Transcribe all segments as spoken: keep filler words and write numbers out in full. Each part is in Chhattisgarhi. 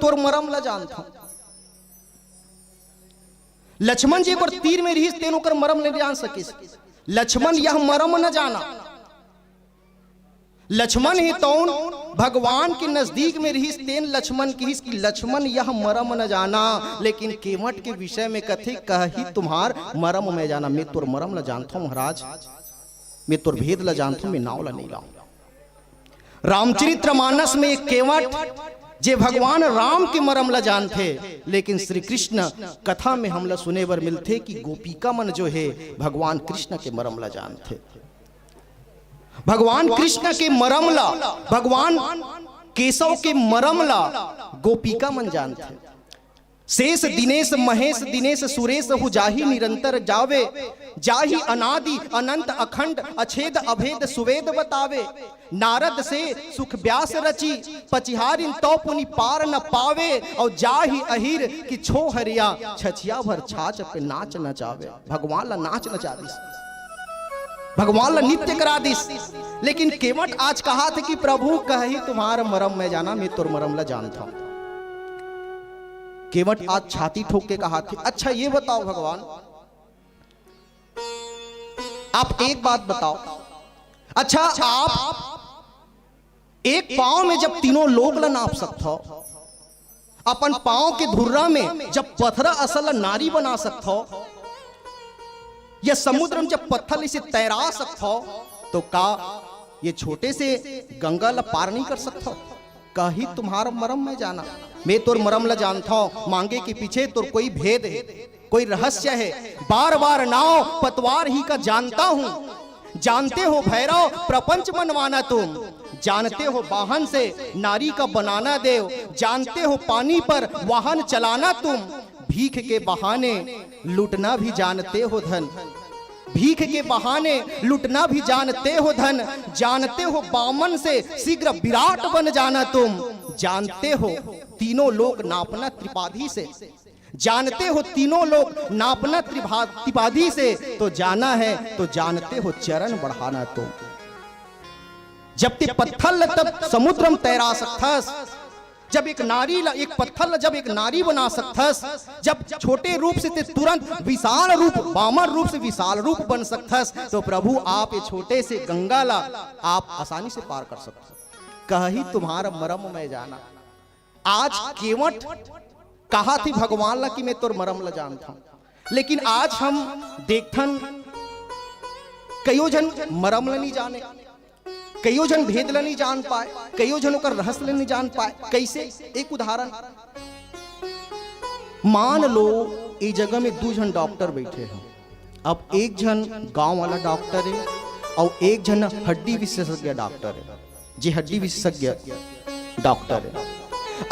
तोर मरम ला जानथंव। लक्ष्मण जी एक बार तीर में रिहिस, तेन ओकर मरम नइ जान सकिस। लक्ष्मण यह मरम न जाना। लक्ष्मण ही तौन भगवान के नजदीक में रिहिस, तेन लक्ष्मण किहिस कि लक्ष्मण यह मरम न जाना, लेकिन केवट के विषय में कथे, कही तुम्हार मरम मैं जाना। मैं तोर मरम ला जानथंव महाराज, मैं तोर भेद ला जानथंव, मैं नाव ला नइ लाऊं। रामचरित्र मानस में एक केवट, जे भगवान राम के मरम ला जानथे, लेकिन श्री कृष्ण कथा में हमला सुने बर मिलथे कि गोपिका मन जो हे, भगवान कृष्ण के मरम ला जानथे। भगवान कृष्ण के मरम ला, भगवान केशव के मरम ला गोपिका मन जानथे। शेष दिनेश महेश दिनेश सुरेश हु जाहि निरंतर जावे, जाहि अनादि अनंत अखंड अछेद अभेद सुवेद बतावे। नारद से सुख व्यास रचि पचिहारिन तौ पुनि पार न पावे। और जाहि अहिर कि छो हरिया छछिया भर छाछ पे नाच नचावे। भगवान ला नाच नचा दिस, भगवान ला नृत्य करा दिस। लेकिन केवट आज कहाथे कि प्रभु कही तुम्हार मरम मैं जाना, मैं तोर मरम ला जानथंव। केवट आज छाती ठोक के कहाथे, अच्छा ये बताओ भगवान, आप एक बात बताओ, अच्छा आप एक पांव में जब तीनों लोक ला नाप सकथव, अपन पांव के धुर्रा में जब पथरा असल ला नारी बना सकथव, या समुद्र में जब पत्थर इसे तैरा सकथव, तो का ये छोटे से गंगा ला पार नहीं कर सकथव? कही तुम्हार मरम मैं जाना, मैं तोर मरम ला जानथंव। मांगे के पीछे तोर कोई भेद हे, कोई रहस्य हे। बार बार नाव पतवार ही का जानता हूँ। जानते हो भैरव प्रपंच बनवाना तुम, जानते हो वाहन से नारी का बनाना देव, जानते हो पानी पर वाहन चलाना तुम। भीख के बहाने लूटना भी जानते हो धन, भीख के बहाने लूटना भी जानते हो धन, जानते हो बामन से शीघ्र विराट बन जाना तुम। जानते हो तीनों लोक नापना त्रिपादी से, जानते हो तीनों लोक नापना त्रिभा-, त्रिपादी से, तो जाना है तो जानते हो चरण बढ़ाना तुम। जब ते पत्थर ल तब समुद्र में तैरा सकथस, जब एक नारी ला, एक पत्थर ला जब एक नारी बना सकथस, जब छोटे रूप से ते तुरंत विशाल रूप, बामन रूप से विशाल रूप बन सकथस, तो प्रभु आप ये छोटे से गंगा ला आप आसानी से पार कर सकथस। कही तुम्हार मरम मैं जाना। आज केवट कहाथे भगवान ला कि मैं तोर मरम ला जानथंव, लेकिन आज हम देखथन कइयो झन मरम ला नहीं जाने, कइयो झन भेद ला नहीं जान पाए, कइयो झन ओकर रहस्य ला नहीं जान पाए। कैसे? एक उदाहरण, मान लो ये जगह में दू झन डॉक्टर बैठे हैं। अब एक झन गांव वाला डॉक्टर है और एक झन हड्डी विशेषज्ञ डॉक्टर है, जे हड्डी विशेषज्ञ डॉक्टर है।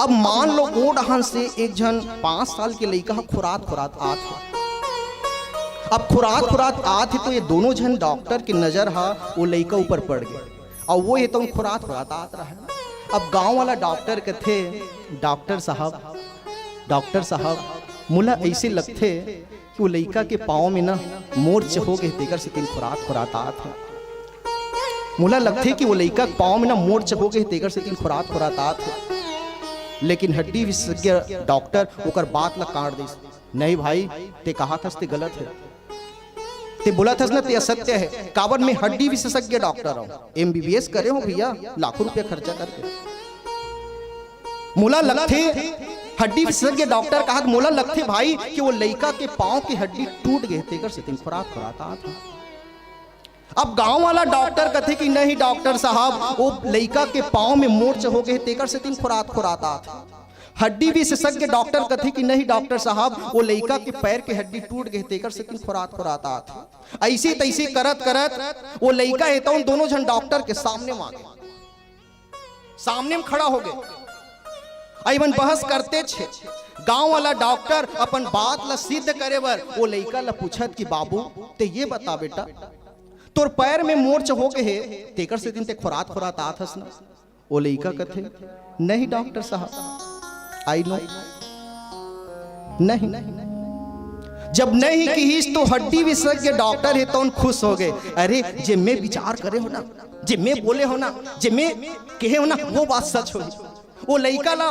अब मान लो ओ डहन से एक झन पाँच साल के लइका ह खुरात खुरात आत है। अब खुरात खुरात आत है तो ये दोनों झन डॉक्टर के नजर हा वो लइका ऊपर पड़ गए और वो ये तो खुरात खुरात आत रहा है। अब गांव वाला डॉक्टर कथे, डॉक्टर साहब, डॉक्टर साहब, मोला ऐसे लगथे कि वो लइका के पाँव में ना मोर्च हो गए, तेकर से तेन खुरात खुरात आत है। मोला लगथे कि वो लइका के पाँव में ना मोर्च हो गए, तेकर से तेन खुरात खुरात आत है। लेकिन हड्डी विशेषज्ञ डॉक्टर ओकर बात ला काट दिस, नहीं भाई, ते कहा थस ते गलत है, ते बोला थस ना ते असत्य है। काबर मैं हड्डी विशेषज्ञ डॉक्टर हूँ, एमबीबीएस करे हूँ भैया, लाखों रुपया खर्चा करके। मोला लगथे, हड्डी विशेषज्ञ डॉक्टर कहा, मोला लगथे भाई कि वो लइका के पाँव के हड्डी टूट गए, तेकर से तेन खुरात खुरात आत है। अब गांव वाला डॉक्टर कथे कि नहीं डॉक्टर साहब, वो लइका के पाँव में मोर्च हो गए, तेकर से तेन खुरात खुरात आत है। हड्डी विशेषज्ञ डॉक्टर कथे कि नहीं डॉक्टर साहब, वो लइका के पैर के हड्डी टूट गए, तेकर से तेन खुरात खुरात आत है। ऐसे तैसे करत करत वो लइका हे तौन दोनों झन डॉक्टर के सामने में आ गए, सामने में खड़ा हो गए। अइवन बहस करते छे, गांव वाला डॉक्टर अपन बात ला सिद्ध करे बर वो लइका ला पूछत कि बाबू, ते ये बता बेटा, तोर पैर में मोर्च हो गए हे, तेकर से दिन ते खुरात खुरात आत हस ना? वो लइका कथे, नहीं डॉक्टर साहब, आई नो, नहीं। जब नहीं किहिस तो हड्डी विशेषज्ञ डॉक्टर हे तौन खुश हो गए। अरे, जे मैं विचार करे हो ना, जे मैं बोले हो ना, जे मैं कहे हो ना, वो बात सच हो। वो लइका ला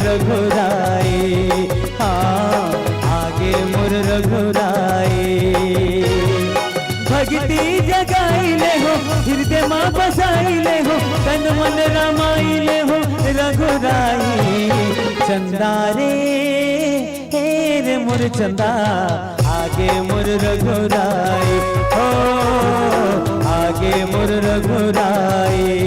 रघुराई, हाँ, आगे मोर रघुराई। भगती जगाई ले हो, हृदय मा बसाई ले हो, तन मन रमाई ले हो रघुराई। चंदा रे, हे रे मोर चंदा, आगे मोर रघुराई, हो, आगे मोर रघुराई।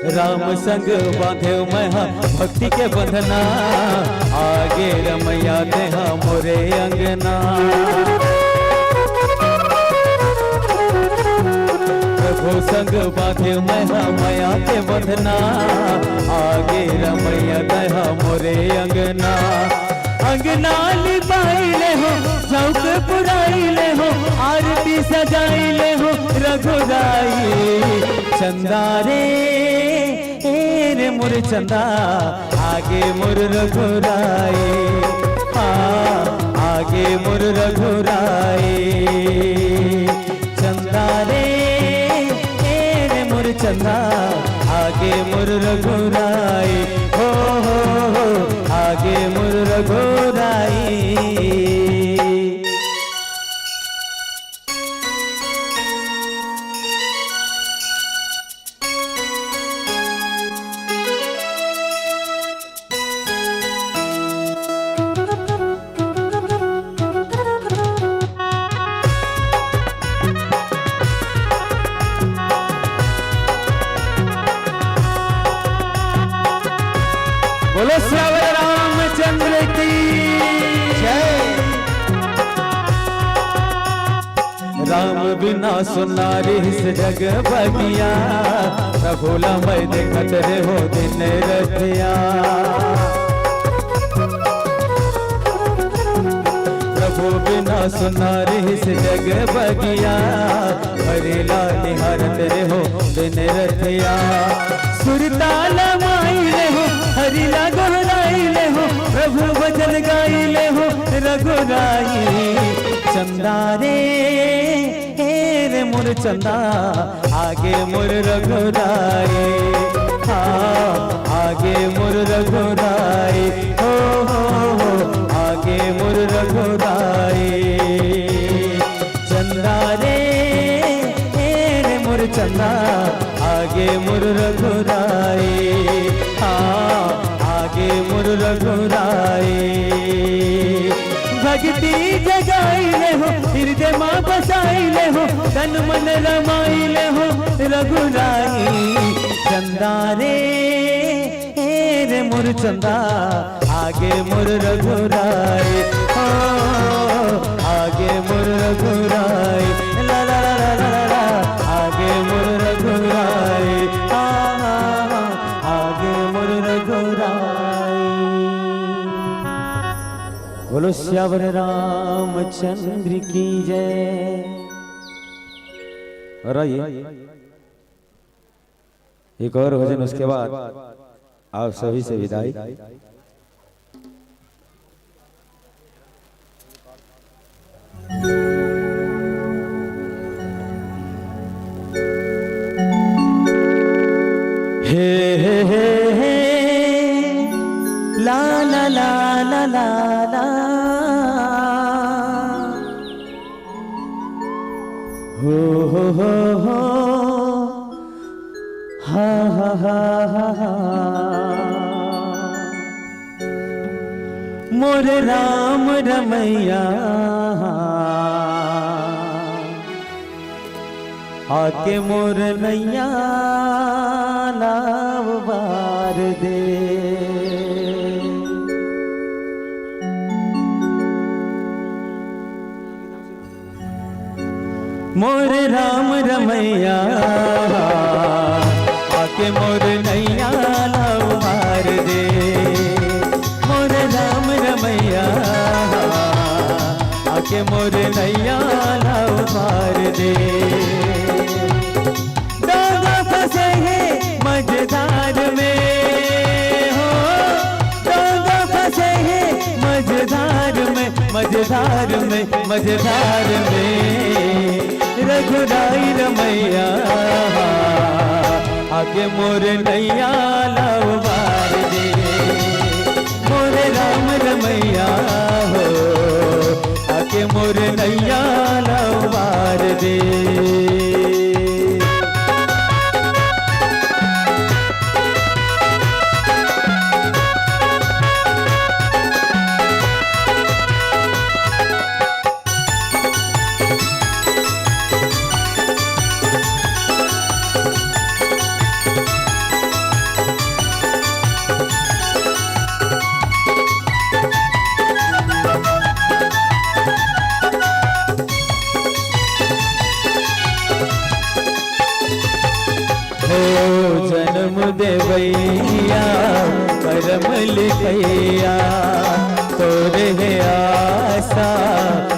राम संग बांधेव मैं हा भक्ति के बंधना, आगे रमैया तेहा मोरे अंगना। प्रभु संग बांधेव मैं हा मया के बंधना, आगे रमैया तेहा मोरे अंगना। अंगना लिपाई ले हो, चौक पुराई ले हो, आरती सजाई ले हो रघुराई। चंदा रे, हे रे मोर चंदा, आगे मोर रघुराई, हाँ, आगे मोर रघुराई। चंदा रे, हे रे मोर चंदा, आगे मोर रघुराई, हो, हो, हो, आगे मोर रघुराई। बोलो सियावर रामचंद्र की जय। राम बिना सुन्ना रिहिस जग बगिया, प्रभु ला मैं देखत रेहो दिन रतिया। प्रभु बिना सुन्ना रिहिस जग बगिया, हरि ला निहारत रेहो दिन रतिया। सुरताल माई ले हो, हरि ला गोहराई ले हो, प्रभु भजन गाई ले हो रघुराई। चंदा रे, हे रे मोर चंदा, आगे मोर रघुराई, हाँ, आगे मोर रघुराई, हो, हो, हो, आगे मोर रघुराई। चंदा रे, हे रे मोर चंदा, आगे मोर रघुराई, हाँ, आगे मोर रघुराई। भक्ति जगाई ले हो, हृदय मा बसाई ले हो, तन मन रमाई ले हो रघुराई। चंदा रे, हे रे मोर चंदा, आगे मोर रघुराई, हो, आगे मोर रघुराई, ला, ला, ला, आगे मोर रघुराई, आ, आ, आ, आगे मोर रघुराई। बोलो सियावर रामचंद्र की जय। और आइए, एक और भजन, उसके बाद आप सभी से विदाई। हे, हे, हे, हे, ला, ला, ला, ला, ला, ला। हो, हो, हो, हो। हा, हा, हा, हा, हा। मोर राम रमैया, आके मोर नैया ला उबार दे। मोर राम रमैया, आके मोर नैया मोर नैया ला उबार दे। डोंगा फंसे हे मझधार में हो, डोंगा फंसे हे मझधार में, मझधार में, मझधार में। रघुराई रमैया आके मोर नैया ला उबार दे। मोरे राम रमैया हो, आके मोर नैया ला उबार दे। हो जन्म देवैया, करम लिखैया, तोरे हे आसा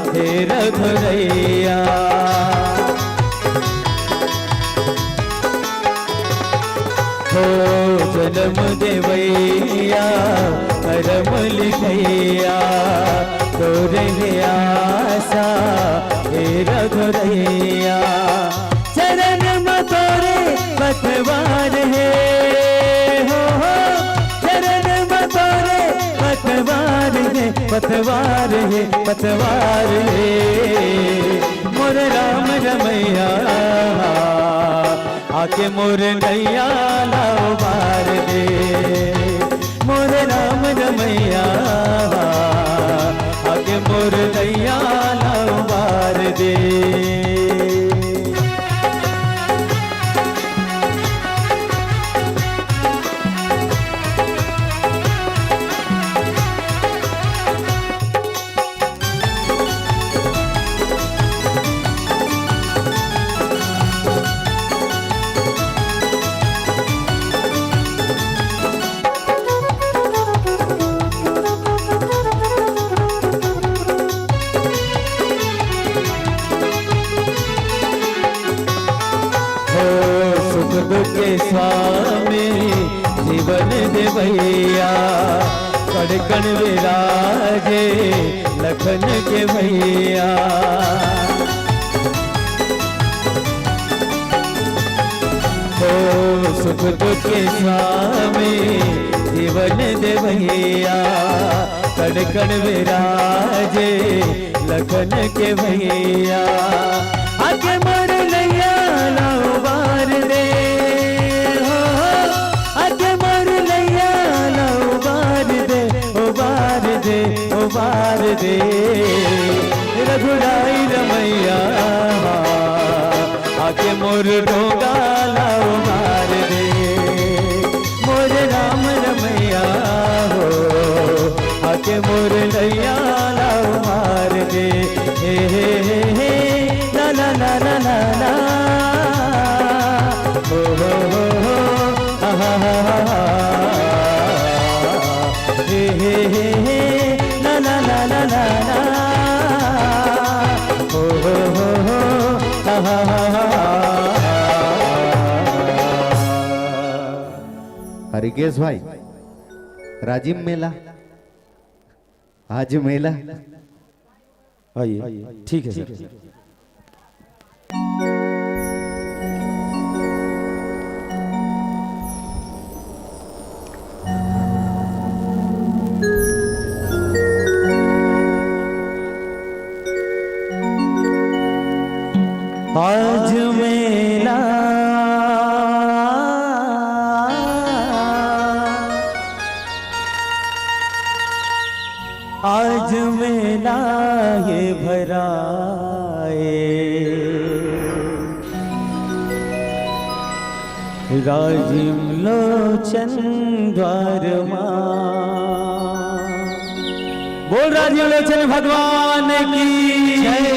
हे रघुरैया। हो जन्म देवैया, करम लिखैया, तोरे हे आसा हे रघुरैया। चरण म तोरे पतवार हे, हो, हो, चरण म तोरे पतवार हे, पतवार हे, पतवार हे, मोर राम रमैया। आके मोर नैया ला उबार दे, मोर राम रमैया। आके मोर नैया ला उबार दे। हो सुख दुख के स्वामी, जीवन देवैया, कण कण विराजे लखन के भैया। हो सुख दुख के स्वामी, जीवन देवैया, कण कण विराजे लखन के भैया। आके मोर नैया ला उबार दे, हो, हो, आके मोर नैया ला उबार दे, उबार दे, उबार दे, रघुराई रमैया। आके मोर डोंगा ला उबार दे, मोर राम रमैया हो, आके मोर नैया ला उबार दे। हे, हे, हे, हे, ला, ला, ला। ओ हो, हो, हो, आ, हा, हा, हा, हा। हे, हे, हे, हे, ला, ला, ला। ओ हो, हो, हो, हा, हा, हा, हा। अरे गेस भाई, राजिम मेला, आज मेला। आइए, ठीक है सर। आज मेला, आज मेला हे भराए, राजिम लोचन द्वार मा। बोल राजिम लोचन भगवान की जय।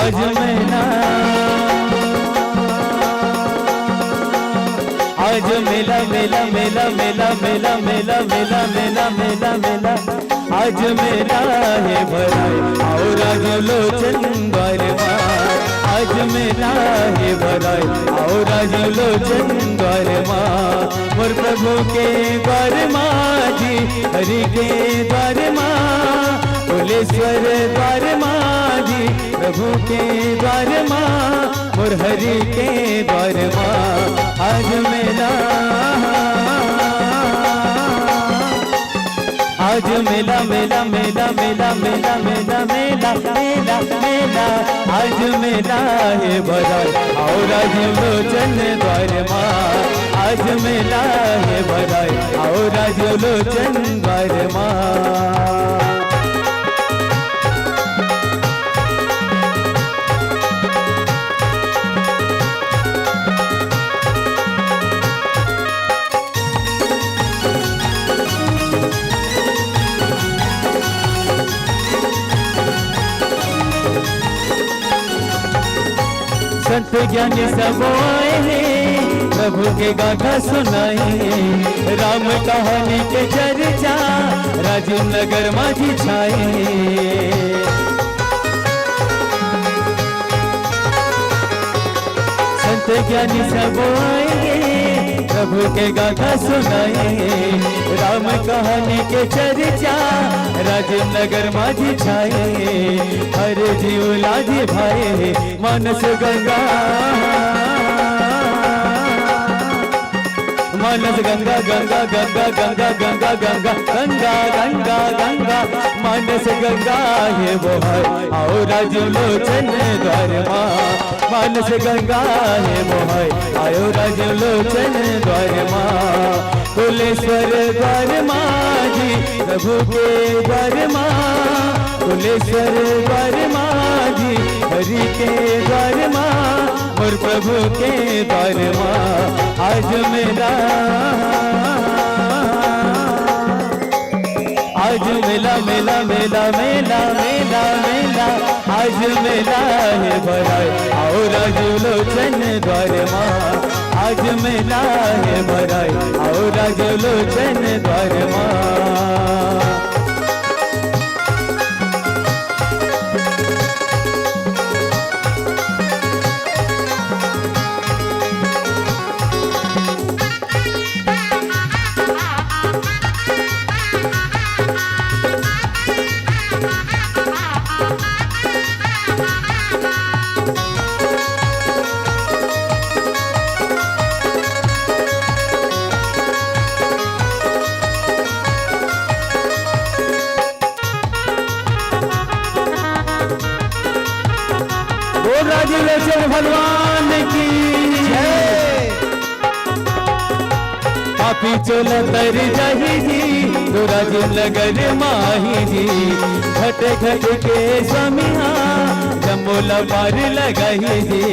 आज मेला, आज मेला, मेला, मेला, आज मेला हे भराय, आओ राजू लोचन द्वार मा। आज मेला हे भराय, आओ राजू लोचन द्वार मा। मोर प्रभु के द्वार मा जी, हरि के द्वार मा, कुलेश्वर द्वार मा जी, प्रभु के द्वार मा, मोर हरि के द्वार मा। आज मेला, आज मेला, मेला, मेला, आज मेला हे भराय, आओ राजू लोचन द्वार मा। आज मेला हे भराय, आओ राजू लोचन द्वार मा। संत ज्ञानी सब आए हे, प्रभु के गाथा सुनाए हे। राम कहानी के चर्चा राजीव नगर मा जी छाए हे। संत ज्ञानी सब आए हे, प्रभु के गाथा सुनाए हे। राम कहानी के चर्चा राजीव नगर मा जी छाए हे। हर जीव ला जी भाए हे मानस गंगा। मानस गंगा, गंगा, गंगा, मानस गंगा हे बोहाय, आओ राजू लोचन द्वार मा। मानस गंगा हे बोहाय, आओ राजू लोचन द्वार मा। कुलेश्वर द्वार मा जी, प्रभु के द्वार मा। कुलेश्वर द्वार मा जी, हरि के द्वार मा, मोर प्रभु के द्वार मा। आज मेला, आज मेला, मेला, आज मेला हे भराय, आओ राजू लोचन द्वार मा। आज मेला हे भराय, आओ राजू लोचन द्वार मा। बोल राजीव लोचन भगवान की जय। पापी चोला तर जाही जी, तो राजीव नगर माही जी। घट घट के स्वामी हा, जमोला पार लगाही जी।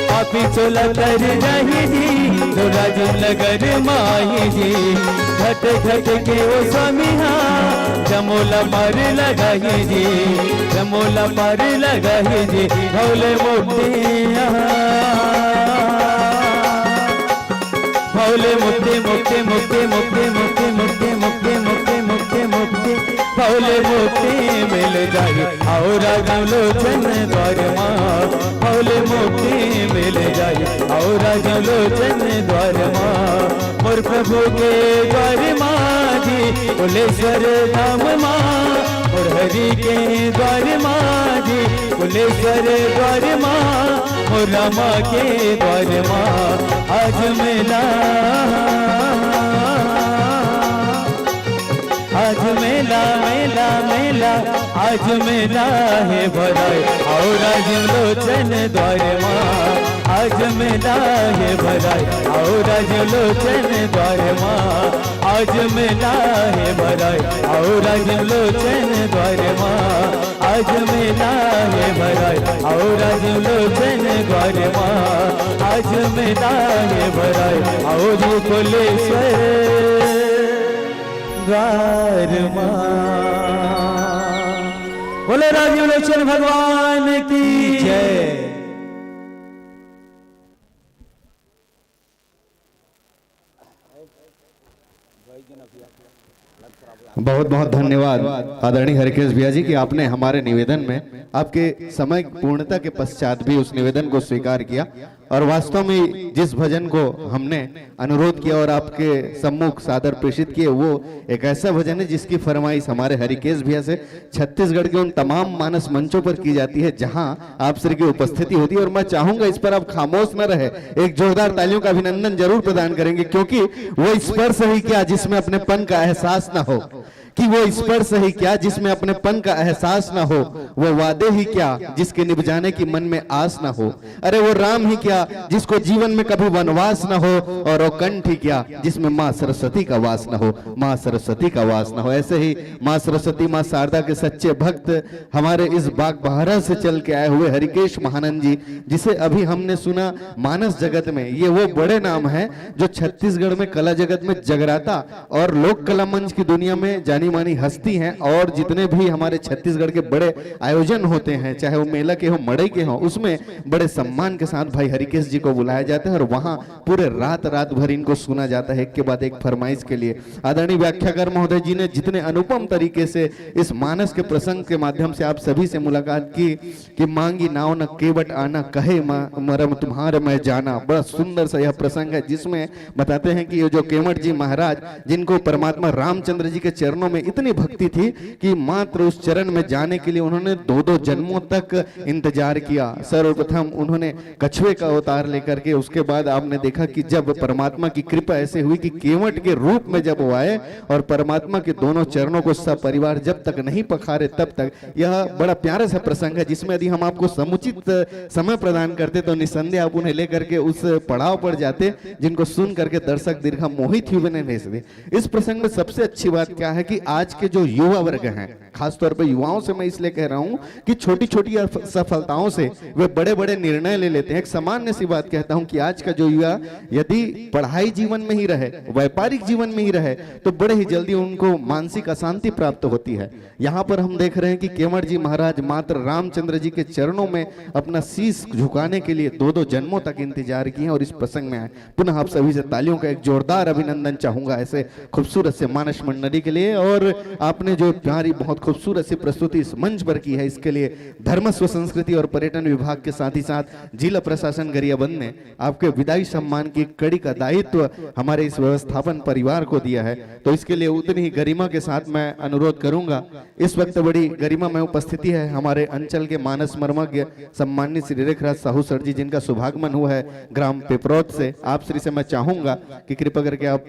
पापी चोला तर जाही जी, तो राजीव नगर माही जी। घट घट के ओ स्वामी हा, जमोला पार लगाही जी, जमोला पार लगाही जी। भौले मुक्ति, भौले मुक्ति, मुक्ति, मुक्ति, भौले मुक्ति मिल जाही, आओ राजू लोचन द्वार मा। भौले मुक्ति मिल जाही, आओ राजू लोचन द्वार मा। मोर प्रभु के द्वार मा जी, कुलेश्वर धाम मा। मोर हरि के द्वार मा जी, कुलेश्वर द्वार मा। मोर रामा के द्वार मा। आज मेला, आज मेला, मेला, मेला, आज मेला हे भराय, आओ राजीव लोचन द्वार मा। आज मेला हे भराय, आओ राजीव लोचन द्वार मा। आज मेला हे भराय, आओ राजीव लोचन द्वार मा। आज मेला हे भराय, आओ राजीव लोचन द्वार मा। आज मेला हे भराय, आओ जी कुलेश्वर रार मा। बोले राजीव लोचन भगवान की जय। बहुत बहुत धन्यवाद आदरणीय हरिकेश भैया जी कि आपने हमारे निवेदन में, आपके समय पूर्णता के पश्चात भी उस निवेदन को स्वीकार किया। और वास्तव में जिस भजन को हमने अनुरोध किया और आपके सम्मुख सादर प्रेषित किए, वो एक ऐसा भजन है जिसकी फरमाइश हमारे हरिकेश भैया से छत्तीसगढ़ के उन तमाम मानस मंचों पर की जाती है जहां आप श्री की उपस्थिति होती है। और मैं चाहूंगा इस पर आप खामोश न रहे, एक जोरदार तालियों का अभिनंदन जरूर प्रदान करेंगे, क्योंकि वो स्पर्श ही क्या जिसमें अपनेपन का एहसास ना हो, कि वो स्पर्श ही क्या जिसमें अपनेपन का एहसास ना हो, वो वादे ही क्या जिसके निभ जाने की मन में आस ना हो, अरे वो राम ही क्या जिसको जीवन में कभी वनवास ना हो, और वो कंठ ही क्या जिसमें माँ सरस्वती का वास ना हो, माँ सरस्वती का वास ना हो। ऐसे ही माँ सरस्वती, माँ शारदा के सच्चे भक्त हमारे इस बागबाहरा से चल के आए हुए हरिकेश महानंद जी, जिसे अभी हमने सुना मानस जगत में, ये वो बड़े नाम हैं जो छत्तीसगढ़ में कला जगत में जगराता और लोक कला मंच की दुनिया में जानी मानी हस्ती हैं। और जितने भी हमारे छत्तीसगढ़ के बड़े आयोजन होते हैं, चाहे वो मेला के हो, मड़ई के हो, उसमें बड़े सम्मान के साथ भाई हरिकेश जी को बुलाया जाता है और वहाँ पूरे रात, रात भर इनको सुना जाता है एक के बाद एक फरमाइश के लिए। आदरणीय व्याख्याकार महोदय जी ने जितने अनुपम तरीके से इस मानस के प्रसंग के माध्यम से आप सभी से मुलाकात की कि मांगी नाव न केवट आना, कहे मा-, मरम तुम्हारे मैं जाना। बड़ा सुंदर सा यह प्रसंग है जिसमें बताते हैं कि ये जो केवट जी महाराज, जिनको परमात्मा रामचंद्र जी के चरणों में इतनी भक्ति थी कि मात्र उस चरण में जाने के लिए उन्होंने दो दो जन्मों तक इंतजार किया। सर्वप्रथम उन्होंने कछुए का अवतार लेकर के, उसके बाद आपने देखा कि जब परमात्मा की कृपा ऐसे हुई कि केवट के रूप में जब वो आए और परमात्मा के दोनों चरणों को सपरिवार जब तक नहीं पखारे तब तक, यह बड़ा प्यारा सा प्रसंग है जिसमें यदि हम आपको समुचित समय प्रदान करते तो निस्संदेह आप उन्हें लेकर के उस पड़ाव पर जाते जिनको सुन करके दर्शक दीर्घा मोहित ही बने रह सकते। इस प्रसंग में सबसे अच्छी बात क्या है कि आज के जो युवा वर्ग हैं, खासतौर पर युवाओं से मैं इसलिए कह रहा हूं कि छोटी छोटी अफ-, सफलताओं से वे बड़े बड़े निर्णय ले लेते हैं। एक सामान्य सी बात कहता हूं कि आज का जो युवा यदि पढ़ाई जीवन में ही रहे, व्यापारिक जीवन में ही रहे, तो बड़े ही जल्दी उनको मानसिक अशांति प्राप्त होती है। यहाँ पर हम देख रहे हैं कि केवट जी महाराज मात्र रामचंद्र जी के चरणों में अपना शीश झुकाने के लिए दो दो जन्मों तक इंतजार किए हैं और इस प्रसंग में आए। पुनः आप सभी से तालियों का एक जोरदार अभिनंदन चाहूंगा ऐसे खूबसूरत से मानस मंडली के लिए। और आपने जो प्यारी, बहुत खूबसूरत सी प्रस्तुति इस मंच पर की है, इसके लिए धर्मस्व, संस्कृति और पर्यटन विभाग के साथ ही साथ जिला प्रशासन गरियाबंद ने आपके विदाई सम्मान की कड़ी का दायित्व हमारे इस व्यवस्थापन परिवार को दिया है, तो इसके लिए उतनी ही गरिमा के साथ मैं अनुरोध करूंगा। इस वक्त बड़ी गरिमा में उपस्थिति है हमारे अंचल के मानस मर्मज्ञ सम्मानित श्री रेखराज साहू सर जी, जिनका शुभागमन हुआ है ग्राम पिपरौद से। आप श्री से मैं चाहूंगा कि कृपा करके आप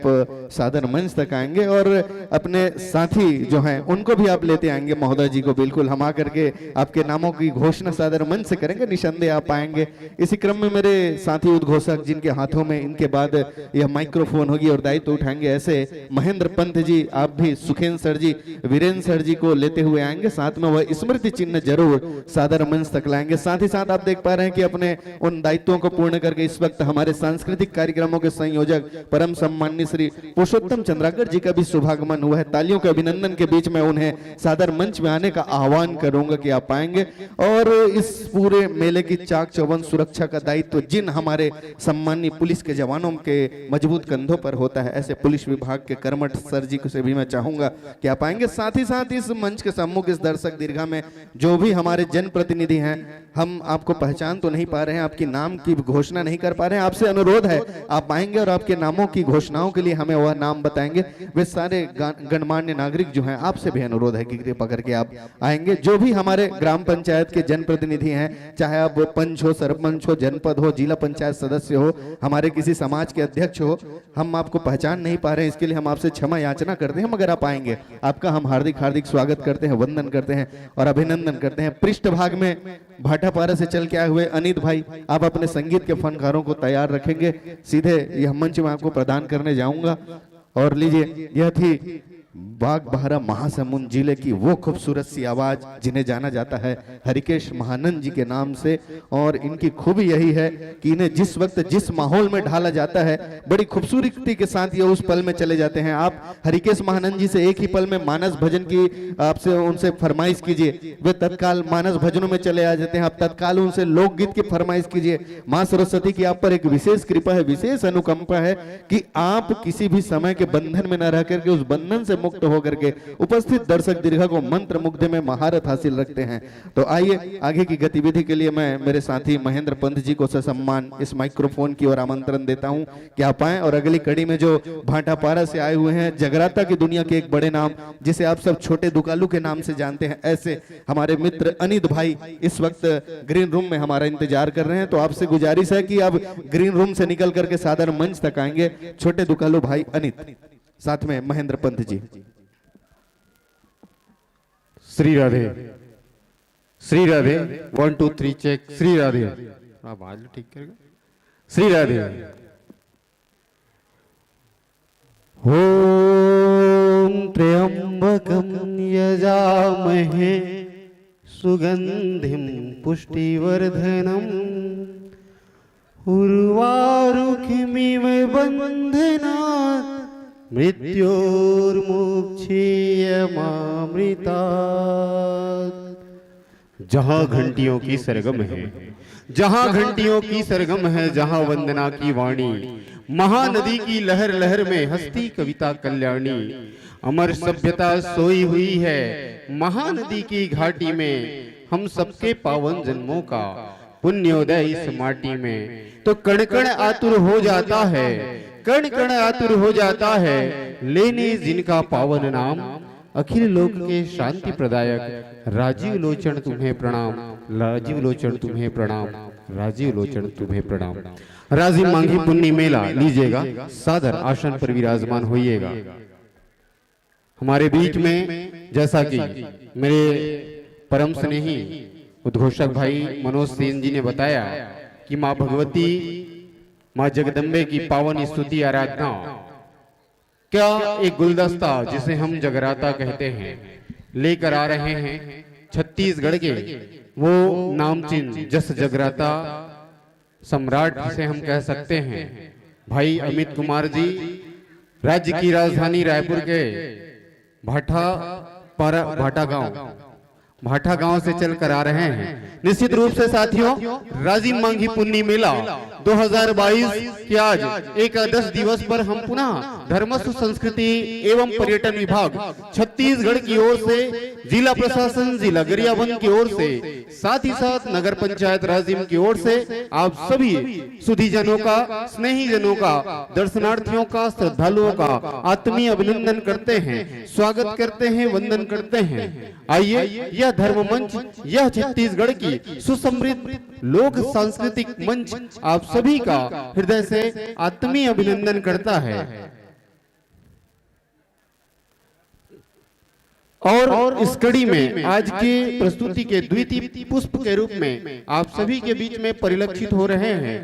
सादर मंच तक आएंगे और अपने साथी जो हैं उनको भी आप लेते आएंगे, महोदय जी को। बिल्कुल, हम आकर के आपके नामों की घोषणा सादर मंच से करेंगे, निसंदेह आप आएंगे। इसी क्रम में मेरे साथी उद्घोषक, जिनके हाथों में इनके बाद यह माइक्रोफोन होगी और दायित्व उठाएंगे, ऐसे महेंद्र पंत जी, आप भी सुखेंद्र सर जी, वीरेंद्र सर जी को लेते हुए आएंगे। साथ में वह स्मृति चिन्ह जरूर सादर मंच तक लाएंगे। साथ ही साथ आप देख पा रहे हैं कि अपने उन दायित्वों को पूर्ण करके इस वक्त हमारे सांस्कृतिक कार्यक्रमों के संयोजक परम सम्माननीय श्री पुरुषोत्तम चंद्राकर जी का भी शुभागमन हुआ है। तालियों के अभिनंदन के बीच मैं उन्हें सादर मंच में आने का आह्वान करूंगा कि आप आएंगे। और इस पूरे मेले की चाक चौबंद सुरक्षा का दायित्व जिन हमारे सम्माननीय पुलिस के जवानों के मजबूत कंधों पर होता है, ऐसे पुलिस विभाग के कर्मठ सर जी से भी मैं चाहूंगा कि आप आएंगे। साथ ही साथ इस मंच के सम्मुख, इस दर्शक दीर्घा में जो भी हमारे जनप्रतिनिधि हैं, हम आपको पहचान तो नहीं पा रहे हैं, आपकी नाम की घोषणा नहीं कर पा रहे हैं। आपसे अनुरोध है, आप आएंगे और आपके नामों की घोषणाओं के लिए हमें वह नाम बताएंगे। वे सारे गा-, गणमान्य नागरिक जो हैं, आपसे भी अनुरोध है कि कृपा करके आप आएंगे। जो भी हमारे ग्राम पंचायत के जनप्रतिनिधि हैं, चाहे आप वो पंच हो, सरपंच हो, जनपद हो, जिला पंचायत सदस्य हो, हमारे किसी समाज के अध्यक्ष हो, हम आपको पहचान नहीं पा रहे हैं, इसके लिए हम आपसे क्षमा याचना करते हैं, मगर आप आएंगे, आपका हम हार्दिक हार्दिक स्वागत करते हैं, वंदन करते हैं और अभिनंदन करते हैं। पृष्ठभाग में भाटापारा से चल के आए हुए अनित भाई, आप अपने संगीत के फनकारों को तैयार रखेंगे, सीधे यह मंच में आपको प्रदान करने जाऊंगा। और लीजिए, यह थी बागबाहरा महासमुंद जिले की वो खूबसूरत सी आवाज जिन्हें जाना जाता है हरिकेश महानंद जी के नाम से। और इनकी खूबी यही है कि इन्हें जिस वक्त जिस माहौल में ढाला जाता है, बड़ी खूबसूरती के साथ ये उस पल में चले जाते हैं। आप हरिकेश महानंद जी से एक ही पल में मानस भजन की आपसे उनसे फरमाइश कीजिए, वे तत्काल मानस भजनों में चले आ जाते हैं। आप तत्काल उनसे लोकगीत की फरमाइश कीजिए। माँ सरस्वती की आप पर एक विशेष कृपा है, विशेष अनुकंपा है कि आप किसी भी समय के बंधन में न रह करके उस बंधन से मुक्त होकर के उपस्थित दर्शक दीर्घा को मंत्र मुग्ध में महारत हासिल रखते हैं। तो आइए, आगे की गतिविधि के लिए मैं मेरे साथी महेंद्र पंत जी को ससम्मान इस माइक्रोफोन की ओर आमंत्रण देता हूं कि आप आएं और अगली कड़ी में जो भाटापारा से आए हुए हैं, जगराता की दुनिया के एक बड़े नाम, जिसे आप सब छोटे दुकालू के नाम से जानते हैं, ऐसे हमारे मित्र अनित भाई इस वक्त ग्रीन रूम में हमारा इंतजार कर रहे हैं। तो आपसे गुजारिश है कि अब ग्रीन रूम से निकल करके सादर मंच तक आएंगे छोटे दुकालू भाई अनित, साथ में Mahendra Pant ji. Shri Radhe, Shri Radhe. One two three check. Shri Radhe. थोड़ा आवाज ठीक करेगा। श्री राधे। ॐ त्र्यम्बकं यजामहे सुगन्धिं पुष्टिवर्धनम्। उर्वारुकमिव बन्धनात् मृत्योर्मुक्षीयमामृतात्। जहां घंटियों की सरगम है, जहां घंटियों की सरगम है, जहां वंदना की वाणी, महानदी की लहर लहर में हंसती कविता कल्याणी। अमर सभ्यता सोई हुई है महानदी की घाटी में, हम सबके पावन जन्मों का पुण्योदय इस माटी में। तो कण कण आतुर हो जाता है, कण कण आतुर हो जाता है, लेने जिनका पावन नाम। अखिल लोक के शांति प्रदायक राजीव लोचन तुम्हें प्रणाम, राजीव लोचन तुम्हें प्रणाम, राजीव लोचन तुम्हें प्रणाम। राजीव मांगी पुन्नी मेला लीजिएगा, सादर आसन पर विराजमान होइएगा। हमारे बीच में, जैसा कि मेरे परम स्नेही उद्घोषक भाई मनोज सेन जी ने बताया कि माँ भगवती, माँ जगदम्बे की पावन स्तुति आराधना क्या एक गुलदस्ता, जिसे हम जगराता कहते हैं, लेकर आ रहे हैं छत्तीसगढ़ के वो नामचीन जस जगराता सम्राट, जिसे हम कह सकते हैं, भाई अमित कुमार जी, राज्य की राजधानी रायपुर के भाटा पारा, भाटा गांव, भाटा गांव से चल कर आ रहे हैं। निश्चित रूप से साथियों, राजिम मांगी पुन्नी मेला दो हज़ार बाईस के आज एकादश दिवस पर हम पुनः धर्मस्व संस्कृति एवं पर्यटन विभाग छत्तीसगढ़ की ओर से, जिला प्रशासन जिला गरियाबंद की ओर से, साथ ही साथ नगर पंचायत राजिम की ओर से आप सभी सुधीजनों का, स्नेहीजनों का, दर्शनार्थियों का, श्रद्धालुओं का आत्मीय अभिनंदन करते हैं, स्वागत करते हैं, वंदन करते हैं। आइए, यह धर्म मंच, यह छत्तीसगढ़ की सुसमृद्ध लोक सांस्कृतिक मंच आप सभी का हृदय से आत्मीय अभिनंदन करता है। और इस कड़ी में आज की प्रस्तुति के द्वितीय पुष्प के रूप में आप सभी के बीच में परिलक्षित हो रहे हैं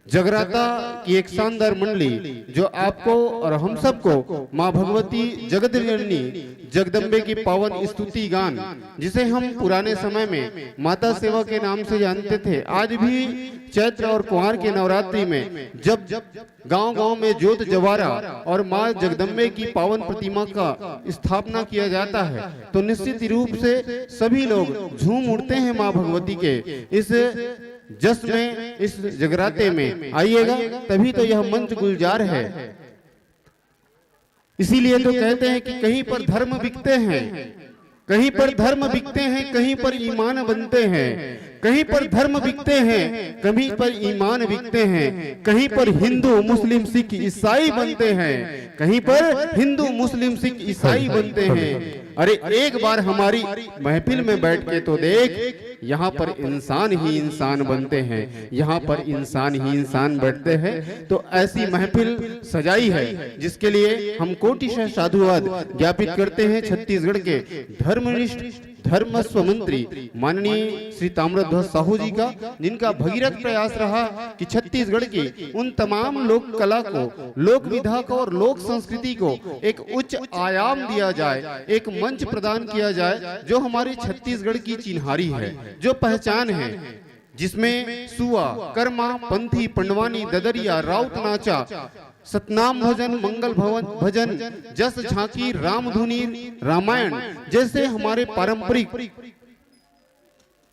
जगराता की एक शानदार मंडली, जो आपको और हम सबको माँ भगवती जगत जननी जगदम्बे की पावन स्तुति गान, जिसे हम पुराने समय में माता सेवा के नाम से जानते थे, आज भी चैत्र और कुंवार के नवरात्रि में जब गांव-गांव में जोत जवारा और मां जगदम्बे की पावन प्रतिमा का स्थापना किया जाता है, तो निश्चित रूप से सभी लोग झूम उठते हैं मां भगवती के इस जश्न में, इस जगराते में। आइएगा, तभी तो यह मंच गुलजार है। इसीलिए तो कहते हैं कि कहीं पर धर्म बिकते हैं, कहीं पर धर्म बिकते हैं, कहीं पर ईमान बनते हैं, कहीं पर धर्म बिकते हैं, कहीं पर ईमान बिकते हैं, कहीं पर हिंदू, मुस्लिम, सिख, ईसाई बनते हैं, कहीं पर हिंदू, मुस्लिम, सिख, ईसाई बनते हैं। अरे, एक बार हमारी महफिल में बैठ के तो देख, यहाँ पर इंसान ही इंसान बनते हैं, यहाँ पर इंसान ही इंसान बैठते हैं। तो ऐसी महफिल सजाई है, जिसके लिए हम कोटिशः साधुवाद ज्ञापित करते हैं छत्तीसगढ़ के धर्मनिष्ठ धर्मस्व मंत्री माननीय श्री ताम्रध्वज साहू जी का, जिनका भगीरथ प्रयास रहा कि छत्तीसगढ़ की उन तमाम लोक कला को, लोक विधा को और लोक संस्कृति को एक उच्च आयाम दिया जाए, एक मंच प्रदान किया जाए, जो हमारे छत्तीसगढ़ की चिन्हारी है, जो पहचान है, जिसमें सुआ, कर्मा, पंथी, पंडवानी, ददरिया, राउत नाचा, सतनाम भजन, मंगल भवन भजन, जस झांकी, रामधुनी, रामायण जैसे हमारे पारंपरिक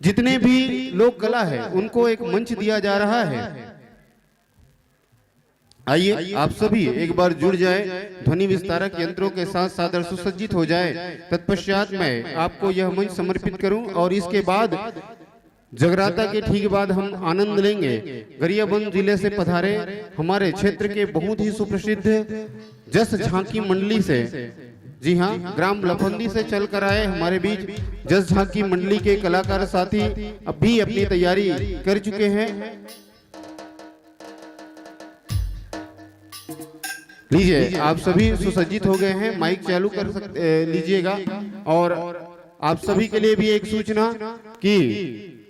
जितने भी लोक कला है, उनको एक मंच दिया जा रहा है। आइए, आप सभी एक बार जुड़ जाएं, ध्वनि विस्तारक यंत्रों के साथ सादर सुसज्जित हो जाएं। तत्पश्चात मैं आपको यह मंच समर्पित करूं और इसके बाद, जगराता के ठीक बाद हम आनंद लेंगे गरियाबंद जिले से पधारे हमारे क्षेत्र के बहुत ही सुप्रसिद्ध जस झांकी मंडली से, जी हाँ, ग्राम लफंदी से चल कर आए हमारे बीच जस झांकी मंडली के कलाकार साथी अब भी अपनी तैयारी कर चुके हैं। लीजिए, आप सभी सुसज्जित हो गए हैं, माइक चालू कर सक-, ए, लीजिएगा। और आप सभी के लिए भी एक सूचना कि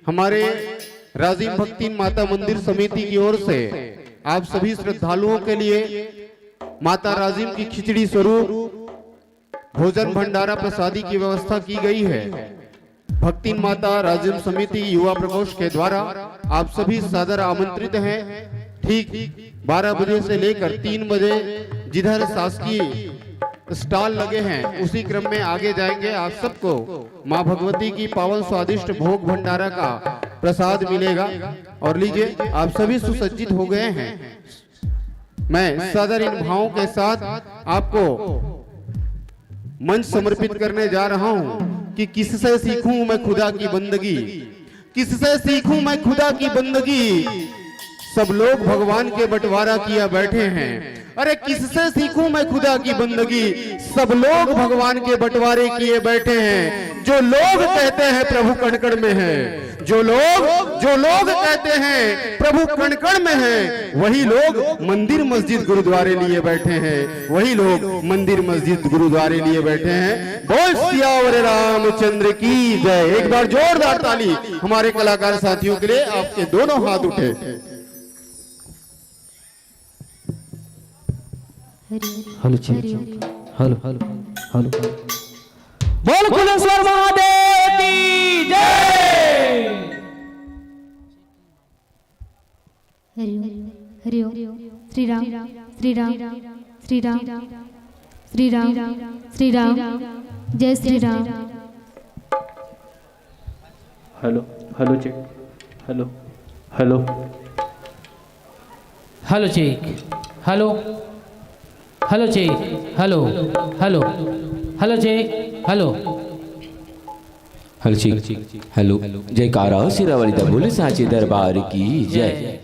हमारे राजिम भक्तिन माता मंदिर समिति की ओर से आप सभी श्रद्धालुओं के लिए माता राजिम की खिचड़ी स्वरूप भोजन भंडारा प्रसादी की व्यवस्था की गई है। भक्तिन माता राजिम समिति युवा प्रकोष्ठ के द्वारा आप सभी सादर आमंत्रित हैं। ठीक बारह बजे से लेकर तीन बजे जिधर शासकीय स्टॉल लगे हैं, उसी क्रम में आगे जाएंगे। आप सबको माँ भगवती की पावन स्वादिष्ट भोग भंडारा का प्रसाद मिलेगा। और लीजिए, आप सभी सुसज्जित हो गए हैं। मैं सादर इन भावों के साथ आपको मंच समर्पित करने जा रहा हूं कि किससे सीखूं मैं खुदा की बंदगी, किससे सीखूं मैं खुदा की बंदगी। सब लोग भगवान के बंटवारा किए बैठे हैं। अरे, किससे सीखूं मैं खुदा की बंदगी, सब लोग भगवान के बंटवारे किए बैठे हैं। जो लोग कहते हैं प्रभु कण कण में है, जो लोग जो लोग कहते हैं प्रभु कण कण में है, वही लोग मंदिर मस्जिद गुरुद्वारे लिए बैठे हैं, वही लोग मंदिर मस्जिद गुरुद्वारे लिए बैठे हैं। बोल सियावर रामचंद्र की जय। एक बार जोरदार ताली हमारे कलाकार साथियों के लिए। आपके दोनों हाथ उठे। Hello check. Hello, hello, hello. बोल कुलेश्वर महादेव की जय। हरि ओम, हरि ओम। श्री राम, श्री राम, श्री राम, श्री राम, श्री राम। जय Shri Ram. Hello, hello check. Hello, hello. Hello check. Hello, hello check. Hello, hello. Hello check. Hello. Hello check. Hello. जयकारा सिरावाली दा बोले साचे दरबार की जय।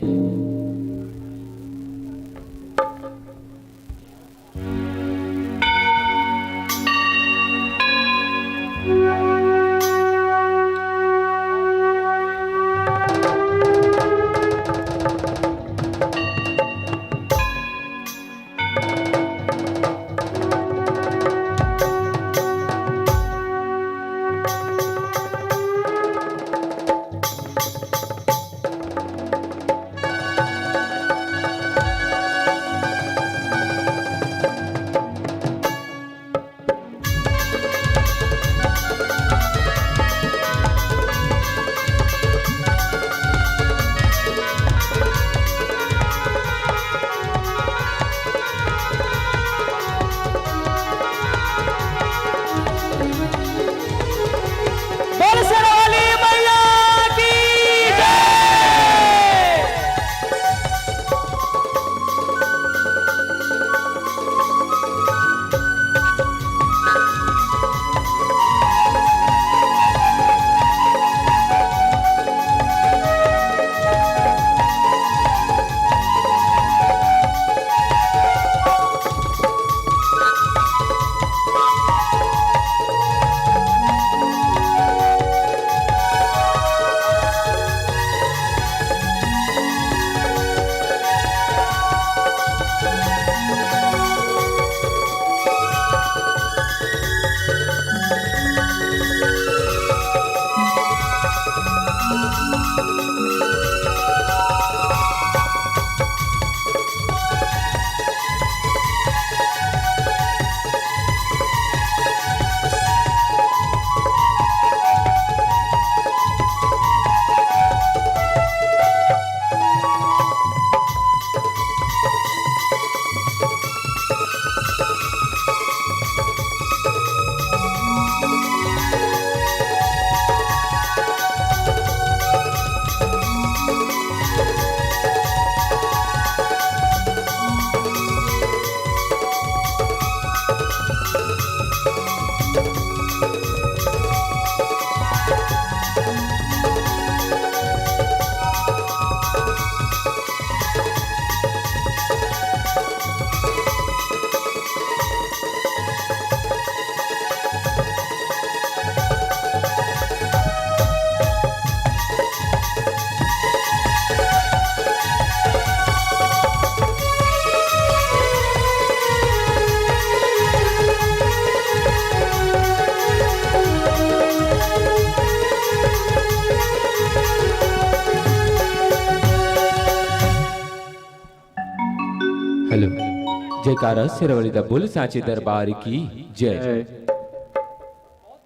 जयकारा शेरावाली दा बोल सांचे दरबार की जय।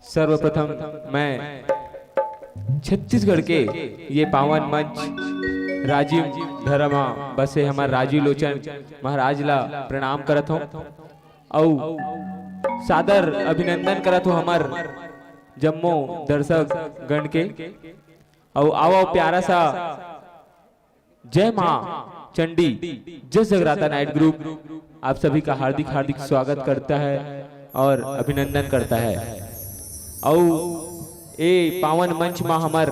सर्वप्रथम मैं छत्तीसगढ़ के ये पावन मंच राजीव धरा म बसे हमर राजीव लोचन महाराज ला प्रणाम करत हौं अउ सादर अभिनंदन करत हौं हमर जम्मो दर्शक गण के। अउ आवव प्यारा सा जय माँ चंडी, जस जगराता नाइट ग्रुप आप सभी का हार्दिक हार्दिक स्वागत करता है और अभिनंदन करता है। अउ ए पावन मंच मा हमर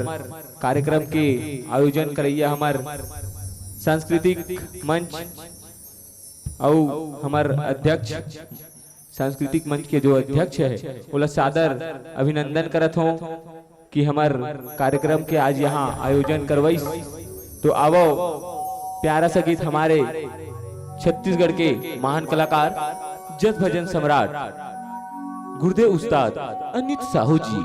कार्यक्रम के आयोजन करैया हमर सांस्कृतिक मंच अउ हमर अध्यक्ष, सांस्कृतिक मंच के जो अध्यक्ष है, ओला सादर अभिनंदन करत हौं कि हमर कार्यक्रम के आज यहाँ आयोजन करवाइस। तो आवव, प्यारा सा गीत हमारे छत्तीसगढ़ के महान कलाकार जस भजन सम्राट गुरुदेव उस्ताद अनित साहू जी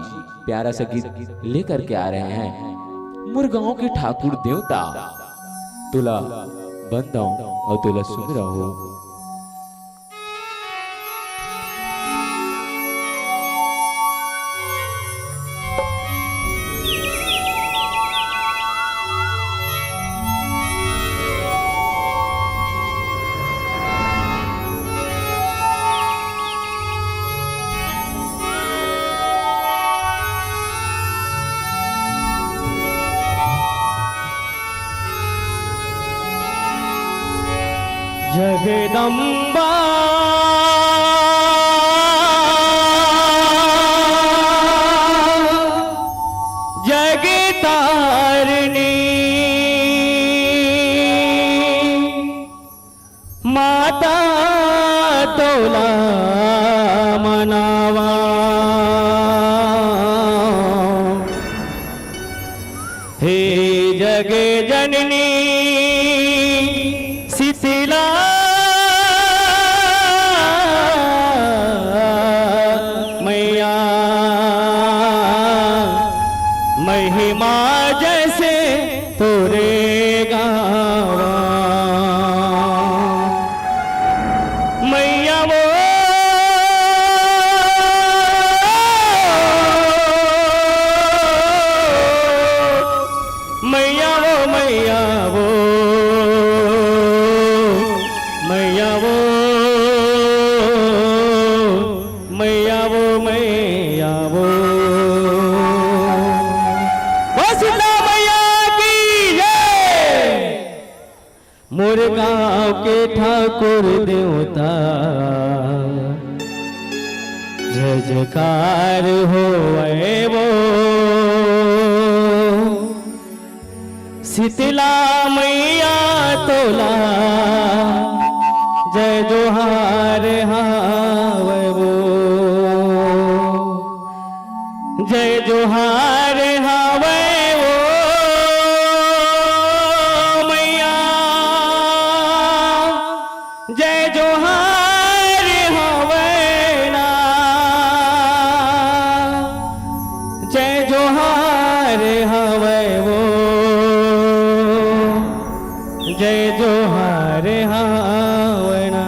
प्यारा सा गीत लेकर के आ रहे हैं। मोर गांव के ठाकुर देवता, तोला बंदव अउ तोला सुमिरव। जगदम्बा जगतारिणी माता तोला मनावा। हे जग जननी शीतला मैया, महिमा जैसे तोरे गावा। मैया वो, मैया वो, मैया वो, मैया वो, मैया वो, मैया वो। वो शीतला मैया की जय। मोर गांव के ठाकुर देवता, जय जयकार होवय वो। शीतला मैया तोला, जय जोहार हावय वो। जय जोहार हावय वो मैया, जय जोहार हावय ना, जय जोहार हावय वो, जय जोहार हावय ना।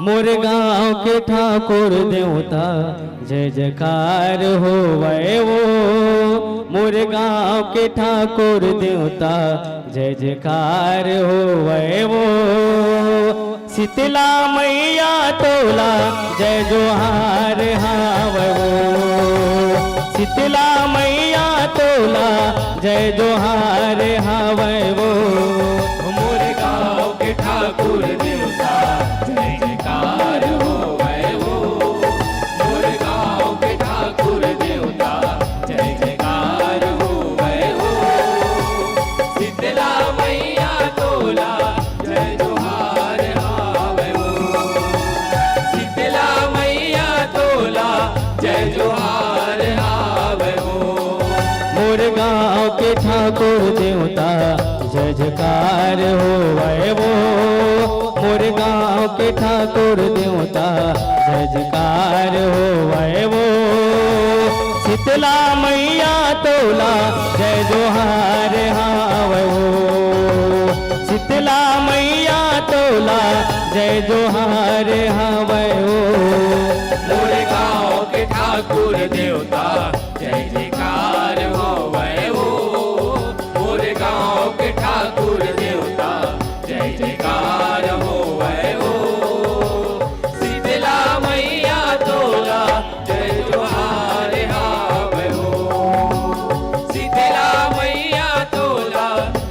मोर गांव के ठाकुर देवता, जय जयकार होवय वो। मोर गांव के ठाकुर देवता, जय जयकार होवय वो। शीतला मैया तोला, जय जोहार हावय वो। शीतला मैया तोला, जय जोहार हावय वो। मोर गांव के ठाकुर देवता, जय जयकार होवय वो। मोर गांव के ठाकुर देवता, जय जयकार होवय वो। शीतला मैया तोला, जय जोहार हावय वो। शीतला मैया तोला, जय जोहार हावय वो। मोर गांव के ठाकुर देवता, जय जयकार होवय वो। मोर गांव के ठाकुर देवता, जय जयकार होवय वो। शीतला मैया तोला, जय जोहार हावय वो। शीतला मैया जय जोहार हावय ओ। मोर गांव के ठाकुर देवता, जय जयकार होवय ओ। मोर गांव के ठाकुर देवता, जय जयकार होवय ओ। शीतला मैया तोला, जय जोहार हावय हो। शीतला मैया तोला,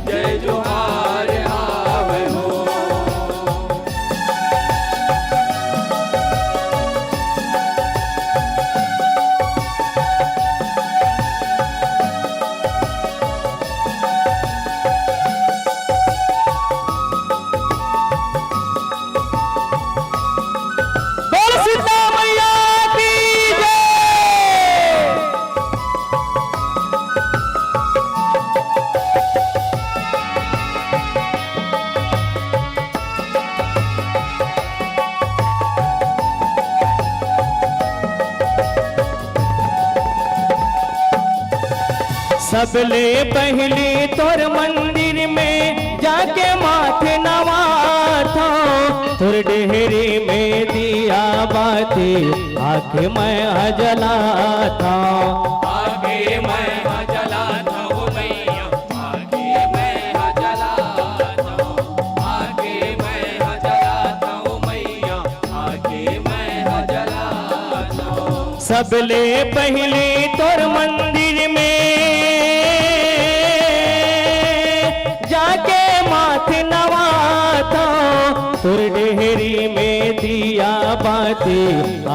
जय जोहार हावय हो। बोल शीतला मैया की जय। सबले पहिली तोर मंदिर में जाके माथ नवाथंव, तोर डेहरी में दिया बाती आके मैं ह जलाथंव। आके मैं ह जलाथंव मैया, आके मैं ह जलाथंव, आके मैं ह जलाथंव मैया, आके मैं ह जलाथंव। सबले पहिली तोर मंदिर में जाके माथ नवाथंव, तोर डेहरी में दिया बाती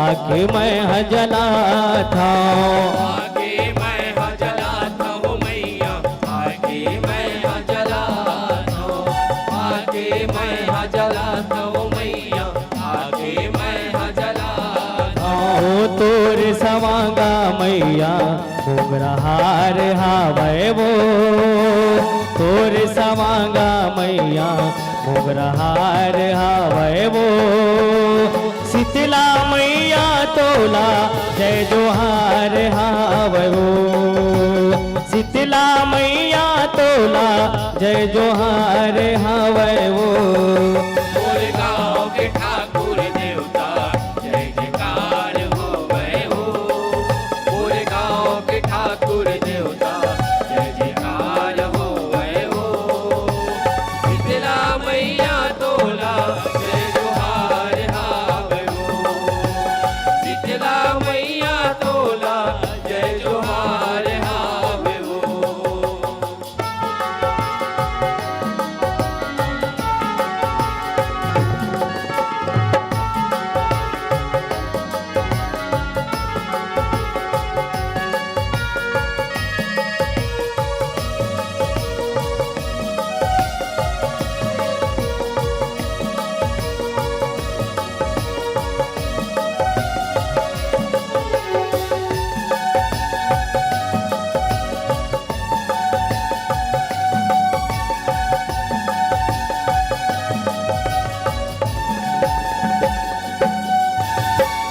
आके मैं ह जलाथंव। आके मैं ह जलाथंव मैया, आके मैं ह जलाथंव, आके मैं ह जलाथंव मैया, आके मैं ह जलाथंव। ओ तोर सवांगा मैया, मोंगरा हार हावय वो, तोर सवांगा मैया, मोंगरा हार हावय वो। शीतला मैया तोला, जय जोहार हावय वो। शीतला मैया तोला, जय जोहार हावय वो। मोर गांव के ठाकुर देवता, जय जयकार होवय हो। मोर गांव के ठाकुर देवता, जय जयकार होवय हो। शीतला मैया तोला, जय जोहार हावय हो। शीतला मैया तोला, जय जोहार हावय हो।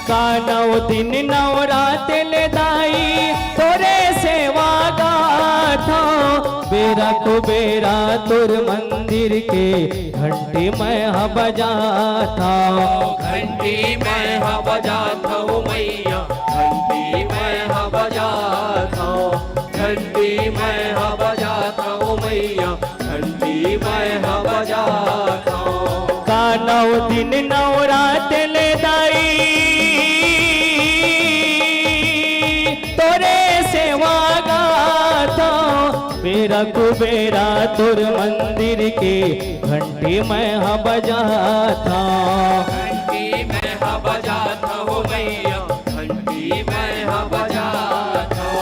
का नौ दिन नवरात ले दाई तोरे सेवा गाथंव, बेरा कुबेरा तोर मंदिर के घंटी मैं ह बजाथंव। घंटी मैं ह बजाथंव मैया, घंटी मैं ह बजाथंव। घंटी मैं ह बजाथंव मैया, घंटी मैं ह बजाथंव। का नौ दिन नवरात ले दाई तोरे सेवा गाथंव, बेरा कुबेरा तोर मंदिर के घंटी मैं ह बजाथंव। घंटी मैं ह बजाथंव मैया, घंटी मैं ह बजाथंव।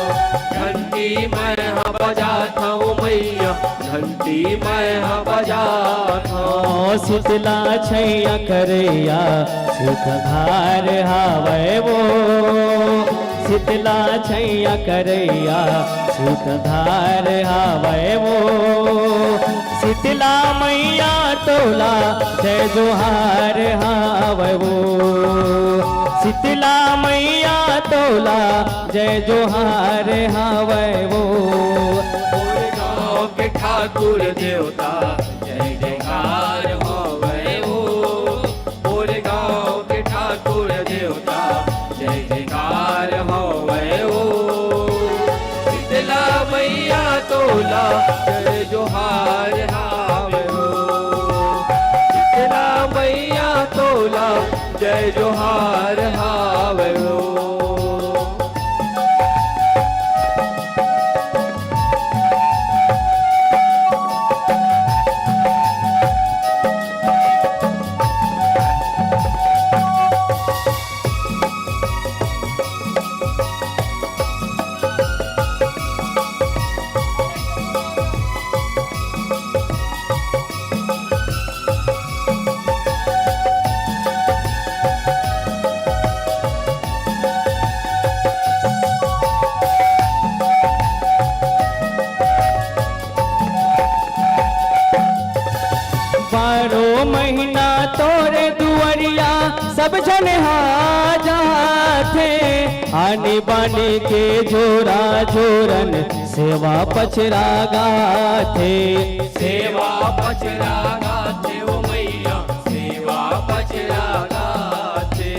घंटी मैं ह बजाथंव मैया, घंटी मैं ह बजाथंव। शीतला छैया करैया, शीतधार हावय वो। शीतला छैया करैया, शीतधार हावय वो। शीतला मैया तोला, जय जोहार हावय वो। शीतला मैया तोला, जय जोहार हावय वो। मोर गांव के ठाकुर देवता, जय जयकार होवय वो। जोहार हावय हो। बारो महीना तोरे दुआरिया सब झन हा जाथे, आनी बानी के जोरा जोरन सेवा पचरा गाथे। सेवा पचरा गाथे ओ मैया, सेवा पचरा गाथे,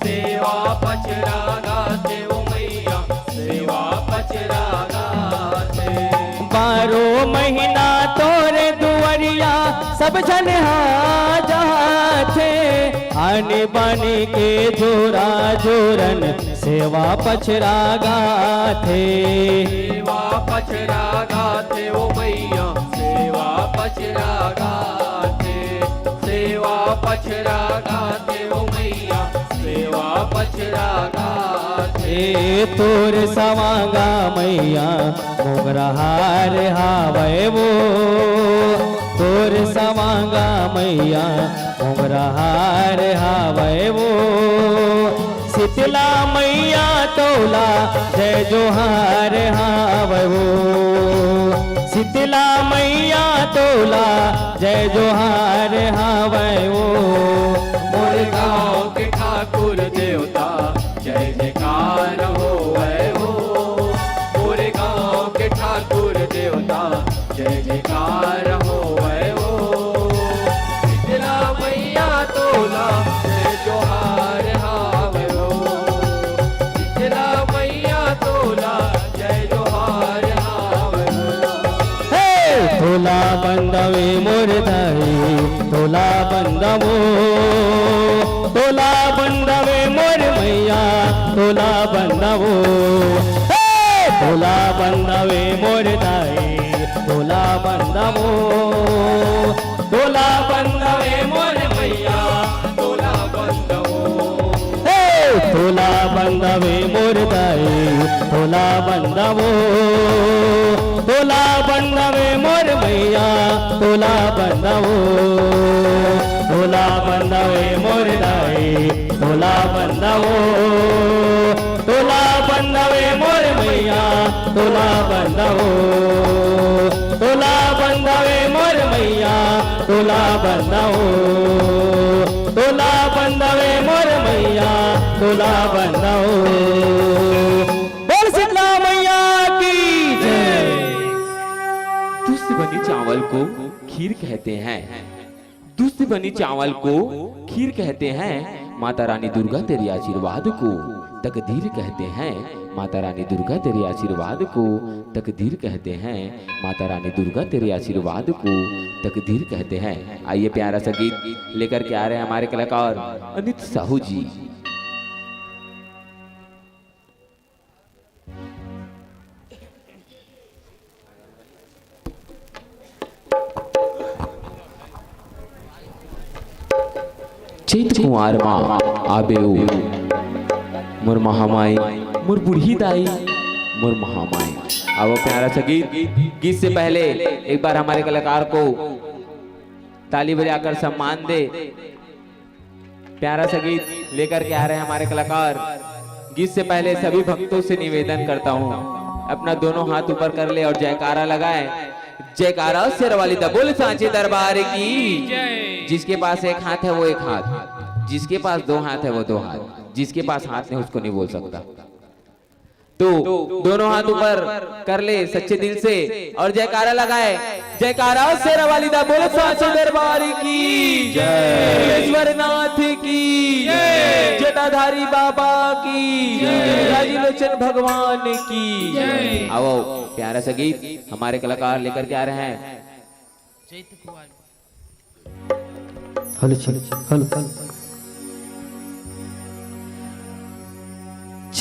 सेवा पचरा गाथे ओ मैया, सेवा पचरा गाथे। बारो महीना तोरे दुआरिया सब झन हा जाथे, आनी बानी के जोरा जोरन सेवा पचरा गाथे। सेवा पचरा गाथे ओ मैया, सेवा पचरा गाथे, सेवा पचरा गाथे ओ मैया, सेवा पचरा गाथे। ए तोर सवांगा मैया मोंगरा हार हावय वो, तोर सवांगा मैया मोंगरा हार हावय वो। शीतला मैया तोला जय जोहार हावय वो, शीतला मैया तोला जय जोहार हावय वो। मोर गांव के ठाकुर देवता जय जयकार होवय हो, मोरे गांव के ठाकुर देवता जय जयकार होवय हो। शीतला मैया तोला जय जोहार हावय हो, शीतला मैया तोला जय जोहार हावय हो। हे तोला बंदवे मोर दाई, तोला बंदवो, तोला बंदवे मोर मैया, तोला बंदवो। हे तोला बंदवे मोर दाई, तोला बंदवो, तोला बंदवे मोर मैया, तोला बंदवो। हे तोला बंदवे मोर दाई, तोला बंदवो, तोला बंदवे मोर मैया, तोला बंदवो, तोला बंदवे मोर दाई, तोला बंदवो, तोला बंदवे मोर मैया, तोला बंदवो, तोला बंदवे मोर मैया, तोला बंदवो, तोला बंदवे मोर मैया, तोला बंदवो। बोल शीतला मैया की जय। दूध से बनी चावल को खीर कहते हैं, दूध से बनी चावल को खीर कहते हैं। माता रानी दुर्गा तेरे आशीर्वाद को तकदीर कहते हैं। माता रानी दुर्गा तेरे आशीर्वाद को तकदीर कहते हैं। माता रानी दुर्गा तेरे आशीर्वाद को तकदीर कहते हैं। आइए, प्यारा सा गीत लेकर के आ रहे हैं हमारे कलाकार अनित साहू जी। चैत कुंवार मा आबे ओ मोर महामाई, मोर बूढ़ी दाई, मोर महामाई। अब वो प्यारा सा गीत, गीत से पहले एक बार हमारे कलाकार को ताली बजाकर सम्मान दे। प्यारा सा गीत लेकर के आ रहे हैं हमारे कलाकार। गीत से पहले सभी भक्तों से निवेदन करता हूँ, अपना दोनों हाथ ऊपर कर ले और जयकारा लगाए। जयकारा शेर वाली दा, बोल सांचे दरबार की। जिसके पास एक हाथ है वो एक हाथ, जिसके पास दो हाथ है वो दो हाथ, जिसके पास हाथ नहीं उसको नहीं बोल सकता। तो दोनों हाथ ऊपर कर ले सच्चे दिल से और जयकारा लगाए। जयकारा शेर वाली दा, बोल सांचे दरबार की जय। ईश्वर नाथ की जय। जटाधारी बाबा की जय। राजीव लोचन भगवान की जय। आओ, प्यारा सा गीत हमारे कलाकार लेकर के आ रहे हैं। Hello, hello, hello.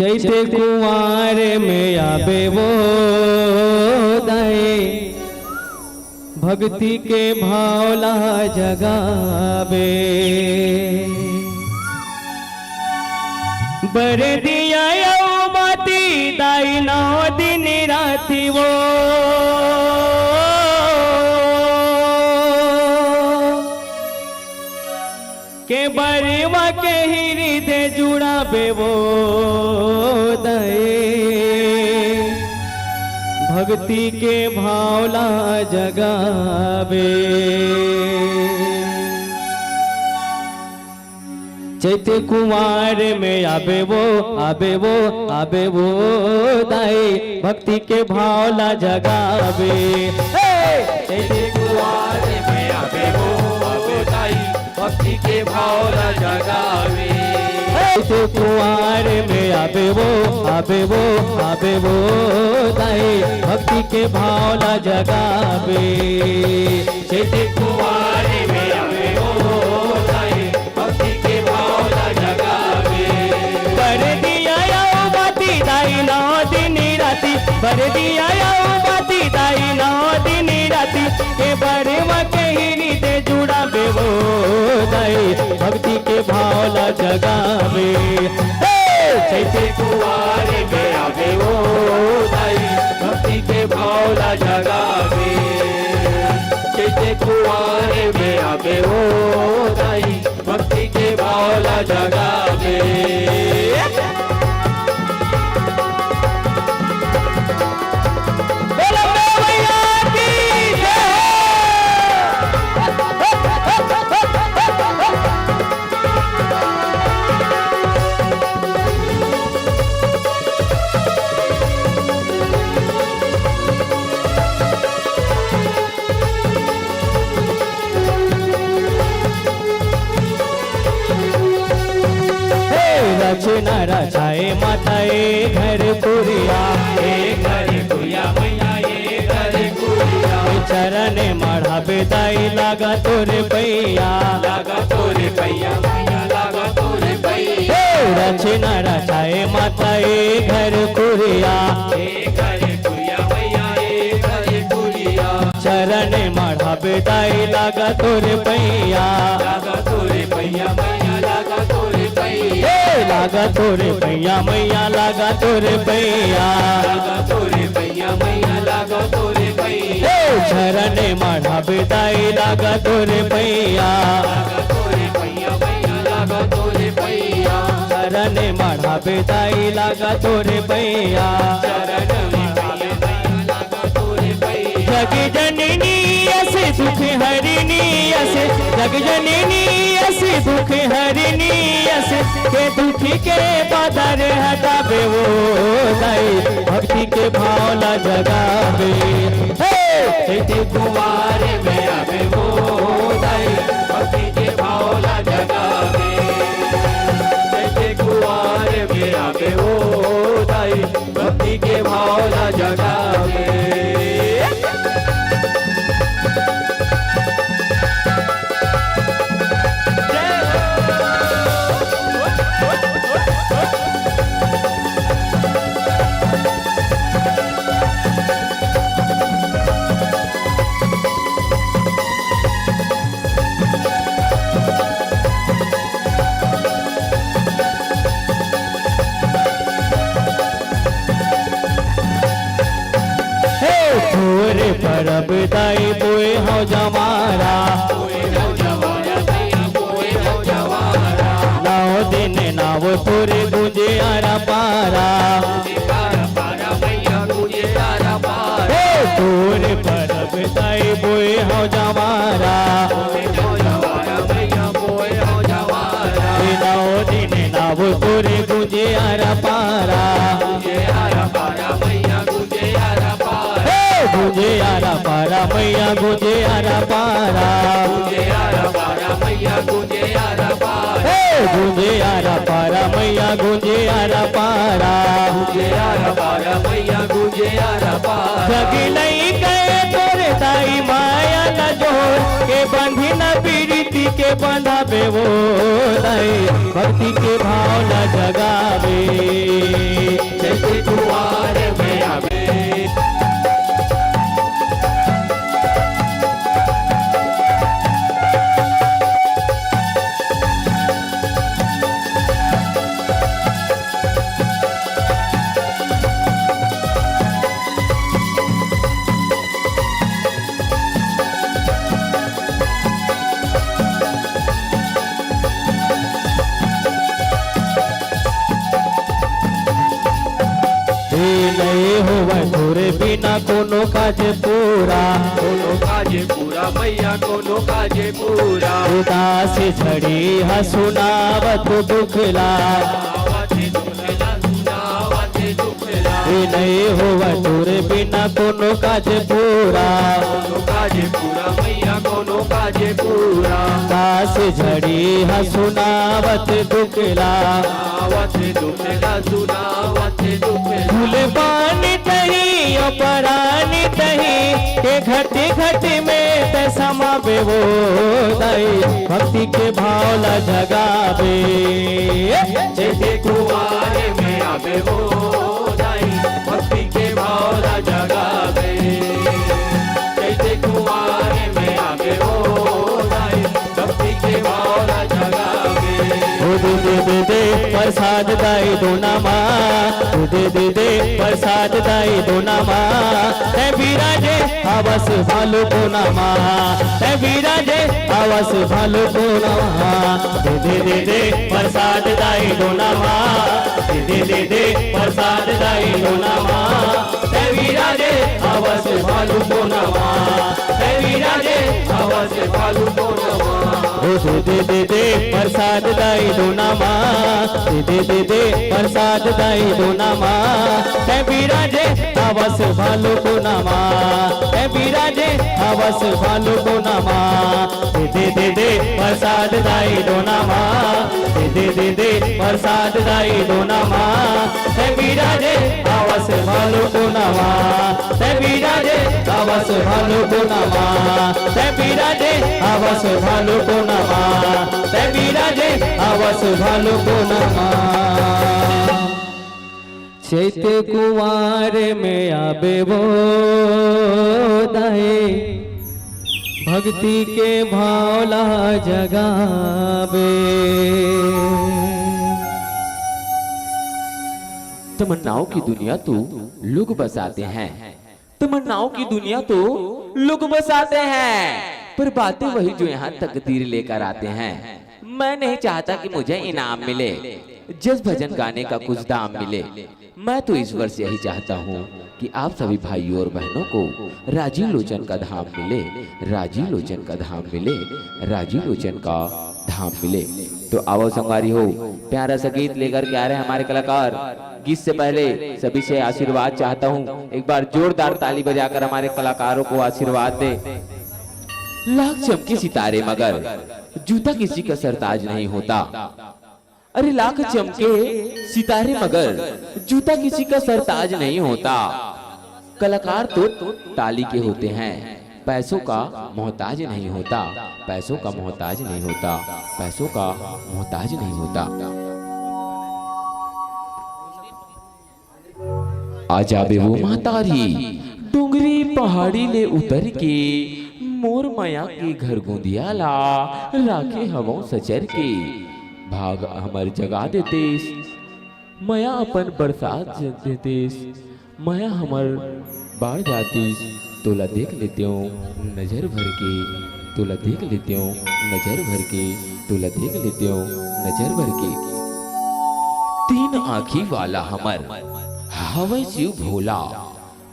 चैत कुंवार में आबे वो दाई, भक्ति के भाव ला जगाबे। बरदिया अउ माती दाई नौ दिन राती वो के बरवा के हृदय जुड़ाबे वो दाई, भक्ति के भाव ला जगाबे। चैत कुंवार में आबे वो, आबे वो, आबे वो दाई, भक्ति के भाव ला जगाबे। हे! चैत कुंवार में आबे वो, आबे दाई, भक्ति के भाव ला जगाबे। चैत कुंवार में आबे वो, आबे वो, आबे वो दाई, भक्ति के भाव ला जगाबे। चैत कुंवार में आबे वो दाई, भक्ति के भाव ला जगाबे। बरदिया अउ माती दाई नौ दिन राती, बरदिया अउ माती दाई नौ दिन राती, के बरवा के हृदय जुड़ाबे वो दाई, भक्ति के भाव ला जगाबे। हे! चैत कुंवार में आबे वो दाई, भक्ति के भाव ला जगाबे। चैत कुंवार में आबे वो दाई, भक्ति के भाव ला जगाबे। बोलो भैया की जय। हे रचना रचाए माता ए घर कुरिया, ए घर कुरिया मैया, ए घर कुरिया। चरण मढ़ाबे दाई लागा तोरे पैया, लागा तोरे पैया मैया, लागा तोरे पैया। हे रचना रचाए माता ए घर कुरिया, ए घर कुरिया मैया, ए घर कुरिया। चरण मढ़ाबे दाई लागा तोरे पैया, लागा तोरे पैया मैया, लागा तोरे पैया। हे लागा तोरे पैया मैया, लागा तोरे पैया। लागा तोरे पैया मैया, लागा तोरे पैया। हे चरण मढ़ाबे दाई लागा तोरे पैया, लागा तोरे पैया मैया, लागा तोरे पैया। चरण मढ़ाबे दाई लागा तोरे पैया, चरण मढ़ाबे दाई लागा तोरे पैया। जग जननी अस दुख हरिणी अस, जग जननी अस दुख हरिणी अस, के दुख के बादर हटाबे वो दाई, भक्ति के भाव ला जगाबे। हे! चैत कुंवार में आबे वो दाई, भक्ति के भाव ला जगाबे। चैत कुंवार में आबे वो दाई, भक्ति के भाव ला जगाबे। हे तोरे परब दाई बोए हव जवारा। नौ दिन नाव तोरे गूंजे आरा पारा। हे तोरे परब दाई बोए हव जवारा। नौ दिन नाव तोरे गूंजे आरा पारा। हे गूंजे आरा पारा मैया, गूंजे आरा पारा। हे गूंजे आरा पारा मैया, गूंजे आरा पारा। जग लई गए तोरे दाई माया ला जोर के, बंधी न पीरित के बंधाबे वो दाई, भक्ति के भाव ला जगाबे। चैते कुवार में आबे। हे नए होवय तोरे बिना कोनो काज पूरा। कोनो काज पूरा मैया, कोनो काज पूरा। उदास झड़ी ह सुनावत दुख ला। सुनावत दुख ला, सुनावत दुख ला। हे नए होवय तोरे बिना कोनो काज पूरा। कोनो काज पूरा मैया, कोनो काज पूरा। उदास झड़ी ह सुनावत दुख ला। सुनावत दुख ला, सुनावत दुख ला। फूल पानी तही, अपरानी तही, के घट घट में ते समाबे वो दाई, भक्ति के भाव ला जगाबे। चैते कुवार में आबे वो दाई, भक्ति के भाव ला जगाबे। चैते कुवार में आबे वो दाई, भक्ति के भाव ला जगाबे। ओ दे दे दे दे प्रसाद दाई दोना मा, ओ दे दे दे प्रसाद दाई दोना मा। तै बिराजे हवस भालू कोना मा, तै बिराजे हवस भालू कोना मा। दे दे दे दे प्रसाद दाई दोना मा, दे दे दे दे प्रसाद दाई दोना मा। तै बिराजे हवस भालू कोना मा, तै बिराजे हवस भालू कोना मा। ओ दे दे दे दे प्रसाद दाई दोना मा, दे दे दे दे प्रसाद दाई दोना मा। तै बिराजे हवस भालू कोना मा, तै बिराजे हवस भालू कोना मा। दे दे दे दे प्रसाद दाई दोना मा, दे दे दे दे प्रसाद दाई दोना मा। तै बिराजे हवस भालू कोना मा, तै बिराजे हवस भालू कोना मा, तै बिराजे हवस भालू कोना मा, तै बिराजे हवस भालू कोना मा। चैत कुवार में आबे वो दाई, भक्ति के भाव ला जगाबे। तमन्नाओं की दुनिया तो लोग बसाते हैं, तमन्नाओं की दुनिया तो लोग बसाते हैं, पर बातें वही जो यहाँ तकदीर लेकर आते हैं। मैं नहीं चाहता कि मुझे इनाम मिले, जस भजन गाने का कुछ दाम मिले। मैं तो ईश्वर से यही चाहता हूँ कि आप सभी भाइयों और बहनों को राजीव लोचन का धाम मिले, राजीव लोचन का धाम मिले, राजीव लोचन का धाम मिले। तो आओ संगवारी हो, प्यारा सा गीत लेकर के आ रहे हैं हमारे कलाकार। गीत से पहले सभी से आशीर्वाद चाहता हूँ, एक बार जोरदार ताली बजाकर हमारे कलाकारों को आशीर्वाद दे। लाख चमके सितारे मगर जूता किसी का सरताज नहीं होता। अरे लाख चमके सितारे मगर जूता किसी का सरताज नहीं होता। कलाकार तो ताली के होते हैं, पैसों का मोहताज नहीं होता, पैसों का मोहताज नहीं होता, पैसों का मोहताज नहीं होता। आ जाबे वो महतारी, डोंगरी पहाड़ी ले उतर के, मोर मया के घर गोंदिया ला राखे हवंव सचर के। भाग हमर जगा देतेस, मया अपन बरसात देतेस, मया हमर बाढ़ जातिस, तोला देख लेतेंव नजर भर के, तोला देख लेतेंव नजर भर के, तोला देख लेतेंव नजर भर के। तीन आँखी वाला हमर हवय शिव भोला,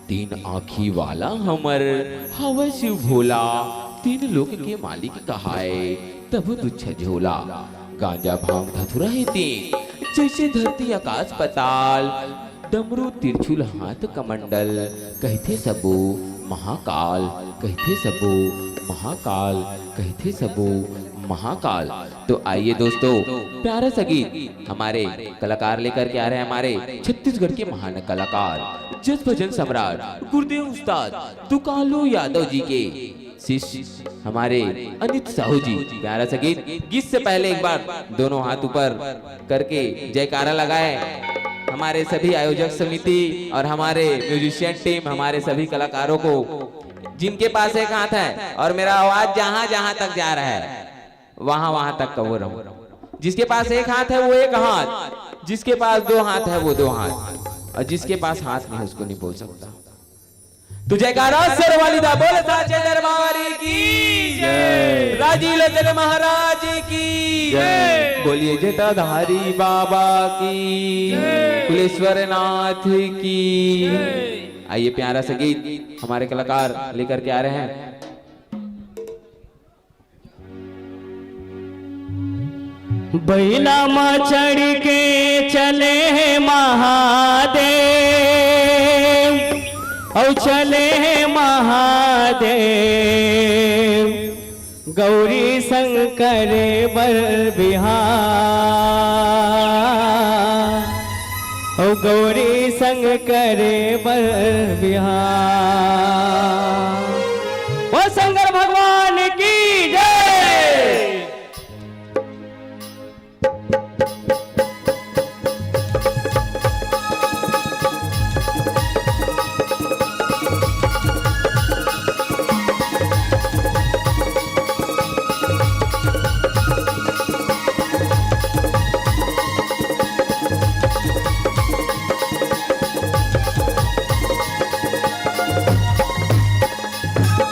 तीन आँखी वाला हमर हवय शिव भोला, तीन लोक के मालिक कहाय तभो तुच्छ झोला। गांजा भांग धतुरा हे तीन, जइसे धरती आकाश पताल, डमरू त्रिशूल हाथ कमंडल, कहिथे सबो महाकाल, कहिथे सबो महाकाल, कहिथे सबो महाकाल। तो आइए दोस्तों, प्यारा सा गीत हमारे कलाकार लेकर के आ रहे हैं, हमारे छत्तीसगढ़ के महान कलाकार, जस भजन सम्राट गुरुदेव उस्ताद दुकालू यादव जी के। शिष्य हमारे अनित साहू जी, प्यारा सा गीत। गीत से पहले एक बार दोनों हाथ ऊपर करके जयकारा लगाए हमारे सभी आयोजक समिति और हमारे म्यूजिशियन टीम, हमारे सभी कलाकारों को, जिनके पास एक हाथ है और मेरा आवाज जहां जहां तक जा रहा है, वहां वहां तक का वो रहो। जिसके पास एक हाथ है वो एक हाथ, जिसके पास दो हाथ है वो दो हाथ, और जिसके पास हाथ नहीं उसको नहीं बोल सकता। तो जयकारा शेर वाली दा, बोल साचे दरबार की जय। राजी लोचन महाराज की जय। बोलिए जटाधारी बाबा की जय। कुलेश्वर नाथ की जय। आइए, प्यारा सा गीत हमारे कलाकार लेकर के आ रहे हैं। बैला म चढ़ के चले हे महादेव, अउ चले हे महादेव, गौरी संग करे बर बिहाव, अउ गौरी संग करे बर बिहाव। ओ शंकर भगवान की जय।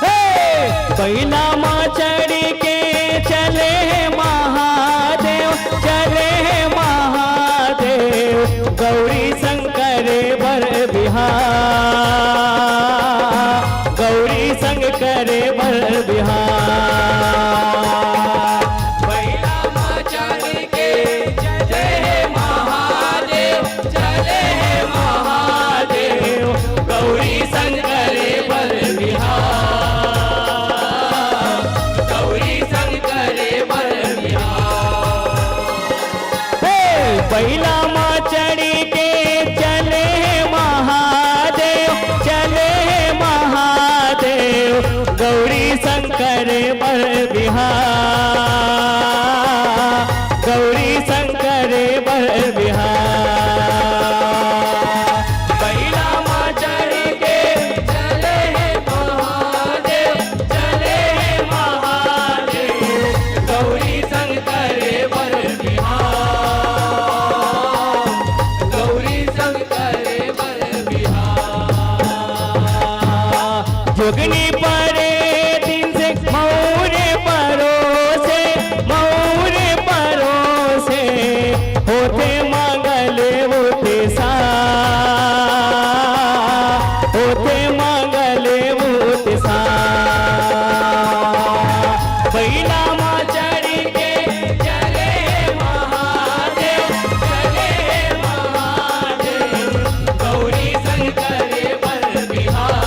हे! बैला म चढ़ के चले हे महादेव, चले हे महादेव, गौरी संग करे बर बिहाव, गौरी संग करे बर बिहाव। बैला म चढ़ के चले हे महादेव, चले हे महादेव, गौरी संग करे बर बिहाव, गौरी संग करे बर बिहाव। हे, बैला म चढ़ के चले हे महादेव, चले हे महादेव, गौरी संग करे बर बिहाव, गौरी संग करे बर बिहाव। बैला म चढ़ के चले हे महादेव, चले हे महादेव, गौरी संग करे बर बिहाव, गौरी संग करे बर बिहाव। जोगनी परे दिन से मौरे परोसे, मौरे परोसे, होथे मंगल उत्साह, होथे मंगल उत्साह। बैला म चढ़ के चले महादेव, चले महादेव, गौरी संग करे बर बिहाव,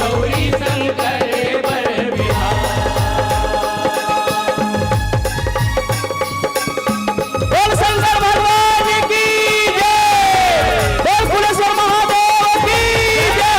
गौरी संग करे बर बिहाव। बोल शंकर भगवान की जय, बोल कुलेश्वर महादेव की जय।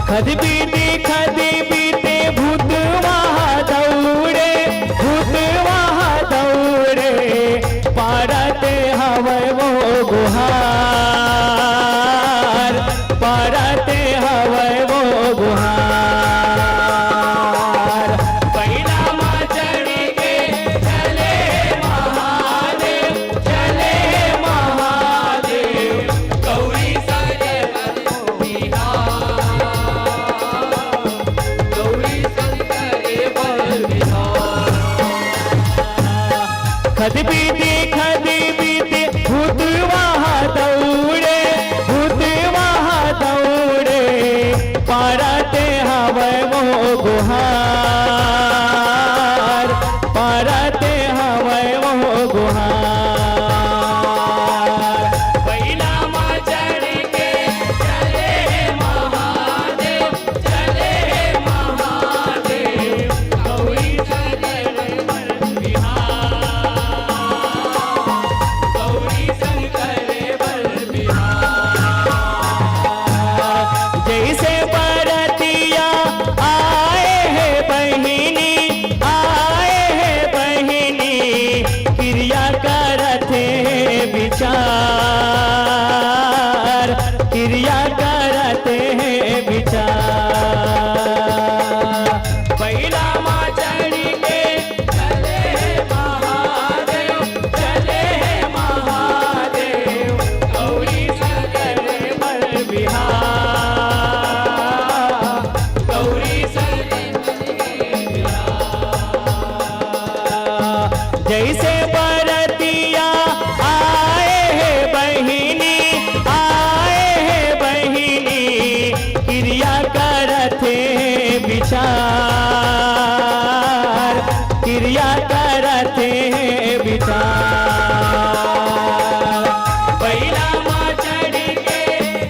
खद बीती, खद बीती भूतवा दौड़े, भूतवा दौड़े, पारत हवय वो गुहार, पारत हवय वो गुहार। बैला म चढ़ के चले महादेव, चले महादेव, गौरी संग करे बर बिहाव, गौरी संग करे बर बिहाव। खद बीती, खद बीती, भूतवा दौड़े, भूतवा दौड़े, पारत हवय वो गुहार, पारत हवय वो गुहार। किरिया करत हे बिचार। बइला मा चढ़ के चले हे महादेव, चले हे महादेव, गौरी शंकर बर बिहार, गौरी शंकर। जइसे बरतिया आए हे बहिनी, आए हे बहिनी, किरिया करत हे बिचार, किरिया करत हे बिचार। बइला मा चढ़ के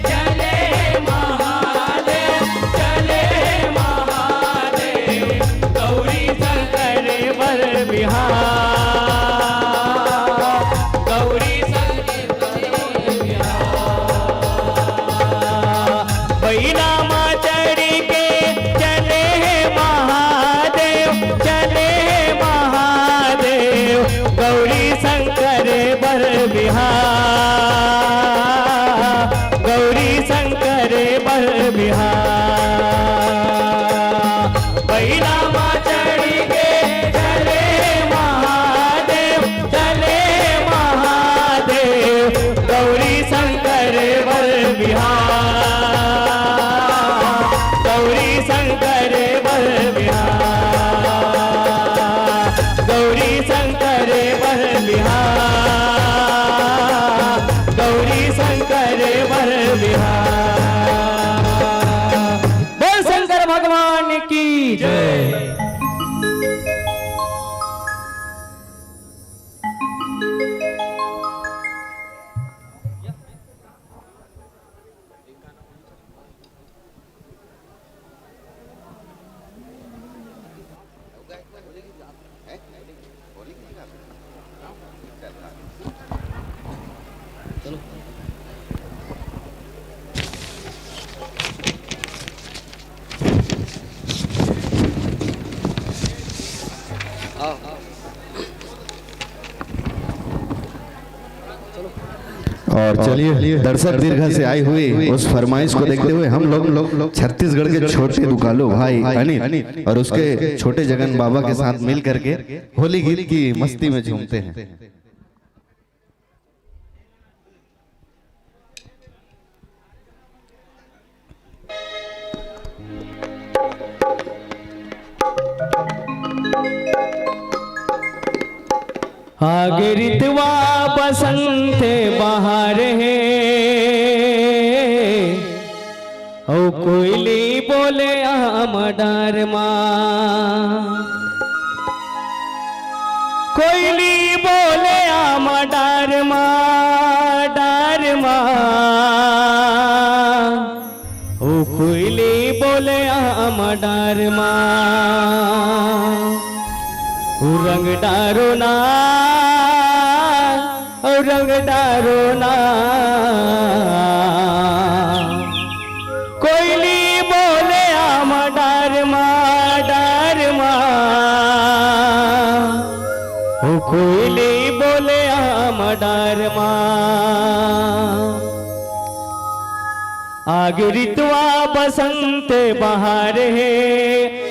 चले हे महादेव, चले हे महादेव, गौरी शंकर बर बिहार, गौरी शंकर बर बिहार। बइला मा चढ़ के चले हे महादेव, चले हे महादेव, गौरी शंकर बर बिहार, गौरी शंकर बर बिहार। बइला मा चढ़ के चले महादेव, चले महादेव, गौरी शंकर बर बिहार, गौरी शंकर बर बिहार, गौरी शंकर बर बिहार, गौरी शंकर बर बिहार। बोल शंकर भगवान की जय। और चलिए, दर्शक दीर्घा से आई हुई उस फरमाइश को देखते हुए हम लोग, लोग छत्तीसगढ़ के छोटे दुकालू भाई अनिल और उसके छोटे जगन बाबा के साथ मिल करके होली गीत की मस्ती में झूमते हैं। आगे रितवा बसंत बहार हे, अउ कोयली बोले आम डार मा। कोयली बोले आम डार मा, डार मा। ओ कोयली बोले आम डार मा। ओ रंग डारो ना, ओ रंग डारो ना। कोयली बोले आम डार मा, डार मा। ओ कोयली बोले आम डार मा। आगे रितवा बसंत बहार हे,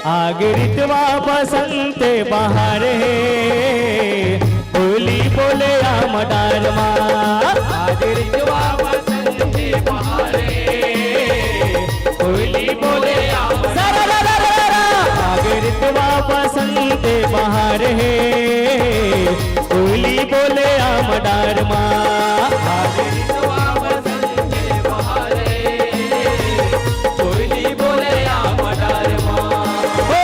आगे रितवा बसंत बहार हे, कोयली बोले आम डार मा। आगे रितवा बसंत बहार हे, कोयली बोले आम। सारा रा रा रा रा। आगे रितवा बसंत बहार हे, कोयली बोले आम डार मा। आगे रितवा बसंत बहार हे, कोयली बोले आम डार मा। ओ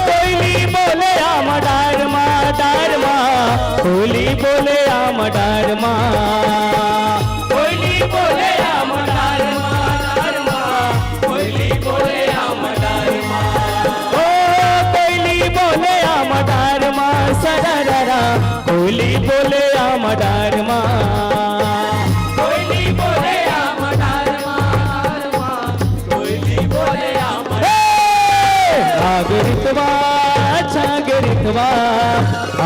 कोयली बोले आम डार मा, डार मा। कोयली बोले आम डार मा। कोयली बोले आम डार मा, डार मा। कोयली बोले आम डार मा। ओ कोयली बोले आम डार मा, सरररा। कोयली बोले आम डार मा। कोयली बोले आम डार मा, डार मा। कोयली बोले आम डार मा। हे! आगे रितवा, छागे रितवा,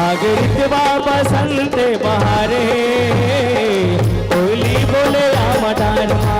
आगे रितवा बसंत बहार हे, कोयली बोले आम डार मा।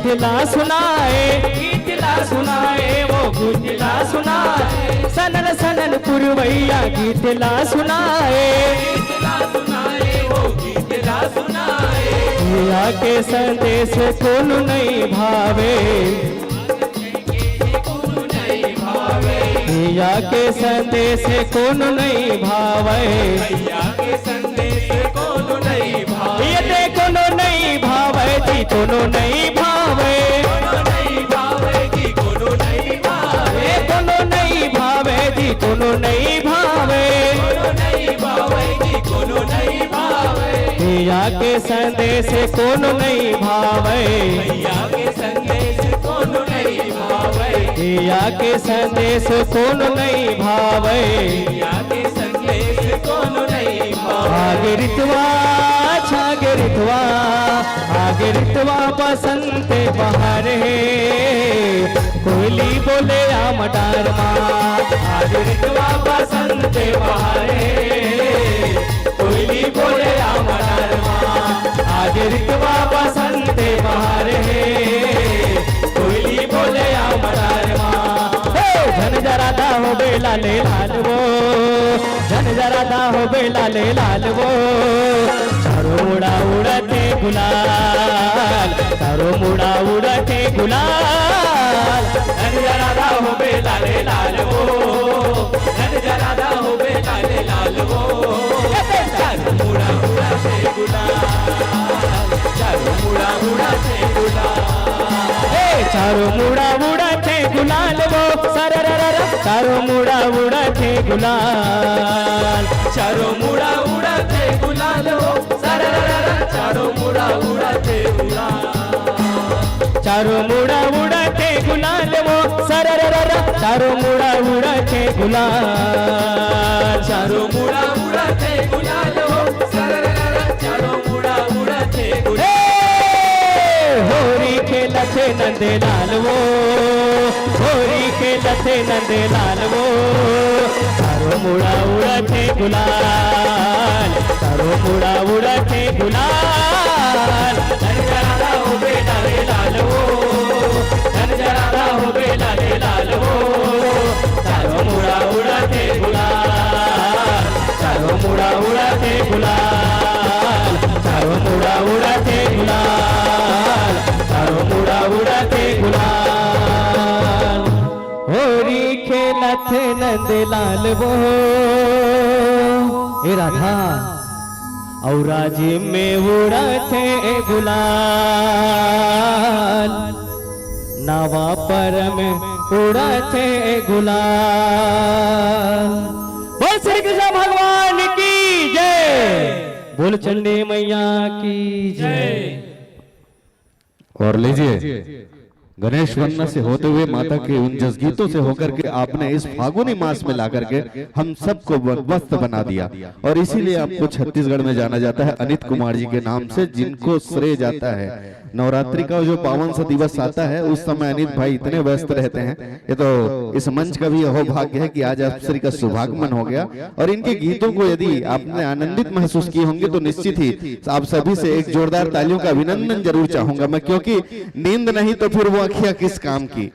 गीत ला सुनाए, गीत ला सुनाए, वो गीत ला सुनाए। सनन सनन पुरवैया गीत ला सुनाए, गीत ला सुनाए, वो गीत ला सुनाए। भैया के संदेश कोनो नहीं भावे, भैया के संदेश कोनो नहीं भावे। भैया के संदेश कोनो नहीं भावे। ये दे कोनो नहीं भावे जी, कोनो नहीं भावे। कोनो नहीं भावे जी, कोनो नहीं भावे। ये कोनो नहीं भावे जी, कोनो नहीं भावे। कोनो नहीं भावे जी, कोनो नहीं भावे। भैया के संदेश कोनो नहीं भावे। भैया के संदेश कोनो नहीं भावे। भैया के संदेश कोनो नहीं भावे। भैया के संदेश कोनो नहीं भावे। आगे रितवा, छागे रितवा, आगे रितवा बसंत बहार हे। कोयली बोले आम डार मा। आगे रितवा बसंत बहार हे। कोयली बोले आम डार मा। आगे रितवा बसंत बहार हे। कोयली बोले आम डार मा। हे, झन जरादा होबे लाले लाल वो, झन जरादा होबे लाले लाल वो। चारो मुड़ा उड़त हे गुलाल, चारो मुड़ा उड़त हे गुलाल। झन जरादा होबे लाले लाल वो, झन जरादा होबे लाले लाल वो। चारो मुड़ा उड़त हे गुलाल, चारो मुड़ा उड़त हे गुलाल। हे, चारो मुड़ा उड़त हे गुलाल वो, सरररर। चारो मुड़ा उड़त हे गुलाल, चारो मुड़ा उड़त हे गुलाल वो, सरररर। चारो मुड़ा उड़त हे गुलाल। चारो मुड़ा उड़त हे गुलाल वो, सरररर। चारो मुड़ा उड़त हे गुलाल, चारो मुड़ा उड़त हे गुलाल वो, सरररर। चारो मुड़ा उड़त हे गुलाल। हे, होरी खेलत हे नंदलाल वो, होरी खेलत हे नंदलाल वो। चारो मुड़ा उड़त हे गुलाल, चारो मुड़ा उड़त हे गुलाल। झन जरादा होबे लाले लाल वो, झन जरादा होबे लाले लाल वो। चारो मुड़ा उड़त हे गुलाल, चारो मुड़ा उड़त हे गुलाल, चारो मुड़ा उड़त हे गुलाल, चारो मुड़ा उड़त हे गुलाल। होरी खेलत हे नंदलाल वो। हे राधा, अउ राजिम में उड़त हे गुलाल, नवापर में उड़त हे गुलाल। बोल श्री कृष्ण भगवान की जय, बोल चंडी मैया की जय। और लीजिए, गणेश वंदना से होते हुए माता के उन जसगीतों से होकर के आपने इस फागुनी मास में ला करके हम सबको व-, मस्त बना दिया। और इसीलिए आपको छत्तीसगढ़ में जाना जाता है अनित कुमार जी के नाम से, जिनको श्रेय जाता है नवरात्रि का जो पावन सा दिवस आता है, उस समय अनित भाई इतने व्यस्त रहते हैं। ये तो इस मंच का भी अहोभाग्य है कि आज आप सभी का शुभागमन हो गया। और इनके गीतों को यदि आपने आनंदित महसूस किए होंगे तो निश्चित ही आप सभी से एक जोरदार तालियों का अभिनंदन जरूर चाहूंगा मैं, क्योंकि नींद नहीं तो फिर वो अखियां किस काम की,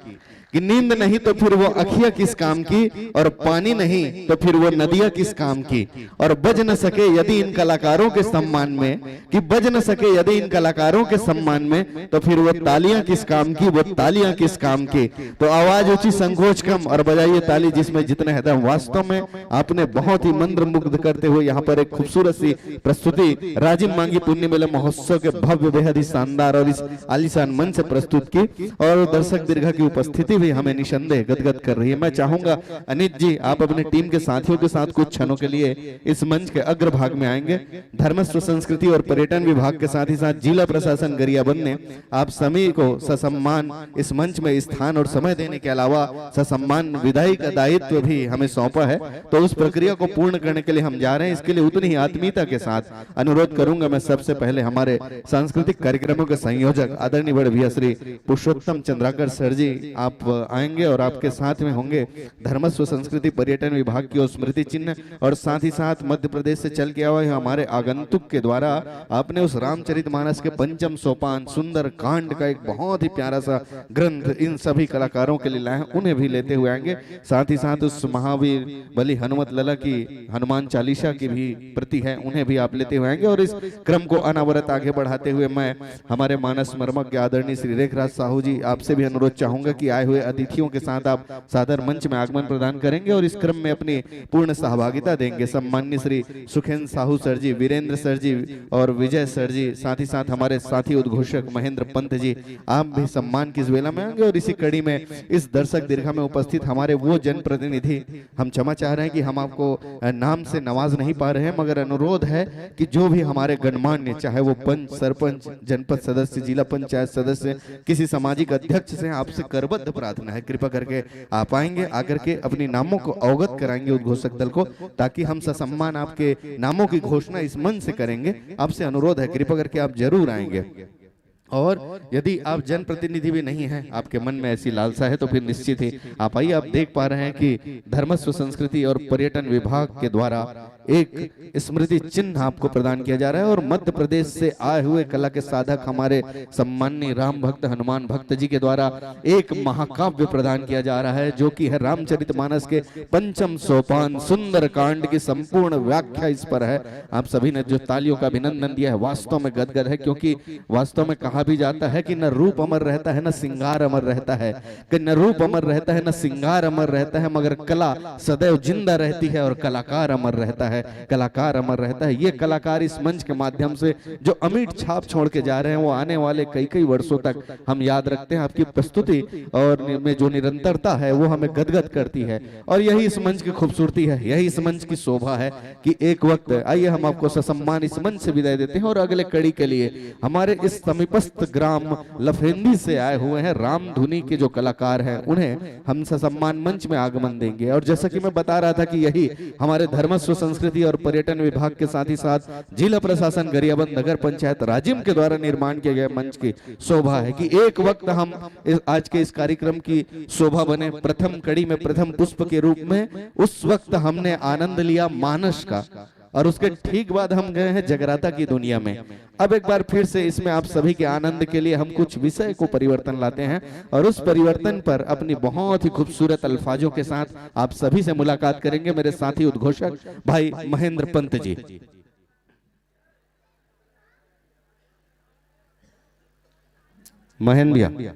कि नींद नहीं तो फिर वो अखियां किस काम की, और पानी नहीं तो फिर वो नदियां किस काम की। और बज न सके यदि इन कलाकारों के सम्मान में, कि बज न सके यदि इन कलाकारों के सम्मान में, तो फिर वो तालियां किस काम की, वो तालियां किस काम की। तो आवाज ऊंची, संकोच कम और बजाइए ताली जिसमें जितने हैं दम। वास्तव में आपने बहुत ही मंत्रमुग्ध करते हुए यहाँ पर एक खूबसूरत सी प्रस्तुति राजिम मांगी पुन्नी मेला महोत्सव के भव्य, बेहद ही शानदार और इस आलीशान मंच से प्रस्तुत की, और दर्शक दीर्घा की उपस्थिति भी हमें निसंदेह गदगद कर रही है। मैं चाहूंगा अनित जी, आप अपने टीम के साथियों के साथ कुछ क्षणों के लिए इस मंच के अग्रभाग में आएंगे। धर्मस्व संस्कृति और पर्यटन विभाग के साथ ही साथ जिला प्रशासन गरियाबंद ने आप सभी को ससम्मान इस मंच में स्थान और समय देने के अलावा ससम्मान विदाई का दायित्व भी हमें सौंपा है। तो उस प्रक्रिया को पूर्ण करने के लिए हम जा रहे हैं। इसके लिए उतनी ही आत्मीयता के साथ अनुरोध करूंगा मैं सबसे पहले हमारे सांस्कृतिक कार्यक्रमों के संयोजक आदरणीय बड़े भैया श्री पुरुषोत्तम चंद्राकर सर जी, आप आएंगे और आपके साथ में होंगे धर्मस्व संस्कृति पर्यटन विभाग की ओर स्मृति चिन्ह, और साथ ही साथ मध्य प्रदेश से चल के आए हुए हमारे आगंतुक के द्वारा आपने उस रामचरितमानस के पंचम सोपान सुंदर कांड का एक बहुत ही प्यारा सा ग्रंथ इन सभी कलाकारों के लिए लाए हैं, उन्हें भी लेते हुए आएंगे। साथ ही साथ उस महावीर बलि हनुमत लला की हनुमान चालीसा की भी प्रति है, उन्हें भी आप लेते हुए आएंगे। और इस क्रम को अनावरत आगे बढ़ाते हुए मैं हमारे मानस मर्मज्ञ आदरणीय श्री रेखराज साहू जी, आपसे भी अनुरोध चाहूंगा कि आए हुए अतिथियों के साथ आप सादर मंच में आगमन प्रदान करेंगे और इस क्रम में अपनी पूर्ण सहभागिता देंगे। सम्माननीय श्री सुखेंद्र साहू सर जी, वीरेंद्र सर जी और विजय सर जी, साथ ही साथ हमारे साथी उद्घोषक महेंद्र पंत जी, आप भी सम्मान की इस वेला में आएंगे। और इसी कड़ी में इस दर्शक दीर्घा में उपस्थित हमारे वो जनप्रतिनिधि, हम क्षमा चाह रहे हैं कि हम आपको, अ, नाम से नवाज नहीं पा रहे हैं, मगर अनुरोध है कि जो भी हमारे गणमान्य, चाहे वो पंच, सरपंच, जनपद सदस्य, जिला पंचायत सदस्य, किसी सामाजिक अध्यक्ष से आपसे करबद्ध प्रार्थना है, कृपा करके आप आएंगे, आकर के अपने नामों को अवगत कराएंगे उद्घोषक दल को, ताकि हम ससम्मान आपके नामों की घोषणा इस मंच से करेंगे। आपसे अनुरोध है, कृपा करके आप जरूर आएंगे। और यदि आप जनप्रतिनिधि भी नहीं हैं, आपके मन में ऐसी लालसा है, तो फिर निश्चित ही आप आइए। आप देख पा रहे हैं कि धर्मस्व संस्कृति और पर्यटन विभाग के द्वारा एक स्मृति चिन्ह आपको प्रदान किया जा रहा है और मध्य प्रदेश से आए हुए कला के साधक हमारे सम्माननीय राम भक्त हनुमान भक्त जी के द्वारा एक महाकाव्य प्रदान किया जा रहा है, जो कि है रामचरितमानस के पंचम सोपान सुंदरकांड की संपूर्ण व्याख्या इस पर है। आप सभी ने जो तालियों का अभिनंदन दिया है, वास्तव में गदगद है, क्योंकि वास्तव में कहा भी जाता है कि न रूप अमर रहता है, न श्रृंगार अमर रहता है, कि न रूप अमर रहता है, न श्रृंगार अमर रहता है, मगर कला सदैव जिंदा रहती है और कलाकार अमर रहता है, कलाकार अमर रहता है। ये कलाकार इस मंच के माध्यम से जो अमिट छाप छोड़ के जा रहे हैं, वो आने वाले कई कई वर्षों तक हम याद रखते हैं। आपकी प्रस्तुति और नि-, में जो निरंतरता है, वो हमें गदगद करती है और यही इस मंच की खूबसूरती है, यही इस मंच की शोभा है कि एक वक्त, आइए, हम आपको ससम्मान इस मंच से विदाई देते हैं और अगले कड़ी के लिए हमारे इस समीपस्थ ग्राम लफेंदी से आए हुए हैं रामधुनी के जो कलाकार हैं, उन्हें हम ससम्मान मंच में आगमन देंगे। और जैसा कि मैं बता रहा था कि यही हमारे धर्मस्व संस्कृति और पर्यटन विभाग के साथ ही साथ जिला प्रशासन गरियाबंद नगर पंचायत राजिम के द्वारा निर्माण किए गए मंच की शोभा है कि एक वक्त हम इस, आज के इस कार्यक्रम की शोभा बने, प्रथम कड़ी में प्रथम पुष्प के रूप में उस वक्त हमने आनंद लिया मानस का, और उसके ठीक बाद हम गए हैं जगराता की दुनिया में। अब एक बार फिर से इसमें आप सभी के आनंद के लिए हम कुछ विषय को परिवर्तन लाते हैं और उस परिवर्तन पर अपनी बहुत ही खूबसूरत अल्फाजों के साथ आप सभी से मुलाकात करेंगे मेरे साथी उद्घोषक भाई महेंद्र पंत जी। महेंद्र भैया।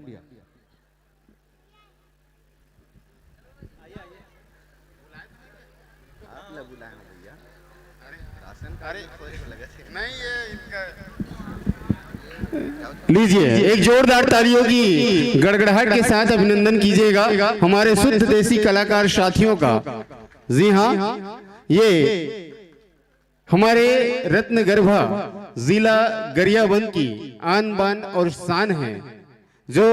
लीजिए, एक जोरदार तालियों की गड़गड़ाहट के साथ अभिनंदन कीजिएगा हमारे शुद्ध देसी कलाकार साथियों का। जी हाँ, ये हमारे रत्न गर्भा जिला गरियाबंद की आन बान और शान है, जो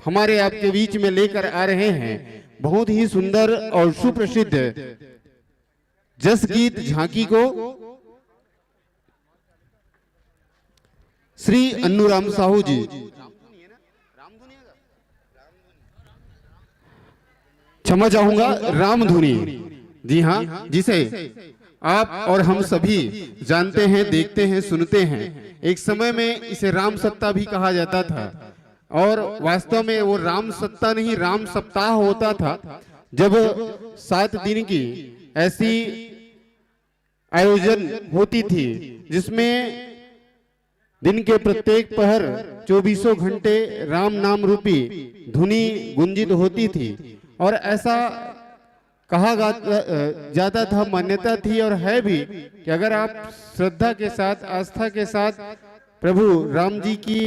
हमारे आपके बीच में लेकर आ रहे हैं बहुत ही सुंदर और सुप्रसिद्ध जस गीत झांकी को। श्री अन्नूराम साहू जी, क्षमा चाहूंगा, रामधुनी। जी हाँ, जिसे आप और हम सभी जानते हैं, देखते हैं, सुनते हैं। एक समय में इसे राम सत्ता भी कहा जाता था और वास्तव में वो राम सत्ता नहीं, राम सप्ताह होता था, जब सात दिन की ऐसी आयोजन होती थी जिसमें दिन के प्रत्येक पहर चौबीसों घंटे राम नाम रूपी धुनी गुंजित होती थी। और ऐसा कहा गा-, अ, जाता था, मान्यता थी और है भी कि अगर आप श्रद्धा के साथ, आस्था के साथ प्रभु राम जी की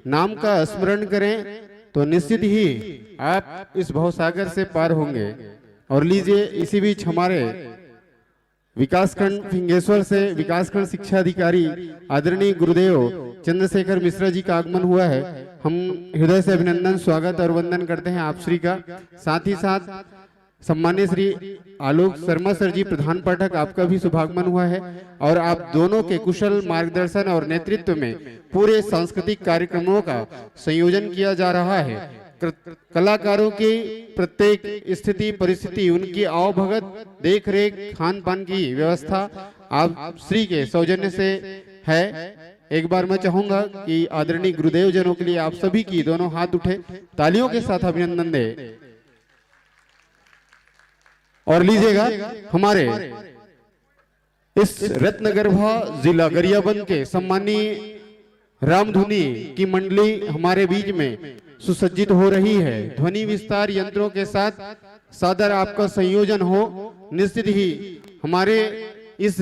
नाम का स्मरण करें तो निश्चित ही आप इस भवसागर से पार होंगे। और लीजिए, इसी बीच हमारे विकासखंड फिंगेश्वर से विकासखंड शिक्षा अधिकारी आदरणीय गुरुदेव चंद्रशेखर मिश्रा जी का आगमन हुआ है। हम हृदय से अभिनंदन, स्वागत और वंदन करते हैं आप श्री का। साथ ही साथ सम्मान्य श्री आलोक शर्मा सर जी, प्रधान पाठक, आपका भी शुभागमन हुआ है और आप दोनों के कुशल मार्गदर्शन और नेतृत्व में पूरे सांस्कृतिक कार्यक्रमों का संयोजन किया जा रहा है। कृ-, कलाकारों की प्रत्येक स्थिति परिस्थिति, उनकी आवभगत, देख रेख, खान पान की व्यवस्था आप श्री के सौजन्य से है। एक बार मैं चाहूंगा कि आदरणीय गुरुदेव जनों के लिए आप सभी की दोनों हाथ उठे, तालियों के साथ अभिनंदन दे। और लीजिएगा, हमारे इस रत्नगर्भा जिला गरियाबंद के सम्मानीय रामधुनी की मंडली हमारे बीच में सुसज्जित हो रही है। ध्वनि विस्तार यंत्रों के साथ सादर आपका संयोजन हो। निश्चित ही हमारे इस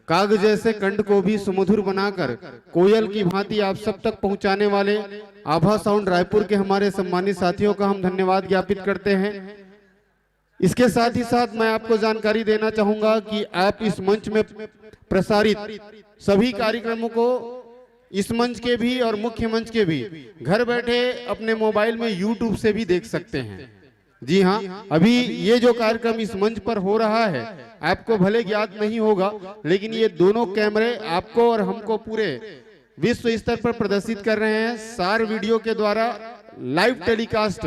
काग जैसे कंठ को भी सुमधुर बनाकर कोयल की भांति आप सब तक पहुंचाने वाले आभा साउंड रायपुर के हमारे सम्मानित साथियों का हम धन्यवाद ज्ञापित करते हैं। इसके साथ ही साथ मैं आपको जानकारी देना चाहूंगा कि आप इस मंच में प्रसारित सभी कार्यक्रमों को, इस मंच के भी और मुख्य मंच के भी, घर बैठे अपने मोबाइल में YouTube से भी देख सकते हैं। जी हाँ, अभी ये जो कार्यक्रम इस मंच पर हो रहा है, आपको भले ज्ञात नहीं होगा, लेकिन ये दोनों कैमरे आपको और हमको पूरे विश्व स्तर पर प्रदर्शित कर रहे हैं। सार वीडियो के द्वारा लाइव टेलीकास्ट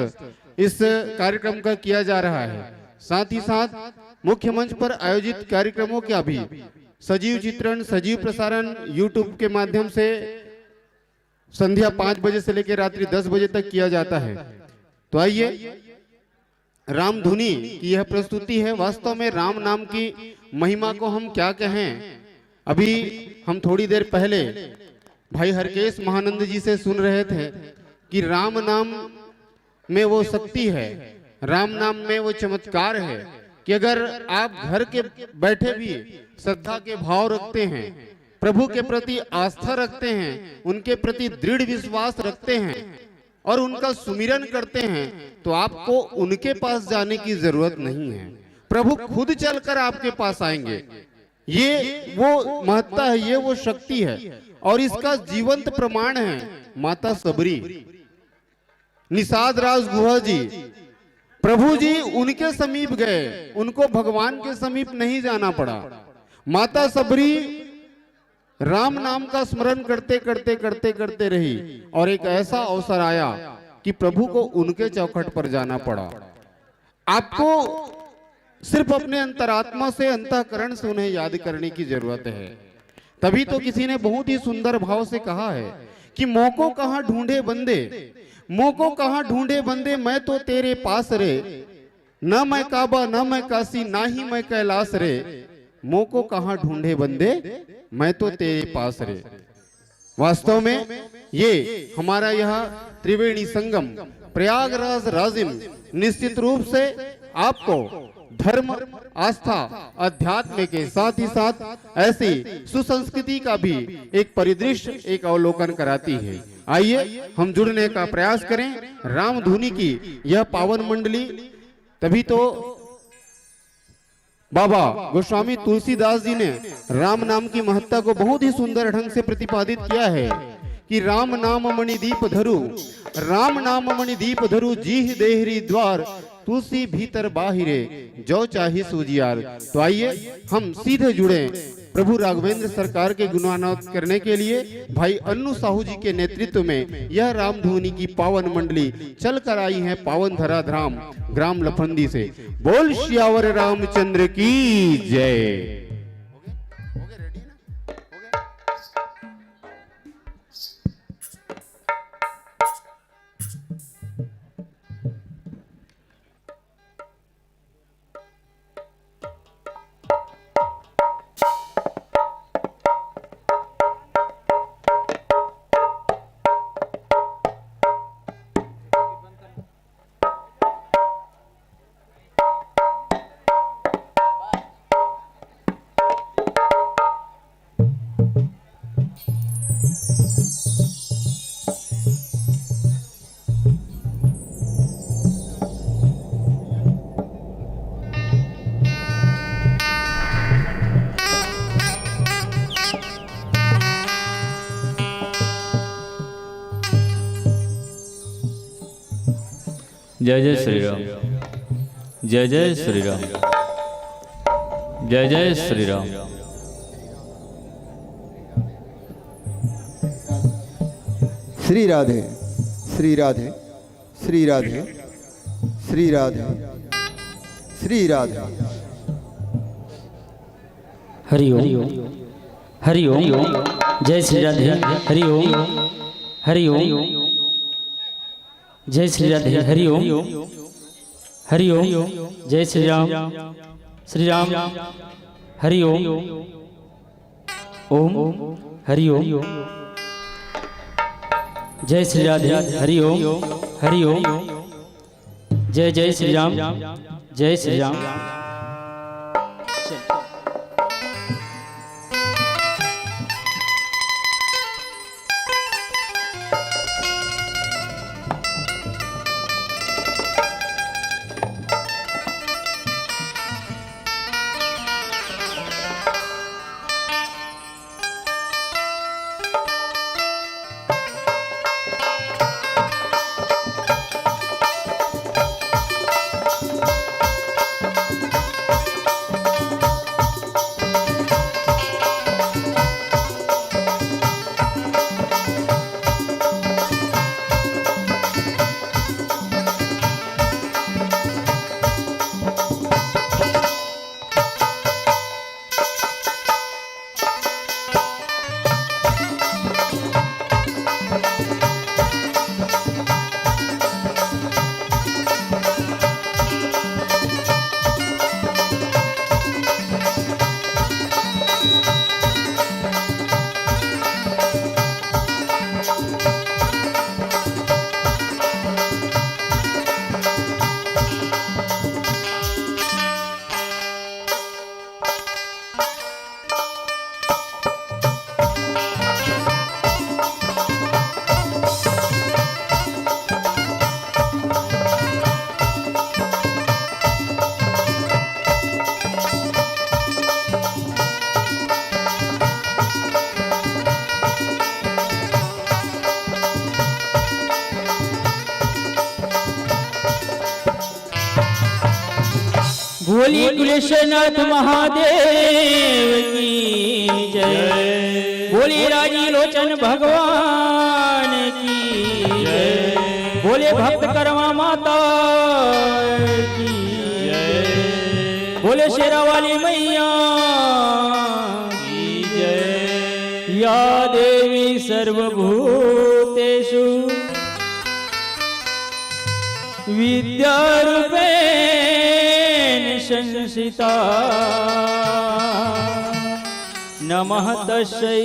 इस कार्यक्रम का किया जा रहा है। साथ ही साथ मुख्य मंच पर आयोजित कार्यक्रमों का भी सजीव चित्रण, सजीव प्रसारण YouTube के माध्यम से संध्या पाँच बजे से लेकर रात्रि दस बजे तक किया जाता है। तो आइए, रामधुनी की यह प्रस्तुति है। वास्तव में राम नाम की महिमा को हम क्या कहें, अभी हम थोड़ी देर पहले भाई हरकेश महानंद जी से सुन रहे थे कि राम नाम में वो शक्ति है, राम नाम में वो चमत्कार है कि अगर आप घर के बैठे भी श्रद्धा के भाव रखते हैं, प्रभु के प्रति आस्था रखते हैं, उनके प्रति दृढ़ विश्वास रखते हैं और उनका सुमिरन करते हैं, तो आपको उनके पास जाने की जरूरत नहीं है, प्रभु खुद चलकर आपके पास आएंगे। ये वो महत्ता है, ये वो शक्ति है और इसका जीवंत प्रमाण है माता सबरी। निषाद राज गुहा जी, प्रभु जी उनके समीप गए, उनको भगवान के समीप नहीं जाना पड़ा। माता सबरी राम नाम का स्मरण करते करते करते करते रही और एक ऐसा अवसर आया कि प्रभु को उनके चौखट पर जाना पड़ा। आपको सिर्फ अपने अंतरात्मा से, अंतःकरण से उन्हें याद करने की जरूरत है। तभी तो किसी ने बहुत ही सुंदर भाव से कहा है कि मोको कहाँ ढूंढे बंदे, मोको कहाँ ढूंढे बंदे, मैं तो तेरे पास रे। न मैं काबा, न मैं काशी, ना ही मैं कैलाश रे। मोको कहाँ ढूंढे बंदे, मैं तो तेरे पास रे। वास्तव में ये हमारा यह त्रिवेणी संगम प्रयागराज राजिम निश्चित रूप से आपको धर्म, आस्था, अध्यात्म के साथ ही साथ ऐसी सुसंस्कृति का भी एक परिदृश्य, एक अवलोकन कराती है। आइए, हम जुड़ने का प्रयास करें रामधुनी की यह पावन मंडली। तभी तो बाबा गोस्वामी तुलसीदास जी ने राम नाम की महत्ता को बहुत ही सुंदर ढंग से प्रतिपादित किया है कि राम नाम मणि दीप धरु, राम नाम मणि दीप धरु, जीहि देहि हरि द्वार, तुलसी भीतर बाहिरे, जो चाहिस उजियार। तो आइए, हम सीधे जुड़े प्रभु राघवेंद्र सरकार के गुणगान करने के लिए भाई अन्नू साहू जी के नेतृत्व में यह रामधुनी की पावन मंडली चल कर आई है पावन धरा धाम ग्राम लफंदी से। बोल सियावर रामचंद्र की जय। जय जय श्री राम। जय जय श्री राम। जय जय श्री राम। श्री राधे, श्री राधे। श्री राधे, श्री राधे, श्री राधे। हरि ओम। हरि ओम। जय श्री राधे। हरि ओम। हरि ओम। जय श्री राधे। हरि ओम। हरि ओम। जय श्री राम। श्री राम। हरि ओम। ओम। हरि ओम। जय श्री राधे। हरि ओम। हरि ओम। जय जय श्री राम। जय श्री राम। बोलिए कुलेश्वरनाथ महादेव की जय। बोलिए राजी लोचन भगवान की जय। बोलिए भक्त कर्मा माता की जय। बोलिए शेरा वाली मैया की जय। या देवी सर्वभूतेषु विद्यारूपेण संस्थिता। नमः तस्यै,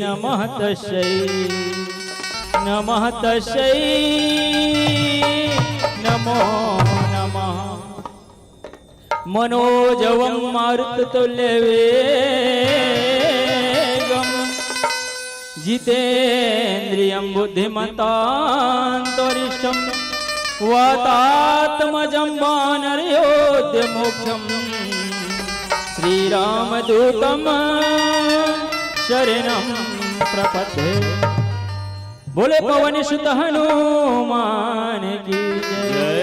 नमः तस्यै, नमः तस्यै, नमो नमः। मनोजवं मारुततुल्यवेगं जितेन्द्रियं बुद्धिमतां वरिष्ठं वातात्मजं वानरयोध्यमुख्यं श्रीरामदूतं शरणं प्रपद्ये। बोले पवन सुत हनुमान की जय।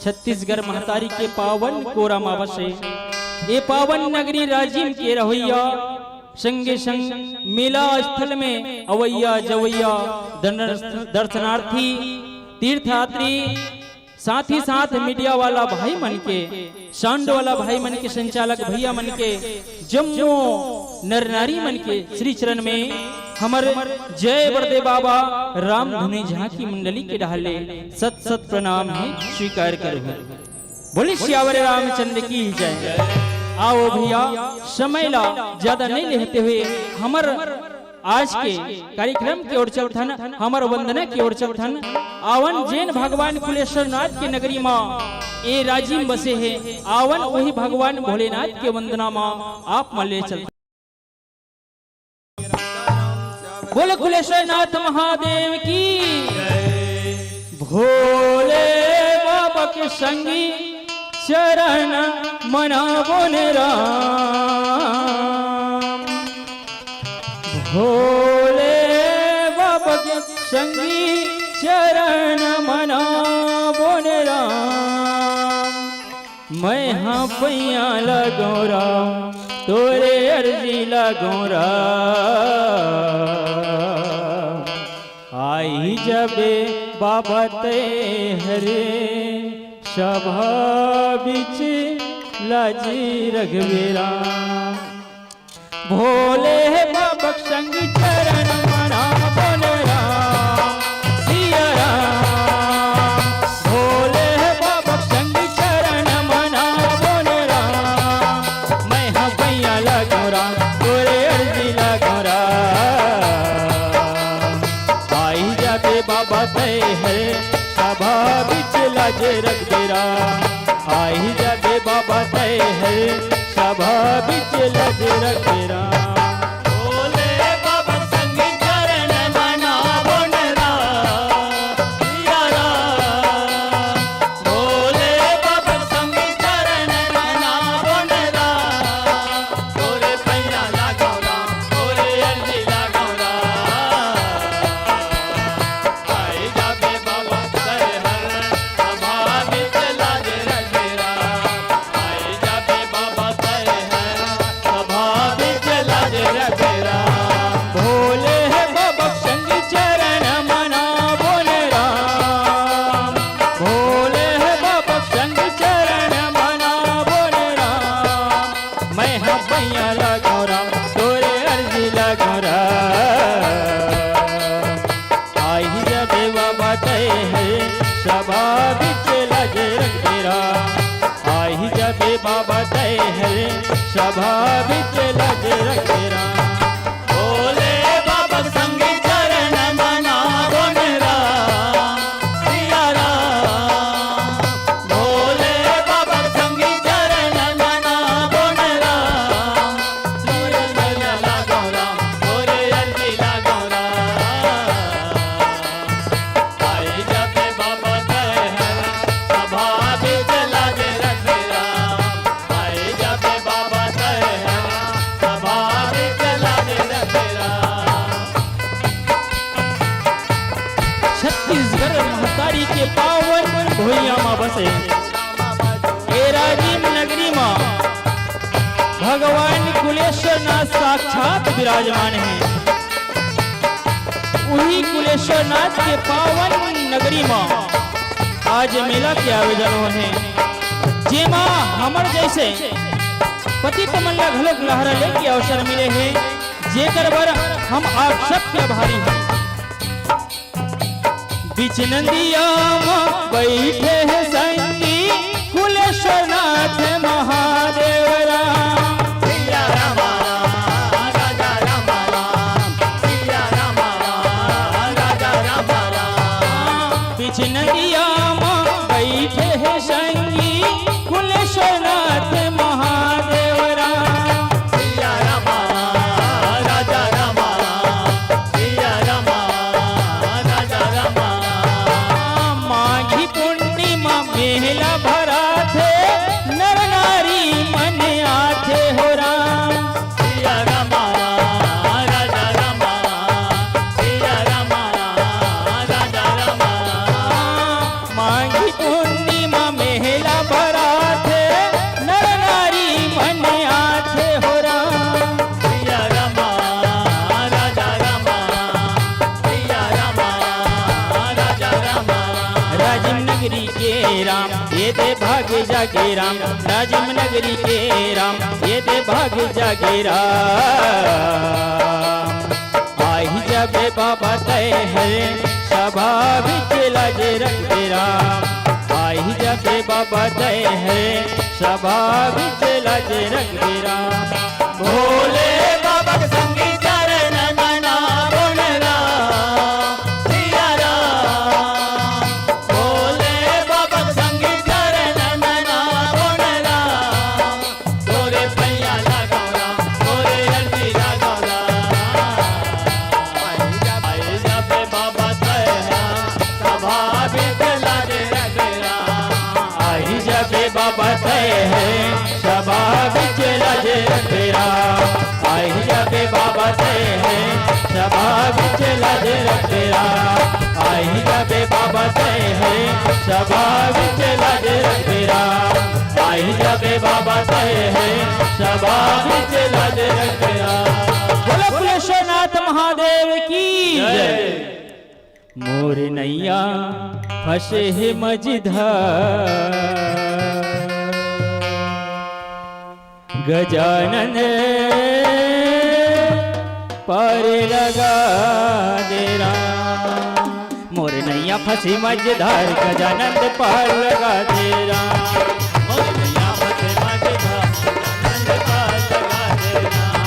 छत्तीसगढ़ महतारी के पावन कोरा म बसे ए पावन नगरी राजिम के रहवइया, संगे संग मेला स्थल में अवइया जवइया दन-, दर्शनार्थी, तीर्थयात्री, साथ ही साथ मीडिया वाला भाई मन के, साउंड वाला भाई मन के, संचालक भैया मन के, जम्मो नर नारी मन के श्री चरण में हमर जय बरदे बाबा राम धुनी झांकी मंडली के डहार ले सत सत प्रणाम हे, स्वीकार करहु। बोले सियावर रामचंद्र की जय। आओ भैया, समय ला ज्यादा नहीं लेते हुए हमर आज के कार्यक्रम के ओर चलथन, हमर वंदना के ओर चलथन। आवन जेन भगवान कुलेश्वर नाथ के नगरी मा ए राजिम बसे हे, आवन वही भगवान भोलेनाथ के वंदना मा आप मन ले चलथन। बोल कुलेश्वर नाथ महादेव की। भोले बाबा के संगी चरण मनाबो ने राम। भोले बाबा के संगी चरण मनाबो ने राम। मैं हाँ पैया लगौं राम, तोरे अर्जी लगौं राम। आही जबे बाबा तैं हरे, सभा बीच लाज रखबे राम। भोले बाबा संग चरण मना बोन राम, सिया राम। भोले बाबा संग चरण मना बोन राम, मैं हा पैया लागों राम, तोरे अर्जी लागों राम। आही जाबे बाबा तैं हरे, सभा बीच लाज रखबे राम। आही जाबे बाबा तैं हरे, सभा बीच लाज रखबे राम। भोले बाबा संग चरण मना बोन राम, सिया राम। भोले बाबा संग चरण मना बोन राम, तोरे पैया लागों राम, तोरे अर्जी लागों राम। आही जाबे बाबा तैं हरे, सभा बीच लाज रखबे राम। आही जाबे बाबा तैं हरे, सभा बीच लाज रखबे राम। भोले बाबा संग चरण मना बोन राम। भोले बाबा संग चरण मना बोन राम, मैं हा पैया लागों राम, तोरे अर्जी लागों राम। आही जाबे बाबा तैं हरे, सभा बीच लाज रखबे राम। आही जाबे बाबा तैं हरे, सभा बीच लाज रखबे राम। भोले बाबा संग चरण मना बोन राम, सिया राम। भोले बाबा संग चरण मना बोन राम, तोरे पैया लागों राम, तोरे अर्जी लागों राम। आही जाबे बाबा तैं हरे, सभा बीच लाज रखबे राम। आही जाबे बाबा तैं हरे, सभा बीच लाज रखबे राम। छत्तीसगढ़ महतारी के पावन भुइयां म बसे ए राजिम नगरी म भगवान कुलेश्वर नाथ साक्षात विराजमान हे। उही कुलेश्वर नाथ के पावन नगरी म आज मेला के आयोजन होहे, जेमा हमर जइसे पतित मन ला घलोक लहरा ले के अवसर मिले हे, जेकर बर हम आप सबके आभारी हन। बीच नदिया म बइठे हे संगी कुलेश्वर नाथ महादेव राम। सिया राम राम, राजा राम राम, सिया राम राम, राजा राम राम। बीच नदिया म बइठे हे संगी कुलेश्वर नाथ महादेव राम। सिया राम, राजा राम, सिया राम, राजा राम। माघी पूर्णिमा मेला भराथे, नर नारी मन आथे हो राम। सिया राम, राजा राम, सिया राम, राजा राम। माघी पूर्णिमा मेला भराथे, नर नारी मन आथे हो राम। सिया राम, राजा राम, सिया राम, राजा राम। राजिम नगरी के राम, ये दे भाग जागे राम। राजिम नगरी के राम, ये दे भाग जागे राम। आही जाबे बाबा तैं हरे, सभा बीच लाज रखबे राम। आही जाबे बाबा तैं हरे, सभा बीच लाज रखबे राम। भोले बाबा के संगी चरण मना बोन राम, सिया राम। भोले बाबा के संगी चरण मना बोन राम। तोरे पैया लागों राम, तोरे अर्जी लागों राम। आही जाबे बाबा तैं हरे, सभा बीच लाज रखबे राम। आही जाबे बाबा तैं हरे, सभा बीच लाज रखबे राम। आही जाबे बाबा तैं हरे, सभा बीच लाज रखबे राम। आही जाबे बाबा तैं हरे, सभा बीच लाज रखबे राम। आही जाबे बाबा तैं हरे, सभा बीच लाज रखबे राम। बोलो कुलेश्वर नाथ महादेव की जय। जय। मोर नैया फंसे हे मझधार, गजानन पार लगा दे राम। मोर नैया फंसे मझधार, गजानन पार लगा दे राम। मोर नैया फंसे मझधार, गजानन पार लगा दे राम।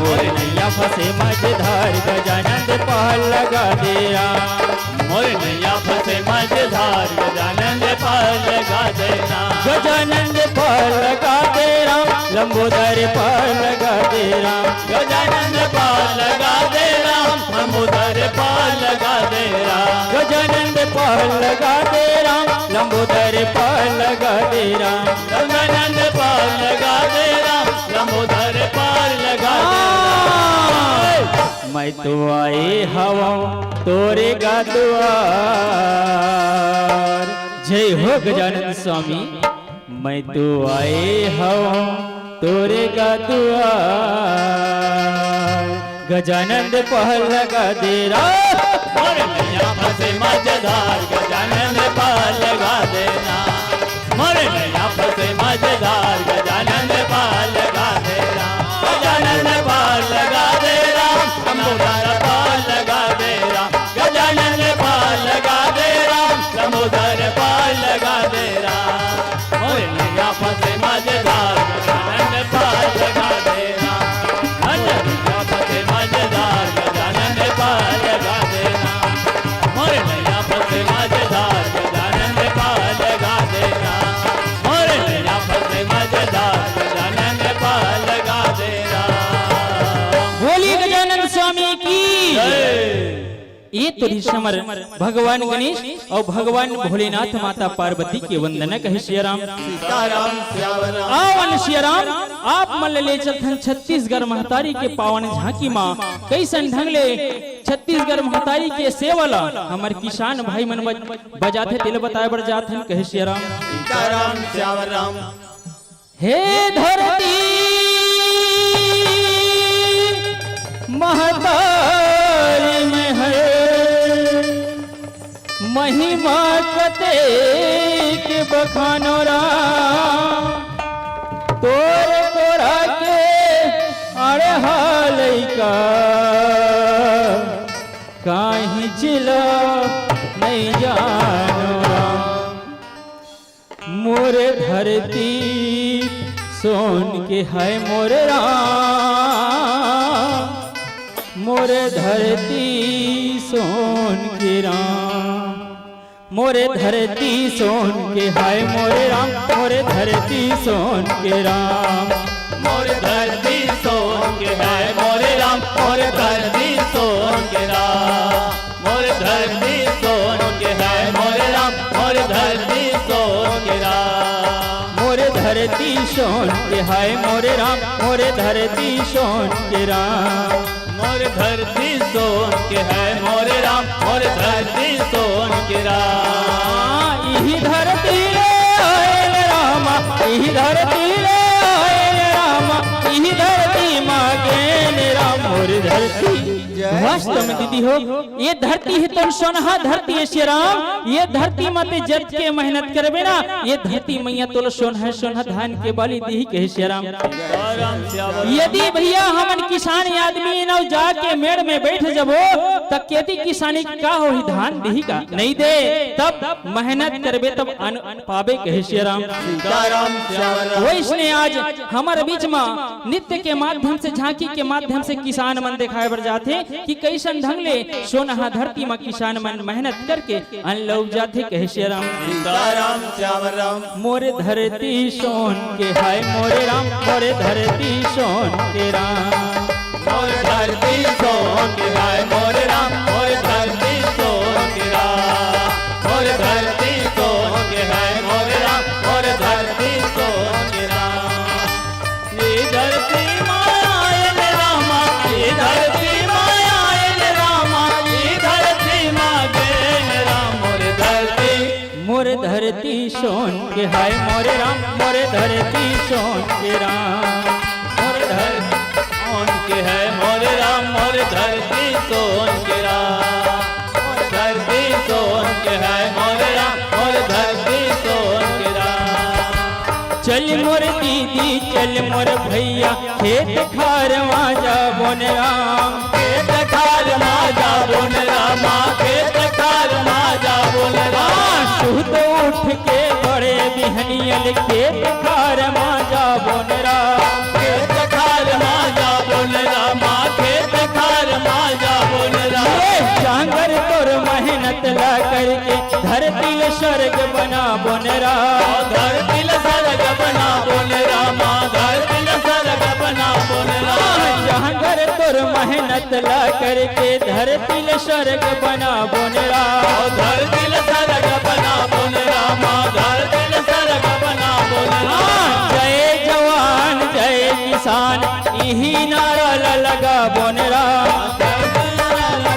मोर नैया फंसे मझधार, गजानन पार लगा दे राम। मोर नैया फंसे मझधार, गजानन पार लगा दे राम। गजानन पार लगा दे राम, लंबोदर पार लगा दे राम। गजानन पार लगा दे राम, लंबोदर पार लगा दे राम। गजानन पार लगा दे राम, लंबोदर पार लगा दे राम। गजानन पार लगा दे राम, लंबोदर पार लगा दे राम। मैं तो आए हवं तोरे गा दुआर। जय हो गजानन स्वामी। मैं तो आए हवं तोरे गा दुआर, गजानन पार लगा दे राम। मोर नैया फंसे मझधार, गजानन पार लगा दे राम। मोर नैया फंसे मझधार, गजानन पार लगा दे राम। गजानन पार लगा दे राम, लंबोदर पार लगा दे राम। गजानन पार लगा दे राम, लंबोदर पार लगा दे राम। मोर नैया फंसे मझधार, गजानन पार लगा दे राम। मोर नैया फंसे मझधार, गजानन पार लगा दे राम। मोर नैया फंसे मझधार, गजानन पार लगा दे राम। मोर नैया फंसे मझधार, गजानन पार लगा दे राम। बोलिए गजानन स्वामी की। जय। ए तोरी समर भगवान गणेश अउ भगवान भोलेनाथ माता पार्वती के वंदना कहे सिया राम। सीताराम, सियावर राम। आवन सिया राम, आप मन ले चलथन छत्तीसगढ़ महतारी के पावन झांकी मा। कइसन ढंग ले छत्तीसगढ़ महतारी के सेवा ला हमर किसान भाई मन बज-, बजाथे, तेला बताए बर जाथन कहे सिया राम। सीताराम, सियावर राम। हे धरती महतारी में है महिमा कतेक बखानो राम, तोर कोरा के अड़हा लइका काहीं जिला नहीं जानो राम। मोर धरती सोन के है मोर राम, मोर धरती सोन के राम, मोर धरती सोन के है मोर राम, मोर धरती सोन के राम। मोर धरती सोन के है मोर राम, मोर धरती सोन के राम। मोर धरती सोन के है मोर राम, मोर धरती सोन के राम। मोर धरती सोन के है मोर राम, मोर धरती सोन के राम। मोर धरती सोन के है मोर राम, मोर धरती सोन के राम। इही धरती ले आयल रामा, इही धरती ले आयल रामा, इही धरती मा गेन राम मोर धरती। जय वास्तव में दीदी हो, ये धरती हे तोर सोनहा धरती हे सिया राम। ये धरती मा ते जतके मेहनत करबे ना, ये धरती मैया तोला सोनहा सोनहा धान के बाली दिही कहे सिया राम। यदि भैया हमन किसान आदमी नव जाके मेड़ में बैठ जबो, त खेती किसानी का होही, धान दिही का? नहीं दे। तब मेहनत करबे तब अन्न पाबे कहे सिया राम। सीताराम, सियावर राम। वइसने आज हमर बीच मा नृत्य के माध्यम से, झांकी के माध्यम से किसान मन देखाए बर जाथे कि कइसन ढंग ले सोनहा धरती मा किसान मन मेहनत करके अन्न ल उपजाथे कहे सिया राम। सीताराम, सियावर राम। मोर धरती सोन के हाय मोरे राम, मोर धरती सोन के राम। मोर धरती सोन के हाय मोरे राम, मोर धरती सोन के राम। मोर धरती सोन के हाय मोरे राम, मोर धरती सोन के राम। ये धरती मा आयन रामा, ये धरती मा आयन रामा, ये धरती मा गेन राम, मोर धरती। मोर धरती सोन के हाय मोरे राम, मोर धरती सोन के राम। मोर धरती सोन के है मोरे राम, मोर धरती सोन के राम। मोर धरती चल मोर दीदी, चल मोर भैया, खेत खार मा जाबोन राम। खेत खार मा जाबोन रामा, खेत खार मा जाबोन रामा। हाँ, सुत उठ के बड़े बिहनिया ले खेत खार मा जाबोन राम। खेत खार मा जाबोन रामा, खेत खार मा जाबोन रामा। ए, जांगर तोर मेहनत ला करके धरती ल स्वर्ग बनाबोन राम। धरती ल स्वर्ग बनाबोन रामा, धरती ल स्वर्ग बनाबोन रामा। जांगर तोर मेहनत ला करके धरती ल स्वर्ग बनाबोन राम। धरती ल स्वर्ग बनाबोन रामा, धरती ल स्वर्ग बनाबोन रामा। जय जवान जय किसान, इही नारा ला लगाबोन राम।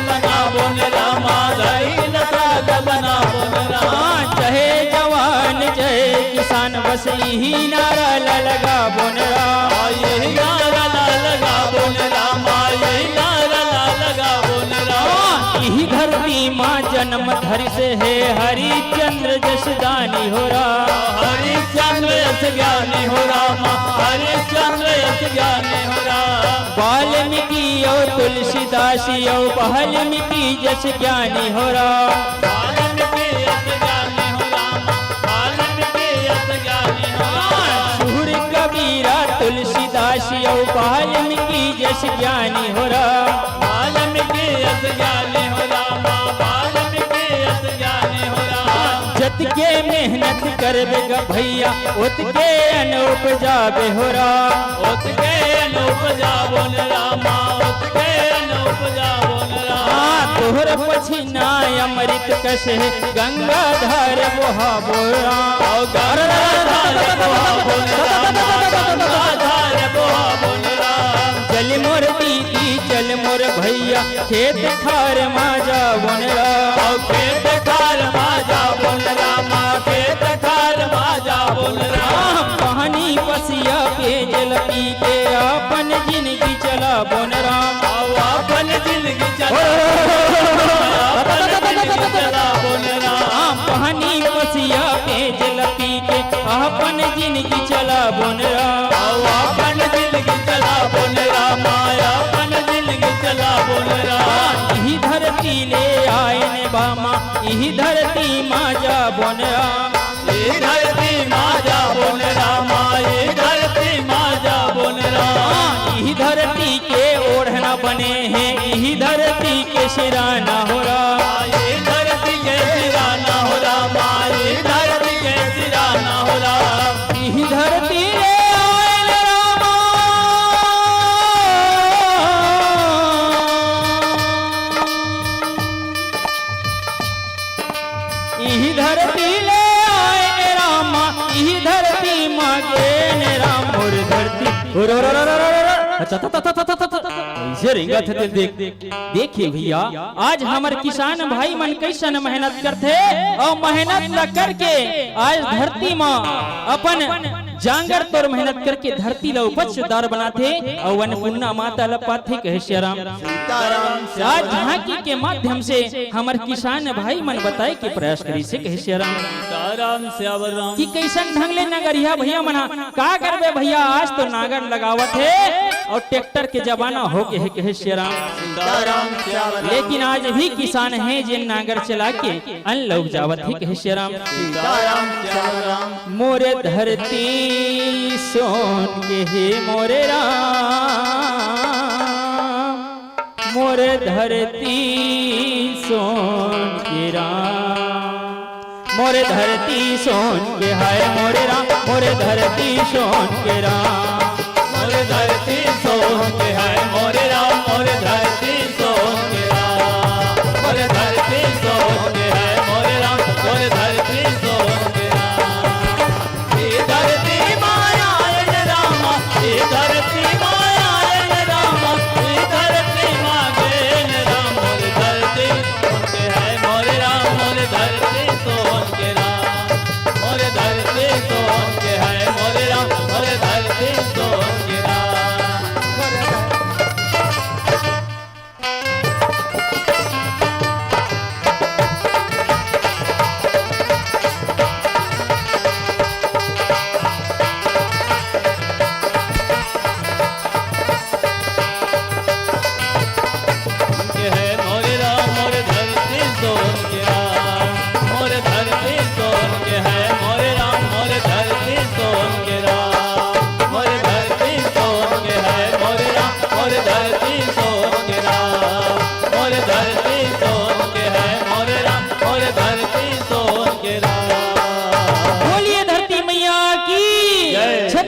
लगाबोन रामा, धरती ल स्वर्ग बनाबोन रामा। हाँ, जय जवान जय किसान, बस इही नारा ला लगाबोन राम। यही नारा ला लगाबोन रामा, यही नारा ला लगाबोन रामा। हाँ, इही धरती मा जन्म धरिस हे हरिश्चंद्र जस दानी हो राम। हरिश्चंद्र यस ज्ञानी हो रामा, हरिश्चंद्र यस ज्ञानी हो रामा। वाल्मीकि अउ तुलसीदास अउ वाल्मीकि जस ज्ञानी हो राम। वाल्मीकि यस ज्ञानी हो रामा, वाल्मीकि यस ज्ञानी हो रामा। सूर कबीरा तुलसीदास अउ वाल्मीकि जस ज्ञानी हो राम। वाल्मीकि यस ज्ञानी हो रामा, वाल्मीकि यस ज्ञानी हो रामा। जतके मेहनत करबे ग भैया, ओतके अन्न उपजाबे हो राम। ओतके अन्न उपजाबोन रामा, ओतके अन्न उपजाबोन रामा। हाँ, तोहर पसीना अमृत कस हे, गंगा धार बोहाबोन राम। ओ गंगा धार बोहाबोन रामा, गंगा धार बोहाबोन रामा। चल मोर दीदी, चल मोर भैया, खेत खार मा जाबोन राम। ओ खेत खार मा जाबोन रामा, खेत खार मा जाबोन रामा। पानी पसिया पेयजल पी के अपन जिनगी चलाबोन राम। अपन जिनगी चलाबोन राम। पानी पसिया पेयजल पी के अपन जिनगी चलाबोन राम। अपन जिनगी चलाबोन रामा, अपन जिनगी चलाबोन रामा। इही धरती ले आएन बामा, इही धरती मा जाबोन राम। इही धरती मा जाबोन रामा, इही धरती मा जाबोन रामा। इही धरती के ओढ़ना बने हे, इही धरती के सिराना हो राम। इही धरती के सिराना हो रामा, इही धरती के सिराना हो राम। इही धरती ले आएन रामा। इही धरती ले आएन रामा, इही धरती मा गेन राम। मोर धरती, ओ रो रो रो रो रो रो। अच्छा, था, था, था। ऐसे रेंगत हे, देख, देखिए भैया, आज हमर किसान भाई मन कैसन मेहनत करथे अउ मेहनत ल करके आज धरती म अपन जांगर तोर मेहनत करके धरती ल उपजदार बनाथे अउ अन्नपूर्णा माता ल पाथे, कहे सियाराम। सीताराम आज झांकी के माध्यम से हमर किसान भाई मन बताए के प्रयास करिस हे, कहे सियाराम। सीताराम श्यावराम। कि कैसन ढंग ले नगरिया भैया मन ह का करबे भैया, आज तो नांगर लगावत हे अउ ट्रैक्टर के जमाना हो गे हे, कहे सियाराम। सीताराम श्यावराम। लेकिन आज भी किसान हे जेन नांगर चला के अन्न ल उपजावत हे, कहे सियाराम। सीताराम श्यावराम। मोर धरती सोन के हे मोर राम, मोर धरती सोन के राम। मोर धरती सोन के हाय मोरे राम, मोर धरती सोन के राम। मोर धरती सोन के हाय मोरे राम, मोर धरती सोन के राम। मोर धरती सोन के हाय मोरे राम, मोर धरती सोन के राम। ए धरती माया ए रामा, ए धरती माया ए रामा, ए धरती मा गेन राम। मोर धरती सोन के हाय मोरे राम, मोर धरती सोन के राम। मोर धरती सोन के हाय मोरे राम, मोर धरती सोन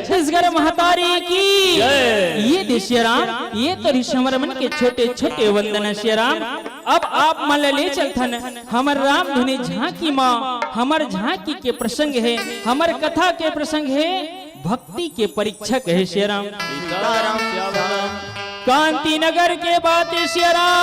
छत्तीसगढ़ महतारी की जय। ये दे सिया राम, ये तो रिहिस हमर मन के छोटे छोटे वंदन सिया राम। अब आप मन ल ले चलथन हमर राम धुनी झांकी म। हमर झांकी के प्रसंग हे, हमर कथा के प्रसंग हे भक्ति के परीक्षा कहे सिया राम। सीताराम श्याम राम। कांति नगर के बात सिया राम,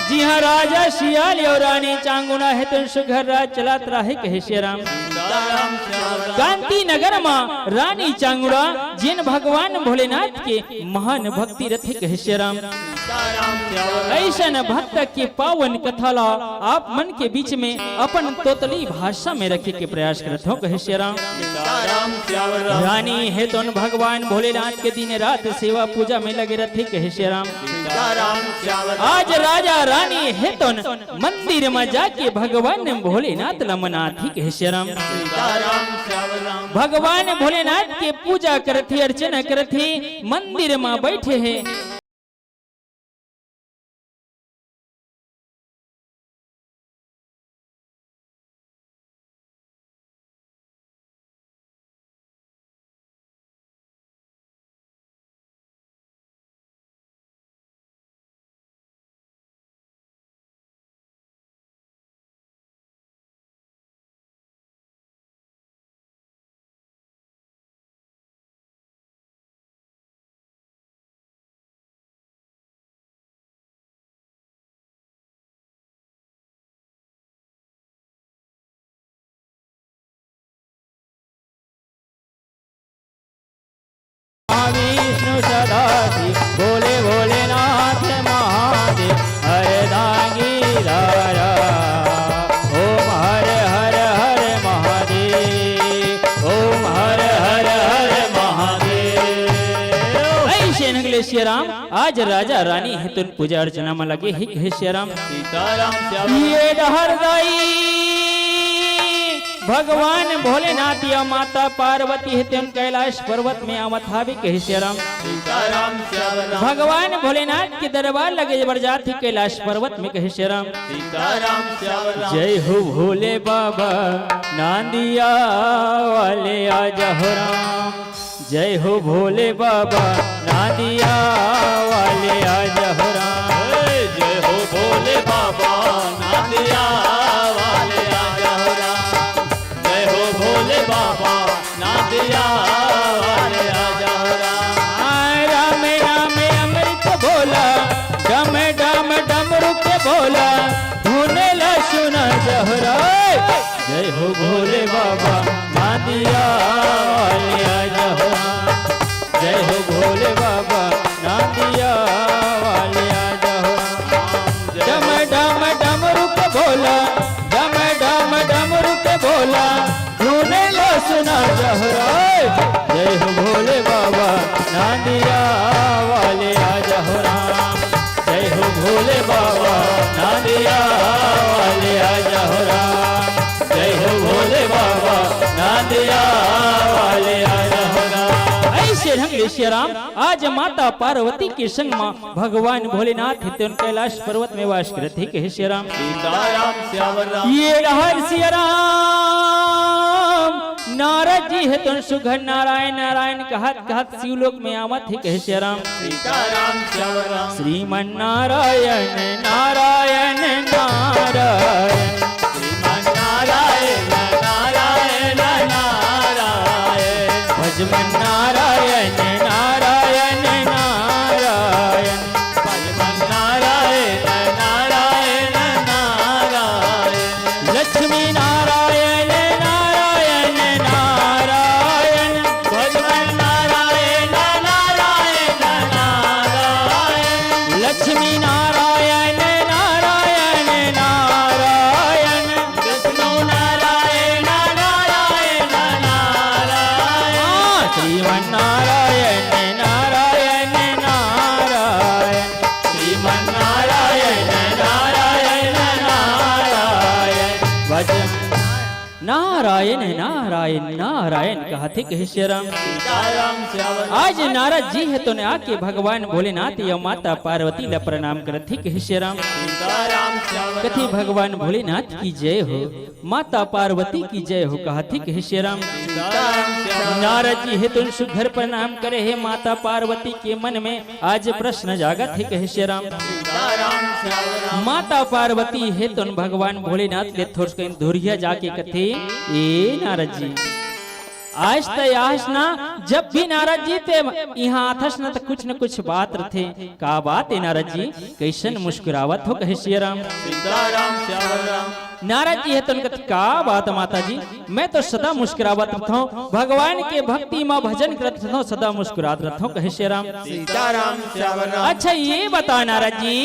जिहां राजा सियाल अउ रानी चांगुड़ा हे तो सुघर राज चलत रहे कहे सिया राम। सीताराम श्याम राम। कांति नगर म रानी चांगुड़ा जेन भगवान भोलेनाथ के महान भक्ति रथे कहे सिया राम। सीताराम श्याम राम। अइसन भक्त के पावन कथा ला आप मन के बीच में अपन तोतली भाषा में रखे के प्रयास करत हंव कहे सिया राम। सीताराम श्याम राम। रानी हे तोन भगवान भोलेनाथ के दिन रात सेवा पूजा में लगे रथे कहे सिया राम। सीताराम श्याम राम। आज राजा रानी हे तोन मंदिर म जाके भगवान भोलेनाथ ला मनाथे कहे सिया राम। सीताराम श्याम राम। भगवान भोलेनाथ के पूजा करथे, अर्चना करथे, मंदिर म बइठे हे। विष्णु सदा शिव, भोले भोलेनाथ महादेव, हरदांगी धारा। ओम हर हर हर महादेव, ओम हर हर हर महादेव। अइसे नगले सिया राम, आज राजा रानी हे तोन पूजा अर्चना म लगे हे कहे सिया राम। सीताराम श्याम। ये डहर दाई भगवान भोलेनाथ या माता पार्वती हे तोन कैलाश पर्वत में आवत हावे कहे सिया राम। सीताराम श्याम राम। भगवान भोलेनाथ के दरबार लगे बर जात हे कैलाश पर्वत में कहे सिया राम। सीताराम श्याम राम। जय हो भोले बाबा नांदिया वाले आजा हो राम। जय हो भोले बाबा नांदिया वाले आजा हो राम। हे जय हो भोले बाबा नांदिया वाले आजा हो राम। जय हो भोले बाबा नांदिया वाले आजा हो राम। राम राम अमृत बोला, डम डम डमरू के बोला, धुन ला सुना जहरा। जय हो भोले बाबा नांदिया वाले आजा हो राम। जय हो भोले बाबा नांदिया वाले आजा हो राम। डम डम डमरू के बोला, डम डम डमरू के बोला, धुन ला सुना जहरा। जय हो भोले बाबा नांदिया वाले आजा हो राम। जय हो भोले बाबा नांदिया वाले आजा हो राम। जय हो भोले बाबा नांदिया वाले आजा हो राम। अइसे ढंग ले सिया राम आज माता पार्वती के संग म भगवान भोलेनाथ हे तोन कैलाश पर्वत में वास करत हे कहे सिया राम। सीताराम श्याम राम। ये डहर सिया राम नारद जी हे तोन सुघर नारायण नारायण कहत कहत शिवलोक में आवत हे कहे सिया राम। सीताराम श्याम राम। श्रीमन नारायण नारायण नारायण। श्रीमन नारायण नारायण नारायण। भजमन नारायण नारायण नारायण। भजमन नारायण नारायण नारायण। लक्ष्मी नारायण नारायण नारायण। भजमन नारायण नारायण नारायण। लक्ष्मी नारायण नारायण नारायण। विष्णु नारायण नारायण नारायण। श्रीमन नारायण, नारायण, नारायण कहत हे कहे श्री राम। आज नारद जी हे तो आके भगवान भोलेनाथ या माता पार्वती ला प्रणाम करत हे कहे श्री राम। कथे भगवान भोलेनाथ की जय हो, माता पार्वती की जय हो कहत हे कहे श्री राम। नारद जी हे तो सुघर प्रणाम करे हे माता पार्वती के मन में आज प्रश्न जागत हे कहे श्री राम। माता पार्वती हे तो भगवान भोलेनाथ ले थोरकन दूरिहा जाके कथे, ए नारद जी, आज ते आस ना, जब भी नारद जी ते इहाँ आथस ना त कुछ न कुछ बात रथे। का बात हे नारद जी, कइसन मुस्कुरावत हो कहे श्री राम। नारद जी हे तो कथे, का बात माता जी, मैं तो सदा मुस्कुरावत रथों, भगवान के भक्ति मा भजन करत रथों, सदा मुस्कुरात रथों कहे श्री राम। अच्छा ये बता नारद जी,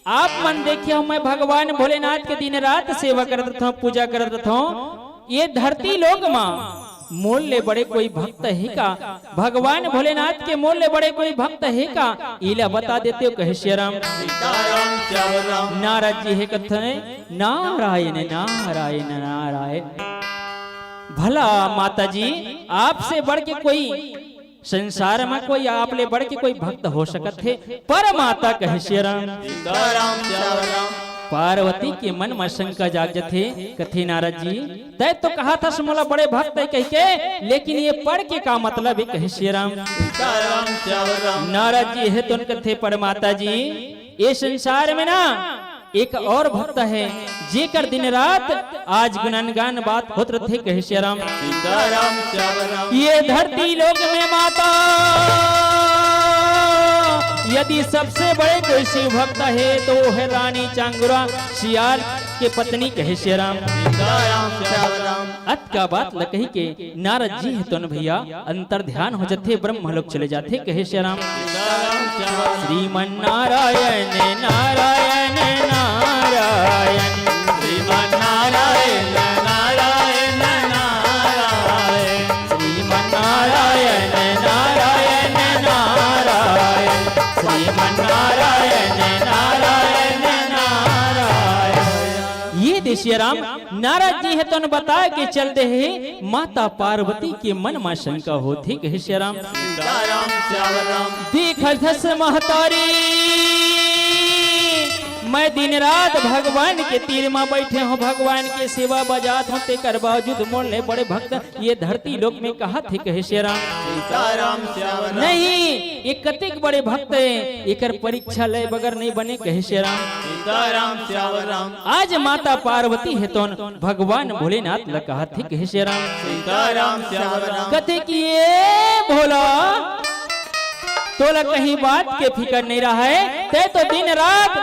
आप मन देखे हो मैं भगवान भोलेनाथ के दिन रात सेवा करत रथों, पूजा करत रथों, ये धरती लोक मा मोर ले बड़े कोई भक्त हे का? भगवान भोलेनाथ के मोर ले बड़े कोई भक्त हे का? इला बता देते हो कहे श्री राम। नारद जी हे कथे, नारायण, नारायण, नारायण। भला माता जी, आपसे बढ़ के कोई संसार मा कोई आप ले बढ़ के कोई भक्त हो सकत हे? पर माता कहे श्री राम। पार्वती के मन मा शंका जाग जथे, कथे नारद जी, तय तो कहा था मोला बड़े भक्त हे कहिके, लेकिन ये पर के का मतलब हे कहे श्री राम। नारद जी हे तो कथे, पर माता जी, ये संसार में ना एक और भक्त हे, जेकर दिन रात आज गुणगान बात होत रथे कहे श्री राम। ये धरती लोक में माता यदि सबसे बड़े कोई शिव भक्त हे तो वो हे रानी चांगुरा, सियार के पत्नी कहे श्री राम। अतका बात ल कहिके नारद जी हे तो न भैया अंतर ध्यान हो जथे, ब्रह्म लोक चले जाथे कहे श्री राम। श्रीमन नारायण, नारायण, नारायण। श्रीमन नारायण, नारायण, नारायण। श्रीमन नारायण, नारायण, नारायण। श्रीमन नारायण, नारायण, नारायण। ये दे श्री राम, नारद जी हे तो न बताय के चल दे हे, माता पार्वती के मन मा शंका होथे कहे श्री राम। देखत हस महतारी, मैं दिन रात भगवान के तीर मा बैठे हों, भगवान के सेवा बजात हों, तेकर बावजूद मोर ले बड़े भक्त ये धरती लोक में कहाथे कहे श्री राम। नहीं, ये कतेक बड़े भक्त हे, एकर परीक्षा ले बगैर नहीं बने कहे श्री राम। आज माता पार्वती हे तो न भगवान भोलेनाथ ल कहाथे कहे श्री राम। कथे कि ए भोला, तोला कहीं बात के फिकर नहीं रहय, तय तो दिन रात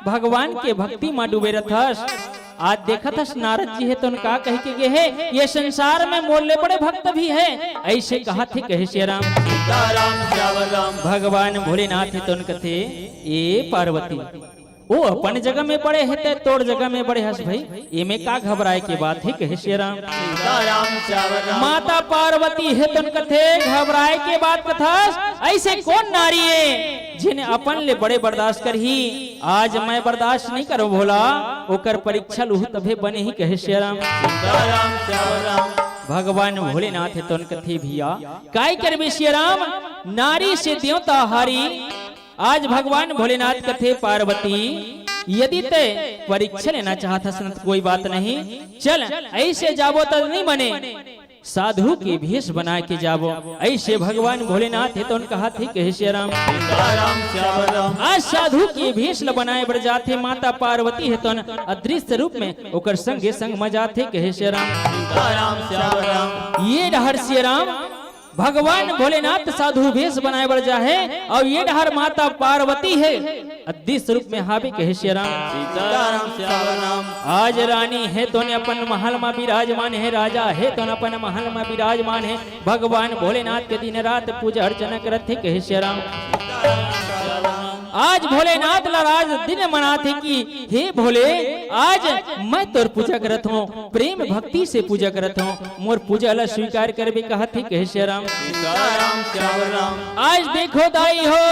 भगवान के भक्ति मा डूबे रथस। आज देखत हस नारद जी हे तो न का कहिके गे हे, ये संसार में मोर ले बड़े भक्त भी हे, अइसे कहाथे कहे श्री राम। भगवान भोलेनाथ हे तो न कथे, ए पार्वती, वो अपन जगह में बड़े हे, तय तोर जगह में बड़े हस भाई, एमे का घबराय के बात हे कहे श्री राम। माता पार्वती हे तो न कथे, घबराय के बात कथस, अइसे कोन नारी हे जिन अपन ले बड़े बर्दाश्त करही? आज मैं बर्दाश्त नहीं करों भोला, ओकर परीक्षा लूहूं तभे बनही कहे श्री राम। भगवान भोलेनाथ हे तो न कथे भैया, काय करबे श्री राम, नारी से देवता हारी। आज भगवान भोलेनाथ कथे पार्वती, यदि तय परीक्षा लेना चाहत हस न त कोई बात नहीं, चल अइसे जाबो त नहीं बने, साधु के भेष बनाय के जाबो। अइसे भगवान भोलेनाथ हे तो न कहाथे कहे श्री राम। आज साधु के भेष ल बनाय बर जाथे, माता पार्वती हे तो न अदृश्य रूप में ओकर संगे संग म जाथे कहे श्री राम। ये डहर श्री राम भगवान भोलेनाथ साधु भेष बनाय बर जाहे, अउ ये डहर माता पार्वती हे अदृश्य रूप में हावे कहे श्री राम। आज रानी हे तो न अपन महल मा विराजमान हे, राजा हे तो न अपन महल मा विराजमान हे, भगवान भोलेनाथ के दिन रात पूजा अर्चना करत हे कहे श्री राम। आज भोलेनाथ ला राज दिन मनाथे कि हे भोले, आज मैं तोर पूजा करत हों, प्रेम भक्ति से पूजा करत हों, मोर पूजा ला स्वीकार करबे कहाथे कहे श्री राम। आज देखो दाई हो,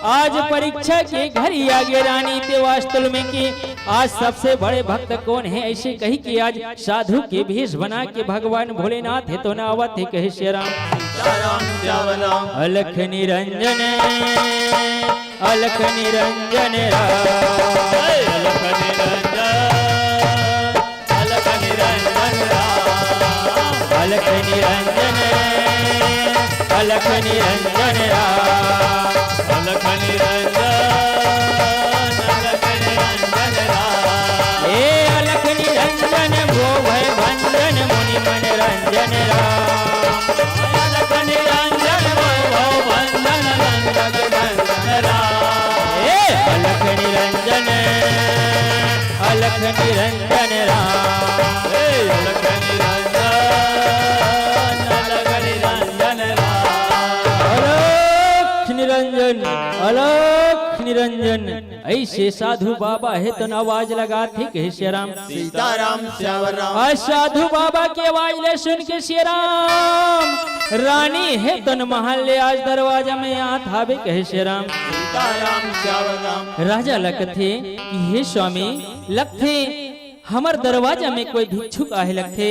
आज परीक्षा के घरी आगे रानी, ते वास्तव में कि आज सबसे बड़े भक्त कोन हे, अइसे कहि के आज साधु के भेष बना के भगवान भोलेनाथ हे तो न आवत हे, कहे सिया राम। सीताराम श्याम राम। अलख निरंजन, अलख निरंजन राम। अलख निरंजन, अलख निरंजन राम। अलख निरंजन, अलख निरंजन राम। अलख निरंजन, अलख निरंजन राम। हे अलख निरंजन भो भय भंजन मुनि मन रंजन राम। अलख निरंजन भो भय भंजन रंजन रंजन राम। हे अलख निरंजन, अलख निरंजन राम। हे अलख निरंजन, अलख निरंजन राम। अलख निरंजन, अलख निरंजन। अइसे साधु बाबा हे तो न आवाज लगाथे, कहे सिया राम। सीताराम श्याम राम। आज साधु बाबा के आवाज ले सुन के सिया राम, रानी हे तो न महल ले आज दरवाजा में आत हावे, कहे सिया राम। सीताराम श्याम राम। राजा ल कथे कि हे स्वामी, लगथे हमर दरवाजा में कोई भिक्षुक आहे लगथे,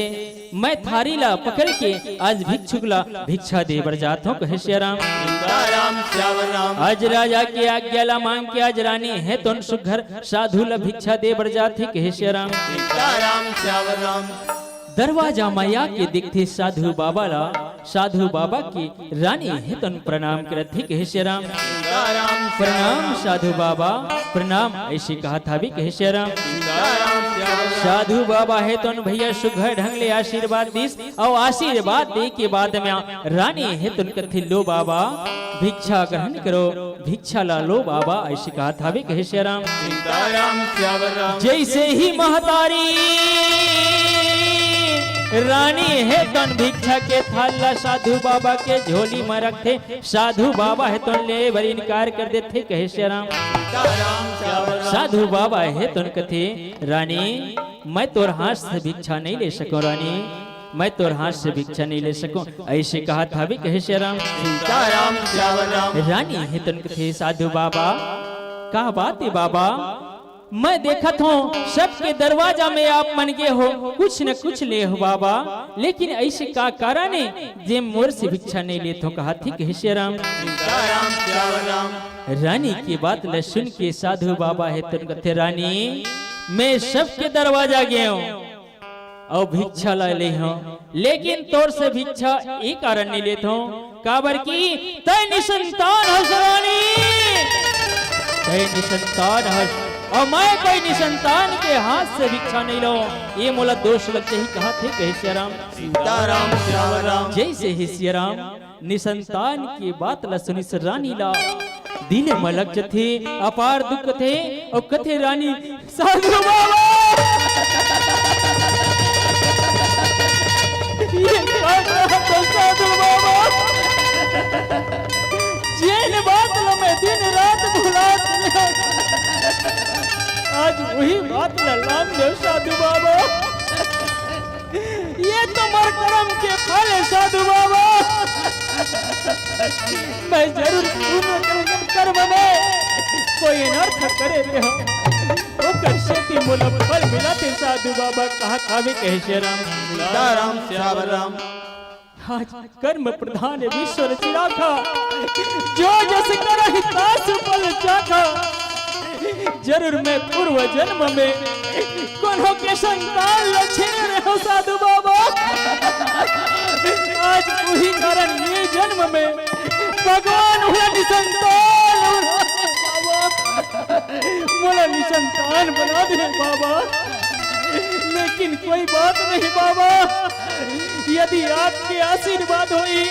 मैं थारी ला पकड़ के आज भिक्षुक ला भिक्षा दे बर जात हूँ, कहे सिया राम। सीताराम श्याम राम। आज राजा के आज्ञा ला मांग के आज रानी हे तो न सुघर साधु ला भिक्षा दे बर जात हे, कहे सिया राम। सीताराम श्याम राम। दरवाजा में आके देखथे साधु बाबा ला, साधु बाबा के रानी हे तो न प्रणाम करत हे, कहे सिया राम। सीताराम प्रणाम साधु बाबा, प्रणाम, अइसे कहत हावे, कहे सिया राम। सीताराम श्याम राम। साधु बाबा हे तो न भैया सुघर ढंग ले आशीर्वाद दिस, अउ आशीर्वाद दे के बाद में रानी हे तो न कथे, लो बाबा, भिक्षा ग्रहण करो, भिक्षा ला लो बाबा, अइसे कहत हावे, कहे सिया राम। सीताराम श्याम राम। जइसे ही महतारी रानी हे तो न भिक्षा के थाल ला साधु बाबा के झोली में रखथे, साधु बाबा हे तो न ले बर इनकार कर देथे, कहे सिया राम। सीताराम श्याम राम। साधु बाबा हे तो न कथे, रानी, मैं तोर हाथ से भिक्षा नहीं ले सकूं रानी, मैं तोर हाथ से भिक्षा नहीं ले सकूं, अइसे कहत हावे, कहे सिया राम। सीताराम श्याम राम। रानी हे तो न कथे, साधु बाबा, का बात हे बाबा, मैं देखत हूँ सबके दरवाजा में आप मन गे हो, कुछ न कुछ ले हो बाबा, लेकिन अइसे का कारण हे जे मोर से भिक्षा नहीं लेत हो, कहत हे, कहे सिया राम। सीताराम श्याम राम। रानी के बात ल सुन के साधु बाबा हे तो न कथे, रानी, मैं सबके दरवाजा गे हूँ अउ भिक्षा ला ले हूँ, लेकिन तोर से भिक्षा ए कारण नहीं लेत हूँ, काबर कि तैं निसंतान हस रानी, तैं निसंतान हस, अउ मैं कोई निसंतान के हाथ से भिक्षा नहीं लूं, ए मोला दोष लग जाही, कहत हे, कहे सिया राम। सीताराम श्याम राम। जइसे ही सिया राम निसंतान के बात ला सुनिस रानी ला दिल म लग जथे, अपार दुख थे, अउ कथे रानी, साधु बाबा, ये का कहत हो साधु बाबा, जेन बात ला मैं दिन रात भुलात रहेंव, आज वही बात ला लान देव साधु बाबा। ये तो मोर करम के फल हे साधु बाबा। मैं जरूर पुण्य करम में कोई अनर्थ करे रहेंव, ओकर सेती मोला फल मिलत हे साधु बाबा, कहत हावे, कहे सिया राम। सीताराम श्याम राम। आज कर्म प्रधान विश्व रचि राखा, जो जस करहि तासु फल चाखा। जरूर मैं पूर्व जन्म में कोनो के संतान ल छीने रहेंव साधु बाबा। आज वही कारण ये जन्म में भगवान मोला निसंतान बना दे बाबा। मोला निसंतान बना दे बाबा। लेकिन कोई बात नहीं बाबा, यदि आपके आशीर्वाद होई,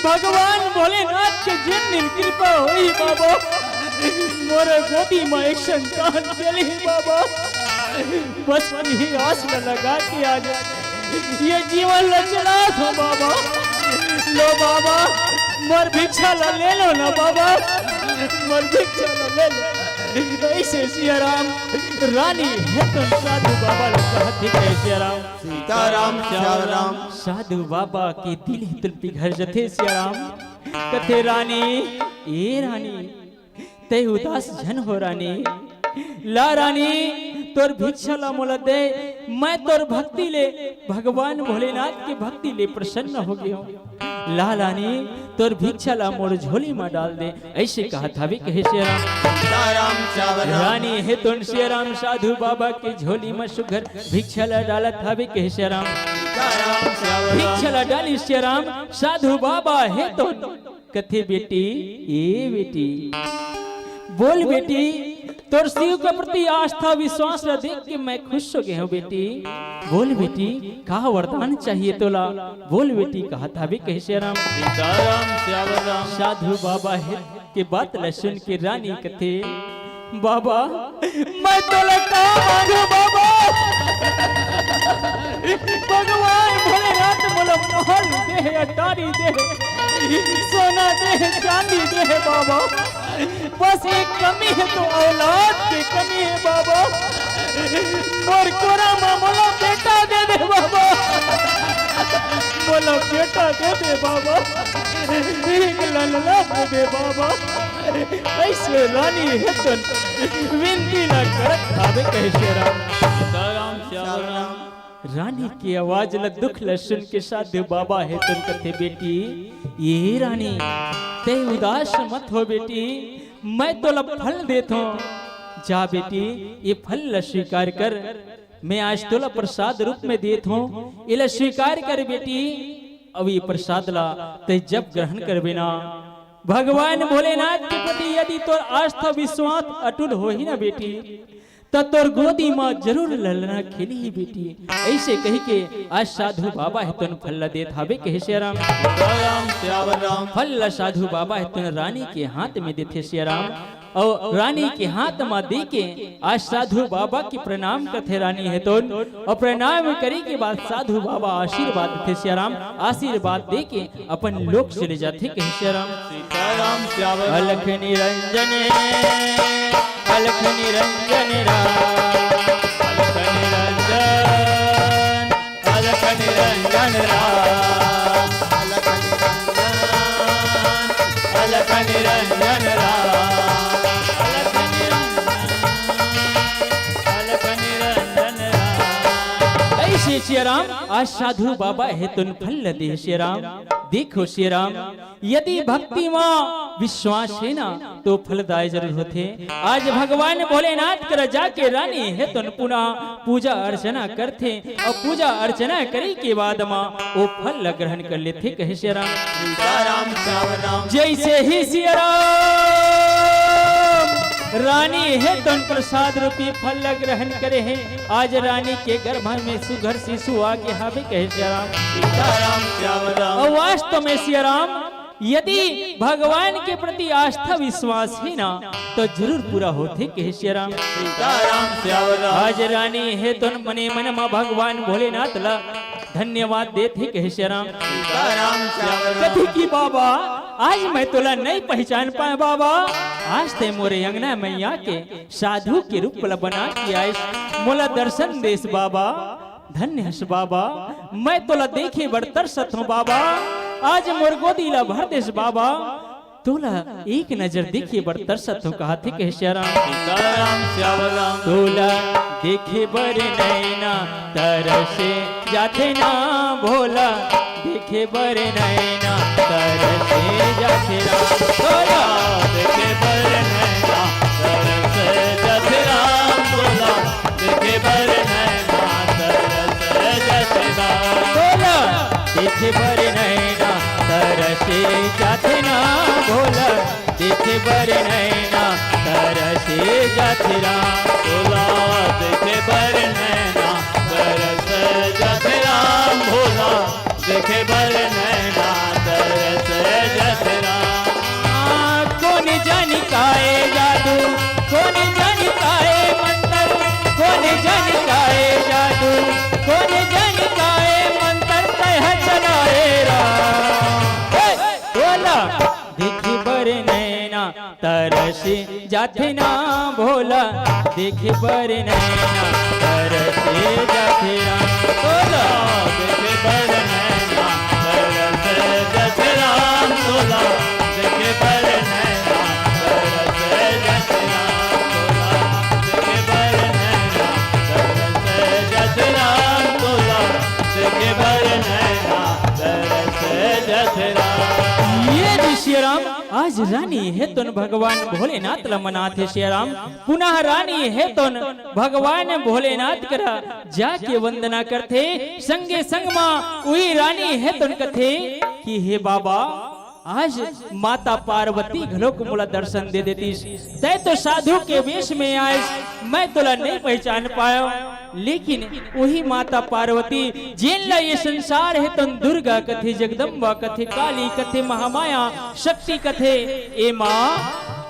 भगवान भोलेनाथ के जेन दिन कृपा होई बाबा, मोर गोदी में एक संतान चलही बाबा। बस यही आस ल लगा के आज ये जीवन ल चलात हंव बाबा। लो बाबा, मोर भिक्षा ल ले लो ना बाबा, मोर भिक्षा ल ले लो। अइसे सिया राम, रानी हे तो साधु बाबा ल कहत हे, कहे सिया राम। सीताराम श्याम राम। साधु बाबा के दिल हे तो पिघल जथे सिया राम। कथे रानी, ए रानी, तै उदास झन हो रानी। ला रानी, तोर भिक्षा ला मोला दे, मैं तोर भक्ति ले, भगवान भोलेनाथ के भक्ति ले प्रसन्न हो गयो। ला रानी, तोर भिक्षा ला मोर झोली मा डाल दे, अइसे कहत हवे कहे सियाराम। सीताराम श्याम राम। रानी हे तोन सियाराम साधु बाबा के झोली मा सुघर भिक्षा ला डालत हवे कहे सियाराम। सीताराम श्याम राम। भिक्षा ला डाली सियाराम, साधु बाबा हे तोन कथे, "बेटी, ए बेटी, बोल बेटी, तोर शिव के प्रति आस्था विश्वास ला देख के मैं खुश हो गए हूँ बेटी। बोल बेटी, का वरदान चाहिए तोला? बोल बेटी," कहत हवे कहे सियाराम। सीताराम श्याम राम। साधु बाबा हे के बात ला सुन के रानी कथे, "बाबा, मैं तोला का मांगू बाबा? भगवान भोलेनाथ मोला महल दे, अटारी दे, सोना दे, चांदी दे बाबा, बस एक कमी हे तो औलाद के कमी हे बाबा। मोर कोरा मा मोला बेटा दे दे बाबा, मोला बेटा दे दे बाबा, एक ललना दे दे बाबा।" अइसे रानी हे तोन विनती ला करत हवे कहे सियाराम। सीताराम श्याम राम। रानी के आवाज ला, दुख ला सुन के साधु बाबा हे तोन कथे, "बेटी, ए रानी, तै उदास मत हो बेटी, मैं तोला फल देत हूँ। जा बेटी, ए फल ला स्वीकार कर, मैं आज तोला प्रसाद रूप में देत हूँ, एला स्वीकार कर बेटी।" अब ए प्रसाद ला तै जब ग्रहण करबे ना, भगवान भोलेनाथ के प्रति यदि तोर आस्था विश्वास अटूट होही ना बेटी, त तोर गोदी मा जरूर ललना खेलही बेटी। अइसे कहि के आज साधु बाबा हे तोन फल ला देत हवे कहे सियाराम। सीताराम श्याम राम। फल ला साधु बाबा हे तोन रानी के हाथ में देथे सियाराम। अउ रानी के हाथ मा दे के आज साधु बाबा के प्रणाम करथे रानी हे तोन। अउ प्रणाम करे के बाद साधु बाबा आशीर्वाद देथे सियाराम। आशीर्वाद दे के अपन लोक चले जाथे कहे सियाराम। सीताराम श्याम राम। अलख निरंजन, अलख निरंजन राम, अलख निरंजन, अलख निरंजन राम, अलख निरंजन, अलख निरंजन राम, अलख निरंजन, अलख निरंजन राम। अइसे सियाराम, आज साधु बाबा हे तोन फल दे सियाराम। देखो सियाराम, यदि भक्ति मा विश्वास हे ना, तो फलदाय जरूर होथे। आज भगवान भोलेनाथ करा जाके रानी हे तोन पुनः पूजा अर्चना करथे, अउ पूजा अर्चना करे के बाद मा ओ फल ला ग्रहण कर लेथे कहे सियाराम। सीताराम श्याम राम। जइसे ही सियाराम रानी हे तोन प्रसाद रूपी फल ला ग्रहण करे हे, आज रानी के गर्भ में सुघर शिशु आगे हवे कहे सियाराम। सीताराम श्याम राम। अउ वास्तव में सियाराम, यदि भगवान के प्रति आस्था विश्वास हे ना, तो जरूर पूरा होथे कहे सियाराम। सीताराम श्याम राम। आज रानी हे तोन मने मन मा भगवान भोलेनाथ ला धन्यवाद देथे कहे सियाराम। सीताराम श्याम राम। कथे कि बाबा, आज मैं तोला नहीं पहचान पाए बाबा, आज तै मोरे अंगना में आके साधु के रूप ला बना के आइस, मोला दर्शन देस बाबा। धन्य हस बाबा, मैं तोला देखे बर तरसत हूँ बाबा। आज मोर गोदी ला भर देस बाबा, तोला एक नजर देखे बर तरसत हूँ, कहाथे कहे सियाराम। सीताराम श्याम राम। तोला देखे बर नैना तरसे जाथे ना भोला, देखे बर नैना तरसे जाथे राम। तोला देखे बर नैना तरसे जाथे राम, तोला देखे बर नैना तरसे जाथे राम। तोला देखे बर नैना तरसे जाथे ना भोला, देखे बर नैना तरसे जाथे राम। तोला देखे बर नैना तरसे जाथे राम, भोला देखे बर नैना तरसे जाथे राम। कोन जानी काय जादू, कोन जानी काय मंतर, कोन जानी काय जादू, कोन जानी काय मंतर तै ह चलाए राम। हे, भोला देखे बर नैना तरसे जाथे ना भोला, देखे बर नैना तरसे जाथे राम। भोला देखे बर नैना तरसे जाथे राम, भोला देखे बर नैना तरसे आज रानी हे तोन भगवान भोलेनाथ ला मनाथे सियाराम, पुनः रानी हे तोन भगवान भोलेनाथ करा जाके वंदना करथे, संगे संग मा उही रानी हे तोन कथे कि हे बाबा, आज माता पार्वती घलोक मोला दर्शन दे देतिस, तै तो साधु के वेश में आइस, मैं तोला नहीं पहचान पायो। लेकिन वही माता पार्वती, जेन ला ये संसार हे तन दुर्गा कथे, जगदम्बा कथे, काली कथे, महामाया शक्ति कथे, ए माँ,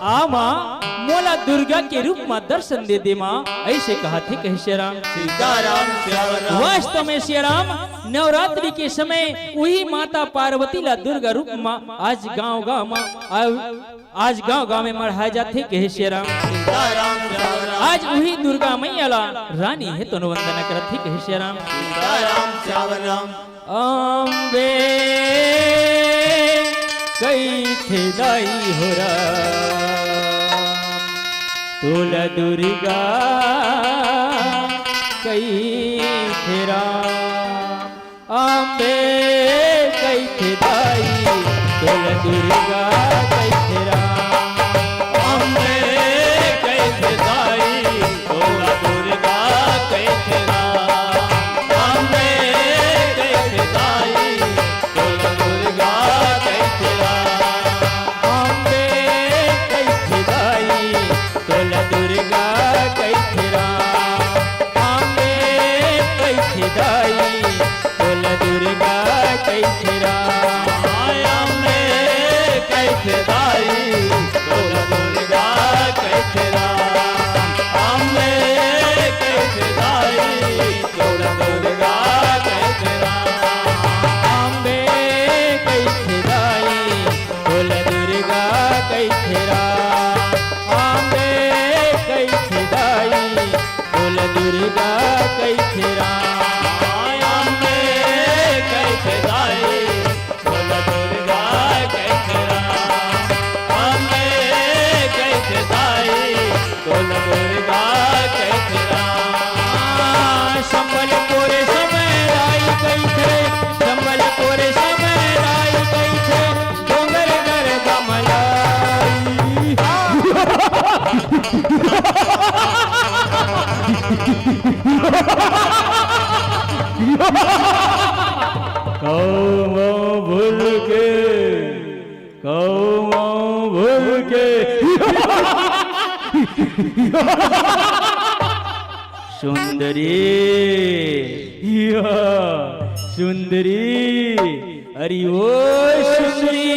आ माँ, मोला दुर्गा के रूप मा दर्शन दे दे माँ, ऐसे कहा थे कहे सियाराम। सीताराम सियावर राम। वास्तव में सियाराम, नवरात्रि के समय वही माता पार्वती ला दुर्गा रूप मा आज गांव गांव मा आज गांव गांव में मढ़ाए जाथे कहे सियाराम। सीताराम सियावर राम। आज उही दुर्गा मैया ला रानी हे तोन वंदना करत हे कहे सियाराम। सीताराम सियावर राम। अम्बे कहिथे दाई हो राम, तोला दुर्गा कहिथे राम। अम्बे कहिथे दाई, तोला दुर्गा कहिथे राम। अम्बे कहिथे दाई, तोला दुर्गा कहिथे राम। अम्बे कहिथे दाई, तोला दुर्गा कहिथे राम। अम्बे कहिथे दाई, तोला दुर्गा कहिथे राम। अम्बे कहिथे दाई, तोला दुर्गा कहिथे राम। अम्बे कहिथे दाई, तोला दुर्गा कहिथे राम। अम्बे कहिथे दाई, तोला दुर्गा कहिथे राम। अम्बे कहिथे दाई, तोला दुर्गा कहिथे राम। अम्बे कहिथे दाई, तोला दुर्गा कहिथे राम। अम्बे कहिथे दाई, तोला दुर्गा कहिथे राम। अम्बे कहिथे दाई, तोला दुर्गा कहिथे राम। संबलपुर समय राई कहिथे, संबलपुर समय राई कहिथे, डोंगरगढ़ गमलाई। कौमो भूल के, कौमो भूल के। सुंदरी, या सुंदरी, अरे ओ सुंदरी,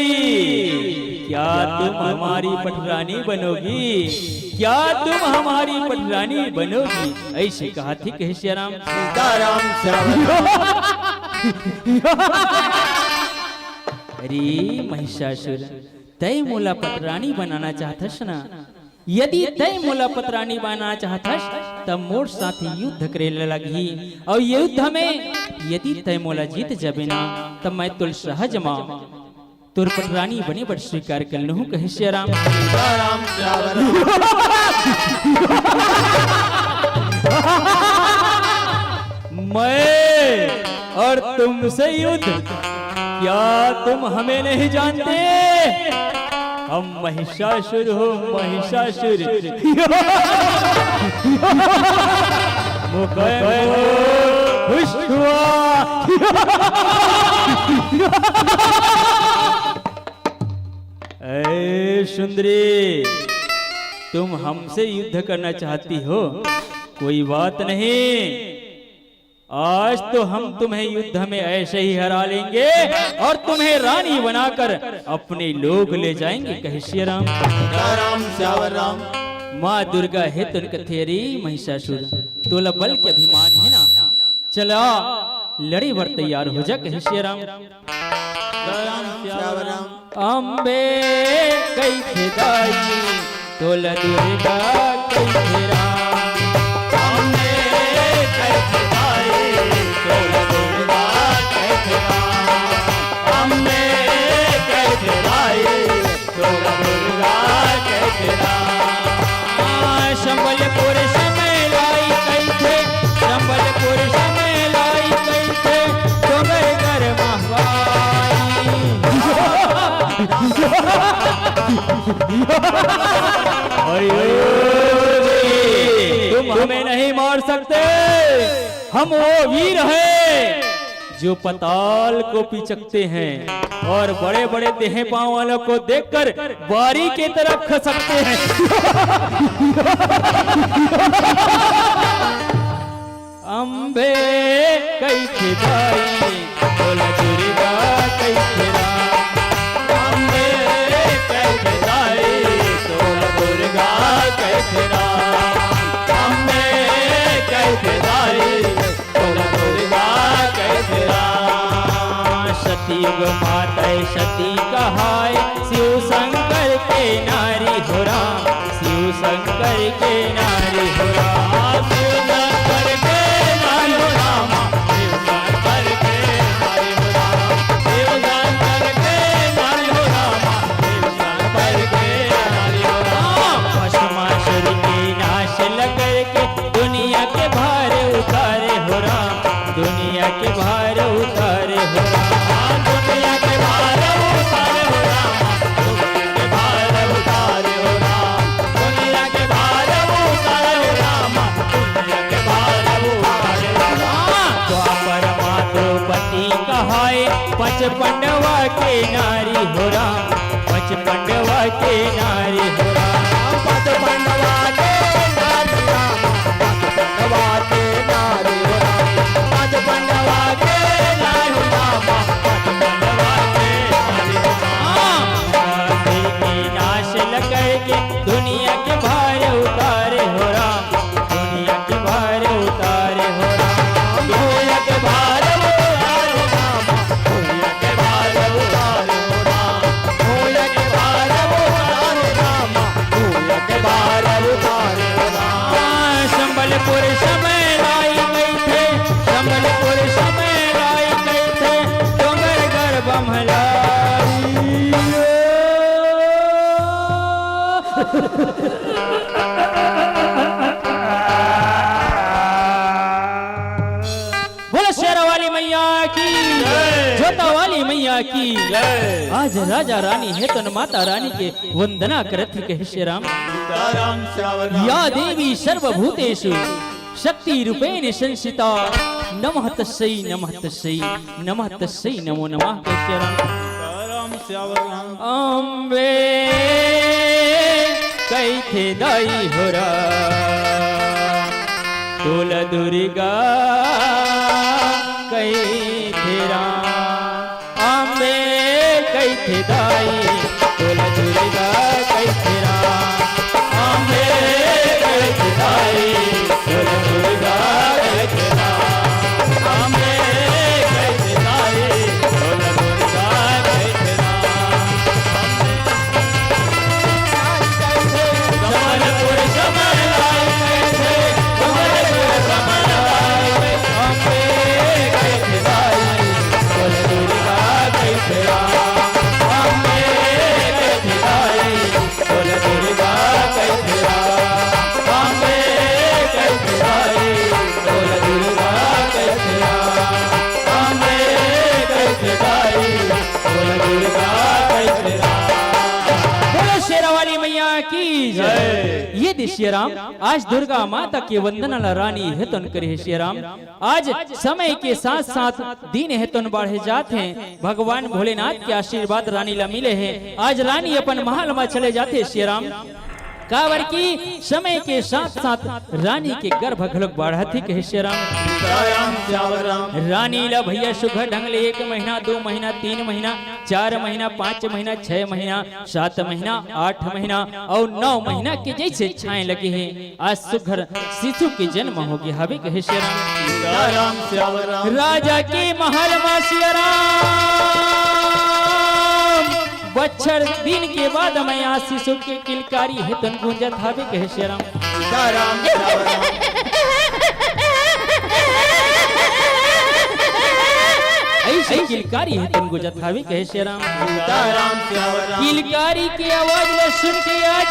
क्या तुम हमारी पटरानी बनोगी? क्या तुम हमारी पटरानी बनोगी? ऐसे कहा थे कहे सियाराम। सीताराम श्याम। अरे महिषासुर, तय मोला पटरानी बनाना चाहथस ना? यदि तय मोला पटरानी बनाना चाहथस, तब मोर साथ युद्ध करे ल लगही। अउ युद्ध में यदि तय मोला जीत जाबे ना, तब मैं तोल सहज मा तोर पटरानी बने बर स्वीकार कर लूं, कहे सियाराम। सीताराम श्याम। मैं और तुमसे युद्ध, क्या तुम हमें नहीं जानते? हम महिषासुर हो, महिषासुर। मुकैमो हुआ। ऐ सुंदरी, तुम हमसे युद्ध करना चाहती हो, कोई बात नहीं, आज तो हम तुम्हें युद्ध में ऐसे ही हरा लेंगे और तुम्हें रानी बनाकर अपने लोक ले जाएंगे, कहे सियाराम। राम श्यावर राम। माँ दुर्गा हे तुन कथे, अरे महिषासुर, तोला बल के अभिमान हे ना, चला लड़े बर तैयार हो जा, कहे सियाराम। राम श्यावर राम। अम्बे कहिथे दाई, तोला दुर्गा कहिथे राम। अम्बे कहिथे दाई, तोला दुर्गा कहिथे राम। अम्बे कहिथे दाई, तोला दुर्गा कहिथे राम। संबलपुर समय लाई कहिथे, संबलपुर समय लाई कहिथे, डोंगरगढ़ महवाई। अरे, तुम हमें नहीं मार सकते, हम वो वीर हैं जो पताल को पिचकते हैं और बड़े बड़े देह पांव वालों को देखकर बारी की तरफ खसकते हैं। अम्बे कहिथे दाई, बोला दुर्गा कहिथे राम। अम्बे कहिथे दाई, बोला दुर्गा कहिथे राम। अम्बे कहिथे दाई, बोला दुर्गा कहिथे राम। सतयुग माता सती कहाय, शिव शंकर के नारी हो राम। शिव शंकर के नारी हो राम। शिव शंकर के नारी हो राम। शिव शंकर के नारी हो राम। शिव शंकर के नारी हो राम। शिव शंकर के नारी हो राम। भस्मासुर के नाश ल करके दुनिया के भार उतारे हो राम। दुनिया के भार उतारे हो राम। दुनिया के भार उतारे हो राम। दुनिया के भार उतारे हो राम। दुनिया के भार उतारे हो राम। दुनिया के भार उतारे हो राम। द्वापर माँ द्रौपदी कहाय, पच पांडवा के नारी हो राम। पच पांडवा के नारी हो राम। पच पांडवा के नारी राम। पच पांडवा के नारी हो राम। पच पांडवा के नारी हो राम। पच पांडवा के नारी हो राम। के नाश ल करके दुनिया के भार उतारे हो राम। दुनिया के भार उतारे हो राम। दुनिया के भार उतारे हो राम। दुनिया के भार उतारे हो राम। दुनिया के भार उतारे हो राम। दुनिया के भार उतारे हो राम। संबलपुर समय लाई कहिथे, संबलपुर समय लाई कहिथे, डोंगरगढ़ बम्हलाई। बोलो शेरा वाली मैया की, जय। जोता वाली मैया की। जय। आज राजा रानी हे तोन माता रानी के वंदना करत हे कहे शेरा। सीताराम श्यावराम। या देवी सर्वभूतेषु शक्ति रूपेण संस्थिता, नमः तस्यै, नमः तस्यै, नमः तस्यै नमो नमः कहे शेरा। सीताराम श्यावराम। अम्बे कहिथे दाई हो राम, तोला दुर्गा कहिथे राम। अम्बे कहिथे दाई, तोला दुर्गा कहिथे राम। अम्बे कहिथे दाई, तोला दुर्गा कहिथे राम। अम्बे कहिथे दाई, तोला दुर्गा कहिथे राम। बोलो शेरा वाली मैया की जय। जय। ये दे शेरा राम, आज दुर्गा माता के वंदना ला रानी हे तोन करे हे शेरा राम। आज समय के साथ साथ दिन हे तोन बाढ़े जात हे। भगवान भोलेनाथ के आशीर्वाद रानी ला मिले हे। आज रानी अपन महल मा चले जात हे शेरा राम। काबर कि समय के साथ साथ रानी के गर्भ घलोक बाढ़त हे कहे शेरा राम। सीताराम श्यावराम। रानी ला भैया सुघर ढंग ले एक महीना, दो महीना, तीन महीना, चार महीना, पाँच महीना, छह महीना, सात महीना, आठ महीना अउ नौ महीना के जैसे छाए लगे हे। आज सुघर शिशु के जन्म होगे हवे कहे शेरा राम। सीताराम श्यावराम। राजा के महल मा शेरा राम। बछर दिन के बाद मैं आशीषों के किलकारी हे तोन गूंजत हावे कहे शेरा राम। सीताराम श्यावराम। ऐसे किलकारी हे तोन गूंजत हावे कहे शेरा राम। सीताराम श्यावराम। किलकारी के आवाज ला सुन के आज,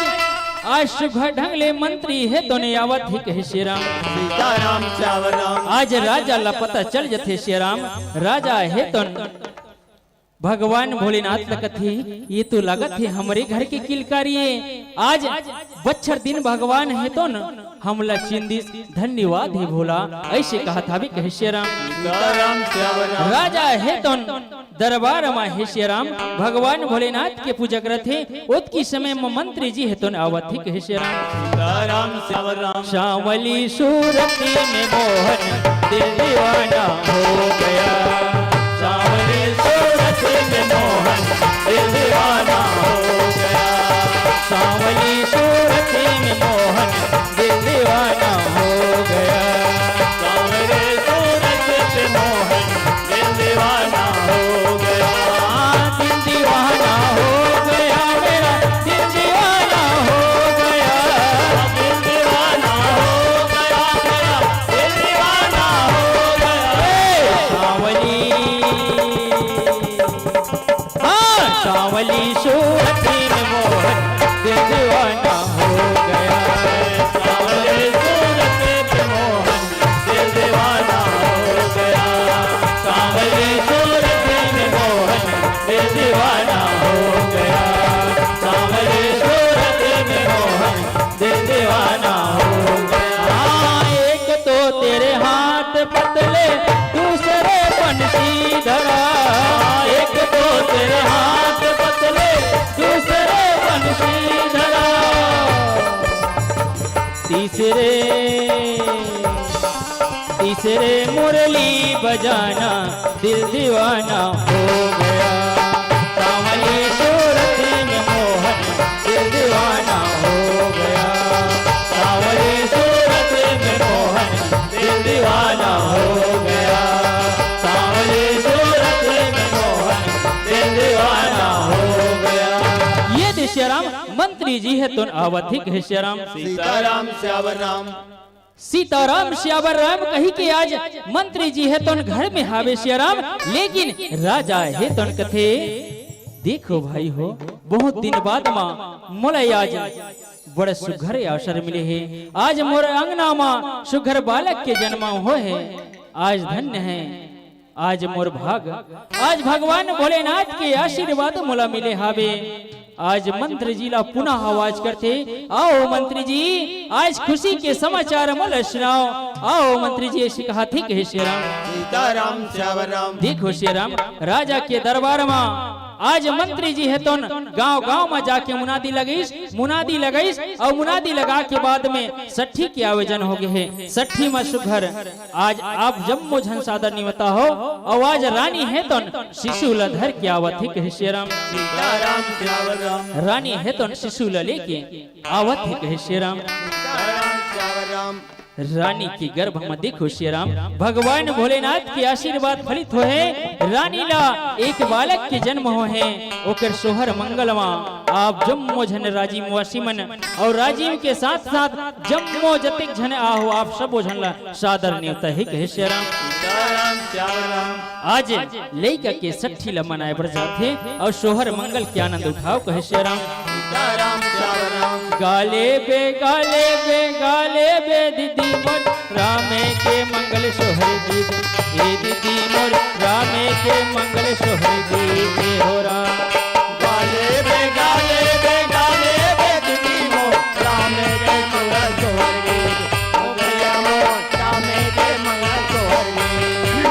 आज सुघर ढंग ले मंत्री हे तोन आवत हे कहे शेरा राम। सीताराम श्यावराम। आज राजा ला पता चल जथे शेरा राम, राजा हे तोन भगवान भोलेनाथ ल कथे, ये तो लागत हे हमरे घर के किलकारी ए। आज बछर दिन भगवान हे तो न हमला चिन्ह दिस, धन्यवाद हे भोला। अइसे कहत हावे कहे सियाराम। सीताराम श्यावराम। राजा हे तो न दरबार म हे सियाराम, भगवान भोलेनाथ के पूजा करत हे। ओतकी समय म मंत्री जी हे तो न आवत हे कहे सियाराम। सीताराम श्यावराम। सांवली सूरत में मोहन दिल दीवाना हो गया। सांवली सूरत में मोहन दिल दीवाना हो गया। सांवली सूरत में मोहन दिल दीवाना हो गया। सांवली सूरत में मोहन दिल दीवाना हो गया। दिल दीवाना हो गया मेरा, दिल दीवाना हो गया। दिल दीवाना हो गया मेरा, दिल दीवाना हो गया। ए, सांवली, हाँ, सांवली सूरत में मोहन दिल दीवाना हो गया। सांवली सूरत में मोहन दिल दीवाना हो गया। सांवली सूरत में मोहन दिल दीवाना हो गया। सांवली सूरत में मोहन दिल दीवाना हो गया। हाँ, एक तो तेरे हाथ पतले, दूसरे बंशीधरा। एक तो तेरे हाथ पतले, दूसरे बंशीधरा। तीसरे, तीसरे मुरली बजाना, दिल दीवाना हो गया। सांवली सूरत में मोहन दिल दीवाना हो गया। सांवली सूरत में मोहन दिल दीवाना हो गया। सांवली सूरत में मोहन दिल दीवाना हो गया। ये दे सियाराम, मंत्री जी हे तो न आवत हे कहे सियाराम। सीताराम श्यावराम। सीताराम सियावर राम कहि के आज मंत्री जी हे तो न घर में हावे सियाराम, लेकिन राजा हे तो न कथे, देखो भाई हो, बहुत दिन बाद मा मोला आज बड़ा सुघर अवसर मिले हे। आज मोर अंगना मा सुघर बालक के जन्म होय हे। आज धन्य हे आज मोर भाग, आज भगवान भोलेनाथ के आशीर्वाद मोला मिले हावे। आज मंत्री जी ला पुनः आवाज करथे, आओ मंत्री जी, आज खुशी के समाचार मोला सुनाओ। आओ मंत्री जी, अइसे कहत हे कहे सियाराम। सीताराम श्यावराम। देखो सियाराम, राजा के दरबार मा आज मंत्री जी हे तो न गांव-गांव मा जाके मुनादी लगइस, मुनादी लगइस अउ मुनादी लगा के बाद में सट्ठी के आयोजन हो गे हे। सट्ठी मा सुघर आज आप जम्मो झन सादर नेवता हो, अउ आज रानी हे तो न शिशु ल धर के आवत हे कहे सियाराम। सीताराम श्यावराम। रानी हे तो न शिशु ल लेके आवत हे कहे सियाराम। सीताराम श्यावराम। रानी के गर्भ म देखो सियाराम, भगवान भोलेनाथ के आशीर्वाद फलित होहे। रानी ला एक बालक के जन्म होहे, ओकर सोहर मंगल मा आप जम्मो झन राजिम वासी मन अउ राजिम के साथ-साथ जम्मो जतेक झन आहो, आप सबो झन ला सादर नेवता हे कहे सियाराम। सीताराम श्यावराम। आज लइका के सट्ठी ला मनाए बर जाथे अउ सोहर मंगल के आनंद उठाओ कहे सियाराम। सीताराम श्यावराम। गाले बे, गाले बे, गाले बे दीदी मोर, रामे के मंगल सोहर गीत। ए दीदी मोर, रामे के मंगल सोहर गीत हो राम। गाले बे, गाले बे, गाले बे दीदी मोर, रामे के मंगल सोहर गीत। ओ भैया मोर, रामे के मंगल सोहर गीत।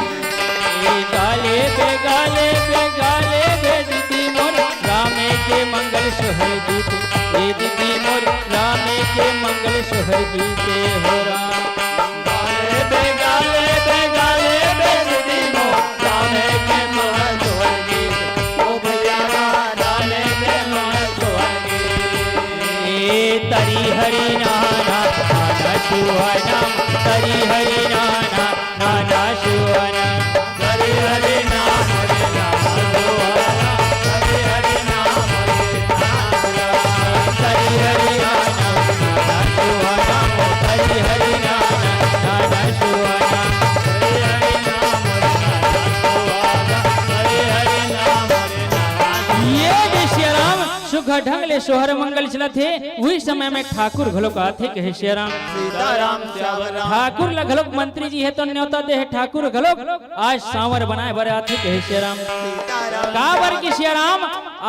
ए गाले बे, गाले बे, गाले बे दीदी मोर, रामे के मंगल सोहर गीत। ए दीदी मोर, रामे के मंगल सोहर गीत हो राम। गाले बे, गाले बे, गाले बे दीदी मोर, रामे के मंगल सोहर गीत। ओ भैया रामे के मंगल सोहर गीत। ए तरी हरि नाना, नाना शिवाना, तरी हरि नाना, नाना शिवाना। हरि हरि नाम हरि नाम हरि हरि नाम हरि नाम। हरि हरि नाम हरि नाम हरि हरि नाम। हरि हरि नाम हरि नाम। ये दे सियाराम सुख ढंग ले सोहर मंगल चलत हे, उही समय में ठाकुर घलोक आथे, कहे सियाराम। सीताराम सियावर राम। ठाकुर ल घलोक मंत्री जी हे तो न्योता दे हे, ठाकुर घलोक आज सांवर बनाए बर आथे, कहे सियाराम। सीताराम। काबर कि सियाराम,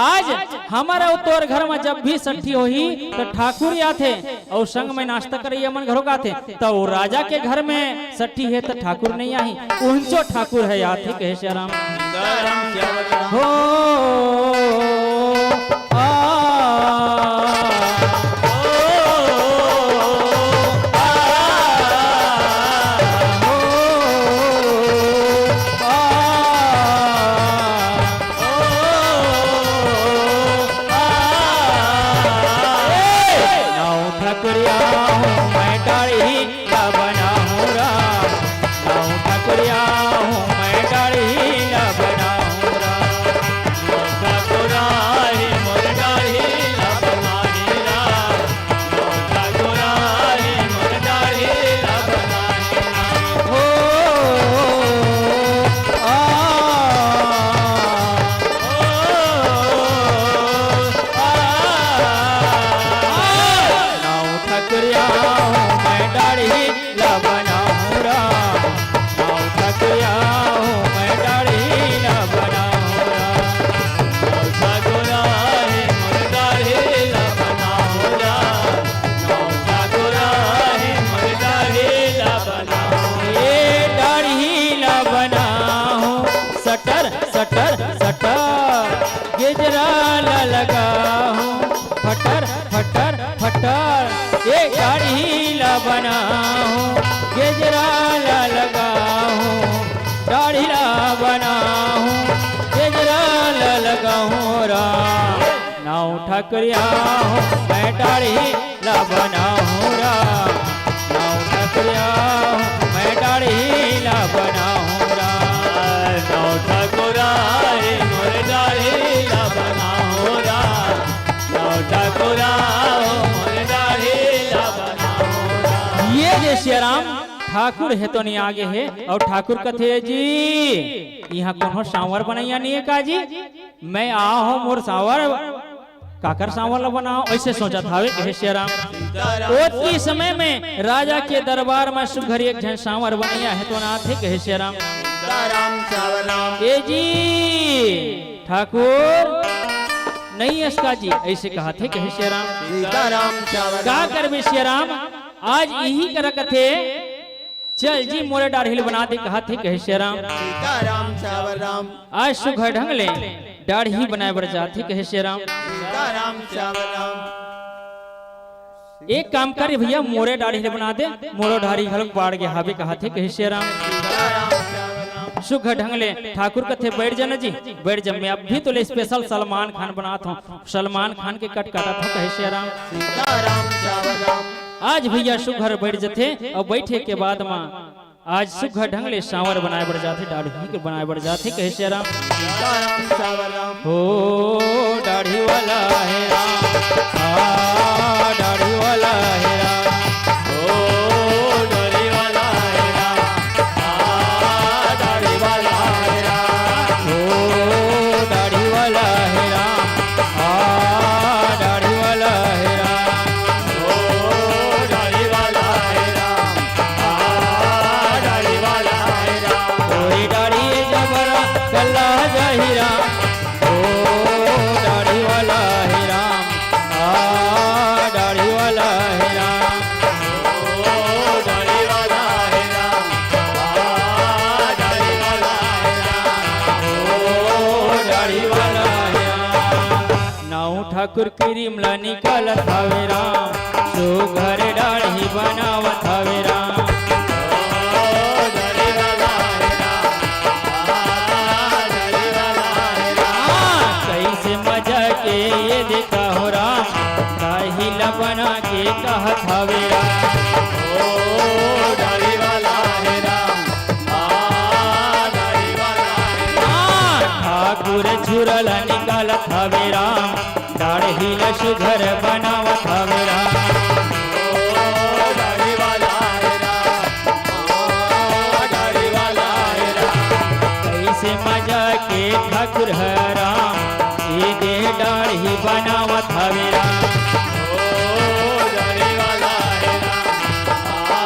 आज हमर अउ तोर घर म जब भी सट्ठी होही, त ठाकुर आथे अउ संग में नाश्ता करइया मन घलोक आथे। त ओ राजा के घर में सट्ठी हे, त ठाकुर नइ आही, उहंचो ठाकुर ह आथे, कहे सियाराम। सीताराम सियावर राम। हो, आ, नौ ठकुरिया हूँ मैं डाढ़ी ला बनाहूँ राम। नौ ठकुरिया हूँ मैं डाढ़ी ला बनाहूँ राम। नौ ठकुरा ही मोर डाढ़ी ला बनाही राम। नौ ठकुरा ही मोर डाढ़ी ला बनाही राम। हो, आ, नौ ठकुरिया हूँ मैं डाढ़ी ला बनाहूँ राम। नौ ठकुरिया हूँ मैं डाढ़ी ला बनाहूँ राम। नौ ठकुरा ही मोर डाढ़ी ला बनाहूँ राम। नौ ठकुरा ही मोर डाढ़ी ला बनाहूँ। ये डाढ़ी ला बनाहूँ, सटर सटर सटर, गेजरा ला लगाहूँ, फटर फटर फटर। ए डाढ़ी ला बनाहूँ, गेजरा ला लगाहूँ, डाढ़ी ला बनाहूँ, गेजरा ला लगाहूँ राम। नौ ठकुरिया हूँ मैं डाढ़ी ला बनाहूँ राम। नौ ठकुरिया हूँ मैं डाढ़ी ला बनाहूँ राम। नौ ठकुरा ही मोर डाढ़ी ला बनाहूँ राम। नौ ठकुरा हूँ मोर डाढ़ी ला बनाहूँ राम। ये जे सियाराम ठाकुर हे तो नइ आगे हे, अउ ठाकुर कथे जी, इहाँ कोनो सांवर बनइया नइ हे का जी? मैं आ हूँ मोर सांवर काकर सांवर ल बनाओ, अइसे सोचत हावे, कहे सियाराम। सीताराम। ओतकी समय में राजा के दरबार में सुघर एक झन सांवर बनइया हे तो ना आथे, कहे सियाराम। सीताराम सियावर राम। ए जी ठाकुर, नइ अस का जी, अइसे कहाथे, कहे सियाराम। सीताराम सियावर का राम। करबे सियाराम, आज इही करा कथे, चल जी मोरे डाढ़ी ल बना दे, कहाथे, कहे सियाराम। सीताराम सियावर राम। आज सुघर ढंग ले डाढ़ी बनाए बर जाथे, कहे सियाराम। सीताराम सियावर राम। एक काम कर भइया, मोरे डाढ़ी ल बना दे, मोरो डाढ़ी घलोक बाढ़ गे हावे, कहाथे, कहे सियाराम। सीताराम सियावर राम। सुघर ढंग ले ठाकुर कथे, बइठ जा ना जी, बइठ जा, मैं अभी तोला special सलमान खान बनात हूँ, सलमान खान के cut काटत हूँ, कहे सियाराम। सीताराम सियावर राम। आज भइया सुघर बइठ जथे अउ बइठे के बाद म आज सुघर ढंग ले सांवर बनाए बर जाथे, डाढ़ी के बनाए बर जाथे, कहे सियाराम। सीताराम सियावर राम। हो डाढ़ी वाला हे राम, आ डाढ़ी वाला हे राम, हो डाढ़ी वाला हे राम, आ डाढ़ी वाला हे राम, हो डाढ़ी वाला हे राम, आ डाढ़ी वाला हे राम, हो डाढ़ी वाला हे राम। आ, डाढ़ी वाला हे राम। तोरी डाढ़ी जबरा कल्ला जाही राम। ओ, डाढ़ी वाला हे राम। आ, डाढ़ी वाला हे राम। ओ, डाढ़ी वाला हे राम। आ, डाढ़ी वाला हे राम। ओ, डाढ़ी वाला हे राम। नौ ठाकुर किरिम ला निकालत हवे राम, सुघर डाढ़ी बनावत हवे राम। हाँ, कइसे मजा के ये देखा हो राम, डाढ़ी ला बना के कहत हवे राम। ओ डाढ़ी वाला हे राम, आ डाढ़ी वाला हे राम। हाँ, ठाकुर छुरा ला निकालत हवे राम, डाढ़ी ल सुघर बनावत हवे राम। ओ डाढ़ी वाला हे राम, ओ डाढ़ी वाला हे राम। कइसे मजा के ठाकुर ह राम, ए दे दाढ़ी बनावत हवे राम। ओ दाढ़ी वाला हे राम, आ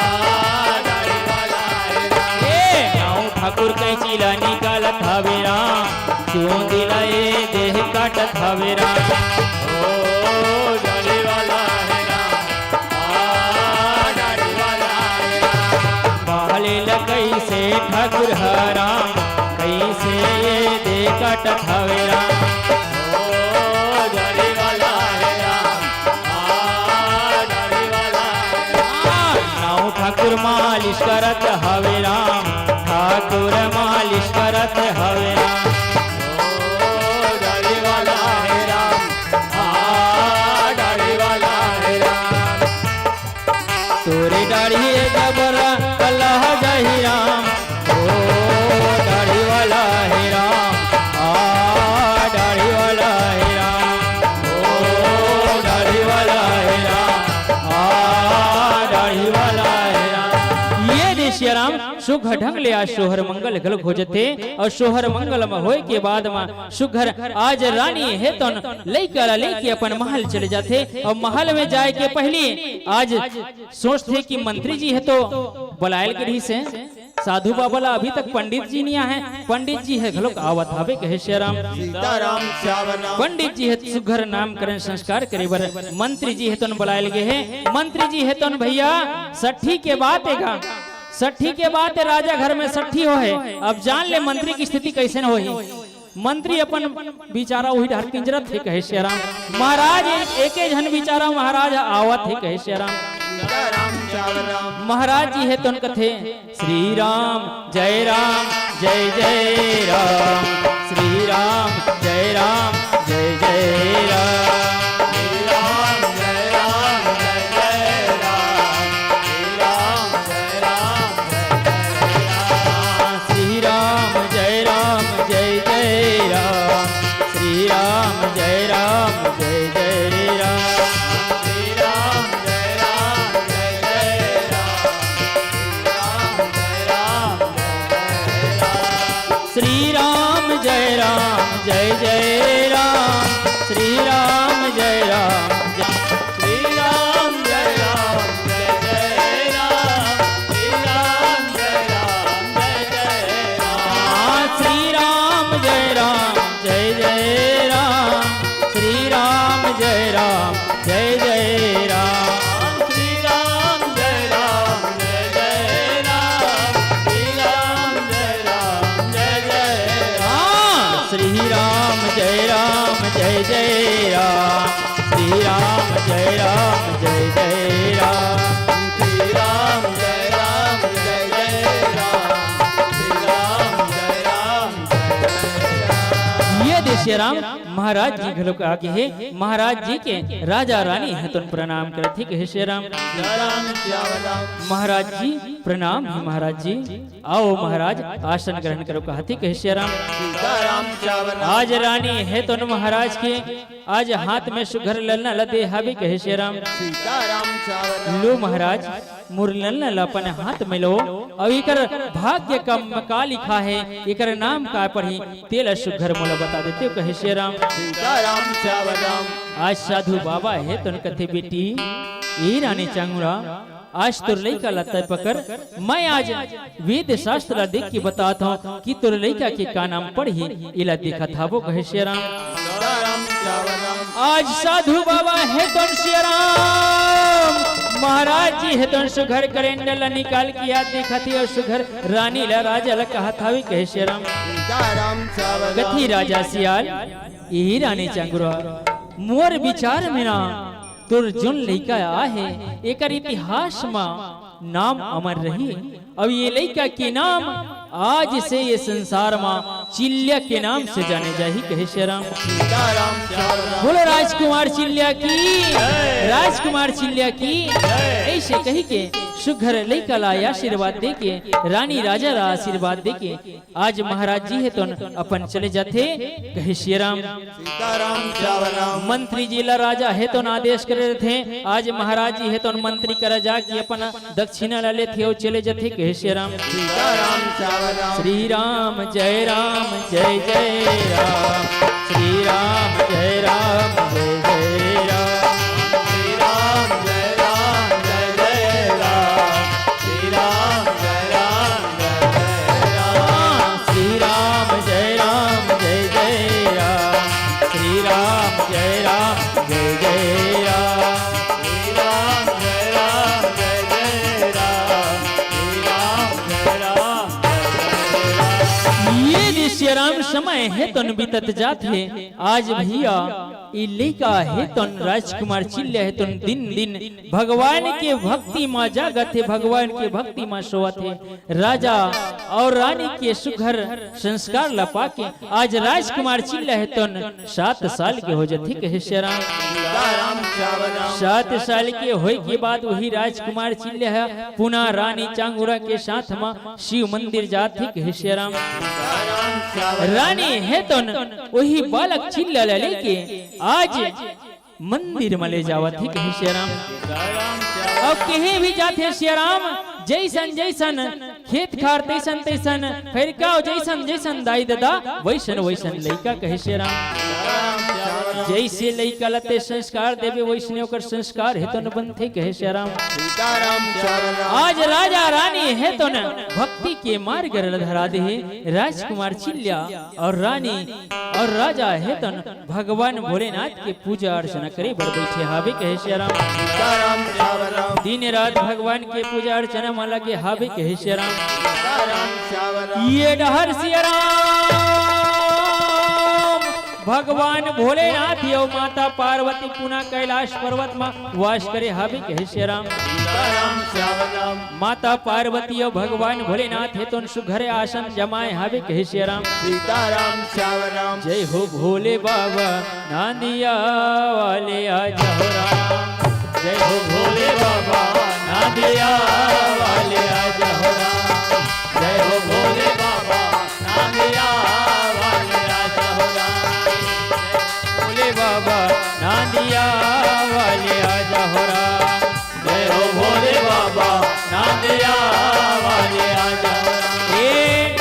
दाढ़ी वाला हे राम। ए, नाऊ ठाकुर कैंची ला निकालत हवे राम, चूंदी ला ए देह काटत हवे राम। ओ दाढ़ी वाला हे राम, आ दाढ़ी वाला हे राम। बाले ल कैसे ठाकुर ह राम, कैसे ए देह काटत हवे राम। ओ दाढ़ी वाला हे राम, आ दाढ़ी वाला हे राम। नाऊ ठाकुर मालिश करत हवे राम, ठाकुर मालिश करत हवे राम। ओ दाढ़ी वाला हे राम, आ दाढ़ी वाला हे राम। तोरे दाढ़ी जबरा कलह जाही राम, ओ दाढ़ी वाला हे राम, आ दाढ़ी वाला हे राम, ओ दाढ़ी वाला हे राम, आ दाढ़ी वाला हे राम। ये दे सिया राम सुघर ढंग ले आज सोहर मंगल घलोक हो जथे, अउ सोहर मंगल म होय के बाद म सुघर आज रानी हे तोन लइका ला लेके अपन महल चले जाथे, अउ महल में जाय के पहिली आज सोचथे कि मंत्री जी हे तो बलायल के रहिस हे, साधु बाबा ला अभी तक पंडित जी नइ आहे, पंडित जी हे घलोक आवत हवे कहे सिया राम। सीताराम श्याम राम। पंडित जी हे सुघर नामकरण संस्कार करे बर मंत्री जी हे तोन बलायल गे हे। मंत्री जी हे तोन भैया सट्ठी के बात हे गा, सट्ठी के बात हे, राजा घर में सट्ठी होहे। अब जान ले मंत्री के स्थिति कइसन होही। मंत्री अपन बिचारा उही डहर किंजरत हे कहे सिया राम। महाराज एके झन बिचारा महाराज आवत हे कहे सिया राम। सीताराम श्याम राम। महाराज जी हे तोन कथे, श्री राम जय राम जय जय राम, श्री राम जय राम जय जय राम। श्री राम जय राम जय जय राम, श्री राम जय राम जय जय राम। श्री राम जय राम जय जय राम, श्री राम जय राम जय जय राम। श्री राम जय राम जय जय राम, श्री राम जय राम जय जय राम। श्री राम जय राम जय जय राम, श्री राम जय राम जय, श्री राम जय राम जय जय राम, श्री राम जय राम जय जय राम। श्री राम जय राम जय जय राम, श्री राम जय राम जय जय राम। श्री राम जय राम जय जय राम, श्री राम जय राम जय जय राम। श्री राम जय राम जय जय राम, श्री राम जय राम जय जय राम। श्री राम जय राम जय जय राम, श्री राम जय राम जय जय राम। ये दे सिया राम महाराज जी घलोक आगे हे। महाराज जी के राजा रानी ह तोन प्रणाम करत हे कहे सिया राम। सीताराम श्याम राम। महाराज जी प्रणाम हे महाराज जी। आओ महाराज आसन ग्रहण करो कहत हे कहे सिया राम। सीताराम श्याम राम। आज रानी हे तोन महाराज के आज हाथ में सुघर ललना ल दे हवे कहे सिया राम। सीताराम श्याम राम। लो महाराज मोर ललना ल अपन हाथ में लो, अउ एकर भाग्य का म का लिखा हे, एकर नाम का पढ़ही, तेला सुघर मोला बता देते कहे सिया राम। सीताराम श्याम राम। आज साधु बाबा हे तोन कथे बेटी, ए रानी चांगुड़ा, आज तोर लइका ला तय पकड़, मैं आज वेद शास्त्र ला देख के बतात हूँ कि तोर लइका के का नाम पड़ही, एला देखत हावो कहे सिया राम। आज साधु बाबा हे तोन सिया राम, महाराज जी हे तोन सुघर कैलेंडर ला निकाल के आज देखत हे अउ सुघर रानी ला राजा ला कहत हावे कहे सिया राम। कथी राजा सियाल, ए रानी चांगुरा, मोर विचार में ना तोर जोन लइका आहे, एकर इतिहास म नाम अमर रही। अउ ये लइका के नाम आज से ये संसार म चिल्लिया के नाम से जाने जाही, कहे सिया राम। बोलो राजकुमार चिल्लिया की, राजकुमार चिल्लिया की। ऐसे कही के सुघर लइका ला आशीर्वाद दे के, रानी राजा ला आशीर्वाद दे के, आज महाराज जी हे तोन अपन चले जाथे, कहे सिया राम। सीताराम श्याम राम। मंत्री जी ला राजा हे तोन आदेश करे रथे, आज महाराज जी हे तोन मंत्री करा जाके अपन दक्षिणा ला लेथे अउ चले जाथे, कहे सिया राम। सीताराम श्याम राम। श्री राम जय राम जय जय राम, श्री राम जय राम सियाराम, समय हे तोन बीतत जात हे। आज भैया, ई लइका हे तोन राजकुमार चिल्ला हे तोन दिन दिन भगवान के भक्ति म जागत हे, भगवान के भक्ति म सोवत हे। राजा अउ रानी के सुघर संस्कार ल पाके आज राजकुमार चिल्ला हे तोन सात साल के हो जथे कहे सियाराम। सात साल के होय के बाद वही राजकुमार चिल्ला ह पुनः रानी चांगुरा के साथ म शिव मंदिर जाथे कहे सियाराम। रानी हे तोन वही बालक चिल्ला ल लेके आज मंदिर म ले जावत हे कहे सियाराम। अउ कहीं भी जाथे सियाराम, जैसन जैसन खेत खार तैसन तैसन, फेर का जैसन जैसन दाई ददा वैसन वैसन लइका कहे सियाराम। जैसे लइका ल ते संस्कार देबे वैसने ओकर संस्कार हे तोन बनथे कहे सियाराम। आज राजा रानी हे तोन भक्ति के मार्ग ल धरा दे हे राजकुमार चिल्ला अउ रानी अउ राजा हे तोन भगवान भोलेनाथ के पूजा अर्चना करे बर बैठे हावे कहे सियाराम। दिन रात भगवान के पूजा अर्चना म लगे हावे कहे सियाराम। ये डहर सियाराम भगवान भोलेनाथ अउ माता पार्वती पुनः कैलाश पर्वत म वास करे हावे कहे सियाराम। माता पार्वती अउ भगवान भोलेनाथ हे तोन सुघर आसन जमाए हावे कहे सियाराम। जय हो भोले बाबा नांदिया वाले आ जाओ राम। जय हो भोले बाबा नांदिया वाले आ जाओ राम। जय हो भोले बाबा नांदिया वाले आ जाओ राम। भोले बाबा नांदिया वाले आ जाओ राम। जय हो भोले बाबा नांदिया वाले आ जाओ राम। ए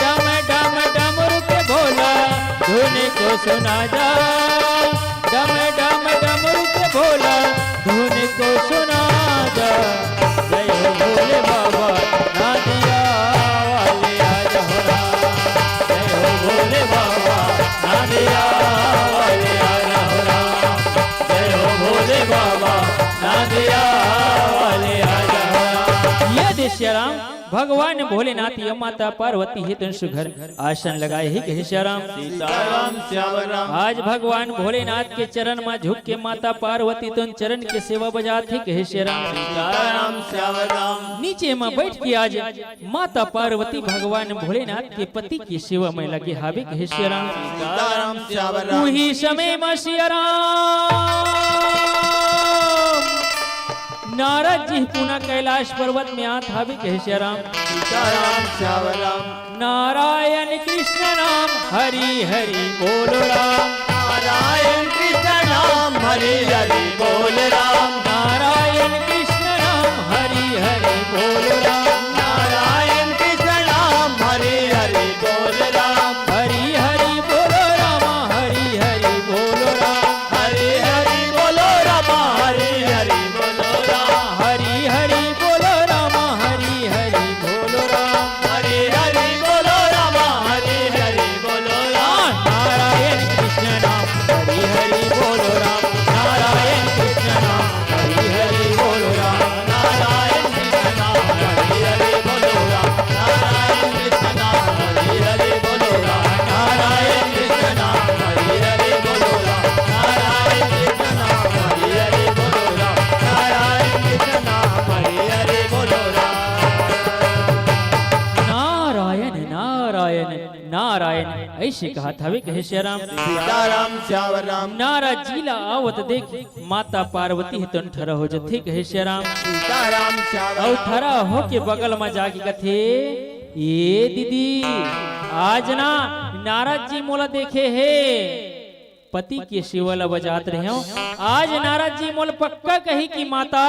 डम डम डमरू के भोला धुन को सुना जा। डम डम डमरू के भोला धुन को सुना जा। जय हो भोले बाबा नांदिया वाले आ जाओ राम। जय हो भोले बाबा नांदिया वाले आ जाओ राम। जय हो भोले बाबा नांदिया वाले आ जाओ राम। ये दे सियाराम भगवान भोलेनाथ अउ माता पार्वती हे तोन सुघर आसन लगाए हे कहे सियाराम। आज भगवान भोलेनाथ के चरण म झुक के माता पार्वती तोन चरण के सेवा बजात हे कहे सियाराम। नीचे म बैठ के आज माता पार्वती भगवान भोलेनाथ के पति के सेवा म लगे हावे कहे सियाराम। उही समय म सियाराम नारद जी पुनः कैलाश पर्वत म आत हावे कहे सियाराम। नारायण कृष्ण नाम हरि हरि बोलो राम। नारायण कृष्ण नाम हरि हरि बोल राम। नारायण कृष्ण नाम हरि हरि बोलो राम। नारायण कृष्ण नाम हरि हरि बोल राम। हरि हरि बोलो राम, हरि हरि बोलो राम। हरि हरि बोलो राम, हरि हरि बोलो राम। हरि हरि बोलो राम, हरि हरि बोलो राम। हरि हरि बोलो राम, हरि हरि बोलो राम। नारायण कृष्ण नाम हरि हरि बोलो राम। नारायण कृष्ण नाम हरि हरि बोलो राम। नारायण कृष्ण नाम हरि हरि बोलो राम। नारायण कृष्ण नाम हरि हरि बोलो राम। नारायण कृष्ण नाम हरि हरि बोलो राम। नारायण कृष्ण नाम हरि हरि बोलो राम। नारायण कृष्ण नाम हरि हरि बोलो राम। नारायण नारायण नारायण अइसे कहत हवे कहे सियाराम। सीताराम श्याम राम। नारद जी ला आवत देख माता पार्वती ह तोन ठरा हो जथे कहे सियाराम। सीताराम श्याम अउ राम। ठरा होके बगल म जाके कथे, ए दीदी, आज ना नारद जी मोला देखे हे, पति के सेवा ल बजात रहेंव। आज नारद जी मोल पक्का कही कि माता,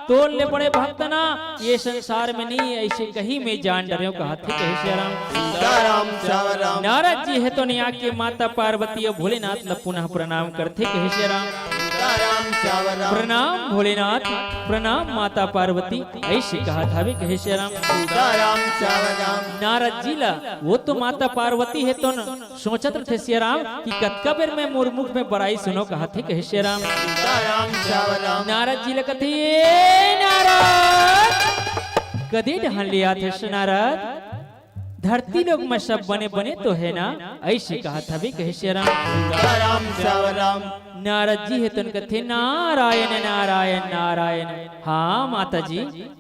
तोर ले बड़े भक्त ना ये संसार में नहीं, अइसे कही मैं जान डरेंव, कहत हे कहे सियाराम। सीताराम श्याम राम। नारद जी ह तोन आके माता पार्वती अउ भोलेनाथ ल पुनः प्रणाम करथे कहे सियाराम। सीताराम श्याम राम। प्रणाम भोलेनाथ, प्रणाम माता पार्वती, अइसे कहत हवे कहे सियाराम। सीताराम श्याम राम। नारद जी ला वो तो माता पार्वती ह तोन सोचत रथे सियाराम कि कतका बेर मैं मोर मुख में बड़ाई सुनों, कहत हे कहे सियाराम। सीताराम श्याम राम। नारद जी ल कथे, ए नारद, कदे डहन ले आथस नारद? धरती लोक में सब बने बने तो हे ना, अइसे कहत हवे कहे सिया राम। राम श्याम राम। नारद जी हे तोन कथे, नारायण नारायण नारायण। हाँ माता जी,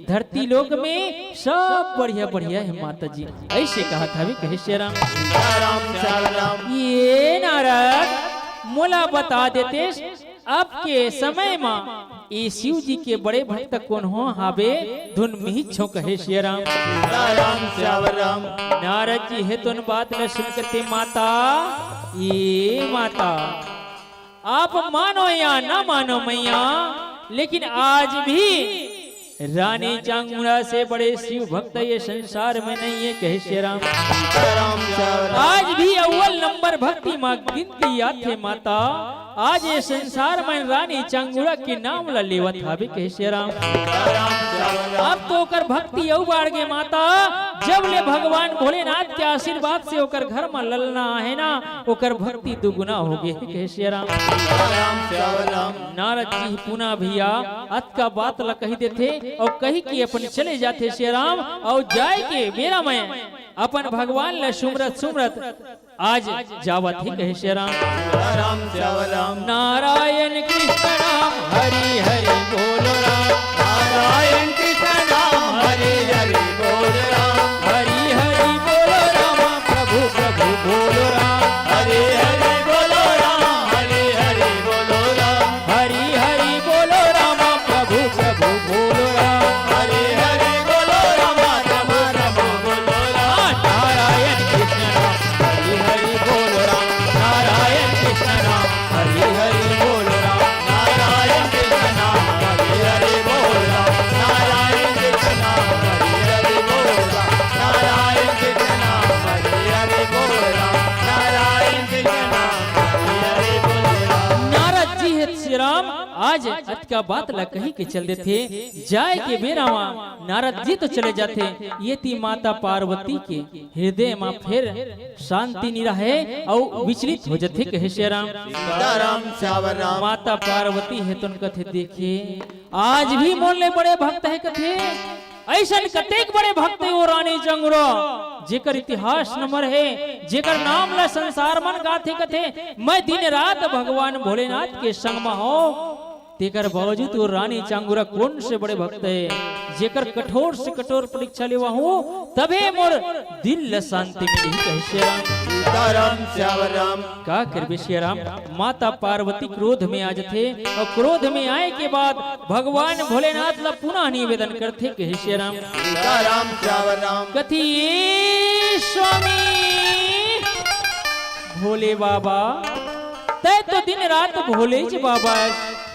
धरती लोक में सब बढ़िया बढ़िया हे माता जी, अइसे कहत हवे कहे सिया राम। राम श्याम राम। ये नारद, मोला बता देते, अब के समय मा ये शिव जी के बड़े भक्त कोन हो हाबे, धुन मिहित छो कहे सिया राम। राम श्याम राम। नारद जी हे तोन बात ल सुन कथे, माता, ये माता, आप मानो या ना मानो मैया, लेकिन आज भी रानी चांगुड़ा से बड़े शिव भक्त ये संसार में नहीं हे कहे सिया राम। राम श्याम राम। आज भी अव्वल नंबर भक्ति मा गिनती आथे माता। आज ये संसार में रानी चांगुड़ा के नाम ला लेवत हाबे कहे सिया राम। राम श्याम राम। अब तो ओकर भक्ति अउ बाढ़ गे माता, जब ले भगवान भोलेनाथ के आशीर्वाद से ओकर घर मा ललना आहे ना, ओकर भक्ति दुगुना हो गे हे कहे सिया राम। राम श्याम राम। नारद जी पुनः भैया अतका बात ला कहि देथे अउ कहि के अपन चले जाथे सिया राम, अउ जाय के बेरा में अपन भगवान ला सुमरत सुमरत आज जावत हे कहे सिया राम। राम श्याम राम। नारायण कृष्ण राम हरि हरि बोलो राम। नारायण कृष्ण राम हरि हरि बोलो राम। हरि हरि बोलो राम प्रभु प्रभु बोलो राम। हरि हरि बोलो राम, हरि हरि बोलो राम। हरि हरि बोलो राम प्रभु प्रभु बोलो राम। हरि हरि बोलो राम, प्रभु प्रभु बोलो राम। नारायण कृष्ण राम हरि हरि बोलो राम। नारायण कृष्ण राम हरि हरि बोलो राम। नारायण कृष्ण राम हरि हरि बोलो राम। नारायण कृष्ण राम हरि हरि बोलो राम। नारायण कृष्ण राम हरि हरि बोलो राम। नारायण कृष्ण राम हरि हरि बोलो राम। नारद जी हे सिया राम आज अतका बात ला कहि के चल देथे। जाय के बेरा मा नारद जी तो चले जाथे, ये ती माता पार्वती के हृदय मा फेर शांति नी रहे अउ विचलित हो जथे कहे सिया राम। सीताराम श्याम राम। माता पार्वती हे तोन कथे, देखे, आज भी मोर ले बड़े भक्त हे कथे। अइसन कतेक बड़े भक्त हे वो रानी चांगुड़ा, जेकर इतिहास नमर हे, जेकर नाम ला संसार मन गाथे कथे, मैं दिन रात भगवान भोलेनाथ के संग मा हो। तेकर बावजूद वो रानी चांगुरा कोन से बड़े भक्त हे, जेकर कठोर से कठोर परीक्षा लेवा हूँ, तभे मोर दिल ल शांति मिलही, कहे सिया राम। सीताराम श्याम राम। का करबे सिया राम, माता पार्वती क्रोध में आ जथे अउ क्रोध में आए के बाद भगवान भोलेनाथ ला पुनः निवेदन करथे, कहे सिया राम। सीताराम श्याम राम। कथे, ए स्वामी भोले बाबा, तै तो दिन रात भोलेच बाबा।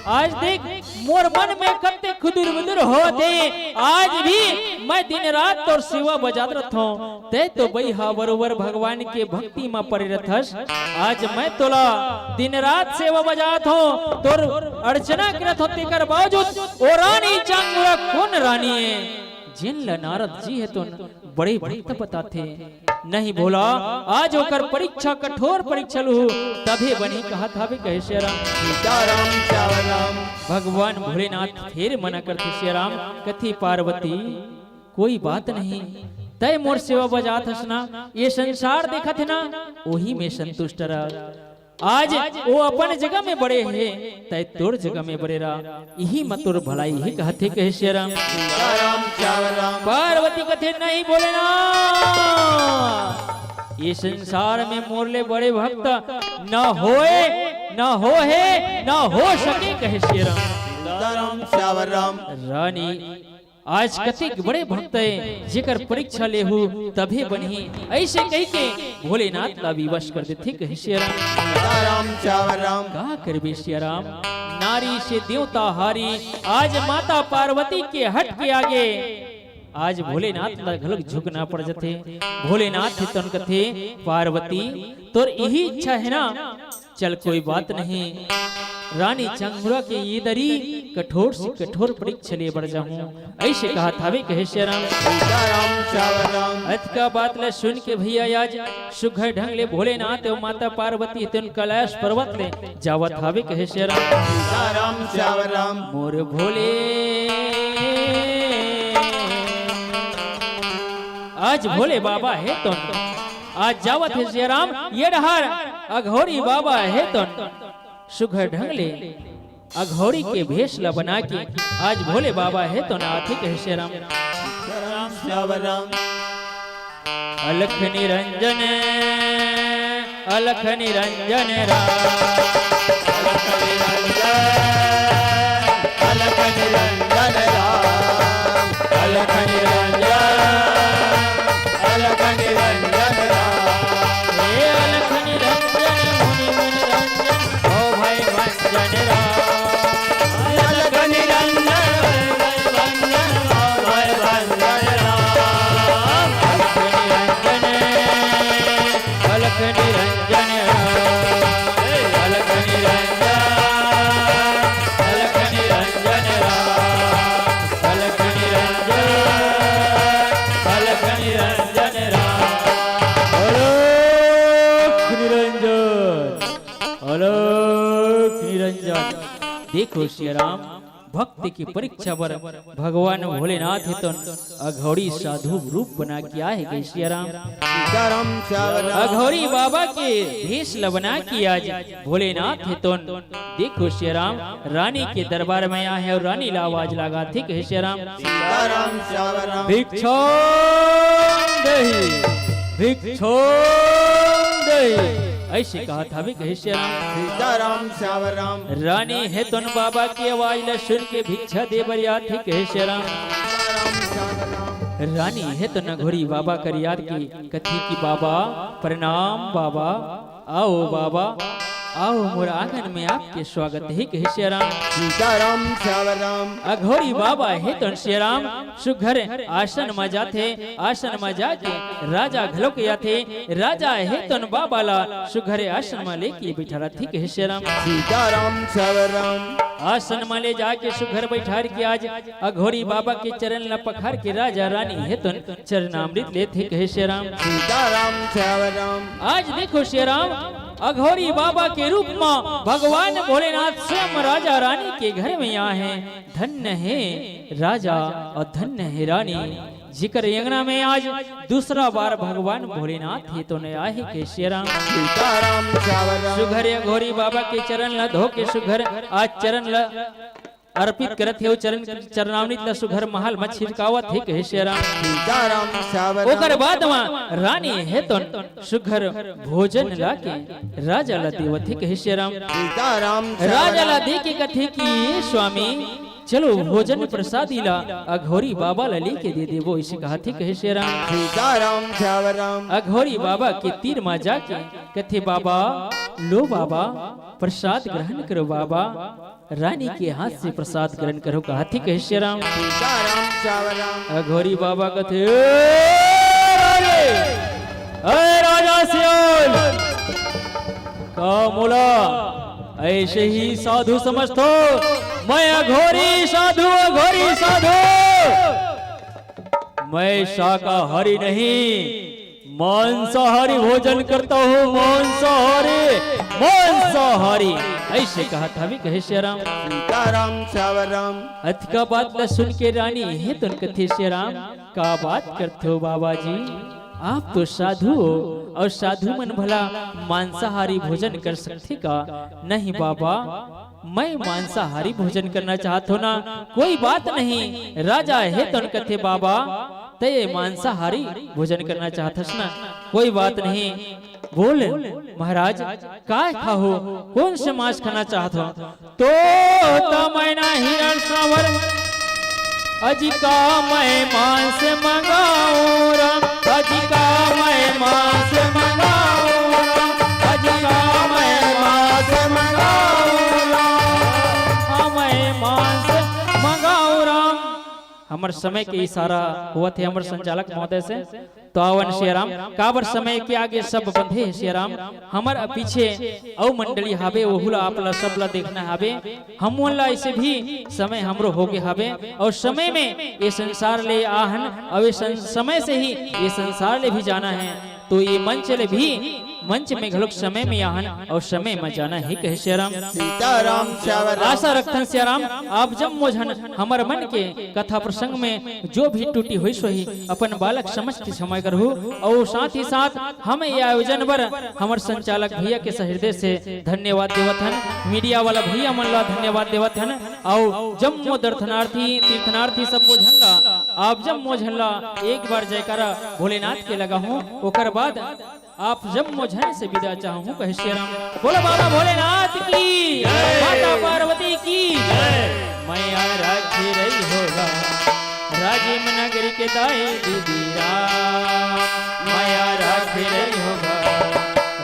आज देख, मोर मन में कते खुदुर बुदुर होत हे। आज भी मैं दिन रात तोर सेवा बजात रथों। तै तो बइहा बरोबर भगवान के भक्ति म परे रथस। आज मैं तोला दिन रात सेवा बजात हों, तोर अर्चना करत हों, तेकर बावजूद ओ रानी चांगुरा कोन रानी हे, जेन ल नारद जी हे तोन बड़े भक्त बताथे। नहीं भोला, आज ओकर परीक्षा, कठोर परीक्षा लूहू, तभे बनही कहत हावे, कहे सिया राम। सीताराम श्याम राम। भगवान भोलेनाथ फेर मना करथे सिया राम, कथे, पार्वती, कोई बात नहीं, तै मोर सेवा बजात हस ना, ये संसार देखत हे ना, ओही में संतुष्ट रह। आज ओ अपन जगह में बड़े हे, तै तोर जगह में बड़े रह, इही म तोर भलाई हे कहथे, कहे सिया राम। सीताराम श्याम राम। पार्वती कथे, नहीं भोलेनाथ, ये संसार में मोर ले बड़े भक्त न होए, न हो हे, न हो सके, कहे सिया राम। सीताराम श्याम राम। रानी आज कतेक बड़े भक्त हे, जेकर परीक्षा लेहू तभे बनही, अइसे कहिके भोलेनाथ ला विवश कर देथे, कहे सिया राम। सीताराम श्याम राम। का करबे सिया राम, नारी से देवता हारी। आज माता पार्वती के हठ के आगे आज भोलेनाथ ला घलोक झुकना पड़ जथे। भोलेनाथ हे तोन कथे, पार्वती, तोर इही इच्छा हे ना, चल, कोई बात नहीं, रानी चांगुरा के ये दरी कठोर से कठोर परीक्षा ले बर जाहूं, अइसे कहत हावे, कहे सिया राम। सीताराम श्याम राम। अतका बात ल सुन के भैया आज सुघर ढंग ले भोलेनाथ अउ माता पार्वती हे तोन कैलाश पर्वत ले जावत हावे, कहे सिया राम। सीताराम श्याम राम। मोर भोले आज भोले बाबा हे तोन, आज जावत हे सियाराम ये डहार, अघोरी बाबा हे तोन, सुघर ढंग ले अघोरी के भेष ल बना के आज भोले बाबा हे तोन आथे कहे सियाराम। राम श्याम राम। अलख निरंजन, अलख निरंजन राम। अलख निरंजन, अलख निरंजन राम। अलख निरंजन, अलख निरंजन राम। हे अलख निरंजन, मुनि मुनि रंजन, ओ भाई भंजन राम। अलख निरंजन, भय भंजन, भय भंजन राम। अलख निरंजन, अलख निरंजन राम। अलख निरंजन, अलख निरंजन राम। अलख निरंजन, अलख निरंजन राम। अलख निरंजन, अलख निरंजन। देखो सियाराम, भक्ति की परीक्षा बर भगवान भोलेनाथ हे तोन अघोरी साधु रूप बना के आए हे कहे सियाराम। सीताराम श्याम राम। अघोरी बाबा के भेष ल बना के आज भोलेनाथ हे तोन देखो सियाराम, रानी के दरबार में आए हे अउ रानी ला आवाज लगाथे कहे सियाराम। सीताराम श्याम राम। भिक्षां देहि, भिक्षां देहि, अइसे कहत हवे कहे सियाराम। सीताराम श्याम राम। रानी हे तोन बाबा के आवाज ल सुन के भिक्षा दे बर आथे कहे सियाराम। सीताराम श्याम राम। रानी हे तोन अघोरी बाबा कर आथे कथे कि बाबा प्रणाम बाबा, आओ बाबा, आओ मोर आंगन में आपके स्वागत हे कहे सियाराम। सीताराम श्याम राम। अघोरी बाबा हे तोन सियाराम सुघर आसन म जाथे, आसन म जाके राजा घलो के आथे, राजा हे तोन बाबा ला सुघर आसन म लेके बिठारथे कहे सियाराम। सीताराम श्याम राम। आसन म ले जाके सुघर बैठार के आज अघोरी बाबा के चरण ल पखार के राजा रानी हे तोन चरणामृत लेथे कहे सियाराम। सीताराम श्याम राम। आज देखो सियाराम, अघोरी बाबा के रूप म भगवान भोलेनाथ स्वयं राजा रानी के घर में आए हे। धन्य हे राजा अउ धन्य हे रानी, जिकर अंगना में आज दूसरा बार भगवान भोलेनाथ हे तोन आए हे कहे सियाराम। सीताराम श्याम राम। सुघर अघोरी बाबा के चरण ल धो के सुघर आज चरण ल अर्पित करत हे, चरण, चरणामृत ल सुघर महल म छिड़कावत हे, कहे सियाराम। सीताराम सावधान। ओकर बाद म रानी हे तोन सुघर भोजन लाके राजा ल देवत हे, कहे सियाराम। सीताराम राजा ल सावधान। दे के कथे कि, "ए स्वामी, चलो भोजन प्रसादी ला अघोरी बाबा ल लेके दे देबो," इसे कहत हे, कहे सियाराम। सीताराम सावधान। अघोरी बाबा के तीर म जाके कथे, "बाबा, लो बाबा, प्रसाद ग्रहण करो बाबा।" रानी के हाथ से प्रसाद ग्रहण करो, कहत हे, कहे सियाराम। सीताराम सावधान। अघोरी बाबा कथे, "ए रानी, ए राजा सियाल, का मोला ऐसे ही साधु समझथो? मैं अघोरी साधु, अघोरी साधु। मैं शाकाहारी नहीं, मांसाहारी भोजन करता हूँ, मांसाहारी, मांसाहारी।" ऐसे कहत हवे, कहे सियाराम। सीताराम सावधान। अतका बात ल सुन के रानी हे तोन कथे, सियाराम, का बात करथो बाबा जी? आप तो साधु हो अउ साधु मन भला मांसाहारी भोजन कर सकथे का? नहीं बाबा, मैं मांसाहारी भोजन करना चाहत हो ना, कोई बात नहीं। राजा हे तोन कथे, "बाबा, तय मांसाहारी भोजन करना चाहत हस ना, कोई बात नहीं। बोल महाराज, का खाहो, कौन से मांस खाना चाहत हो?" "तोता मैना हिरण सांवर, अजी का मैं मांस मंगाऊं राम, अजी का मैं मांस मंगाऊं राम, अजी का मैं मांस मंगाऊं राम, हाँ, मैं मांस मंगाऊं राम।" हमर समय के इशारा होवत हे हमर संचालक महोदय से। तो आवन सियाराम, काबर समय के आगे सब बंधे हे सियाराम। हमर पीछे अउ मंडली हावे, ओहू ला आप ला सब ला देखना हावे। हमन ला ऐसे भी समय हमरो होगे हावे, अउ समय में ये संसार ले आहन, अउ ये सं-, समय से ही ये संसार ले भी जाना हे। तो ये मंच ले भी मंच में घलोक समय में आहन अउ समय में जाना हे, कहे सियाराम। सीताराम श्यावराम। आशा रखथन सियाराम, आप जम्मो झन हमर मन के कथा प्रसंग में जो भी त्रुटि होइस होही, अपन बालक समझ के क्षमा करहू। अउ साथ ही साथ हम ये आयोजन बर हमर संचालक भैया के सहृदय से धन्यवाद देवत हन, मीडिया वाला भैया मन ला धन्यवाद देवत हन। अउ जम्मो दर्शनार्थी, तीर्थनार्थी, सबो झन ला, आप जम्मो झन ला एक बार जयकारा भोलेनाथ के लगाहूं, ओकर बाद आप जम्मो झन से विदा चाहूं, कहे सियाराम। बोलो बाबा भोलेनाथ की, जय। माता पार्वती की, जय। मैया राखे रही होगा राजिम नगरी के दाई दीदी राम। मैया राखे रही होगा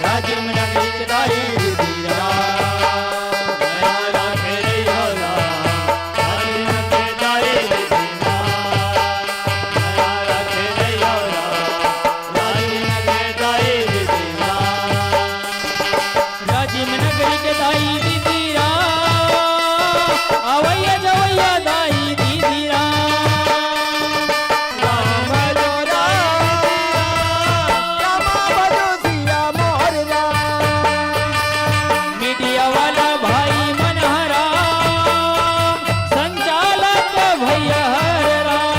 राजिम नगरी के दाई दीदी राम। मैया राखे रही होगा राजिम नगरी के दाई दीदी राम। मैया राखे रही होगा राजिम नगरी के दाई दीदी राम, अवैया जवैया दाई दीदी राम। राम भजो राम, राम भजो सिया मोर राम। मीडिया वाला भाई मन हरा, संचालक भैया हर राम।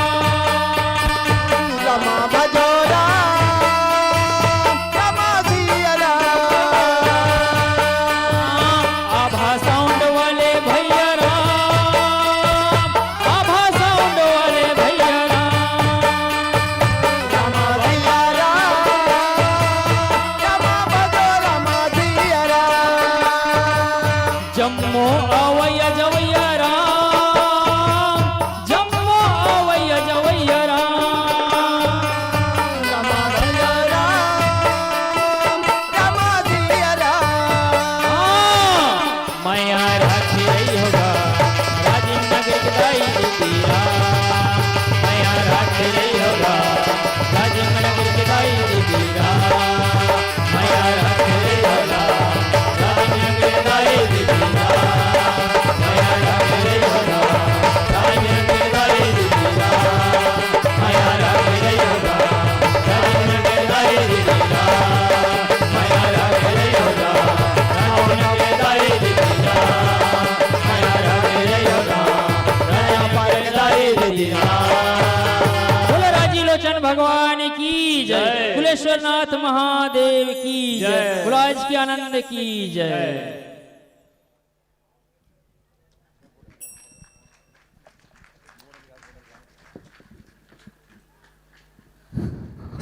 रमा भजो राम, रमा सिया राम। आभा साउंड वाले भैया राम, आभा साउंड वाले भैया राम। रमा भैया राम, रमा भजो रमा सिया राम। जम्मो अवैया जवैया राम, जम्मो अवैया जवैया राम। रमा भैया राम, रमा सिया राम। हाँ, मैया राखे रही होगा राजिम नगरी के दाई दीदी राम। मैया राखे रही होगा राजिम नगरी के दाई दीदी राम। बोलो राजी लोचन भगवान की जय, जय। कुलेश्वर नाथ महादेव की जय, जय। कुलाज के आनंद की जय। जय।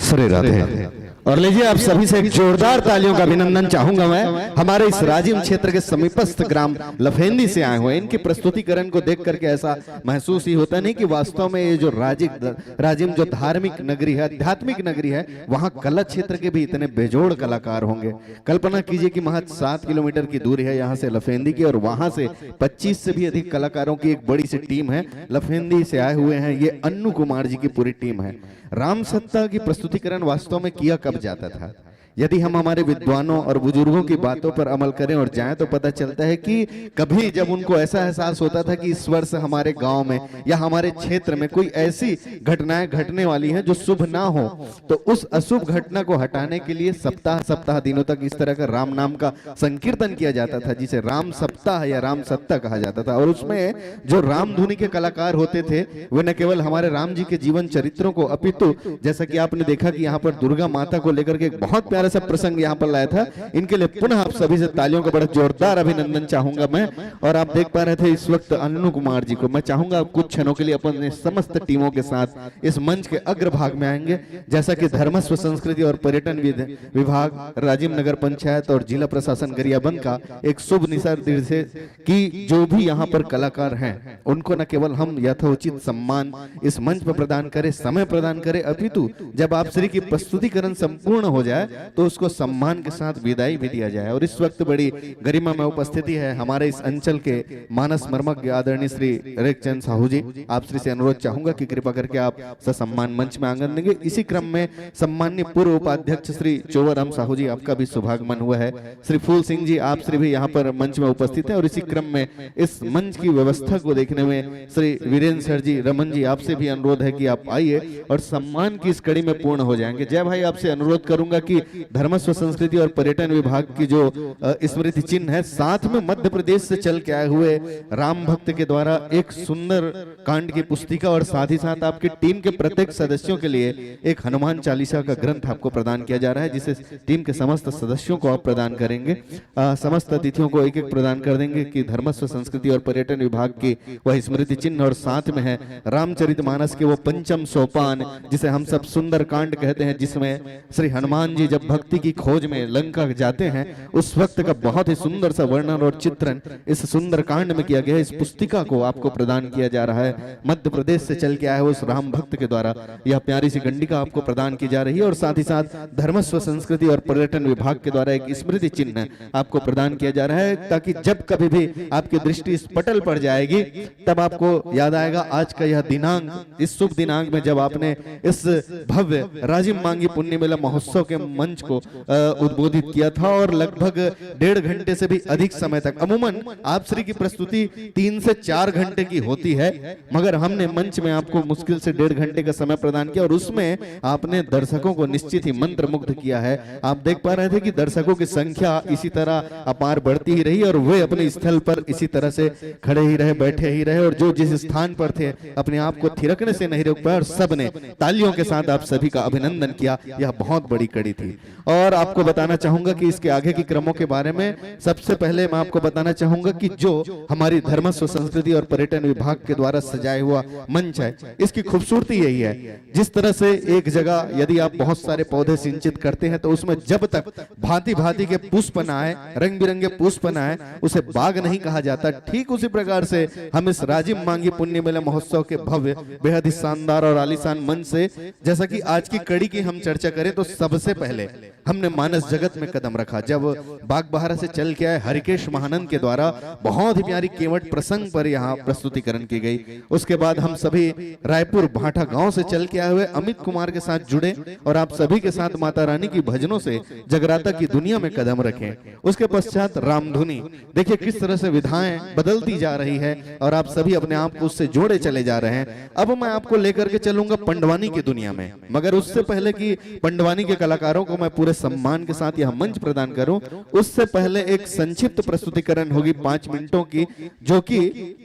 श्री राधे। और लीजिए, आप सभी से एक जोरदार तालियों का अभिनंदन चाहूंगा मैं। हमारे इस राजिम क्षेत्र के समीपस्थ ग्राम लफेंदी से आए हुए, इनके प्रस्तुतिकरण को देख करके ऐसा महसूस ही होता नहीं कि वास्तव में ये जो राजिक, राजिम जो धार्मिक नगरी है, आध्यात्मिक नगरी है, वहाँ कला क्षेत्र के भी इतने बेजोड़ कलाकार होंगे। कल्पना कीजिए कि महज सात किलोमीटर की दूरी है यहाँ से लफेंदी की, और वहाँ से पच्चीस से भी अधिक कलाकारों की एक बड़ी सी टीम है। लफेंदी से आए हुए हैं, ये अन्नू कुमार जी की पूरी टीम है। राम सत्ता की प्रस्तुतिकरण वास्तव में किया कब जाता था? यदि हम हमारे विद्वानों और बुजुर्गों की बातों पर अमल करें और जाएं, तो पता चलता है कि कभी जब उनको ऐसा एहसास होता था कि इस वर्ष हमारे गांव में या हमारे क्षेत्र में कोई ऐसी घटनाएं घटने वाली हैं जो शुभ ना हो, तो उस अशुभ घटना को हटाने के लिए सप्ताह सप्ताह दिनों तक इस तरह का राम नाम का संकीर्तन किया जाता था, जिसे राम सप्ताह या राम सत्ता कहा जाता था। और उसमें जो रामधुनी के कलाकार होते थे, वे न केवल हमारे राम जी के जीवन चरित्रों को, अपितु जैसा कि आपने देखा कि यहाँ पर दुर्गा माता को लेकर के एक बहुत प्यारा सा प्रसंग यहाँ पर लाया था, इनके लिए पुनः आप सभी से तालियों का बड़ा जोरदार अभिनंदन चाहूंगा मैं। और आप देख पा रहे थे इस वक्त अन्नू कुमार जी को। मैं चाहूंगा आप कुछ क्षणों के लिए अपने समस्त टीमों के साथ इस मंच के अग्रभाग में आएंगे, जैसा कि धर्मस्व, संस्कृति और पर्यटन विध-, विभाग, राजिम नगर पंचायत और जिला प्रशासन गरियाबंद का एक शुभ निर्देश है कि जो भी यहाँ पर कलाकार हैं, उनको न केवल हम यथोचित सम्मान इस मंच पर प्रदान करें, समय प्रदान करें, अपितु जब आप श्री की प्रस्तुतिकरण संपूर्ण हो जाए, तो उसको सम्मान के साथ विदाई भी दिया जाए। और इस वक्त बड़ी गरिमा में उपस्थिति है हमारे इस अंचल के मानस मर्मज्ञ आदरणीय श्री रेखचंद साहू जी। आप श्री से अनुरोध चाहूंगा कि कृपा करके आप ससम्मान मंच में आंगन देंगे। इसी क्रम में सम्माननीय पूर्व उपाध्यक्ष श्री चोवाराम साहू जी, आपका भी शुभागमन हुआ है। श्री फूल सिंह जी, आप श्री भी यहाँ पर मंच में उपस्थित हैं और इसी क्रम में इस मंच की व्यवस्था को देखने में श्री वीरेंद्र सर जी, रमन जी, आपसे भी अनुरोध है कि आप आइए और सम्मान की इस कड़ी में पूर्ण हो जाएंगे। जय भाई, आपसे अनुरोध करूंगा कि धर्मस्व संस्कृति और पर्यटन विभाग की जो, अ, स्मृति चिन्ह है, साथ में मध्य प्रदेश से चल के आए हुए राम भक्त के द्वारा एक सुंदर कांड की पुस्तिका और साथ ही साथ आपकी टीम के प्रत्येक सदस्यों के लिए एक हनुमान चालीसा का ग्रंथ आपको प्रदान किया जा रहा है, जिसे टीम के समस्त सदस्यों को आप प्रदान करेंगे। अ, समस्त अतिथियों को एक एक प्रदान कर देंगे कि धर्मस्व संस्कृति और पर्यटन विभाग की वह स्मृति चिन्ह और साथ में है रामचरितमानस के वो पंचम सोपान, जिसे हम सब सुंदरकांड कहते हैं, जिसमें श्री हनुमान जी जब भक्ति की खोज में लंका जाते हैं, उस वक्त का बहुत ही सुंदर सा वर्णन और चित्रण इस सुंदरकांड में किया गया है। इस पुस्तिका को आपको प्रदान किया जा रहा है मध्य प्रदेश से चल के आए हुए उस राम भक्त के द्वारा। यह प्यारी सी गंडिका आपको प्रदान की जा रही है और साथ ही साथ धर्मस्व संस्कृति और पर्यटन विभाग के द्वारा एक स्मृति चिन्ह आपको प्रदान किया जा रहा है, ताकि जब कभी भी आपकी दृष्टि इस पटल पर जाएगी, तब आपको याद आएगा आज का यह दिनांक, इस शुभ दिनांक में जब आपने इस भव्य राजिम मांगी पुन्नी मेला महोत्सव के मंच को, अ, उद्बोधित किया था और लगभग डेढ़ घंटे से भी अधिक समय तक, अमूमन आप श्री की प्रस्तुति तीन से चार घंटे की होती है, मगर हमने मंच में आपको मुश्किल से डेढ़ घंटे का समय प्रदान किया और उसमें आपने दर्शकों को निश्चित ही मंत्रमुग्ध किया है। आप देख पा रहे थे कि दर्शकों की संख्या इसी तरह अपार बढ़ती ही रही और वे अपने स्थल पर इसी तरह से खड़े ही रहे, बैठे ही रहे और जो जिस स्थान पर थे, अपने आप को थिरकने से नहीं रोक पाए और सबने तालियों के साथ आप सभी का अभिनंदन किया। यह बहुत बड़ी कड़ी थी। और आपको बताना चाहूंगा कि इसके आगे की क्रमों के बारे में सबसे पहले मैं आपको बताना चाहूंगा कि जो हमारी धर्मस्व संस्कृति और पर्यटन विभाग के द्वारा सजाया हुआ मंच है, इसकी खूबसूरती यही है, जिस तरह से एक जगह यदि आप बहुत सारे पौधे सिंचित करते हैं तो उसमें जब तक भांति भांति के पुष्प ना आए, रंग बिरंगे पुष्प ना आए, उसे बाग नहीं कहा जाता। ठीक उसी प्रकार से हम इस राजिम मांगी पुन्नी मेला महोत्सव के भव्य, बेहद ही शानदार और आलीशान मंच से, जैसा कि आज की कड़ी की हम चर्चा करें तो सबसे पहले हमने मानस जगत में कदम रखा, जब बागबाहरा से चल के आए हरिकेश महानंद के द्वारा बहुत ही प्यारी केवट प्रसंग पर यहाँ प्रस्तुतिकरण की गई। उसके बाद हम सभी रायपुर भाटा गांव से चल के आए हुए अमित कुमार के साथ जुड़े और आप सभी के साथ माता रानी की भजनों से जगराता की दुनिया में कदम रखें। उसके पश्चात रामधुनी, देखिए किस तरह से विधाएं बदलती जा रही है और आप सभी अपने आप को उससे जोड़े चले जा रहे हैं। अब मैं आपको लेकर के चलूंगा पंडवानी की दुनिया में, मगर उससे पहले कि पंडवानी के कलाकारों को मैं पूरे सम्मान के साथ यह मंच प्रदान करूं, उससे पहले एक संक्षिप्त प्रस्तुतिकरण होगी पाँच मिनटों की, जो कि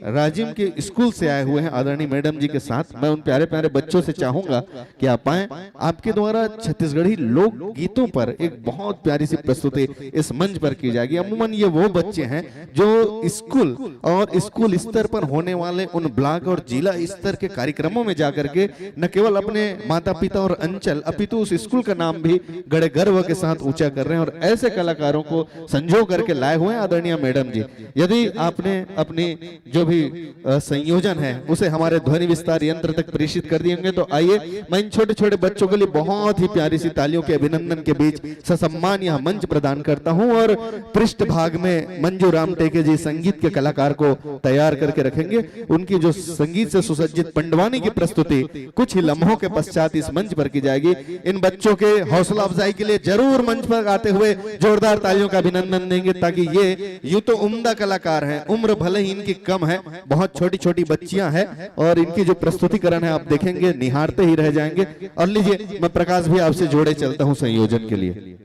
राजिम के स्कूल से आए हुए हैं आदरणीय मैडम जी के साथ। मैं उन प्यारे प्यारे बच्चों से चाहूंगा कि आप आए, आपके द्वारा छत्तीसगढ़ी लोक गीतों पर एक बहुत प्यारी सी प्रस्तुति इस मंच पर की जाएगी। अमूमन ये वो बच्चे हैं जो स्कूल और स्कूल स्तर पर होने वाले उन ब्लॉक और जिला स्तर के कार्यक्रमों में जाकर के न केवल अपने माता पिता और अंचल अपितु उस स्कूल का नाम भी बड़े गर्व के साथ ऊंचा कर रहे हैं और ऐसे कलाकारों को संजो करके लाए हुए हैं आदरणीय मैडम जी। यदि आपने अपनी जो भी, अ, संयोजन है उसे हमारे ध्वनि विस्तार यंत्र तक प्रेषित कर दिए होंगे तो आइए मैं इन छोटे छोटे बच्चों के लिए बहुत ही प्यारी सी तालियों के अभिनंदन के बीच ससम्मान यह मंच प्रदान करता हूं और पृष्ठ भाग में मंजू राम टेके जी संगीत के कलाकार को तैयार करके रखेंगे। उनकी जो संगीत से सुसज्जित पंडवानी की प्रस्तुति कुछ ही लम्हों के पश्चात इस मंच पर की जाएगी। इन बच्चों के हौसला अफजाई के लिए जरूर मंच पर आते हुए जोरदार तालियों का अभिनंदन देंगे, ताकि ये यूं तो उम्दा कलाकार हैं, उम्र भले ही इनकी कम है, बहुत छोटी छोटी बच्चियां हैं और इनकी जो प्रस्तुतिकरण है आप देखेंगे, निहारते ही रह जाएंगे। और लीजिए, मैं प्रकाश भी आपसे जोड़े चलता हूं संयोजन के लिए।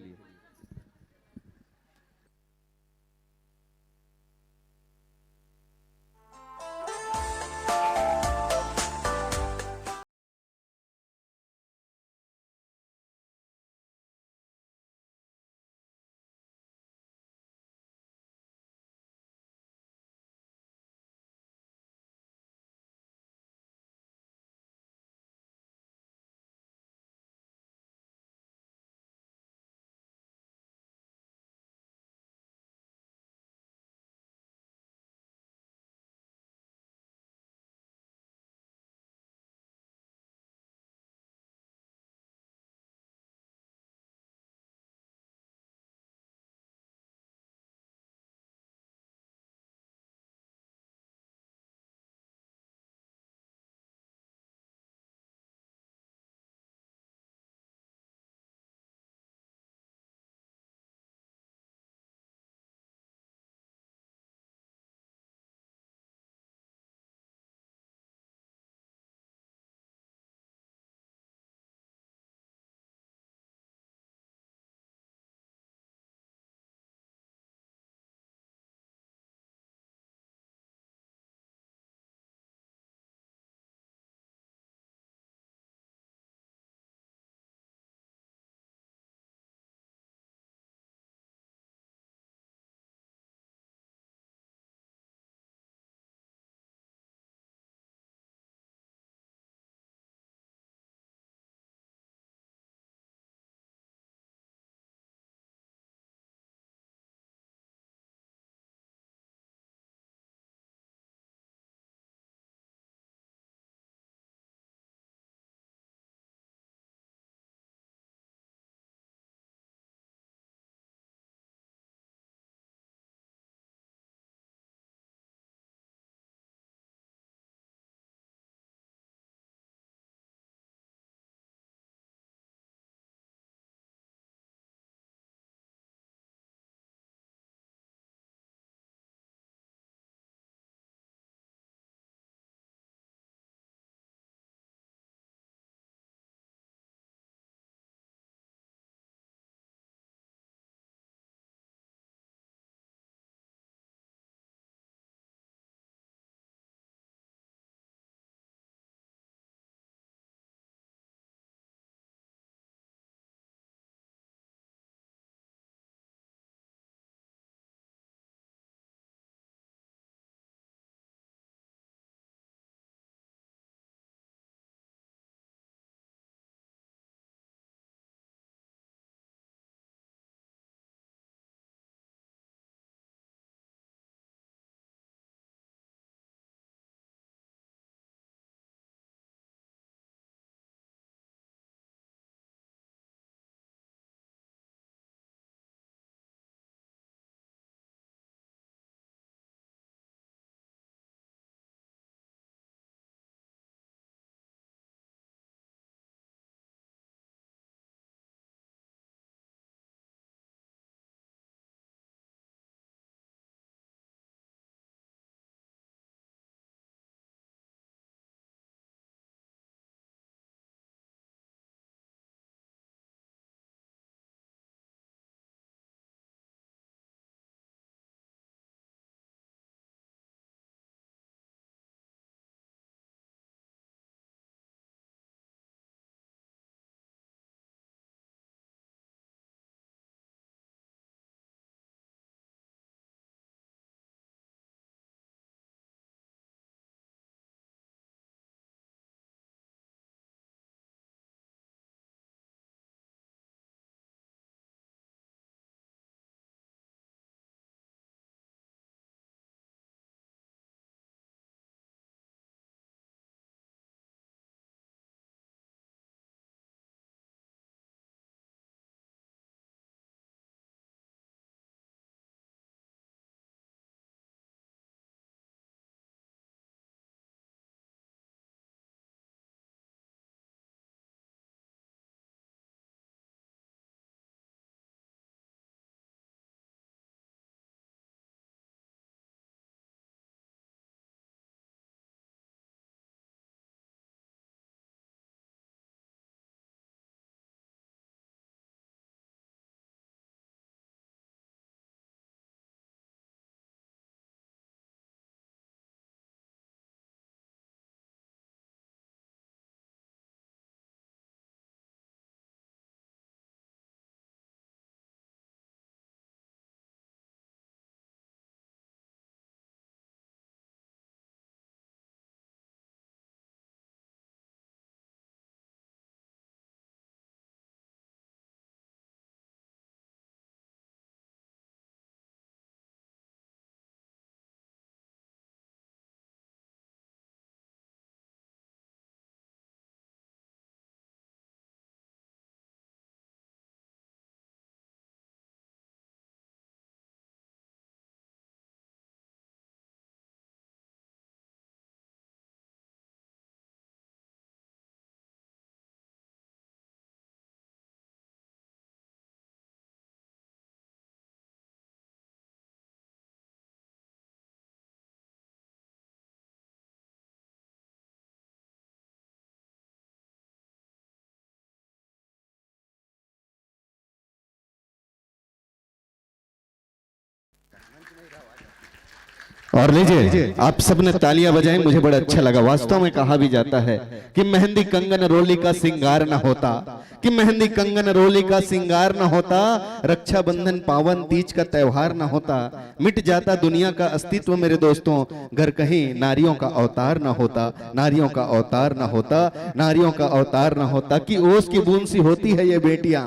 और लीजिए, आप सबने तालियां बजाई, मुझे बड़ा अच्छा लगा। वास्तव में कहा भी जाता है कि मेहंदी कंगन रोली का सिंगार ना होता, कि मेहंदी कंगन रोली का सिंगार ना होता, रक्षाबंधन पावन तीज का त्योहार ना होता, मिट जाता दुनिया का अस्तित्व मेरे दोस्तों, अगर कहीं नारियों का अवतार ना होता, नारियों का अवतार ना होता, नारियों का अवतार ना होता। कि ओस की बूंद सी होती है ये बेटियां,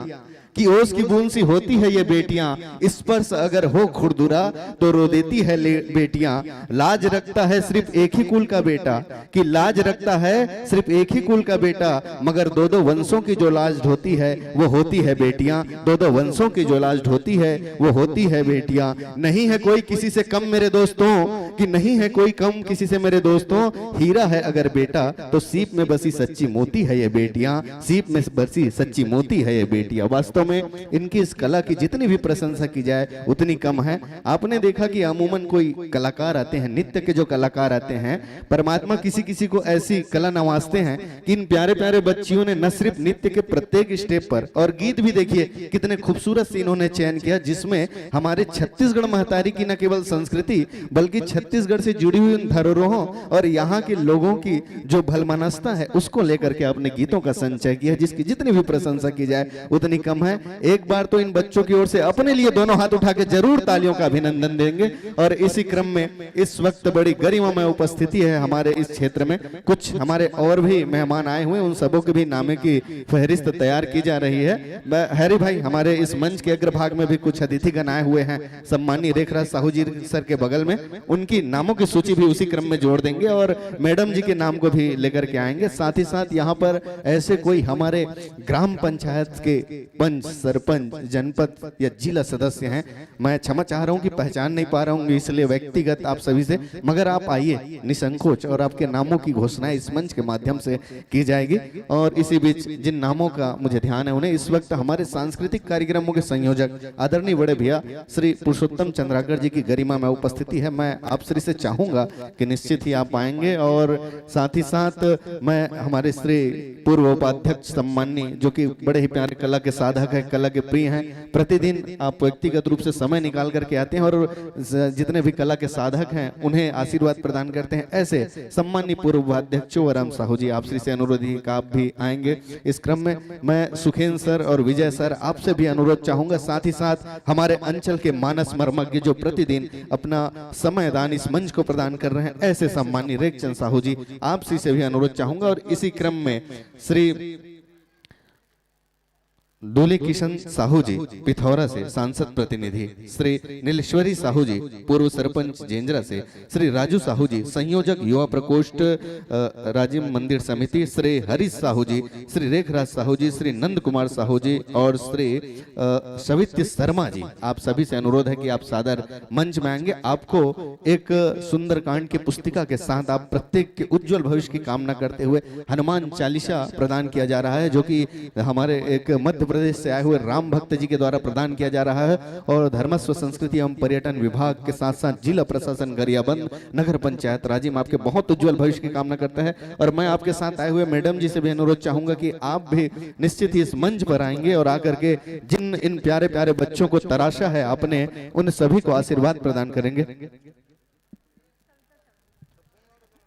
कि ओस की बूंद सी होती है ये बेटियां, स्पर्श अगर हो खुरदुरा तो रो देती है ले बेटियां। लाज रखता है सिर्फ एक ही कुल का बेटा, कि लाज रखता है सिर्फ एक ही कुल का बेटा, मगर दो दो वंशों की जो लाज होती है वो होती है बेटियां। दो दो वंशों की जो लाज होती है वो होती है बेटियां। नहीं है कोई किसी से कम मेरे दोस्तों, कि नहीं है कोई कम किसी से मेरे दोस्तों। हीरा है अगर बेटा तो सीप में बसी सच्ची मोती है ये बेटियां, सीप में बसी सच्ची मोती है ये बेटियां। वास्तव में इनकी इस कला की जितनी भी प्रशंसा की जाए उतनी कम है। आपने देखा कि अमूमन कोई कलाकार आते हैं, नृत्य के जो कलाकार आते हैं, परमात्मा किसी किसी को ऐसी कला नवाजते हैं कि इन प्यारे प्यारे बच्चियों ने न सिर्फ नृत्य के प्रत्येक स्टेप पर, और गीत भी देखिए कितने खूबसूरत से इन्होंने चयन किया, जिसमें हमारे छत्तीसगढ़ महतारी की न केवल संस्कृति बल्कि छत्तीसगढ़ से जुड़ी हुई उन धरोहरों और यहाँ के लोगों की जो भलमानसता है उसको लेकर के आपने गीतों का संचय किया, जिसकी जितनी भी प्रशंसा की जाए उतनी कम है। एक बार तो इन बच्चों की ओर से अपने लिए दोनों हाथ उठा के जरूर तालियों का अभिनंदन देंगे। और इसी क्रम में इस वक्त बड़ी गरिमामय उपस्थिति है हमारे इस क्षेत्र में। कुछ हमारे और भी मेहमान आए हुए हैं, उन सबों के भी नामे की फहरिस्त तैयार की जा रही है। मैं, हैरी भाई, हमारे इस मंच के अग्रभाग में भी कुछ अतिथिगण आए हुए हैं, सम्मानी रेखराज साहू जी सर के बगल में, उनकी नामों की सूची भी उसी क्रम में जोड़ देंगे और मैडम जी के नाम को भी लेकर के आएंगे। साथ ही साथ यहाँ पर ऐसे कोई हमारे ग्राम पंचायत के पंच, सरपंच, जनपद या जिला सदस्य हैं, मैं क्षमा चाह रहा हूँ कि पहचान नहीं पा रहा हूँ, इसलिए व्यक्तिगत आप सभी से, मगर आप आइए निसंकोच और आपके नामों की घोषणा इस मंच के माध्यम से की जाएगी। और इसी बीच जिन नामों का मुझे ध्यान है, उन्हें इस वक्त हमारे सांस्कृतिक कार्यक्रमों के संयोजक आदरणीय बड़े भैया श्री पुरुषोत्तम चंद्राकर जी की गरिमा में उपस्थिति है। मैं आप श्री से चाहूंगा कि निश्चित ही आप आएंगे। और साथ ही साथ मैं हमारे श्री पूर्व उपाध्यक्ष सम्माननीय, जो कि बड़े ही प्यारे कला के साधक हैं, कला के प्रिय हैं, प्रतिदिन आप व्यक्तिगत रूप से समय निकाल करके आते हैं और ज-, जितने भी कला के साधक हैं उन्हें आशीर्वाद प्रदान करते हैं, ऐसे सम्माननीय पूर्व उपाध्यक्ष वराम साहू जी, आप श्री से अनुरोध है कि आप भी आएंगे। इस क्रम में मैं सुखेन सर और विजय सर आपसे भी अनुरोध चाहूंगा, साथ ही साथ हमारे अंचल के मानस मर्मज्ञ जो प्रतिदिन अपना समय दान इस मंच को प्रदान कर रहे हैं, ऐसे सम्माननीय रेखचंद साहू जी, आप श्री से भी अनुरोध चाहूंगा। और इसी क्रम में श्री डोली किशन साहू जी पिथौरा से सांसद प्रतिनिधि, श्री नीलेश्वरी साहू जी पूर्व सरपंच जेंजरा से, श्री राजू साहू जी संयोजक युवा प्रकोष्ठ, अ, राजिम मंदिर समिति, श्री हरीश साहू जी, श्री रेखराज साहू जी, श्री नंद कुमार साहू जी और श्री, अ, सवित्य शर्मा जी, आप सभी से अनुरोध है कि आप सादर मंच में आएंगे। आपको एक सुंदरकांड की पुस्तिका के साथ आप प्रत्येक के उज्जवल भविष्य की कामना करते हुए हनुमान चालीसा प्रदान किया जा रहा है, जो कि हमारे एक मध्य प्रदेश से आए हुए राम भक्त जी के द्वारा प्रदान किया जा रहा है। और धर्मस्व संस्कृति एवं पर्यटन विभाग के साथ साथ जिला प्रशासन गरियाबंद नगर पंचायत राजिम आपके बहुत उज्जवल भविष्य की कामना करता है। और मैं आपके साथ आए हुए मैडम जी से भी अनुरोध चाहूंगा कि आप भी निश्चित ही इस मंच पर आएंगे और आकर के जिन इन प्यारे प्यारे बच्चों को तराशा है आपने, उन सभी को आशीर्वाद प्रदान करेंगे।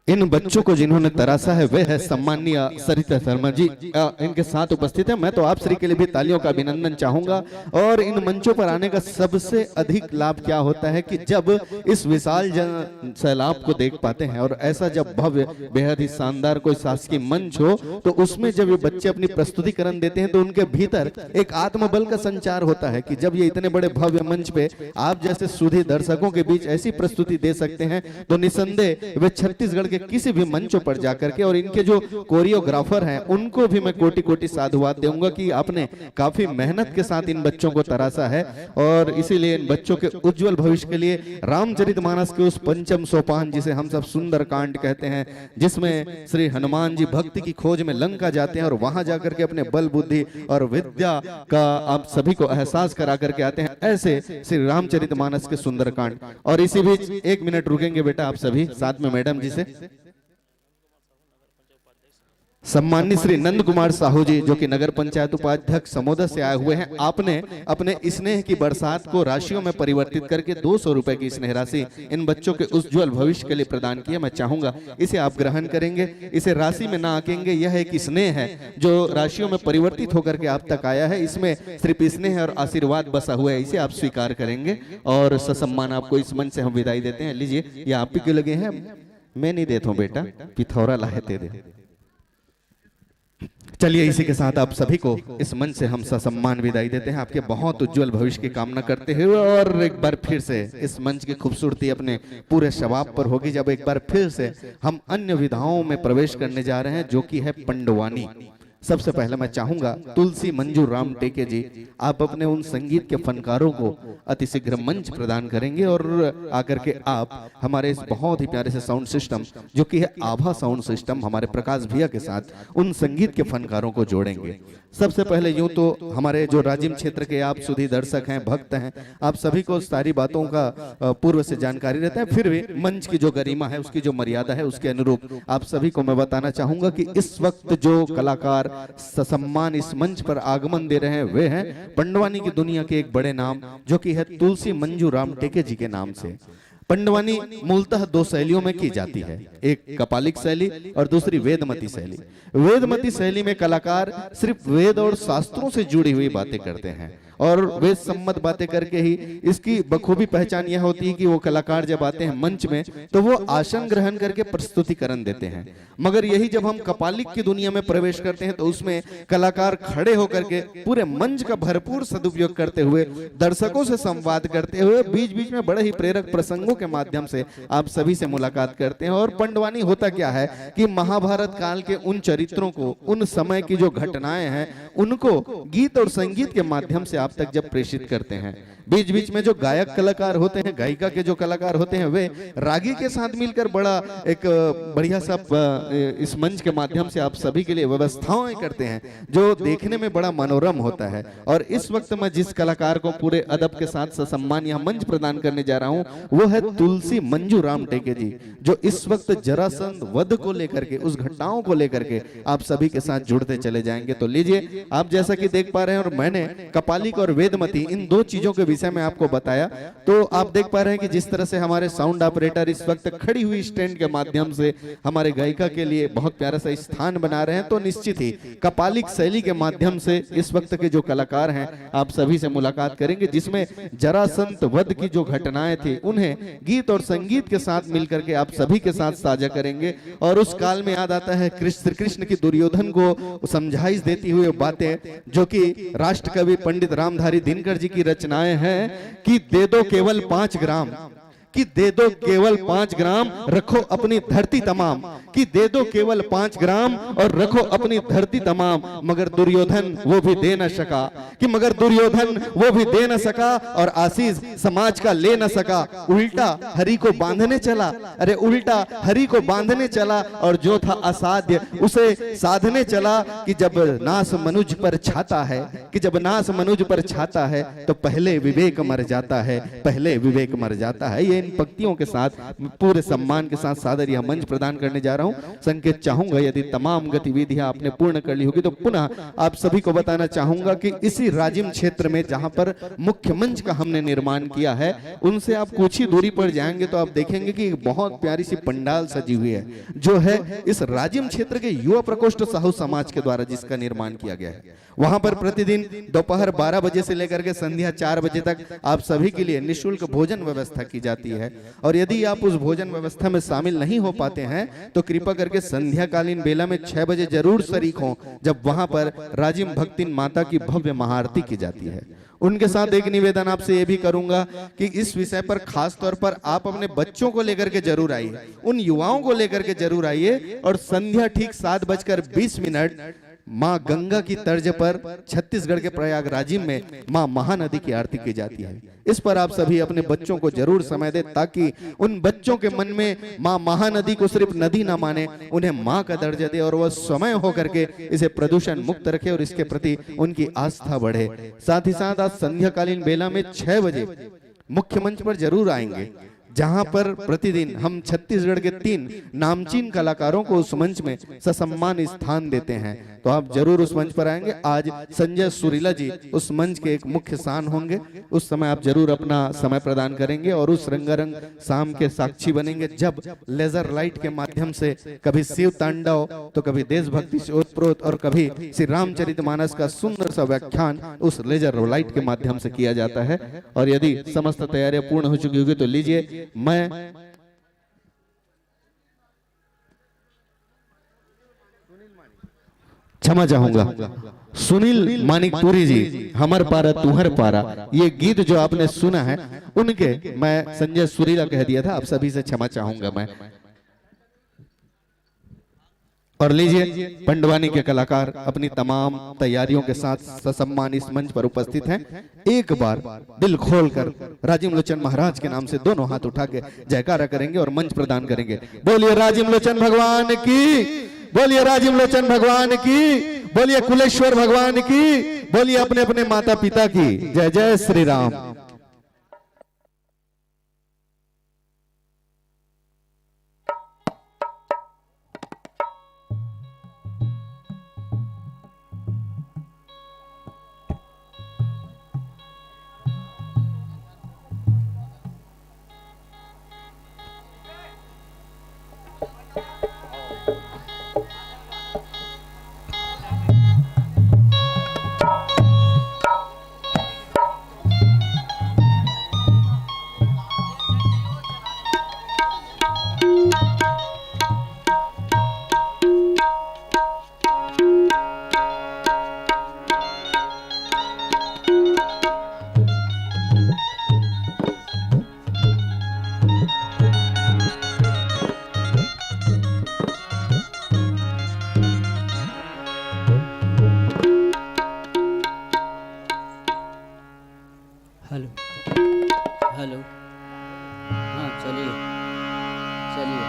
इन बच्चों को जिन्होंने तराशा है वे है सम्माननीय सरिता शर्मा जी, अ, इनके साथ उपस्थित है। मैं तो आप श्री के लिए भी तालियों का अभिनंदन चाहूंगा। और इन मंचों पर आने का सबसे अधिक लाभ क्या होता है कि जब इस विशाल जन सैलाब को देख पाते हैं और ऐसा जब भव्य, बेहद ही शानदार कोई शासकीय मंच हो, तो उसमें जब ये बच्चे अपनी प्रस्तुतिकरण देते हैं तो उनके भीतर एक आत्मबल का संचार होता है कि जब ये इतने बड़े भव्य मंच पे आप जैसे सुधी दर्शकों के बीच ऐसी प्रस्तुति दे सकते हैं, तो निसंदेह वे छत्तीसगढ़ के किसी भी मंचों पर जाकर के, और इनके जो कोरियोग्राफर हैं उनको भी मैं कोटि कोटि साधुवाद दूंगा कि आपने काफी मेहनत के साथ इन बच्चों को तराशा है। और इसीलिए इन बच्चों के उज्जवल भविष्य के लिए रामचरितमानस के उस पंचम सोपान, जिसे हम सब सुंदरकांड कहते हैं, जिसमें श्री हनुमान जी भक्ति की खोज में लंका जाते हैं और वहां जाकर के अपने बल बुद्धि और विद्या का आप सभी को एहसास करा करके आते हैं, ऐसे श्री रामचरितमानस के सुंदरकांड। और इसी बीच एक मिनट रुकेंगे बेटा आप सभी, साथ में मैडम जी से। सम्मानित श्री नंद कुमार साहू जी, जो कि नगर पंचायत उपाध्यक्ष समोदा से आए हुए हैं, आपने अपने स्नेह की बरसात को राशियों में परिवर्तित करके दो सौ रुपए की स्नेह राशि इन बच्चों के उज्जवल भविष्य के लिए प्रदान किया। मैं चाहूंगा, इसे आप ग्रहण करेंगे, इसे राशि में ना आंकेंगे। यह एक स्नेह है जो राशियों में परिवर्तित होकर के आप तक आया है। इसमें सिर्फ स्नेह और आशीर्वाद बसा हुआ है, इसे आप स्वीकार करेंगे और ससम्मान आपको इस मंच से हम विदाई देते हैं। लीजिए, ये आप ही के लगे हैं, मैं नहीं देता हूँ बेटा, पिथौरा लाहे ते दे। चलिए, इसी के साथ आप सभी को इस मंच से हम ससम्मान विदाई देते हैं, आपके बहुत उज्जवल भविष्य की कामना करते हुए। और एक बार फिर से इस मंच की खूबसूरती अपने पूरे शबाब पर होगी, जब एक बार फिर से हम अन्य विधाओं में प्रवेश करने जा रहे हैं, जो कि है पंडवानी। सबसे पहले मैं चाहूंगा, तुलसी मंजू राम टेके जी, आप अपने उन संगीत के फनकारों को अति शीघ्र मंच प्रदान करेंगे और आकर के आप हमारे इस बहुत ही प्यारे से साउंड सिस्टम, जो कि है आभा साउंड सिस्टम, हमारे प्रकाश भैया के साथ उन संगीत के फनकारों को जोड़ेंगे। सबसे पहले यूं तो हमारे जो राजिम क्षेत्र के आप सुधी दर्शक हैं, भक्त हैं, आप सभी को सारी बातों का, अ, पूर्व से जानकारी रहता है, फिर भी मंच की जो गरिमा है, उसकी जो मर्यादा है, उसके अनुरूप आप सभी को मैं बताना चाहूंगा कि इस वक्त जो कलाकार ससम्मान इस मंच पर आगमन दे रहे हैं, वे हैं पंडवानी की दुनिया के एक बड़े नाम, जो कि है तुलसी मंजू राम टेके जी के नाम से। पंडवानी मूलतः दो शैलियों में की जाती है, एक कपालिक शैली और दूसरी वेदमती शैली। वेदमती शैली में कलाकार सिर्फ वेद और शास्त्रों से जुड़ी हुई बातें करते हैं और वेद सम्मत बातें करके ही इसकी बखूबी पहचान यह होती है कि वो कलाकार जब आते हैं मंच में, तो वो आसन ग्रहण करके प्रस्तुतिकरण देते हैं। मगर यही जब हम कपालिक की दुनिया में प्रवेश करते हैं, तो उसमें कलाकार खड़े होकर के पूरे मंच का भरपूर सदुपयोग करते हुए, दर्शकों से संवाद करते हुए, बीच बीच में बड़े ही प्रेरक प्रसंगों के माध्यम से आप सभी से मुलाकात करते हैं। और पंडवानी होता क्या है कि महाभारत काल के उन चरित्रों को, उन समय की जो घटनाएं हैं, उनको गीत और संगीत के माध्यम से आप तक जब प्रेषित करते हैं, बीच बीच में जो गायक कलाकार होते हैं, गायिका के जो कलाकार होते हैं, वे रागी के साथ मिलकर बड़ा एक, अ, बढ़िया सा, अ, इस मंच के माध्यम से आप सभी के लिए व्यवस्थाएं करते हैं, जो देखने में बड़ा मनोरम होता है। और इस वक्त मैं जिस कलाकार को पूरे अदब के साथ ससम्मान यह मंच प्रदान करने जा रहा हूं, वो है तुलसी मंजू राम टेके जी, जो इस वक्त जरासंध वध को लेकर के, उस घटनाओं को लेकर के आप सभी के साथ जुड़ते चले जाएंगे। तो लीजिए, आप जैसा कि देख पा रहे हैं, और मैंने कपालिक और वेदमती इन दो चीजों के विषय में आपको बताया, तो आप देख पा रहे हैं कि जिस तरह से हमारे साउंड ऑपरेटर इस वक्त खड़ी हुई स्टैंड के माध्यम से हमारे गायिका के लिए बहुत प्यारा सा स्थान बना रहे हैं, तो निश्चित ही कपालिक शैली के माध्यम से इस वक्त के जो कलाकार हैं, आप सभी से मुलाकात करेंगे, जिसमें जरासंध वध की जो घटनाएं थी, उन्हें गीत और संगीत के साथ मिलकर के आप सभी के साथ साझा करेंगे। और उस काल में याद आता है कृष्ण, श्री कृष्ण की दुर्योधन को समझाइश देती हुई बातें, जो कि राष्ट्रकवि पंडित रामधारी दिनकर जी की रचनाएं हैं कि दे दो केवल पांच ग्राम, कि दे दो केवल पांच ग्राम, रखो अपनी धरती तमाम, कि दे दो केवल पांच ग्राम और रखो अपनी धरती तमाम। मगर दुर्योधन वो भी दे न सका, कि मगर दुर्योधन वो भी दे न सका और आशीष समाज का ले न सका। उल्टा हरि को बांधने चला, अरे उल्टा हरि को बांधने चला, और जो था असाध्य उसे साधने चला। कि जब नाश मनुज पर छाता है, कि जब नाश मनुज पर छाता है, तो पहले विवेक मर जाता है, पहले विवेक मर जाता है। ये इन पंक्तियों के साथ पूरे सम्मान के साथ सादर यह मंच प्रदान करने जा रहा हूं। संकेत चाहूंगा, यदि तमाम गतिविधियां आपने पूर्ण कर ली होगी, तो पुनः आप सभी को बताना चाहूंगा कि इसी राजिम क्षेत्र में जहां पर मुख्य मंच का हमने निर्माण किया है, उनसे आप कुछ ही दूरी पर जाएंगे तो आप देखेंगे कि एक बहुत प्यारी सी पंडाल सजी हुई है, जो है इस राजिम क्षेत्र के युवा प्रकोष्ठ साहू समाज के द्वारा जिसका निर्माण किया गया है। वहां पर प्रतिदिन दोपहर बारह बजे से लेकर के संध्या चार बजे तक आप सभी के लिए निशुल्क भोजन व्यवस्था की जाती है। और यदि आप उस भोजन व्यवस्था में शामिल नहीं हो पाते हैं, तो कृपा करके संध्याकालीन बेला में छह बजे जरूर शरीक हों, जब वहां पर राजिम भक्तिन माता की भव्य महाआरती की जाती है। उनके साथ एक निवेदन आपसे ये भी करूंगा कि इस विषय पर खास तौर पर आप अपने बच्चों को लेकर के जरूर आइए, उन युवाओं को लेकर के जरूर आइए। और संध्या ठीक सात बजकर बीस मिनट माँ गंगा की तर्ज पर छत्तीसगढ़ के प्रयागराज में माँ महानदी की आरती की जाती है। इस पर आप सभी अपने बच्चों को जरूर समय दें, ताकि उन बच्चों के मन में माँ महानदी को सिर्फ नदी ना माने, उन्हें माँ का दर्जा दे और वह समय होकर के इसे प्रदूषण मुक्त रखे और इसके प्रति उनकी आस्था बढ़े। साथ ही साथ आज संध्याकालीन बेला में छह बजे मुख्य मंच पर जरूर आएंगे। जहां पर प्रतिदिन हम छत्तीसगढ़ के तीन नामचीन कलाकारों को उस मंच में ससम्मान स्थान देते हैं। तो आप जरूर उस मंच पर आएंगे। आज संजय सुरीला जी उस मंच के एक मुख्य शान होंगे। उस समय आप जरूर अपना समय प्रदान करेंगे और उस रंगारंग शाम के साक्षी बनेंगे, जब लेजर लाइट के माध्यम से कभी शिव तांडव, तो कभी देशभक्ति से ओतप्रोत और कभी श्री रामचरितमानस का सुंदर सा व्याख्यान उस लेजर लाइट के माध्यम से किया जाता है। और यदि समस्त तैयारियां पूर्ण हो चुकी होगी तो लीजिए, मैं क्षमा चाहूंगा। सुनील मानिकपुरी जी, हमर पारा तुहर पारा, ये गीत जो आपने सुना है, उनके, मैं संजय सुरीला कह दिया था, आप सभी से क्षमा चाहूंगा मैं। और लीजिए, पंडवानी के कलाकार अपनी तमाम तैयारियों के साथ ससम्मान इस मंच पर उपस्थित हैं। एक बार दिल खोलकर राजीव लोचन महाराज के नाम से दोनों हाथ उठा के जयकारा करेंगे और मंच प्रदान करेंगे। बोलिए राजीव लोचन भगवान की, बोलिए राजीव लोचन भगवान की, बोलिए कुलेश्वर भगवान की, बोलिए अपने अपने माता पिता की। जय जय श्री राम। Hello, hello. हाँ, चलिए, चलिए।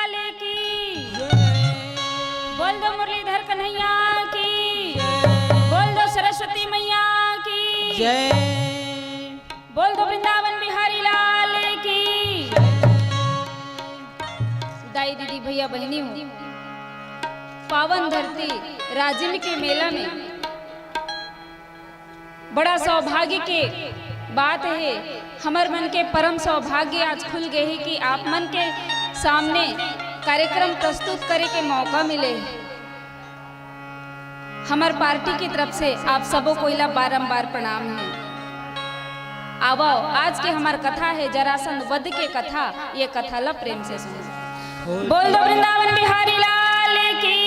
लाल की। बोल दो मुरलीधर कन्हैया की। बोल दो सरस्वती मैया की। जय। बोल दो वृंदावन बिहारी लाल की। दाई दीदी भैया बहनी हो, पावन धरती राजिम के मेला में बड़ा सौभाग्य के बात हे। हमर मन के परम सौभाग्य आज खुल गे हे कि आप मन के सामने कार्यक्रम प्रस्तुत करे के मौका मिले हे। हमर पार्टी की तरफ से आप सबो कोई ला बारंबार प्रणाम हे। आवो, आज के हमर कथा हे जरासंध वध के कथा। ये कथा ला प्रेम से सुनो। बोल दो वृंदावन बिहारी लाल की।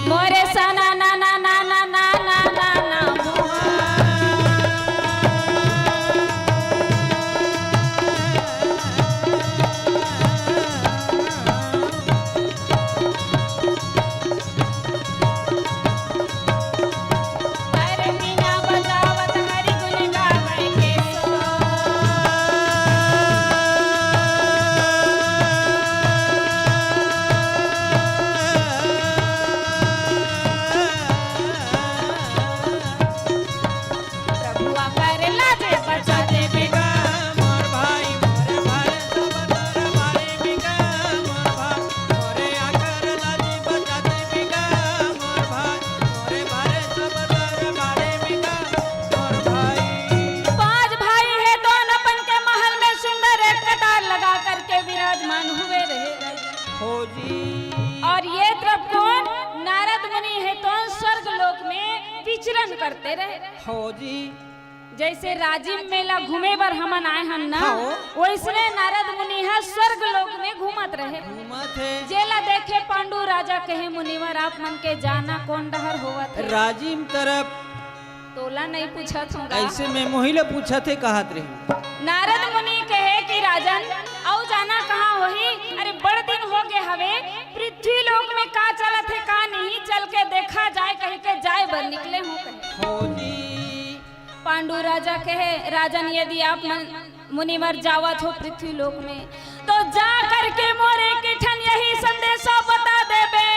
मोरे सा ना ना ना ना ना ना ना ना ना मोहा। अरे वीणा बजावत हरि गुण गावै के सो। दे रहे। हो जी। जैसे राजिम मेला घूमे बर हमन आए हन ना, हाँ। वैसने नारद मुनि ह स्वर्ग लोक में घूमत रहे। घूमत हे। जेला देखे पांडु राजा कहे, "मुनिवर, आप मन के जाना कोन डहर होवत हे?" राजिम तरफ। तोला नहीं पूछत हूँ गा। ऐसे में मोही ला पूछत हे कहत रही। नारद मुनि कहे कि राजन, अउ जाना कहाँ होही? अरे बड़ दिन हो गए हवे, पृथ्वी लोक में का चलत हे का नहीं, चल के देखा जाए कहि के जाए बर निकले हूँ कहे। हो जी। पांडु राजा कहे, राजन यदि आप मन मुनिवर जावत हो पृथ्वी लोक में, तो जा करके मोरे एक ठन यही संदेशा बता देबे।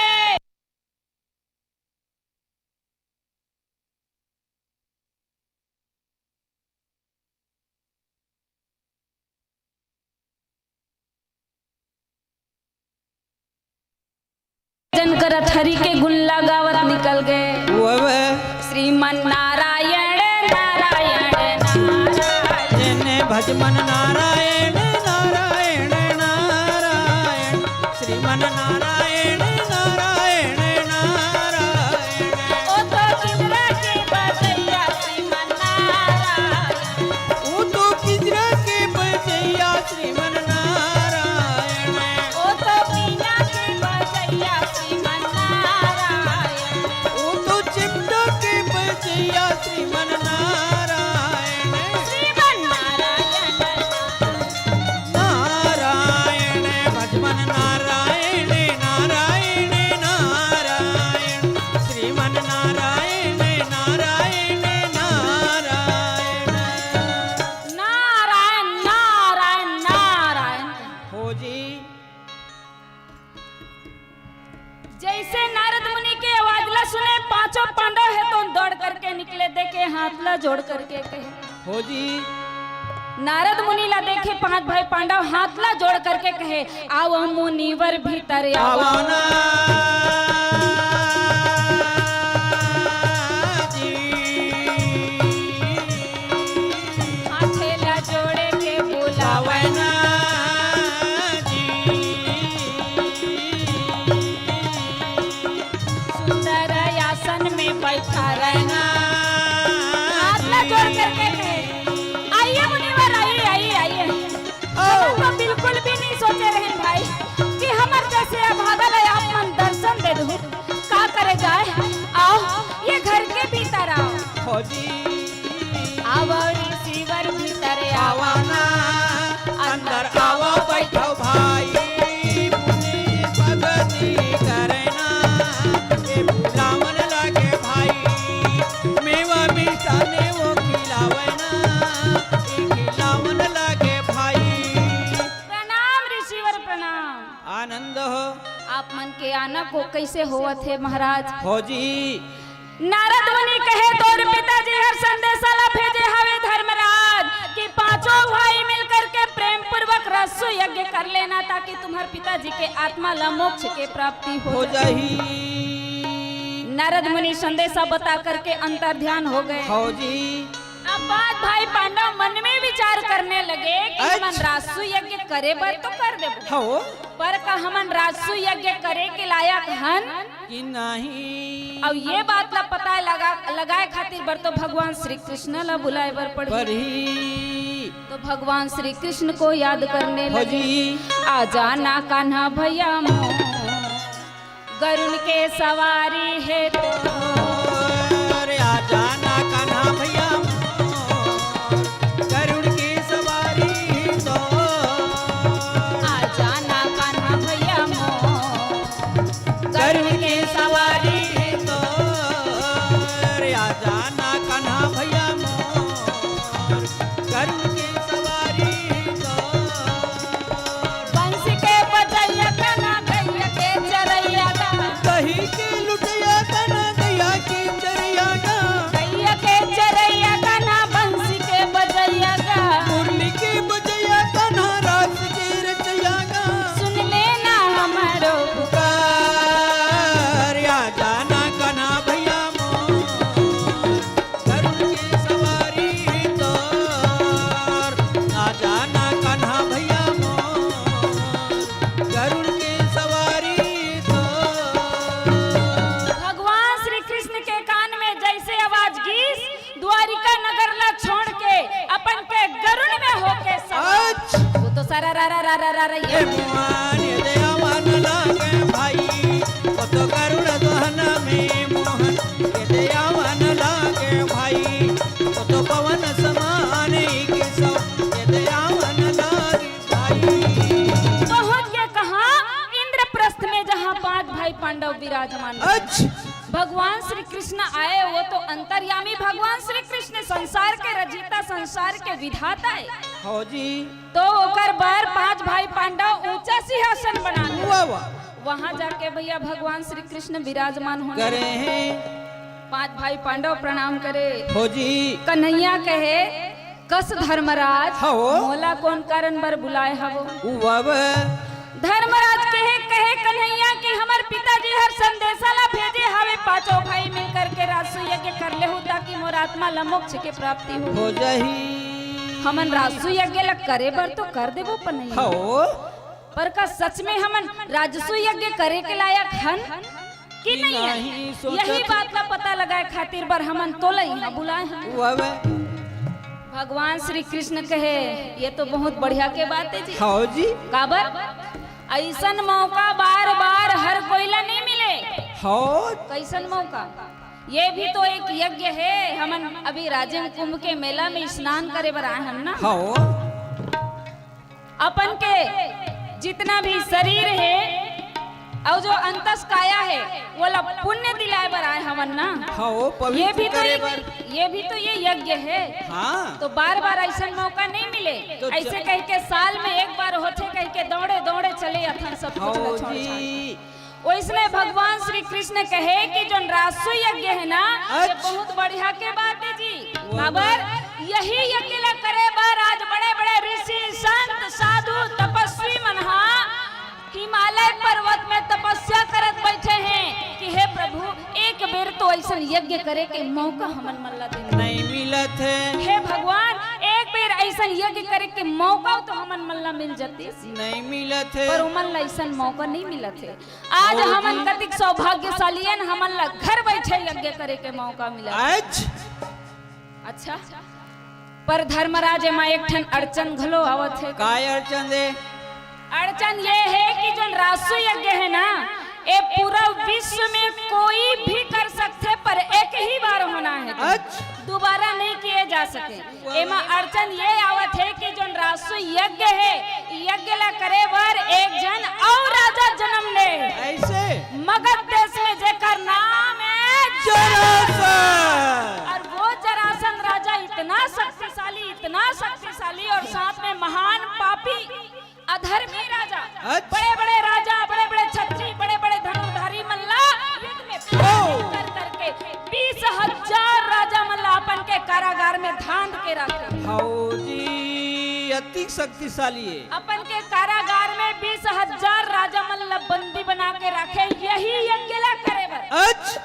जन करत हरि के गुण लगावत निकल गए। वो है। श्रीमन नारायण, नारायण, नारायण। जेने भज मन नारायण, नारायण, नारायण। श्रीमन नारायण, नारायण, नारायण। ओ तो इंद्र के बजैया श्रीमन नारायण। ओ तो पिंजरा के बजैया श्रीमन नारायण। ओ तो बीना के बजैया श्रीमन नारायण। ओ तो चिमटा के बजैया श्रीमन नारायण। श्रीमन नारायण। नारायण भजमन नारायण, नारायण, नारायण। श्रीमन नारायण, नारायण, नारायण। नारायण, नारायण, नारायण। हो जी। जैसे नारद मुनि के आवाज ला सुने, पांचों पांडव हे तो दौड़ करके निकले, देखे हाथ ला जोड़ करके कहे। हो जी। नारद मुनि ला देखे पांच भाई पांडव हाथ ला जोड़ करके कहे, "आवा मुनिवर भीतर आवा।" आवा ना जी। हाथे ला जोड़े के बोलावे ना जी। सुंदर आसन में बैठा रहना। हाथ ला जोड़ करके कहे, "आइए मुनिवर, आइए, आइए, आइए।" ओ। हम तो बिल्कुल भी नहीं सोचे रहन भाई कि हमर जैसे अभागा ला आप मन दर्शन दे दू। का करे जाए? आओ, ये घर के भीतर आओ। हो जी। आवा रिसीवर भीतर आवा। आवा ना, अंदर आवा, बैठो भाई। मुनि भगती करे ना, ए बुलावन लागे भाई। मेवा मिष्ठान वो खिलावे ना, ए खिलावन लागे भाई। प्रणाम ऋषिवर, प्रणाम। आनंद हो। आप मन के आना को कैसे होवत हे महाराज? हो जी। नारद मुनि कहे, "तोर पिताजी हर संदेशा ला भेजे हवे धर्मराज कि पांचों भाई मिलकर के प्रेम पूर्वक राजसूय यज्ञ कर लेना, ताकि तुम्हार पिताजी के आत्मा ला मोक्ष के प्राप्ति हो हो जाए।" जाही। नारद मुनि संदेशा बता करके अंतर ध्यान हो गए। हो जी। अब पांच भाई पांडव मन में विचार करने लगे कि अच्छा। हमन राजसूय यज्ञ करे बर तो कर देबो। हो। पर का हमन राजसूय यज्ञ करे के लायक हन? कि नहीं। अब ये बात ला पता लगा, लगाए खातिर बर तो भगवान श्री कृष्ण ला बुलाए बर पड़ही। पड़ही। तो भगवान श्री कृष्ण को याद करने हो लगे। जी। आ जाना कान्हा भैया मोर, गरुड़ के सवारी हे तो। अरे आ जाना कान्हा भैया मोर, गरुड़ की सवारी तो। आ जाना कान्हा भैया मोर, गरुड़ की सवारी तो। अरे आ जाना कान्हा भैया मोर, गरुड़ की सवारी तो। बंसी के बजैया कान्हा गैया के चरैया गा। कही के लुटैया कान्हा गैया रा, रा, रा, रा, रा, रा, रा, ए ये। मुहान ये दयावन लागे भाई, वो तो गरुड़ गहन में मोहन, ये दयावन लागे भाई, वो तो पवन समान एक सौ, ये दयावन लागे भाई। पहुंच गए कहाँ? इंद्रप्रस्थ में, जहाँ पांच भाई पांडव विराजमान हैं। अच्छा। भगवान श्री कृष्ण आए, वो तो अंतर्यामी भगवान श्री कृष्ण, संसार के रचयिता, संसार के विधाता है। हो जी। तो ओकर बर पांच भाई पांडव ऊंचा सिंहासन बना दे। वाह, वाह। वहां जाके भैया भगवान श्री कृष्ण विराजमान होने करे हैं। पांच भाई पांडव प्रणाम करे। हो जी। कन्हैया कहे, "कस धर्मराज, हो। मोला कौन कारण बर बुलाए हवो?" वाह, वाह। धर्मराज कहे, "कहे कन्हैया कि हमर पिताजी हर संदेशा ला भेजे हवे, पांचों भाई मिल करके राजसूय यज्ञ कर लेहू, ताकि मोर आत्मा ला मोक्ष के प्राप्ति हो।" हो जाही। हमन राजसूय यज्ञ ला करे बर तो कर देबो कन्हैया। हो। पर का सच में हमन राजसूय यज्ञ करे के लायक हन कि कि नहीं हन? नहीं, सोचत यही बात ला पता लगाए खातिर बर हमन तोला इहाँ बुलाए हन। वाह, वाह। भगवान श्री कृष्ण कहे, "ये तो बहुत बढ़िया के बात है जी।" हाँ जी। काबर? ऐसन मौका बार बार हर कोई ला नहीं मिले। हाँ। कैसन मौका? ये भी तो एक यज्ञ है। हमन अभी राजिम कुंभ के मेला में स्नान करे बर आए हन ना। हाँ। अपन के जितना भी शरीर है और जो अंतस काया है, वो ला पुण्य दिलाए बर आए हवन ना। हाँ, वो पवित्र ये भी तो करे एक, बर। ये भी तो ये यज्ञ है। हाँ। तो बार बार ऐसा मौका नहीं मिले। तो ऐसे च- कह के साल में एक बार होथे कह के दौड़े दौड़े चले अथन सब कुछ हाँ ला छोड़ जी। छाड़। वैसने भगवान श्री कृष्ण कहे कि जोन राजसूय यज्ञ है ना, ये अच्छा। बहुत बढ़िया के बात है जी। वाह, काबर वाह। यही यज्ञ ला करे बर आज बड़े-बड़े ऋषि, संत, साधु, तपस्वी मन हा हिमालय पर्वत में तपस्या करत बैठे हैं कि हे प्रभु, एक बेर तो ऐसन यज्ञ करे के मौका हमन मन ला दे। नहीं मिलत है। हे भगवान, एक बेर ऐसन यज्ञ करे के मौका तो हमन मन ला मिल जाती। नहीं मिलत है। पर उमन ला ऐसन मौका नहीं मिलत है। आज ओ हमन जी। कतिक सौभाग्यशाली हन, हमन ला घर बैठे यज्ञ करे के मौका मिला। आज? अच्छा, पर धर्मराज, एमा एक ठन अड़चन घलो आवत हे। काय अड़चन हे? अड़चन ये हे कि जोन राजसूय यज्ञ हे ना, ये पूरा विश्व में कोई भी कर सकथे, पर एक ही बार होना हे। अच्छा। दोबारा नहीं किए जा सके। एमा अड़चन ये आवत हे कि जोन राजसूय यज्ञ हे, यज्ञ ला करे बर एक झन अउ राजा जन्म ले। ऐसे? मगध देश में जेकर नाम हे जरासंध। और वो जरासंध राजा इतना शक्तिशाली, इतना शक्तिशाली और साथ में महान पापी, अधर्मी राजा। अच्छा। बड़े-बड़े राजा, बड़े-बड़े छत्री, बड़े-बड़े धनुर्धारी मन ला युद्ध में ओ। पराजित कर करके बीस हजार राजा मन ला अपन के कारागार में धांध के रखे। हौ जी, अति शक्तिशाली हे। अपन के कारागार में बीस हजार राजा मन ला बंदी बना के रखे, यही यज्ञ ला करे बर। अच्छा।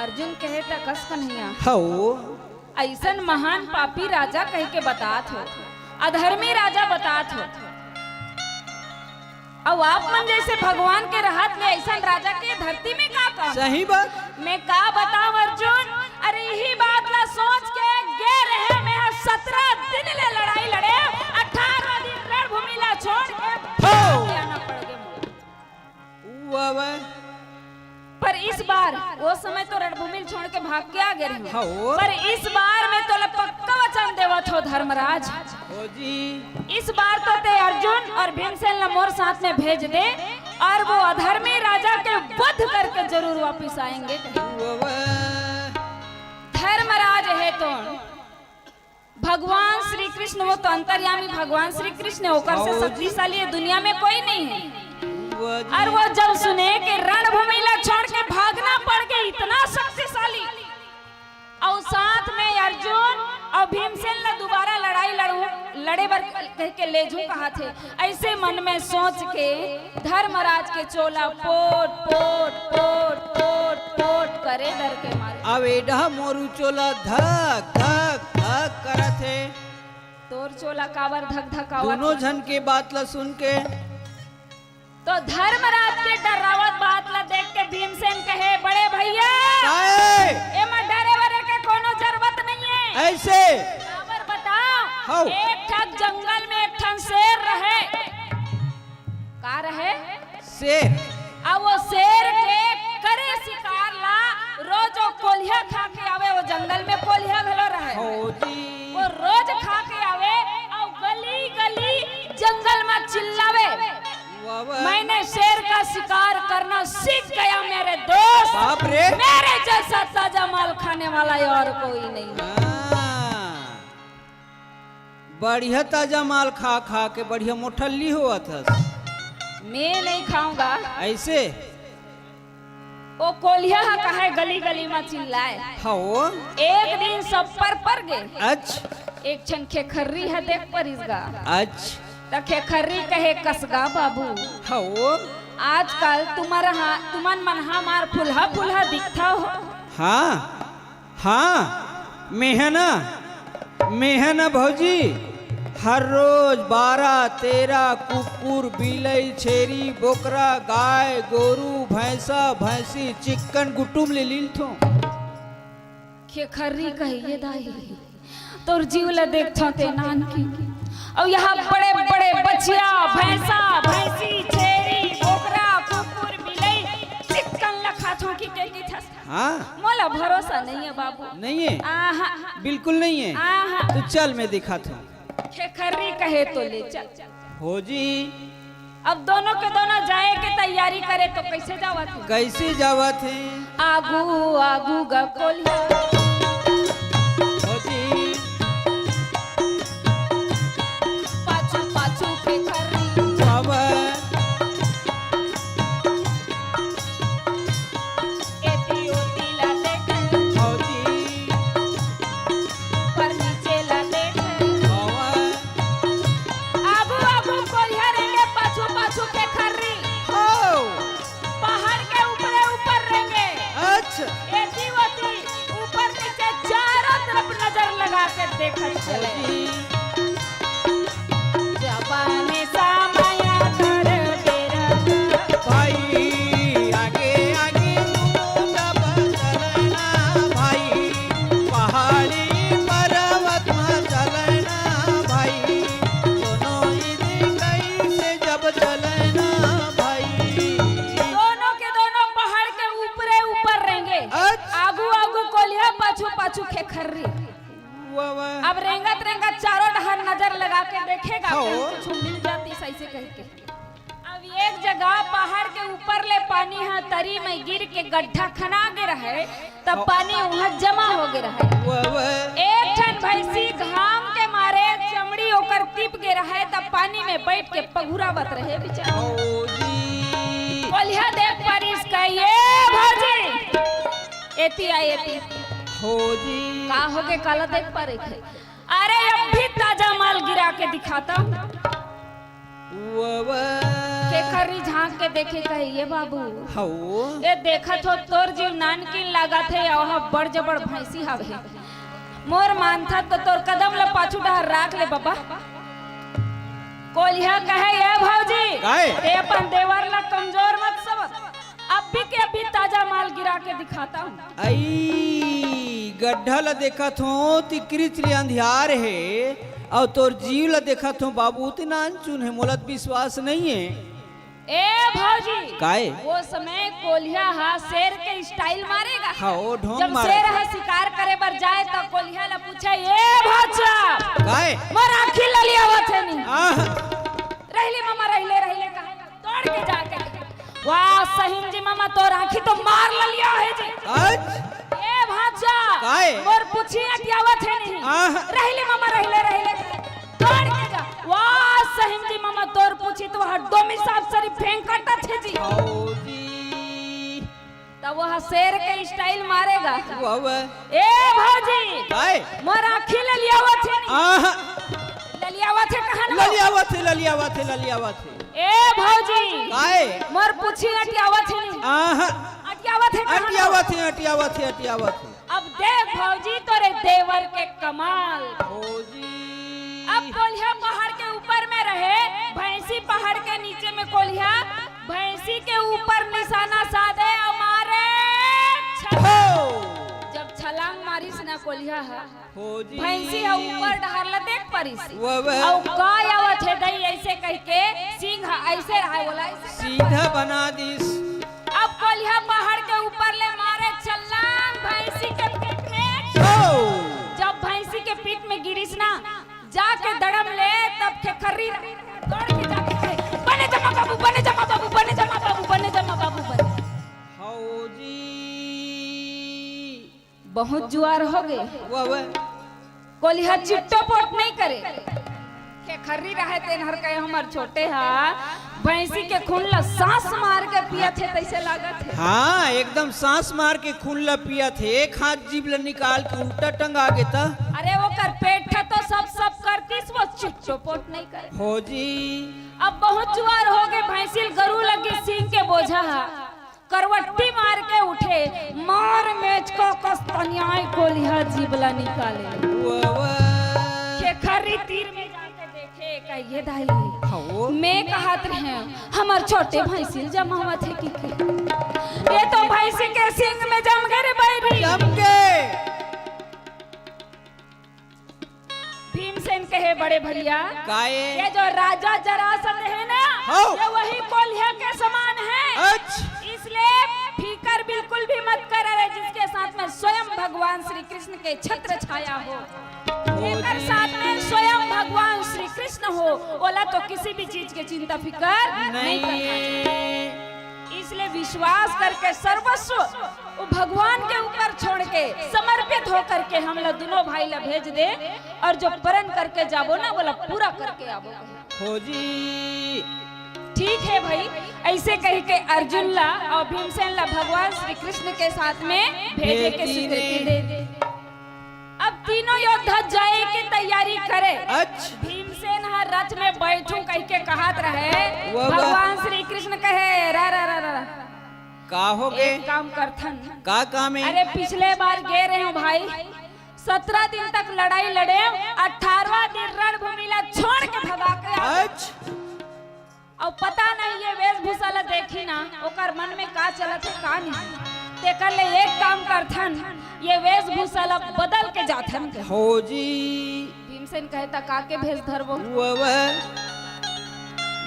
अर्जुन कहे, "त कस कन्हैया, हौ। अइसन महान पापी राजा कहिके बतात हो, अधर्मी राजा बतात हो, अउ आप मन जइसे भगवान के रहत ले अइसन राजा के धरती में का काम?" सही बात। मैं का बताऊं अर्जुन, अरे इही बात ला सोच के गे रहे मैं ह सतरा दिन ले लड़ाई लड़े, अठारह दिन रणभूमि ला छोड़ के हौ। आना पड़ गे मोला। ऊ आवे। पर इस बार, वो समय तो रणभूमि छोड़ के भाग के आ गे रहे। हाँ, वो। पर इस बार मैं तोला पक्का वचन देवत हो धर्मराज। हो जी। इस बार तो ते अर्जुन और भीमसेन ला मोर साथ में भेज दे और वो अधर्मी राजा के वध करके जरूर वापिस आएंगे। ऊ आवे। धर्मराज हे तो भगवान श्री कृष्ण, वो तो अंतर्यामी भगवान श्री कृष्ण हे, ओकर से हाँ, वो जी। शक्तिशाली ये दुनिया में कोई नहीं हे। वो जी। और वो जब सुने कि रणभूमि ला छोड़ के भागना पड़ गे, इतना शक्तिशाली, और साथ में अर्जुन और भीमसेन ला दोबारा लड़ाई लड़ू, लड़े बर कहिके लेजू कहाथे। अइसे मन में सोच के धर्मराज के चोला पोट, पोट, पोट, पोट, पोट करे डर के मारे। अब एडहा मोरू चोला धक, धक, धक करत हे। तोर चोला काबर धक, धक आवत हे? दोनों झन के बात ला सुन के। तो धर्मराज के डरावत बात ला देख के भीमसेन कहे, "बड़े भैया, काहे? एमा डरे वरे के कोनो जरूरत नहीं हे।" अइसे? काबर बताओ, हौ। एक ठन जंगल में एक ठन शेर रहे। का रहे? शेर। अब वो शेर के करे शिकार ला रोज वो कोलिहा खा के आवे। वो जंगल में कोलिहा घलो रहे। हौ जी। वो रोज खा के आवे अउ गली गली जंगल में चिल्लावे, वाह, वाह। मैंने शेर का शिकार करना सीख गया मेरे दोस्त। बाप रे। मेरे जैसा ताजा माल खाने वाला और कोई नहीं। हाँ। बढ़िया ताजा माल खा खा के बढ़िया मोटल्ली होवत हस। मैं नहीं खाऊंगा। ऐसे? ओ कोलिहा ह काहे गली गली म चिल्लाए? हौ। एक दिन सब पर पर गे। अच्छा। एक ठन खेखर्री ह देख परिस गा। अच्छा। त खेखर्री कहे, "कस गा बाबू। हौ। आजकल तुम्हर हा, तुमन मन हमार फुलहा फुलहा दिखथव।" हाँ। हाँ, मेंह न, मेंह न भौजी, हर रोज बारह तेरह कुकुर, बिलई, छेरी, बोकरा, गाय, गोरू, भैंसा, भैंसी, चिक्कन गुटुम ले लीलथों। खेखर्री कहिए दाई, तोर जीव ल देखथों ते नानकिन, अउ यहाँ बड़े बड़े बछिया, भैंसा, भैंसी, छेरी, बोकरा, कुकुर, बिलई, चिक्कन ल खाथों कि के कहिथस। हाँ। मोला भरोसा नहीं है बाबू। नहीं है? आहा। बिल्कुल नहीं है? आहा। तो चल मैं दिखाथों। खेखर्री कहे तो ले चल। हो जी। अब दोनों के दोनों जाए के तैयारी करे तो कैसे जावत हे? कैसे जावत हे? आगू आगू गा कोलिहा। हो जी। पाछू पाछू खेखर्री। बाबा। एती ओती ला देखे। भौजी। ऊपर नीचे ला देखे। बाबा। आगू आगू कोरिया रेंगे, पाछू पाछू खेखर्री। हो। पहाड़ के ऊपरे ऊपर रेंगे। अच्छा। एती ओती, ऊपर नीचे चारों तरफ नजर लगा के देखत चले। भौजी। जबाने सामया कर डेरा। भाई, आगे, आगे तू जब चलना भाई, पहाड़ी पर्वत में चलना भाई, दोनों इदी कैसे जब चलना भाई। दोनों के दोनों पहाड़ के ऊपरे ऊपर रेंगे। अच्छा। आगू, आगू कोलिया, पाछू, पाछू खेखर्री। वाह, वाह। अब रेंगत, रेंगत चारों डहर नजर लगा के देखेगा, हो। कहीं कुछ मिल जाती सही से कह के। अब एक जगह पहाड़ के ऊपर ले पानी ह तरी में गिर के गड्ढा खना गे रहे, तब पानी उहाँ जमा हो गे रहे। वाह, वाह। एक ठन भैंसी घाम के मारे चमड़ी ओकर तिप गे रहे, तब पानी में बैठ के पघुरावत रहे बेचारा। भौजी। कोलिहा देख परिस कहिए, "भौजी, एती आ, एती।" भौजी। का हो गे, काला देख परे थे? अरे, अभी ताजा माल गिरा के दिखाता हूँ। वाह, वाह। खेखर्री झांक के देखे कहे, "ये बाबू, हौ। ये देखत हो, तोर जीव नानकिन लागत हे, अउ ह बड़ जबड़ भैंसी हवे। मोर मानथा तो तोर कदम ल पाछू डहर राख ले बबा।" कोलिहा कहे, "ये भौजी, काय? ते अपन देवर ल कमजोर मत समझ।" अभी के अभी ताजा माल गिरा के दिखाता हूँ। अई, गड्ढा ल देखत हो, तिकरिच ले अंधियार हे, अउ तोर जीव ल देखत हो, बाबू, ते नानचुन हे, मोला त विश्वास नहीं हे। ए भौजी, काय? वो समय कोलिहा ह शेर के style मारेगा। हाँ, वो ढोंग जब मारे। शेर ह शिकार करे बर जाए, त कोलिहा ल पूछे, "ए भाचा, काय? मोर आँखी ललियावत हे नी?" आह। "रहिले ममा, रहिले, रहिले," कहा। तोड़ के जाके, "वाह, सहीम जी ममा, तोर आँखी तो मार ललिया हे जी।" अच्छा। "ए भाचा, काय? मोर पूछी अटियावत हे नहीं।" आह। "रहिले ममा, रहिले, रहिले।" तोड़ के जा, "वाह, सहीम जी ममा, तोर पूछी तो हर दो मिसाब सरी फेंक काटत हे जी।" आओ जी। तब वह शेर के style मारेगा। वाह, वाह। "ए भौजी, काय? मोर आँखी ललियावत हे नहीं?" आह। "ललियावत हे कहा ना?" "ललियावत हे, ललियावत हे, ललियावत हे।" "ए भौजी, काय? मोर पूछी अटियावत हे नहीं?" आह। "अटियावत हे कहा ना?" "अटियावत हे, अटियावत हे, अटियावत हे।" अब देख भौजी तोरे देवर के कमाल। भौजी। अब कोलिहा पहाड़ के ऊपर में रहे, भैंसी पहाड़ के नीचे में कोलिहा, भैंसी के ऊपर निशाना साधे अउ मारे छलांग। हो। जब छलांग मारिस ना कोलिहा ह। हो जी। भैंसी ह ऊपर डहर ल देख परिस। वाह, वाह। अउ का आवत हे दई अइसे कहिके, सींग ह अइसे रहय, ओला अइसे सीधा बना दिस। अब कोलिहा पहाड़ के ऊपर ले मारे छलांग भैंसी के पीठ में। ओ! जब भैंसी के पीठ में गिरिस ना, जाके दड़म ले, तब खेखर्री दौड़ के जाके कहे, "बने जमा बाबू, बने जमा बाबू, बने जमा बाबू, बने जमा बाबू, बने।" हौ जी। बहुत जुआर हो गे। वाह, वाह। कोलिहा चिट्टो पोट नहीं करे। खेखर्री रहे तेन हर कहे, "हमर छोटे हा भैंसी के खून ला सांस मार के पियत हे, तइसे लागत हे।" हाँ, एकदम सांस मार के खून ला पियत हे। एक हाथ जीभ ला निकाल के उल्टा टंगा गे त। अरे, ओकर पेट ह तो सब सब करतिस, वो चिट्टो पोट नहीं करे। हो जी। अब बहुत जुआर हो गे, भैंसिल गरू लगी सींग के बोझा हा। करवट्टी मार के उठे, मार मेचका कस तनियाय कोलिहा जीभ ला निकाले। वाह, वाह। खेखर्री तीर में जाके देखे, कहिए, "दाई, हाँ, वो। मैं कहत रहे, हमर छोटे भैंसिल जमावत हे कि के? ये तो भैंसी के सींग में जम गे रे बैरी।" जम गे। भीमसेन कहे, "बड़े भैया, काये? ये जो राजा जरासंध है ना, हाँ। ये वही कोलिहा के समान है। अच्छा। इसलिए फिकर बिल्कुल भी मत कर रे, जिसके साथ में स्वयं भगवान श्री कृष्ण के छत्र छाया हो, हो जेकर जी। साथ में स्वयं भगवान श्री कृष्ण हो, ओला तो किसी भी चीज के चिंता फिकर नहीं नहीं। करना चाहिए।" इसलिए विश्वास करके सर्वस्व वो भगवान के ऊपर छोड़ के समर्पित होकर के हम लोग दोनों भाई ला भेज दे, और जो प्रण करके जाबो ना, वो ला पूरा करके आबो। हो जी। ठीक है भाई, अइसे कहिके अर्जुन ला और भीमसेन ला भगवान श्री कृष्ण के साथ में भेजे के भेजी स्वीकृति दे। दे। अब तीनों योद्धा जाए के तैयारी करे। अच्छा। भीमसेन ह रथ में बैठू कहिके कहत रहे। वाह, वाह। भगवान श्री कृष्ण कहे, "रा, रा, रा, रा, रा।" का हो गे? एक काम करथन। का काम है? अरे, पिछले बार गे रहे हो भाई, सत्रह दिन तक लड़ाई लड़े, अठारहवाँ दिन रणभूमि ला छोड़ के भगा के आ गए। अच्छा। अउ पता नहीं ये वेशभूषा ला देखी ना, ओकर मन में का चलत हे, का नहीं। तेकर ले एक काम करथन, ये वेशभूषा ला बदल के जाथन। हो जी। भीमसेन कहे, "त का के भेष धरबो?" वाह, वाह।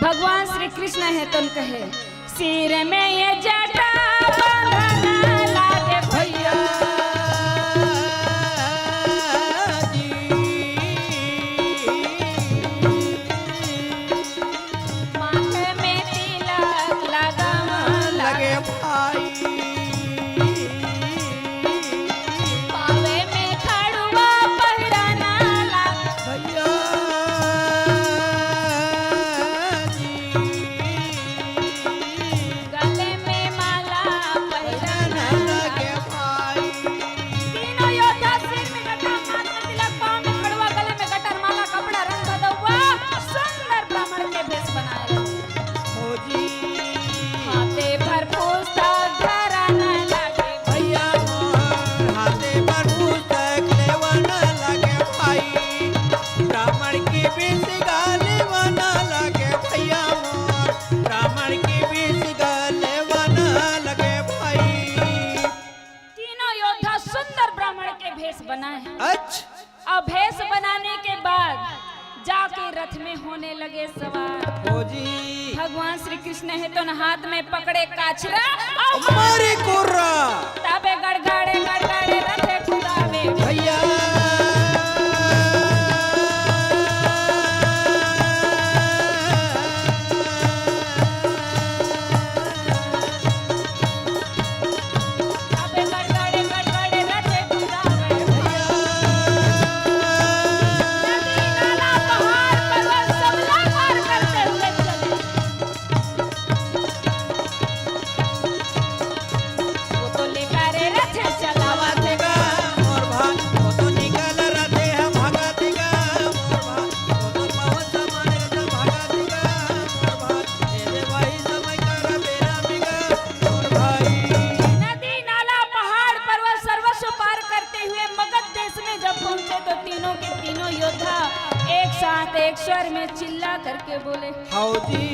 भगवान श्री कृष्ण हे तन कहे, "सिर में ये जटा बांधना लागे भैया।" माथे में तिलक लगावा लगे भाई। पावे में खड़ुआ पहिराना ला भैया जी। गले में माला पहिराना लगे भाई। तीनों योद्धा सिर में गटा, माथ में तिलक, पाँव में खड़ुआ, गले में गटर माला, कपड़ा रंग भदौआ, सुंदर ब्राह्मण के भेष बनाए। हो जी। हाथे भर पुस्तक धरन लगे। भैया मोर हाथे भर पुस्तक लेवन लगे भाई। ब्राह्मण के भेष गा लेवन लगे भैया मोर। ब्राह्मण के भेष गा लेवन लगे भाई। तीनों योद्धा सुंदर ब्राह्मण के भेष बनाए हैं। अच्छा। अब भेष बनाने के बाद जाके रथ में होने लगे सवार। हो जी। भगवान श्री कृष्ण हे तो न हाथ में पकड़े काछरा अउ मारे कोर्रा। तबे गड़गड़े गड़गड़े रथे कुदावे। भैया। अबे गड़गड़े गड़गड़े रथे कुदावे। नदी नाला पहाड़ पर्वत सब ला पार करते हुए चले। वो तो लेकर रथे चलावा थे गा। मोर भाई, वो तो निकल रथे हम भागा थे गा। मोर भाई, वो तो पवन समान रथे भागा थे गा। मोर भाई, ए दे भाई समय कर बेरा में गा। नदी, नाला, पहाड़, पर्वत, सर्वस्व पार करते हुए मगध देश में जब पहुंचे तो तीनों के तीनों योद्धा एक साथ एक स्वर में चिल्ला करके बोले, "हाओ जी।"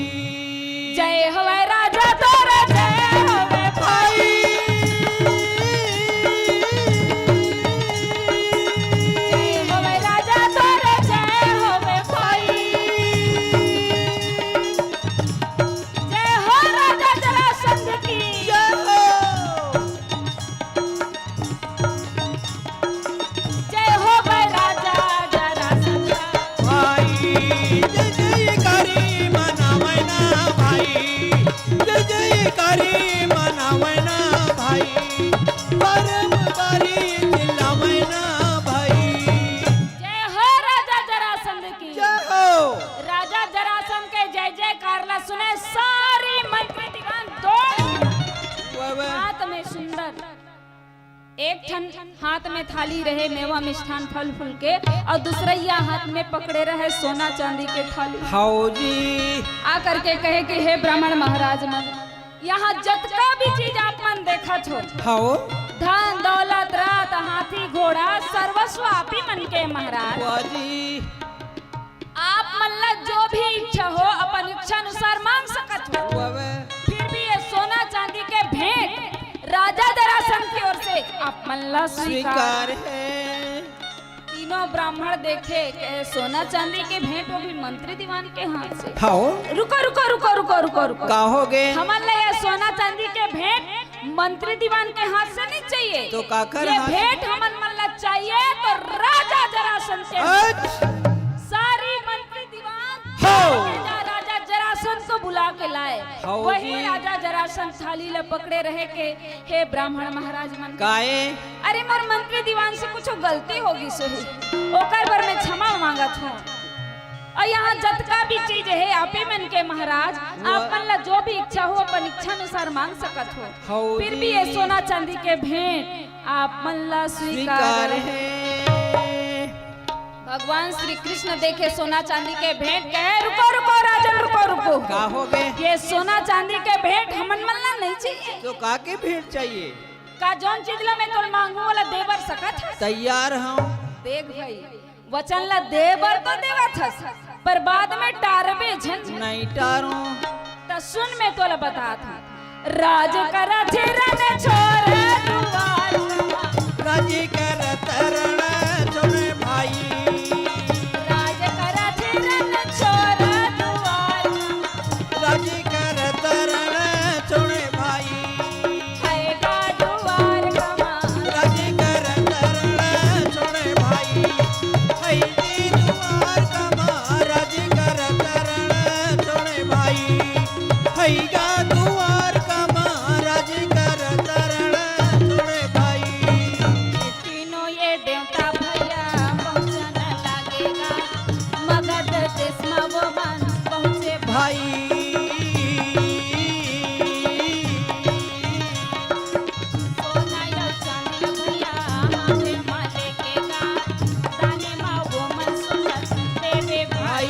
जय होवे राजा तोरा, जय होवे भाई। की। जय हो। राजा जरासंध के जय जयकार ला सुने सारी मंत्री दीवान दौड़। वाह, वाह। हाथ में सुंदर एक ठन हाथ में थाली रहे मेवा मिष्ठान फल फूल के, अउ दूसरइया हाथ में पकड़े रहे सोना चांदी के थाली। हव जी। आ करके कहे कि हे ब्राह्मण महाराज मन, यहाँ जतका भी चीज आप मन देखत हो, हव। धन दौलत रथ हाथी घोड़ा सर्वस्व आप ही मन के महाराज। वाह जी। आप मन ला जो भी इच्छा हो अपन इच्छा अनुसार मांग सकत हो। वाह, वाह। फिर भी ये सोना चांदी के भेंट राजा जरासंध की ओर से आप मन ला स्वीकार स्वीकार है। तीनों ब्राह्मण देखे, कहे, "सोना चांदी के भेंट, वो भी मंत्री दीवान के हाथ से।" हव। रुको, रुको, रुको, रुको, रुको, रुको। का होगे? हमन ला ये सोना चांदी के भेंट मंत्री दीवान के हाथ से नहीं चाहिए। तो काकर ये हाथ से? भेंट हमन मन ला चाहिए तो राजा जरासंध के हाथ से। अच्छा। सारी मंत्री दीवान हव। राजा, राजा जरासंध को बुला के लाए। हव वही जी। राजा जरासंध थाली ला पकड़े रहे के, "हे ब्राह्मण महाराज मन।" काए? अरे, मोर मंत्री दीवान से कुछ गलती होगिस होही, ओकर बर मैं क्षमा मांगत हूँ। अउ यहाँ जतका भी चीज हे, आप ही मन के महाराज, वाह। आप मन ला जो भी इच्छा हो, अपन इच्छा अनुसार मांग सकत हो। हव फिर भी ये जी। सोना चांदी के भेंट आप मन ला स्वीकार स्वीकार हे। भगवान श्री कृष्ण देखे सोना चांदी के भेंट, कहे, "रुको, रुको राजन, रुको, रुको।" का होगे? ये सोना चांदी के भेंट हमन मन ला नहीं चाहिए। तो का के भेंट चाहिए? का जौन चीज ला मैं तोला मांगू, ओला दे बर सकत हस? तैयार हूँ। देख भाई, वचन ला दे बर तो देवत हस, पर बाद में टारबे झन। नहीं टारूं। त सुन, मैं तोला बतात हूँ। राज करत रन छोर दुआर। राज करत रन छोर भाई। राज करत रन छोर दुआर। राज करत रन छोर भाई। हइगा दुआर कमा। राज करत रन छोर भाई। हइगी दुआर कमा। राज करत रन छोर भाई। हइगा दुआर कमा। राज करत रन छोर भाई। तीनों ये देवता भैया पहुँचन लागेगा, मगध देश मा वो मन पहुँचे भाई। सोना या चांदी भैया हाथे मा लेके गा, दाने मा वो मन सुनत देवे भाई। भाई।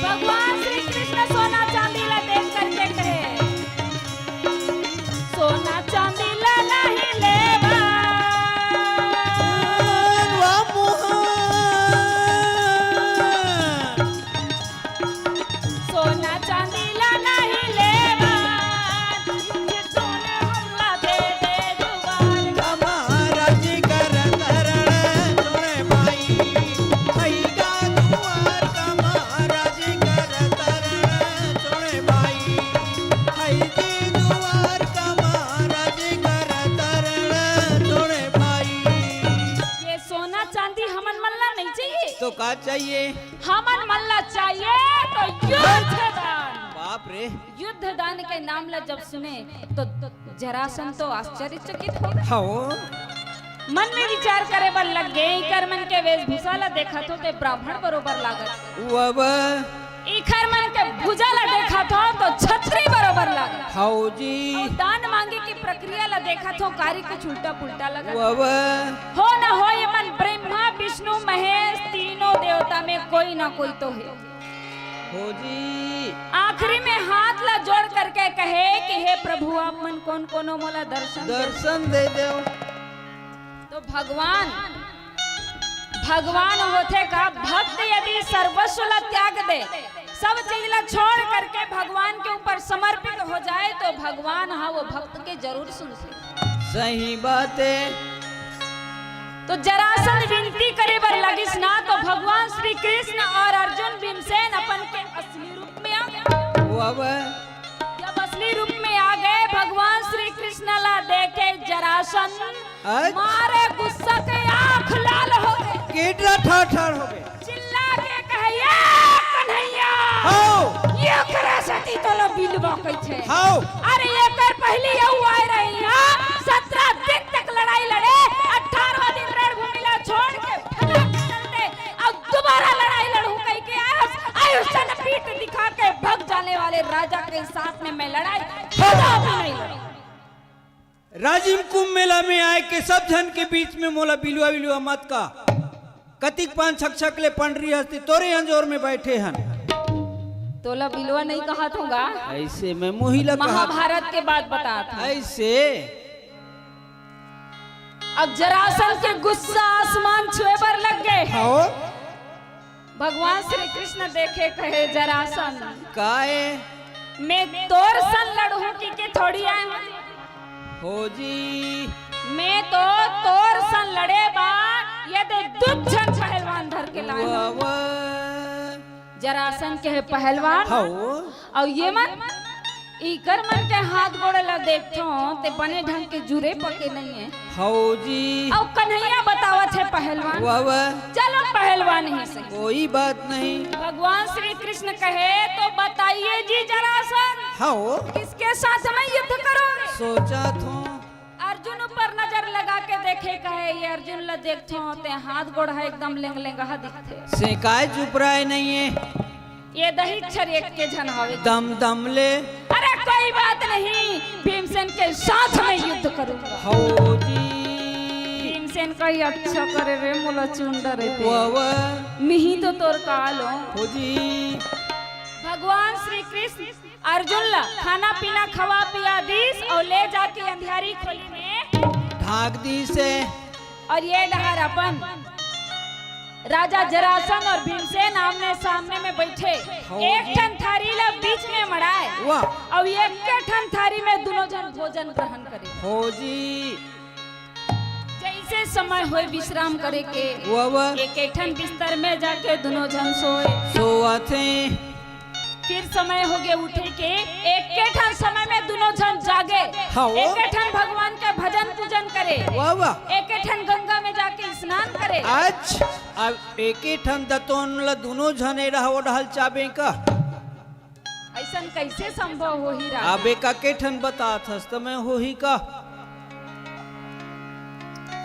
भगवान श्री कृष्ण सोना चांदी ला देख करके कहे, सोना चांदी ला नहीं लेवा। वाह मोहन। सोना चांदी ला नहीं लेवा। ये सोना हमला दे दे दुआर। महाराज कर तरन सुन भाई। हइगा दुआर का महाराज कर तरन सुन भाई। हइगी दुआर का महाराज कर तरन सुन भाई। ये सोना चांदी हमन मन ला नहीं चाहिए। तो का चाहिए? हमन मन ला चाहिए तो युद्ध दान। बाप रे। युद्ध दान के नाम ला जब सुने तो जरासंध तो आश्चर्यचकित हो गे। हाँ। मन में विचार करे बर लग गे, इकर मन के वेशभूषा ला देखत हो ते ब्राह्मण बरोबर लागत। वाह, वाह। इखर मन के भुजा ला देखत हो तो छत्री बरोबर लागत। हव जी। अउ दान मांगे के प्रक्रिया ला देखत हो, कारी कुछ उल्टा पुल्टा लगत। वाह, वाह। हो न हो ये मन ब्रह्मा, विष्णु, महेश तीनों देवता में कोई ना कोई तो हे। हो जी। आखिरी में हाथ ला जोड़ करके कहे कि हे प्रभु, आप मन कोन कोन हो, मोला दर्शन दे। दर्शन दे देव। तो भगवान, भगवान होथे का, भक्त यदि सर्वस्व ला त्याग दे, सब चीज ला छोड़ करके भगवान के ऊपर समर्पित हो जाए, तो भगवान, हाँ, वो भक्त के जरूर सुनथे। सही बात हे। तो जरासंध विनती करे बर लगिस ना, तो भगवान श्री कृष्ण अउ अर्जुन भीमसेन अपन के असली रूप में आ गए। वाह, वाह। जब असली रूप में आ गए, भगवान श्री कृष्ण ला देखे जरासंध अच्छा। मारे गुस्सा के आंख लाल हो गए। कीटरा ठाड़ ठाड़ हो गए। चिल्ला के कहे, "ये कन्हैया, हव। ये करे सती तोला बिलवा कइथे।" हव। अरे एकर पहली अउ आए रहे यहाँ, सत्रह दिन तक लड़ाई लड़े, अठारहवाँ दिन रणभूमि ला छोड़ के भगा के चल दे। अब लड़ाई कदापि नहीं लड़े। राजिम कुंभ मेला में आए के सब झन के बीच में मोला बिलवा बिलवा मत का। कतिक पान छक छक ले पंडरी हस्ती तोरे अंजोर में बैठे हन। तोला बिलवा नहीं कहत होगा। ऐसे मैं मुही ला कहत। महाभारत के बात बतात हूँ। ऐसे। अब जरासन के गुस्सा आसमान छुए बर लग गए। हाँ। भगवान श्री कृष्ण देखे कहे, "जरासन, काय? मैं तोर सन लड़हूं कि के थोड़ी आए हूं। हो जी। मैं तो तोर सन लड़े बा, ये दे दू झन पहलवान धर के लाए हूं।" वाह। जरासन के है पहलवान। हाँ। अउ ये मन, इकर मन के हाथ गोड़ ला देखथों, ते बने ढंग के जुरे पके नहीं है। हौ जी। अउ कन्हैया बतावत है पहलवान। वाह, वाह। चलो पहलवान ही सही। कोई बात नहीं। भगवान श्री कृष्ण कहे, "तो बताइए जी जरासन, हाँ। किसके साथ में युद्ध करोगे?" सोचा थो। अर्जुन ऊपर नजर लगा के देखे, कहे, "ये अर्जुन ला देखथों, ते हाथ गोड़ है एकदम लेंग लेंगहा दिखथे।" से काय चुप रहे नहीं है? ये दही छर एक के झन हवे। दम दम ले। अरे कोई बात नहीं, भीमसेन के साथ में युद्ध करूंगा। हौ जी। भीमसेन कही, "अच्छा करे रे, मोला चुन डरे ते। वाह, वाह। मिही तो तोर काल हो।" हो जी। भगवान श्री कृष्ण अर्जुन ला खाना पीना खवा पिया दीस अउ ले जाके अंधियारी खोली में ढाक दीस हे। अउ ये डहर अपन राजा जरासंध अउ भीमसेन आमने सामने में बइठे। हो एक जी। ठन थारी ला बीच में मड़ाए। वाह। अउ एक ठन थारी में दुनों झन भोजन ग्रहण करे। हो जी। जइसे समय होय विश्राम करे के, वाह, वाह। एक, एक ठन बिस्तर में जाके दुनों झन सोए। सोवत हे। फिर समय होगे उठे के, एक, एक ठन समय में दुनों झन जागे। हाँ, वो। एक, एक ठन भगवान के भजन पूजन करे। वाह, वाह। एक, एक ठन गंगा में जाके स्नान करे। अच्छा, अब एक, एक ठन दतोन ला दुनों झन ए डहर ओ डहर चाबे का? अइसन कइसे संभव होही राजा? अब एक एके ठन बतात हस त मैं होही का?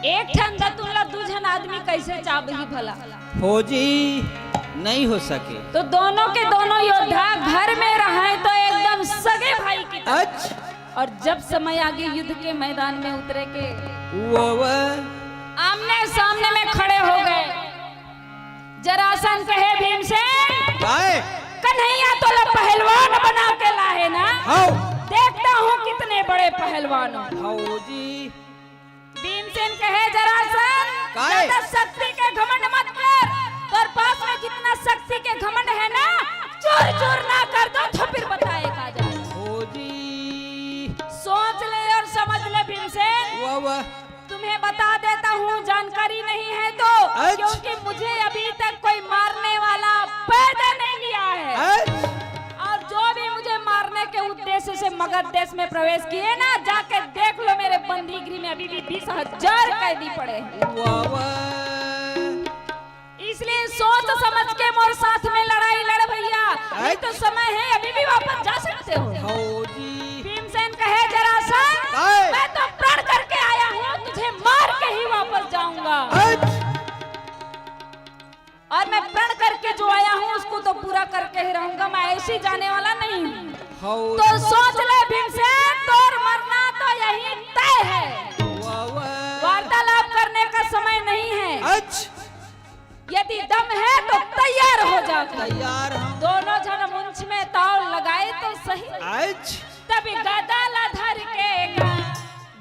एक ठन दतुन ला दू झन आदमी कइसे चाबही भला? हो जी, नहीं हो सके। तो दोनों के दोनों योद्धा घर में रहय तो एकदम सगे भाई की तरह। अच्छा। अउ जब समय आगे युद्ध के मैदान में उतरे के, वाह, वाह। आमने सामने में खड़े हो गए। जरासंध कहे, "भीमसेन, काय? कन्हैया तोला पहलवान बना के लाहे ना? हाँ। देखता हूँ कितने बड़े पहलवान हो।" हाँ जी। भीमसेन कहे, "जरासंध, काय? ज्यादा शक्ति के घमंड मत कर। तोर पास में जितना शक्ति के घमंड है ना, चूर चूर ना कर दो तो फिर बताए का जाए।" हो जी। सोच ले अउ समझ ले भीमसेन। वाह, वाह। तुम्हें बता देता हूँ, जानकारी नहीं है तो, अच्छा। क्योंकि मुझे अभी तक कोई मारने वाला पैदा नहीं लिया है। अच्छा। अउ जो भी मुझे मारने के उद्देश्य से मगध देश में प्रवेश किए ना, जाके देख लो मेरे बंदीगृह में अभी भी बीस हजार कैदी पड़े हैं। वाह, वाह। इसलिए सोच समझ के मोर साथ में लड़ाई लड़ भइया, नहीं तो समय है, अभी भी वापस जा सकते हो। हो जी। भीमसेन कहे, "जरासंध, काय? मैं तो प्रण करके आया हूँ, तुझे मार के ही वापस जाऊंगा। अच्छा। अउ मैं प्रण करके जो आया हूँ, उसको तो पूरा करके ही रहूंगा, मैं ऐसे ही जाने वाला नहीं हूँ।" हो। तो सोच ले भीमसेन, तोर मरना तो यही तय है। वाह, वाह। वार्तालाप करने का समय नहीं है। अच्छा। यदि दम है तो तैयार हो जाओ। तैयार हम। दोनों झन मुंछ में ताव लगाए तो सही। अच्छा। तब गदा ला धर के गा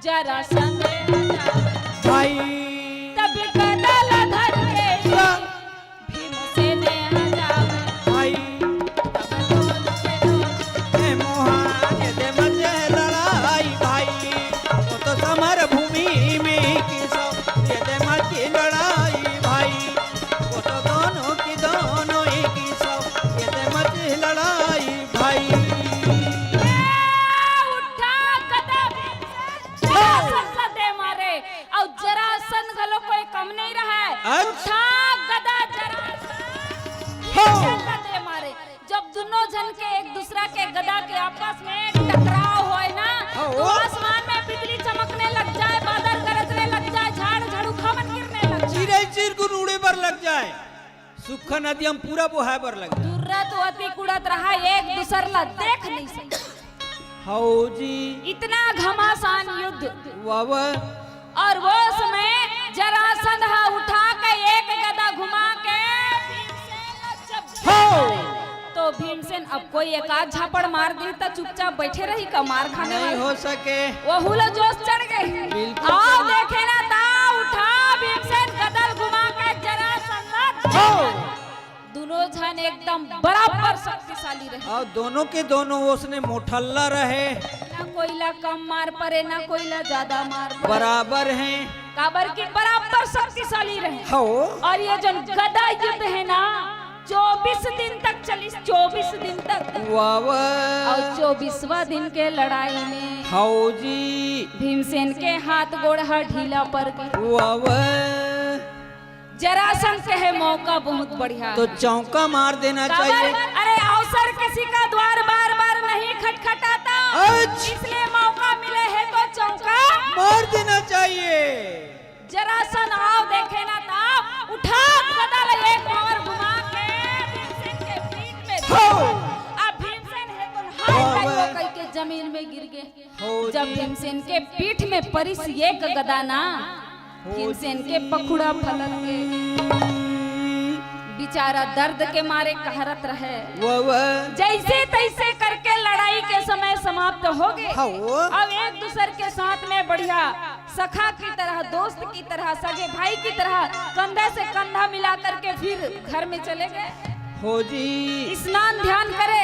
जरासंध आ जावे। भाई। तब गदा ला धर के गा भीमसेन आ जावे। भाई। तब दोनों के दोनों ए मोहा, ये दे मचे लड़ाई भाई, वो तो समर भूमि में की सौ, ये दे मची लड़ाई भाई, वो तो दोनों की दोनों ही की सौ, ये दे मची लड़ाई भाई। ए, उठा गदा भीमसेन, जरासंध ला दे मारे, अउ जरासंध घलो कोई कम नहीं रहा है। अच्छा। उठा गदा जरासंध, हाँ। जरासंध ला दे मारे। जब दुनों झन के एक दूसरा के गदा के आपस में टकराव होय ना, हाँ, तो वो। आसमान में बिजली चमकने लग जाए, बादल गरजने लग जाए, झाड़ झड़ूखा मन गिरने लग जाए। चिरई चिरगुन उड़े बर लग जाए, सुक्खा नदिया म पूरा बोहाय बर लग जाए। तुरत ओती कुड़त रहा, एक दूसर ला देख नहीं सके। हौ जी। इतना घमासान युद्ध। वाह, वाह। और वो समय जरासंध ह उठा के एक गदा घुमा के भीमसेन ला जब हौ। तो भीमसेन अब कोई एक आध झापड़ मार दी त चुपचाप बैठे रही का, मार खाने नहीं वाला? हो सके। वहू ला जोश चढ़ गए। बिल्कुल। आओ देखे ना ता उठा भीमसेन गदा ल घुमा के जरासंध ला हौ। दोनों झन एकदम बराबर शक्तिशाली रहे। और दोनों के दोनों ओसने मोठल्ला रहे। ना कोई ला कम मार परे, ना कोई ला ज्यादा मार परे। बराबर हैं। काबर कि बराबर शक्तिशाली रहे। हौ। और ये जन गदा युद्ध है ना, चौबीस दिन तक चलिस, चौबीस दिन तक। वाह, वाह। और चौबीसवाँ दिन के लड़ाई में हौ जी। भीमसेन के हाथ गोड़ ह ढीला पड़ गए। वाह, वाह। जरासंध कहे मौका बहुत बढ़िया तो है। चौका मार देना काबर? चाहिए। अरे, अवसर किसी का द्वार बार बार नहीं खटखटाता। अच्छा। इसलिए मौका मिले है तो चौका मार देना चाहिए। जरासंध आओ देखे ना ता उठा गदा ल एक भंवर घुमा के भीमसेन के पीठ में हौ। अब भीमसेन है तो हाय वाह, हाय वाह। वो कह के जमीन में गिर गए। हौ जब जी। भीमसेन के पीठ में परिस एक गदा ना, हौ भीमसेन जी। के पखुड़ा फलक के बेचारा दर्द के मारे कहरत रहे। वाह, वाह। जैसे तैसे करके लड़ाई के समय समाप्त हो गए। हौ। अब एक दूसर के साथ में बढ़िया सखा की तरह, दोस्त की तरह, सगे भाई की तरह कंधा से कंधा मिला करके फिर घर में चले गए। हौ जी। स्नान ध्यान करे,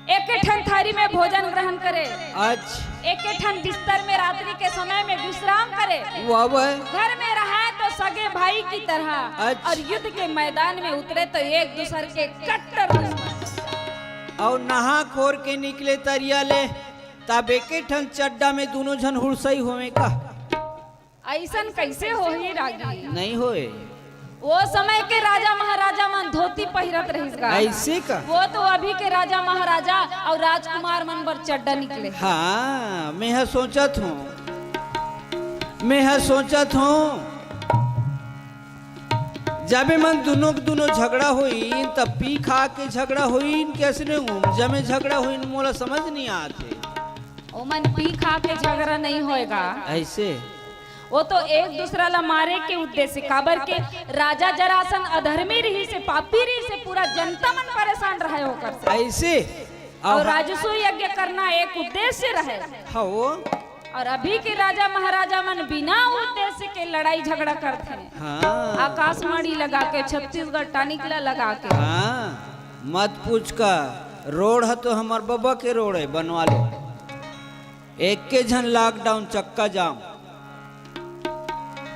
एक ठन थारी में भोजन ग्रहण करे, अच्छा। एक ठन बिस्तर में रात्रि के समय में विश्राम करे। वाह, वाह। घर में रहे तो सगे भाई की तरह, अच्छा। और युद्ध के मैदान में उतरे तो एक दूसर के कट्टर दुश्मन। और नहा खोर के निकले तरिया ले, तब एक ठन चड्डा में दोनों झन हुड़सई होवे का? ऐसन कैसे होही रागी? नहीं होए। वो समय के राजा महाराजा मन धोती पहिरत रहिस गा। ऐसे का? वो तो अभी के राजा महाराजा और राजकुमार मन बर चड्डा निकले। हाँ, मैं ह सोचत हूँ, मैं ह सोचत हूँ, जब ए मन दोनों के दोनों झगड़ा होइन, तब पी खा के झगड़ा होइन, कैसने उमजा में झगड़ा होइन, मोला समझ नहीं आत हे। ओमन पी खा के झगड़ा नहीं होएगा। ऐसे? वो तो एक दूसरा ला मारे के उद्देश्य, काबर के राजा जरासंध अधर्मी रहिस हे, पापी रहिस हे, पूरा जनता मन परेशान रहे ओकर से। ऐसे? और और राजसूय यज्ञ करना एक उद्देश्य रहे। हाँ, वो? और अभी के राजा महाराजा मन बिना उद्देश्य के लड़ाई झगड़ा करथे। हाँ। आकाशवाणी लगा के, छत्तीसगढ़ टानिकला लगा के। हाँ, मत पूछ का, रोड ह तो हमर बबा के रोड हे, बनवा लो। एके झन lockdown चक्का जाम।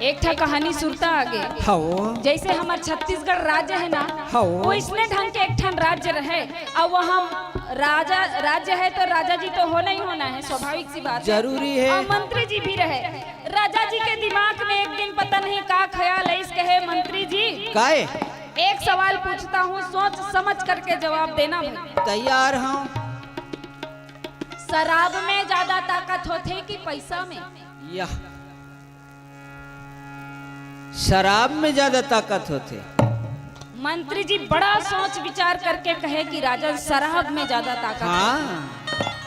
एक ठा कहानी सुरता आगे। हव। जैसे हमर छत्तीसगढ़ राज्य हे ना, हव। वइसने ढंग के एक ठन राज्य रहे, अउ वहाँ राजा, राज्य हे तो राजा जी तो होना ही होना हे, स्वाभाविक सी बात हे। जरूरी हे। अउ मंत्री जी भी रहे। राजा जी के दिमाग में एक दिन पता नहीं का ख्याल आइस, कहे, "मंत्री जी, काय? एक सवाल पूछता हूँ, सोच समझ करके जवाब देना भाई।" तैयार हूँ। शराब में ज्यादा ताकत होथे कि पैसा में? यह शराब में ज्यादा ताकत होथे। मंत्री जी बड़ा सोच विचार करके कहे कि राजन, शराब में ज्यादा ताकत होथे। हाँ।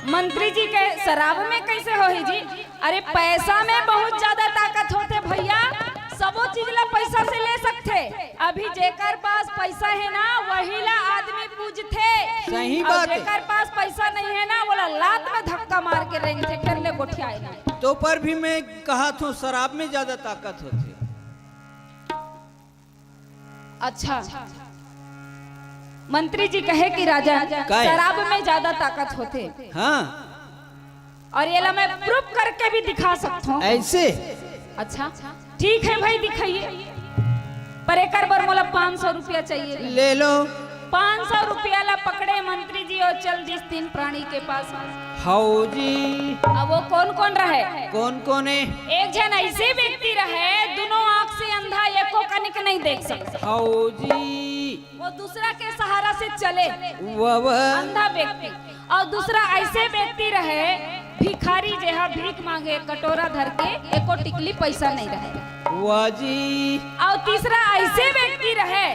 मंत्री जी कहे, "शराब में कैसे होही जी?" अरे, पैसा में बहुत ज्यादा ताकत होथे भैया, सबो चीज ला पैसा से ले सकथे। अभी जेकर पास पैसा हे ना, वही ला आदमी पूजथे। सही अउ बात हे। जेकर पास पैसा नहीं हे ना, वोला लात में धक्का मार के रेंगथे, फेर ले गोठियाए ना। तो पर भी मैं कहा थो, शराब में ज्यादा ताकत होथे। अच्छा, मंत्री जी कहे कि राजा, काहे? शराब में ज्यादा ताकत होथे। हाँ। अउ एला मैं proof करके भी दिखा सकथों। ऐसे? अच्छा, ठीक हे भाई, दिखाइए, पर एकर बर मोला पाँच सौ रुपया चाहिए। ले लो। पाँच सौ रुपया ला पकड़े मंत्री जी अउ चल दिस तीन प्राणी के पास। हव जी। अब वो कौन कौन रहे? कौन कौन हे? एक झन ऐसे व्यक्ति रहे, दोनों आँख से अंधा, एको कनिक नहीं देख सकत। हव जी। वो दूसरा के सहारा से चले, वाह, वाह। अंधा व्यक्ति। अउ दूसरा ऐसे व्यक्ति रहे, भिखारी, जेहा भीख मांगे, कटोरा धर के, एको टिकली पैसा नहीं रहे। वाह जी। अउ तीसरा ऐसे व्यक्ति रहे,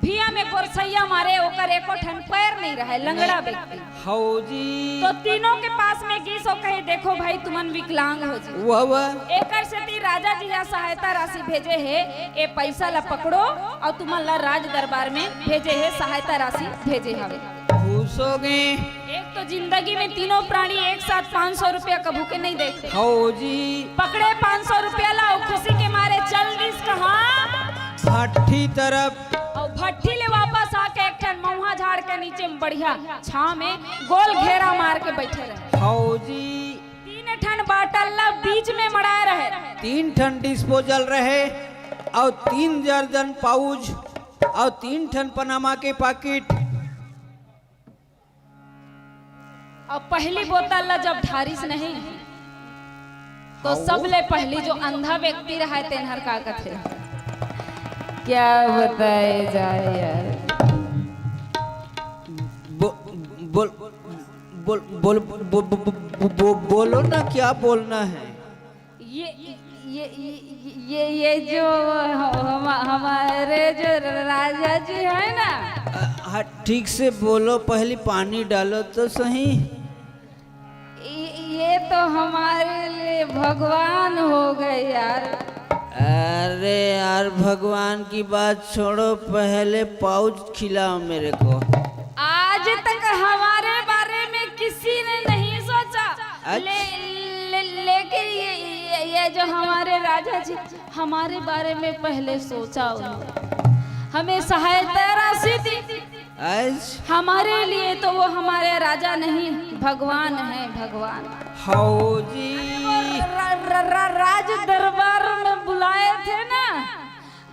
भैया गोरसैया मारे, ओकर एको ठन पैर नहीं रहे, लंगड़ा व्यक्ति। हौ जी। तो तीनों के पास में गीस अउ कहे, "देखो भाई, तुमन विकलांग हो जी।" वाह, वाह। एकर सेती राजा जी ह सहायता राशि भेजे हे, ए पैसा ला पकड़ो अउ तुमन ला राज दरबार में भेजे हे, सहायता राशि भेजे हवे। खुश हो गए। एक तो जिंदगी में तीनों प्राणी एक साथ पाँच सौ रुपया कभू के नहीं देखे। हौ जी। पकड़े पाँच सौ रुपया ला अउ खुशी के मारे चल दिस कहाँ? भट्ठी तरफ। अउ भट्ठी ले वापस आके एक ठन महुआ झाड़ के नीचे में बढ़िया छाँव में गोल घेरा मार के बैठे रहे। हौ जी। तीन ठन बाटल ला बीच में मड़ाए रहे। तीन ठन डिस्पोजल रहे अउ तीन दर्जन पाउच अउ तीन ठन पनामा के पाकिट। अब पहली बोतल ला जब ढारिस नहीं, तो सबले पहली जो अंधा व्यक्ति रहा है, तेनहर का कथे? क्या बताए जाए यार। बो-, बोल, बोल, बोल, बो-, बो-, बो-, बो-, बो-, बोलो ना, क्या बोलना है? ये, ये, ये, ये, ये जो हम, हमारे जो राजा जी है ना, अ, हाँ, ठीक से बोलो, पहले पानी डालो तो सही। ये, ये तो हमारे लिए भगवान हो गए यार। अरे यार, भगवान की बात छोड़ो, पहले पाउच खिलाओ मेरे को। आज तक हमारे बारे में किसी ने नहीं सोचा। अच्छा। ले, ले, लेकिन ये, ये, ये जो हमारे राजा जी, हमारे बारे में पहले सोचा उन्होंने, हमें सहायता राशि दी। आज हमारे लिए तो वो हमारे राजा नहीं, भगवान है, भगवान। हौ जी। वो र-, र-, र-, राज दरबार में बुलाए थे ना,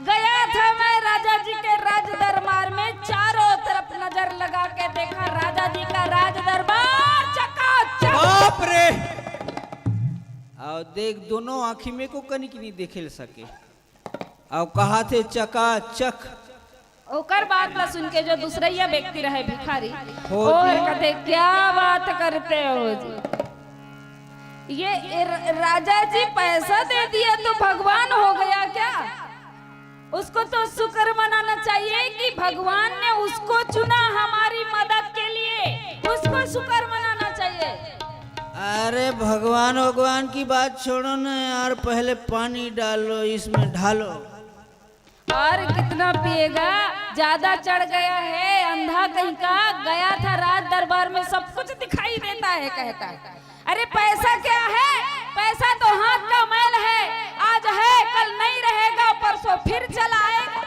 गया था मैं राजा जी के राज दरबार में, चारों तरफ नजर लगा के देखा, राजा जी का राज दरबार चकाचक। बाप रे। अउ देख, दोनों आँखी में को कनिक नहीं देखे सके। अउ कहा थे चकाचक। ओकर बात ला सुन के जो दूसरैया व्यक्ति रहे भिखारी, हो ओ हर जी। कथे, "क्या बात करते हो जी? ये, ये र-, राजा जी पैसा दे दिया तो भगवान हो गया क्या? उसको तो शुक्र मनाना चाहिए कि भगवान ने उसको चुना हमारी मदद के लिए, उसको शुक्र मनाना चाहिए।" अरे भगवान, भगवान की बात छोड़ो ना यार, पहले पानी डालो, इसमें ढालो। और कितना पिएगा, ज्यादा चढ़ गया है, अंधा कहीं का। गया था राज दरबार में, सब कुछ दिखाई देता है, कहता है, "अरे पैसा क्या है, पैसा तो हाथ का मैल है, आज है कल नहीं रहेगा, परसों फिर चला आएगा।"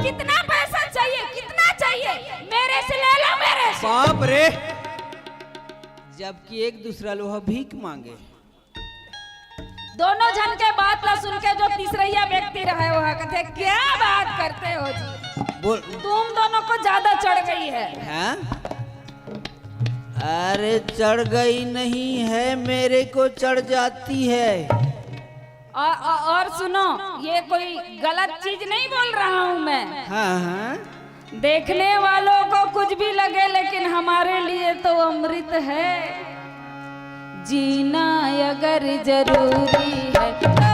कितना पैसा चाहिए, कितना चाहिए, मेरे से ले लो, मेरे से। बाप रे, जबकि एक दूसरा लोहा भीख मांगे। दोनों झन के बात ला सुन के जो तीसरैया व्यक्ति रहे, वो कथे, "क्या बात करते हो जी? बोल। तुम दोनों को ज्यादा चढ़ गई है।" हाँ? अरे चढ़ गई नहीं है, मेरे को चढ़ जाती है। और, और, और सुनो, ये कोई गलत चीज नहीं बोल रहा हूँ मैं। हाँ, हाँ। देखने वालों को कुछ भी लगे, लेकिन हमारे लिए तो अमृत है। जीना अगर जरूरी है तो पीना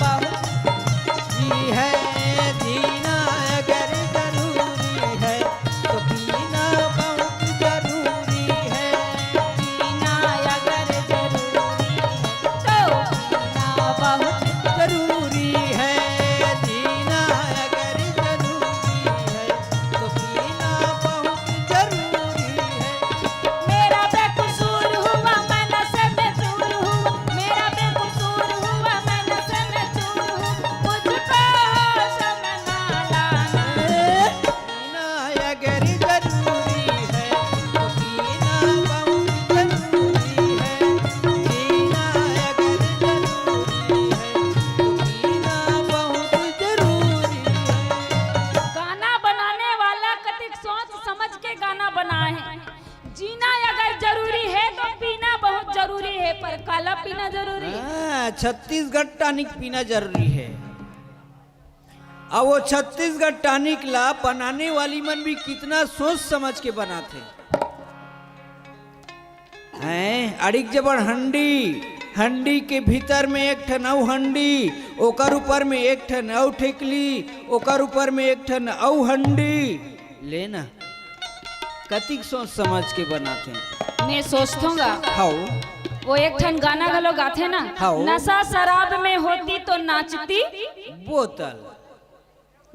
बहुत जी है, जीना अगर जरूरी है तो पीना बहुत जरूरी है। जीना अगर जरूरी है तो पीना बहुत जरूरी है। जीना अगर जरूरी है तो पीना बहुत जरूरी है। मेरा बेकसूर हुआ, मैं नशे में चूर हुआ। मेरा बेकसूर हुआ, मैं नशे में चूर हूँ। मुझको होश में ना लाना। जीना अगर जरूरी है तो पीना बहुत जरूरी है। जीना अगर जरूरी है तो पीना बहुत जरूरी है। गाना बनाने वाला कतिक सोच समझ के गाना बनाए हे। जीना अगर जरूरी है तो पीना बहुत जरूरी है, पर काला पीना जरूरी है। हाँ, छत्तीसगढ़ टॉनिक पीना जरूरी है। अब वो छत्तीसगढ़ टॉनिक ला बनाने वाली मन भी कितना सोच समझ के बनाथे। हैं, अड़िक जबर हंडी, हंडी के भीतर में एक ठन अउ हंडी, ओकर ऊपर में एक ठन अउ ठेकली, ओकर ऊपर में एक ठन अउ हंडी। ले ना, कतिक सोच समझ के बनाथे। मैं सोचथों गा। हव। वो एक ठन गाना घलो गाथे ना, हव। नशा शराब में होती तो नाचती। बोतल।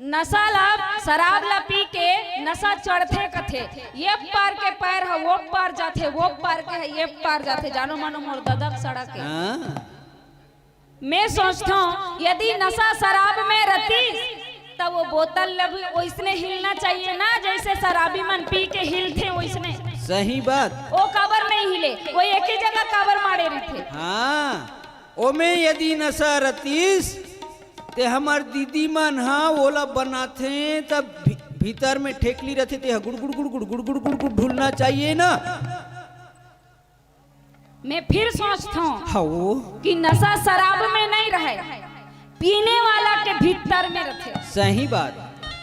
नशा ला, शराब ला पी के नशा चढ़थे कथे, ये पार के पैर ह वो पार जाथे, वो पार के ह ये पार जाथे, जानो मानो मोर ददक सड़क है। हाँ। मैं सोचथों, यदि नशा शराब में रहती, त वो बोतल ला भी वैसने हिलना चाहिए ना, जैसे शराबी मन पी के हिलथे वैसने। सही बात। वो काबर नहीं हिले, वो एक ही जगह काबर माड़े रहिथे। हाँ, ओमे यदि नशा रतिस, ते हमर दीदी मन ह ओला बनाथे, त भी-, भीतर में ठेकली रथे, ते ह गुड़ गुड़ गुड़ गुड़ गुड़ गुड़ गुड़ गुड़ ढुलना चाहिए ना। मैं फिर सोचथों हव। कि नशा शराब में नहीं रहे, पीने वाला के भीतर में रथे। सही बात।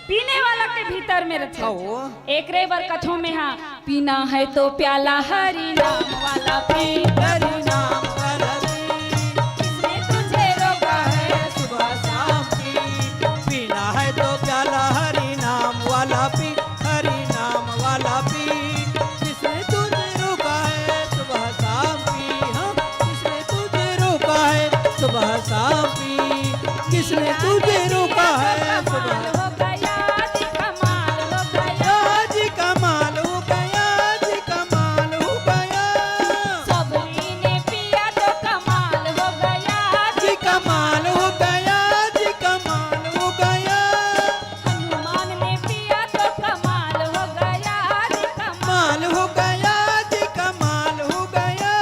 पीने वाला के भीतर में रथे। हव। एकरे बर कथों में हा, पीना है तो प्याला हरि नाम वाला पी। हरि नाम वाला पी। किसने तुझे रोका है सुबह शाम की? पीना है तो प्याला हरि नाम वाला पी, हरि नाम वाला पी। किसने तुझे रोका है सुबह शाम की? हाँ, किसने तुझे रोका है सुबह शाम की? किसने तुझे रोका है सुबह? हो गया जी, कमाल हो गया। आज कमाल हो गया, आज कमाल हो गया। सबरी ने पिया तो कमाल हो गया जी, कमाल हो गया, आज कमाल हो गया। हनुमान ने पिया तो कमाल हो गया जी, कमाल हो गया जी, कमाल हो गया।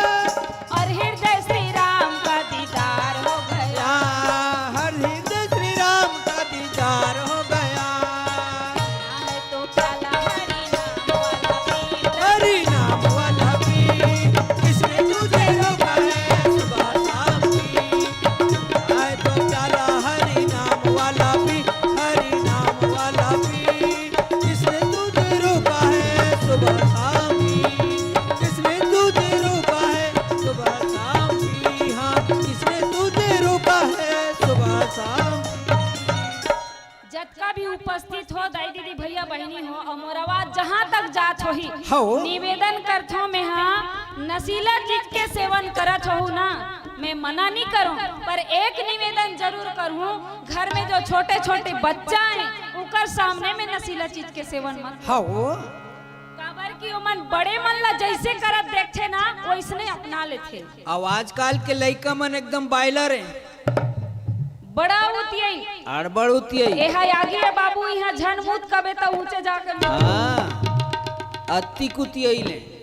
और हृदय श्री राम का दीदार हो गया। हर हृदय श्री राम का दीदार हो गया। है तो प्याला हरि नाम वाला पी। हरि नाम वाला पी। किसने तुझे रोका है सुबह शाम की? है तो प्याला हरि नाम वाला पी, हरि नाम वाला पी। किसने तुझे रोका है सुबह शाम की? किसने तुझे रोका है सुबह शाम की? हाँ, किसने तुझे रोका है सुबह शाम की? जतका भी उपस्थित हो, दाई दीदी, भैया बहिनी हो, अउ मोर आवाज जहाँ तक जात होही, हव। निवेदन करथों मैं हा, नशीला चीज के सेवन करत होहू ना, मैं मना नहीं करूँ, पर एक निवेदन जरूर करूँ, घर में जो छोटे-छोटे बच्चा हैं, उकर सामने में नशीला चीज के सेवन मत। हव। काबर कि ओमन बड़े मन ला जैसे करत देखथे ना, वैसने अपना लेथे। अउ आजकल के लइका मन एकदम बायलर हैं। बड़ा उतियई। अड़बड़ उतियई। एहा आगी हे बाबू, इहाँ झन मूत कबे त ऊंचे जाके मूत। हाँ, अतिक उतियई ले।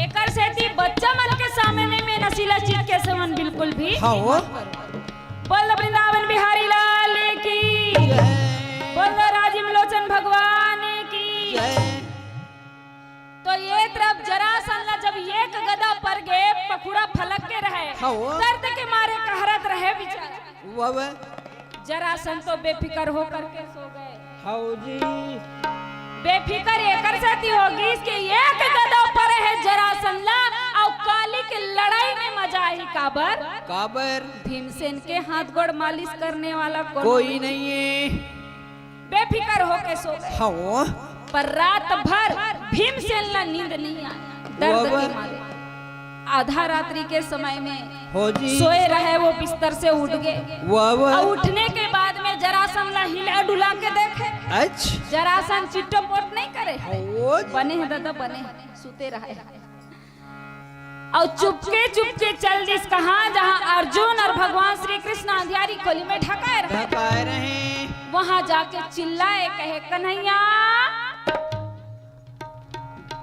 एकर सेती बच्चा मन के सामने में नशीला चीज के सेवन बिल्कुल भी हाँ हो। मत करो। बोल वृंदावन बिहारी लाल की। जय। बोल राजीव लोचन भगवान की। जय। तो ये तरफ जरासंध ला जब एक गदा पर गे, पखुड़ा फलक के रहे, हाँ हो। दर्द के मारे कहरत रहे बेचारा। वाह, वाह। जरासंध तो बेफिकर होकर के सो गए। हव जी। बेफिकर एकर सेती होगिस कि एक गदा पर हे जरासंध ला, अउ काली के लड़ाई में मजा आही। काबर? काबर? भीमसेन के हाथ गोड़ मालिश करने वाला कोनो कोई नहीं है। बेफिकर होके सो गए। हव। पर रात भर भीमसेन ला नींद नहीं आया, दर्द वाह, के वाह। मारे। आधा रात्रि के समय में हो जी। सोए रहे, वो बिस्तर से उठ गए। वाह, वाह। और उठने के बाद में जरासंध ला हिला डुला के देखे। अच्छा। जरासंध चिट्टो पोट नहीं करे। हो। बने हैं दादा, बने हैं, सुते रहे। और चुपके चुपके चल दिस कहाँ, जहाँ अर्जुन और भगवान श्री कृष्ण अंधियारी खोली में ढकाए रहे। ढकाए रहे। वहाँ जाके चिल्लाए, कहे, "कन्हैया,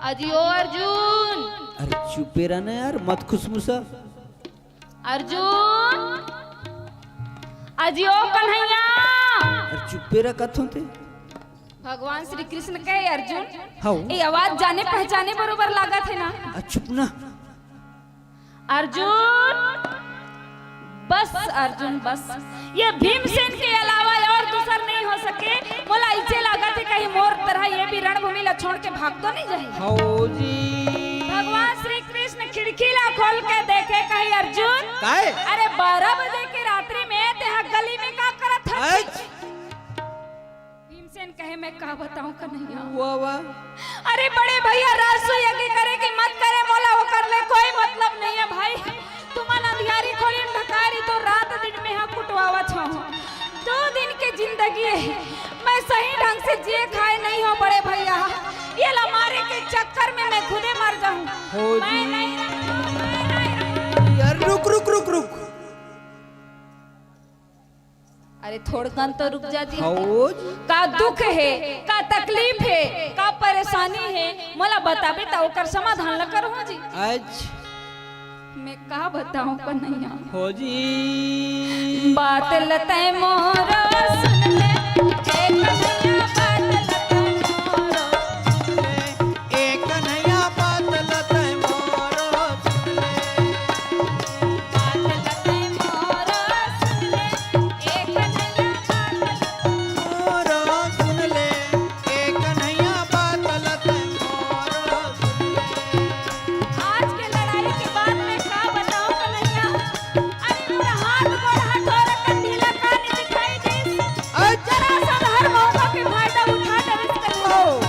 अजियो अर्जुन।" अरे चुपे रह ना यार, मत खुसमुसा। अर्जुन, अजियो कन्हैया। अरे चुपे रह, कथों ते। भगवान श्री कृष्ण कहे, "अर्जुन।" हव। ए आवाज जाने पहचाने बरोबर लागत हे ना। आ, चुप ना। अर्जुन, बस अर्जुन, बस। ये भीमसेन के अलावा और दूसर नहीं हो सके। मोला ऐसे लागत हे कहीं मोर तरह ये भी रणभूमि ला छोड़ के भाग तो नहीं जाही। हव जी। भगवान श्री कृष्ण खिड़की ला खोल के देखे, कहे, "अर्जुन, काय? अरे, बारह बजे के रात्रि में तेहा गली में का करत हस?" अच्छा। भीमसेन कहे, "मैं का बताऊं कन्हैया?" वाह, वाह। अरे बड़े भैया, राजसूय यज्ञ करे कि मत करे, मोला ओकर ले कोई मतलब नहीं है भाई। तुमन अंधियारी खोरी में ढकारी तो रात दिन में हा कुटवावत हूँ। दो दिन के जिंदगी है, मैं सही ढंग से जिए खाए नहीं हो बड़े भैया। ये ला मारे के चक्कर में मैं खुदे मर जाऊं। हो मैं जी। नहीं रहूं, मैं नहीं रहूं। यार, रुक, रुक, रुक, रुक। अरे थोड़कन तो रुक जा जी। हौज। का दुख हे, का तकलीफ हे, का परेशानी हे, मोला बताबे त ओकर समाधान ल करहूं जी। अच्छा। मैं का बताऊं कन्हैया? हो जी। बात ल तैं मोरो सुन ले, ए कन्हैया बात ल तैं मोरो सुन ले, ए कन्हैया बात ल तैं मोरो सुन ले। बात ल तैं मोरो सुन ले, ए कन्हैया बात ल मोरो सुन ले, ए कन्हैया बात ल तैं मोरो सुन ले। आज के लड़ाई के बाद मैं का बताऊं कन्हैया? अरे मोर हाथ गोड़ हथौड़ा कंडीला कानी दिखाई दिस। अच्छा। जरासंध हर मौका के फायदा उठा डरिस कन्हैया। ओ।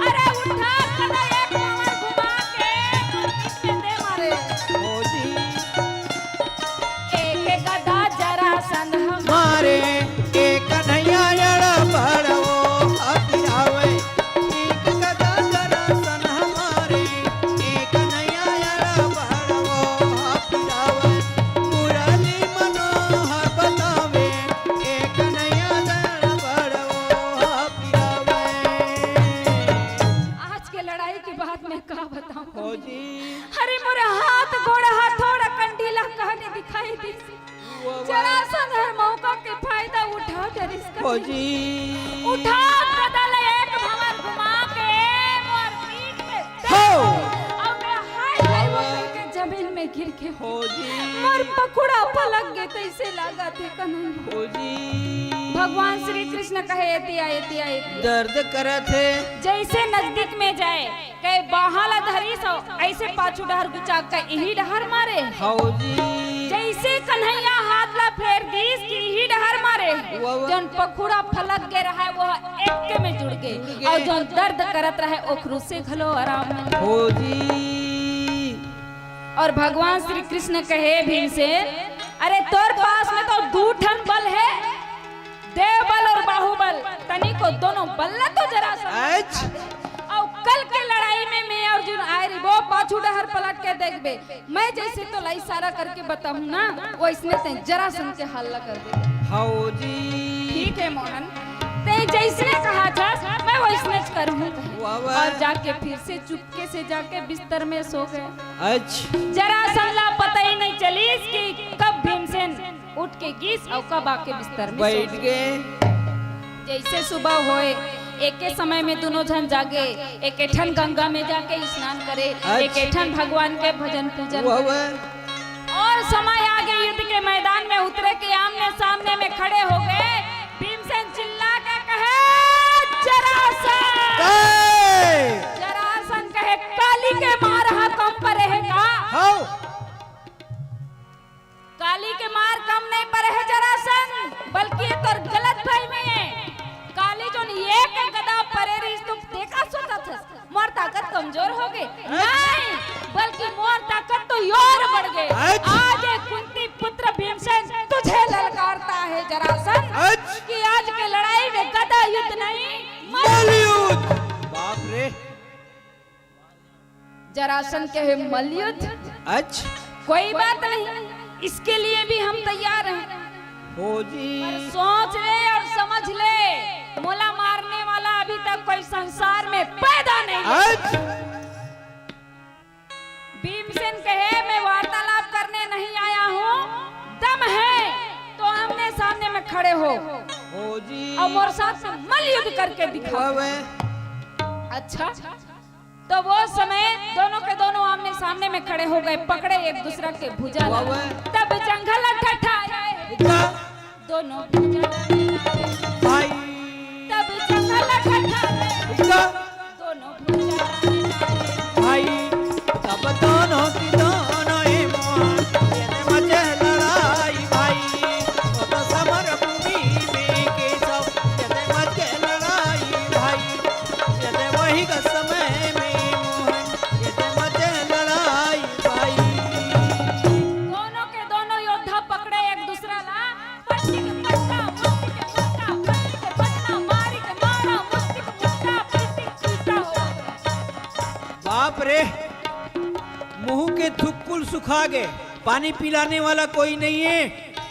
अरे उठा कदा एक पावर घुमा के पीठ में दे मारे। हो जी। एक गदा जरासंध हम मारे, एक कन्हैया अड़बड़ो हथिरावे। एक गदा जरासंध मारे, एक कन्हैया अड़बड़ो हथिरावे। मुरली मनोहर बतावे, एक कन्हैया अड़बड़ो हथिरावे। आज के लड़ाई के बाद मैं का बताऊं? हो जी। अरे मोर हाथ गोड़ हथौड़ा कंडीला कानी दिखाई दिस। वाह, वाह। जरासंध हर मौका के फायदा उठा डरिस कन्हैया। हो जी। उठा गदा ल एक भंवर घुमा के मोर पीठ में दे हो। अउ मैं हाय हाय वाह, वाह। करके जमीन में गिर के हो जी। मोर पखुड़ा पलक गे तइसे लागत हे कन्हैया। हो जी। भगवान श्री कृष्ण कहे, "एती आ, एती आ, एती आ।" दर्द करत हे। जैसे नजदीक में जाए, कहे बाहा ला धरिस अउ ऐसे पाछू डहर गुचा के इही डहर मारे। हौ जी। जैसे कन्हैया हाथ ला फेर दिस कि इही डहर मारे, वाह, वाह। जौन पखुड़ा फलक गे रहय, वो एके में जुड़ गे। जुड़ गे। अउ जौन दर्द करत रहय, ओखरू से घलो आराम मिल गे। हो जी। अउ भगवान श्री कृष्ण कहे भीमसेन, "अरे तोर पास में तो दू ठन बल हे।" देव बल अउ बाहुबल, तनिको दोनों बल ला तो जरासंध अच्छा। अउ कल के लड़ाई में मैं अर्जुन आय रहिबो, पाछू डहर पलट के देखबे, मैं जैसे तोला इशारा करके बताहूं ना, वैसने तैं जरासंध के हल्ला कर दे। हौ जी। ठीक हे मोहन, तैं जैसने कहत हस, मैं वैसने करहूं। वाह, वाह। अउ जाके फिर से चुपके से जाके बिस्तर में सो गे। अच्छा। जरासंध ला पता ही नहीं चलिस कि कब भीमसेन उठ के गिस अउ कब आके बिस्तर में सो बइठ गे। जइसे सुबह होय, एके समय में दूनों झन जागे, एके ठन गंगा में जाके स्नान करे, अच्छा। एके ठन भगवान के भजन पूजन करे। अउ समय आगे, युद्ध के मैदान में उतरे के आमने सामने में खड़े हो गे। भीमसेन चिल्ला के कहे, "जरासंध!" जरासंध कहे, "काली के मार ह कम परे हे का?" हौ। काली के मार कम नहीं परे हे जरासंध, बल्कि ये तोर गलतफहमी हे। काली जोन एक गदा परे रहिस, तैं का सोचत हस, मोर ताकत कमजोर हो गे? नहीं, बल्कि मोर ताकत तो और बढ़ गे। अच्छा। आज ये कुंती पुत्र भीमसेन तुझे ललकारता है जरासंध, अच्छा। कि आज के लड़ाई में गदा युद्ध नहीं, मल्ल युद्ध। बाप रे। जरासंध कहे मल्लयुद्ध। अच्छा। कोई बात नहीं, इसके लिए भी हम तैयार हैं। हो जी। पर सोच ले अउ समझ ले, मोला मारने वाला अभी तक कोई संसार में पैदा नहीं हुआ। अच्छा। भीमसेन कहे, "मैं वार्तालाप करने नहीं आया हूँ, दम है तो आमने सामने में खड़े हो।" हो जी। अउ मोर साथ में मल्लयुद्ध करके दिखा। वाह, वाह। अच्छा। तो वो समय दोनों के दोनों आमने सामने में खड़े हो गए, पकड़े एक दूसरा के भुजा ला। वाह, वाह। तब जंघल ठठारे। का? दोनों भुजा ला। भाई। तब जंघल ठठारे। का? दोनों भुजा ला। भाई, तब तो सुखा गे, पानी पिलाने वाला कोई नहीं है।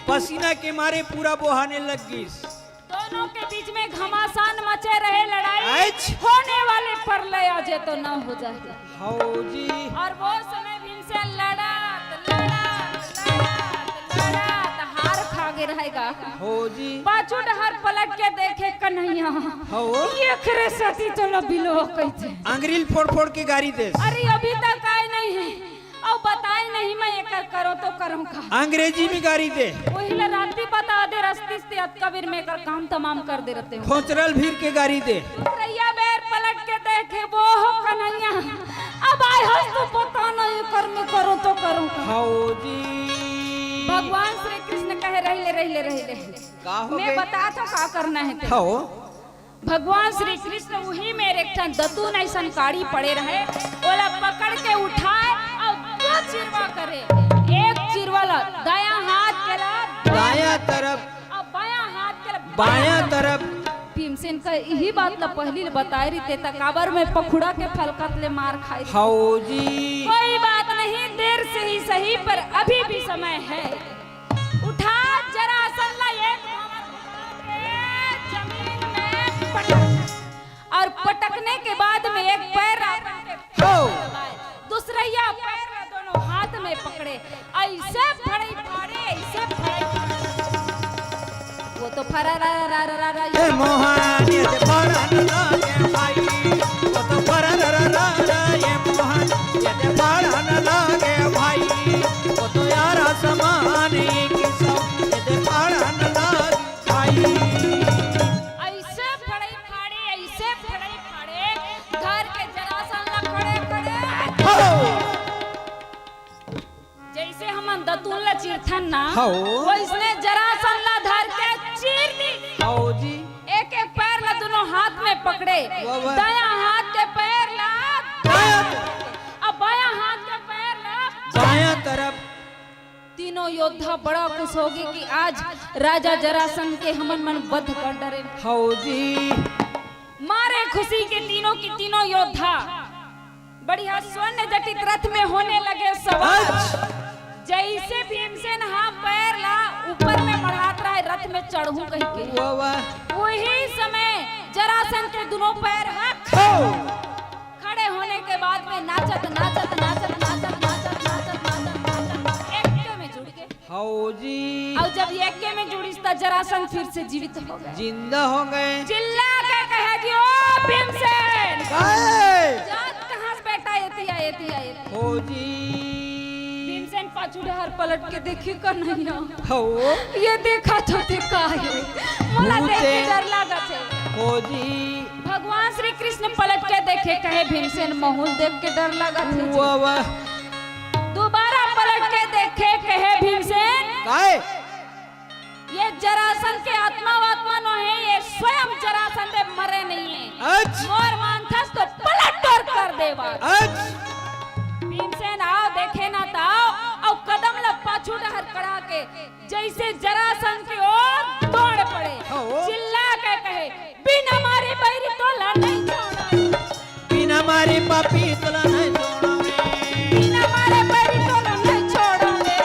पसीना के मारे पूरा बोहाने लग गिस। दोनों के बीच में घमासान मचे रहे, लड़ाई अच्छा। होने वाले, परलय आजे तो न हो जाए। हौ जी। और वो समय भीमसेन लड़त, लड़त, लड़त, लड़त हार खा गे रहेगा। हौ जी। पाछू डहर पलट के देखे कन्हैया। हौ। एकरे सेती तो ल बिलो कहिथे। अंगरी ल फोड़ फोड़ के गारी देस। अरे अभी तक आए नहीं है। अउ बताए नहीं मैं एकर करों तो करों का। अंग्रेजी में गारी दे। वही ला राती बता दे रस्ती से अतका बेर में एकर काम तमाम कर दे रहते हो। खोचरल भीर के गारी दे। दूसरइया बेर पलट के देखे वो हो कन्हैया। अब आए हो तो पता नहीं कर में करों तो करों का। हौ जी। भगवान श्री कृष्ण कहे रहिले, रहिले, रहिले। का हो मैं गए? बता तो का करना है तेरे। हौ। भगवान श्री कृष्ण उही मेर एक ठन दतुन अइसन काड़ी पड़े रहे, ओला पकड़ के उठाए अउ दो चिरवा करे। एक चिरवा ला दायां हाथ के ला दायां तरफ। अउ बायां हाथ के ला बायां तरफ। भीमसेन का इही बात ला पहिली ले बताए रहिते त काबर में पखुड़ा के फलकत ले मार खाए रहिते। हौ जी। कोई बात नहीं, देर से ही सही पर अभी भी समय है। उठा जरासन ला एक भंवर उठा के जमीन में पटक। और पटकने के बाद में एक पैर अपन के हो। दूसरइया पैर ला दोनों हाथ में पकड़े, अइसे फड़ई फाड़े, अइसे फड़ई फाड़े। वो तो फरा रा रा रा रा रा ए मोहन, ये दे फड़न लागे भाई। वो तो फरा रा रा रा रा, ये मोहन, ये दे फड़न लागे भाई। वो तो यार आसमान ही की सब, ये दे फड़न लागे भाई। अइसे फड़ई फाड़े, अइसे फड़ई फाड़े, घर के जरासन ला खड़े खड़े। हो। जइसे हमन दतुन ला चीरथन ना, हौ। वइसने जरासन ला धर के चीर दी। हौ जी। एक एक पैर ला दोनों हाथ में पकड़े, वाह, वाह। दायां हाथ के पैर ला दायां। अब बायां हाथ के पैर ला बायां तरफ। तीनों योद्धा बड़ा खुश होगे कि आज राजा जरासंध के हमन मन वध कर डरे। हौ जी। मारे खुशी के तीनों की तीनों योद्धा बढ़िया स्वर्ण जटित रथ में होने लगे सवार। अच्छा। जइसे भीमसेन हा पैर ला ऊपर में बढ़ात रहे रथ में चढ़हूं कहिके। वाह, वाह। वही समय जरासंध के दोनों पैर हा हो। खड़े होने के बाद में नाचत, नाचत, नाचत, एके में जुड़ गे। हौ जी। अउ जब एके में जुड़िस त जरासंध फिर से जीवित हो गे। जिंदा हो गे। चिल्ला के कहे जी, "ओ भीमसेन।" काहे? जात कहां से बेटा? एती आ, एती आ, एती। हौ जी। भीमसेन पाछू डहर पलट के देखे कन्हैया। हौ। ये देखा तो ते का हे? मोला देख के डर लागत हे। हौ जी। भगवान श्री कृष्ण पलट के देखे, कहे, "भीमसेन, महूं ल देख के डर लागत हे जी।" वाह, वाह। दोबारा पलट के देखे, कहे, "भीमसेन।" काहे? ये जरासंध के आत्मा वात्मा नोहे, ये स्वयं जरासंध हे, मरे नहीं हे। अच्छा। मोर मानथस तो पलट तोर कर देवा। अच्छा। भीमसेन आव देखे ना त आव, अउ कदम ल पाछू डहर कड़ा के जइसे जरासंध के ओर दौड़ पड़े। हो। चिल्ला के कहे, "बिना मारे बैरी तोला नहीं छोड़ा।" बिना मारे पापी तोला नहीं छोड़ा मैं। बिना मारे बैरी तोला नहीं छोड़ा मैं।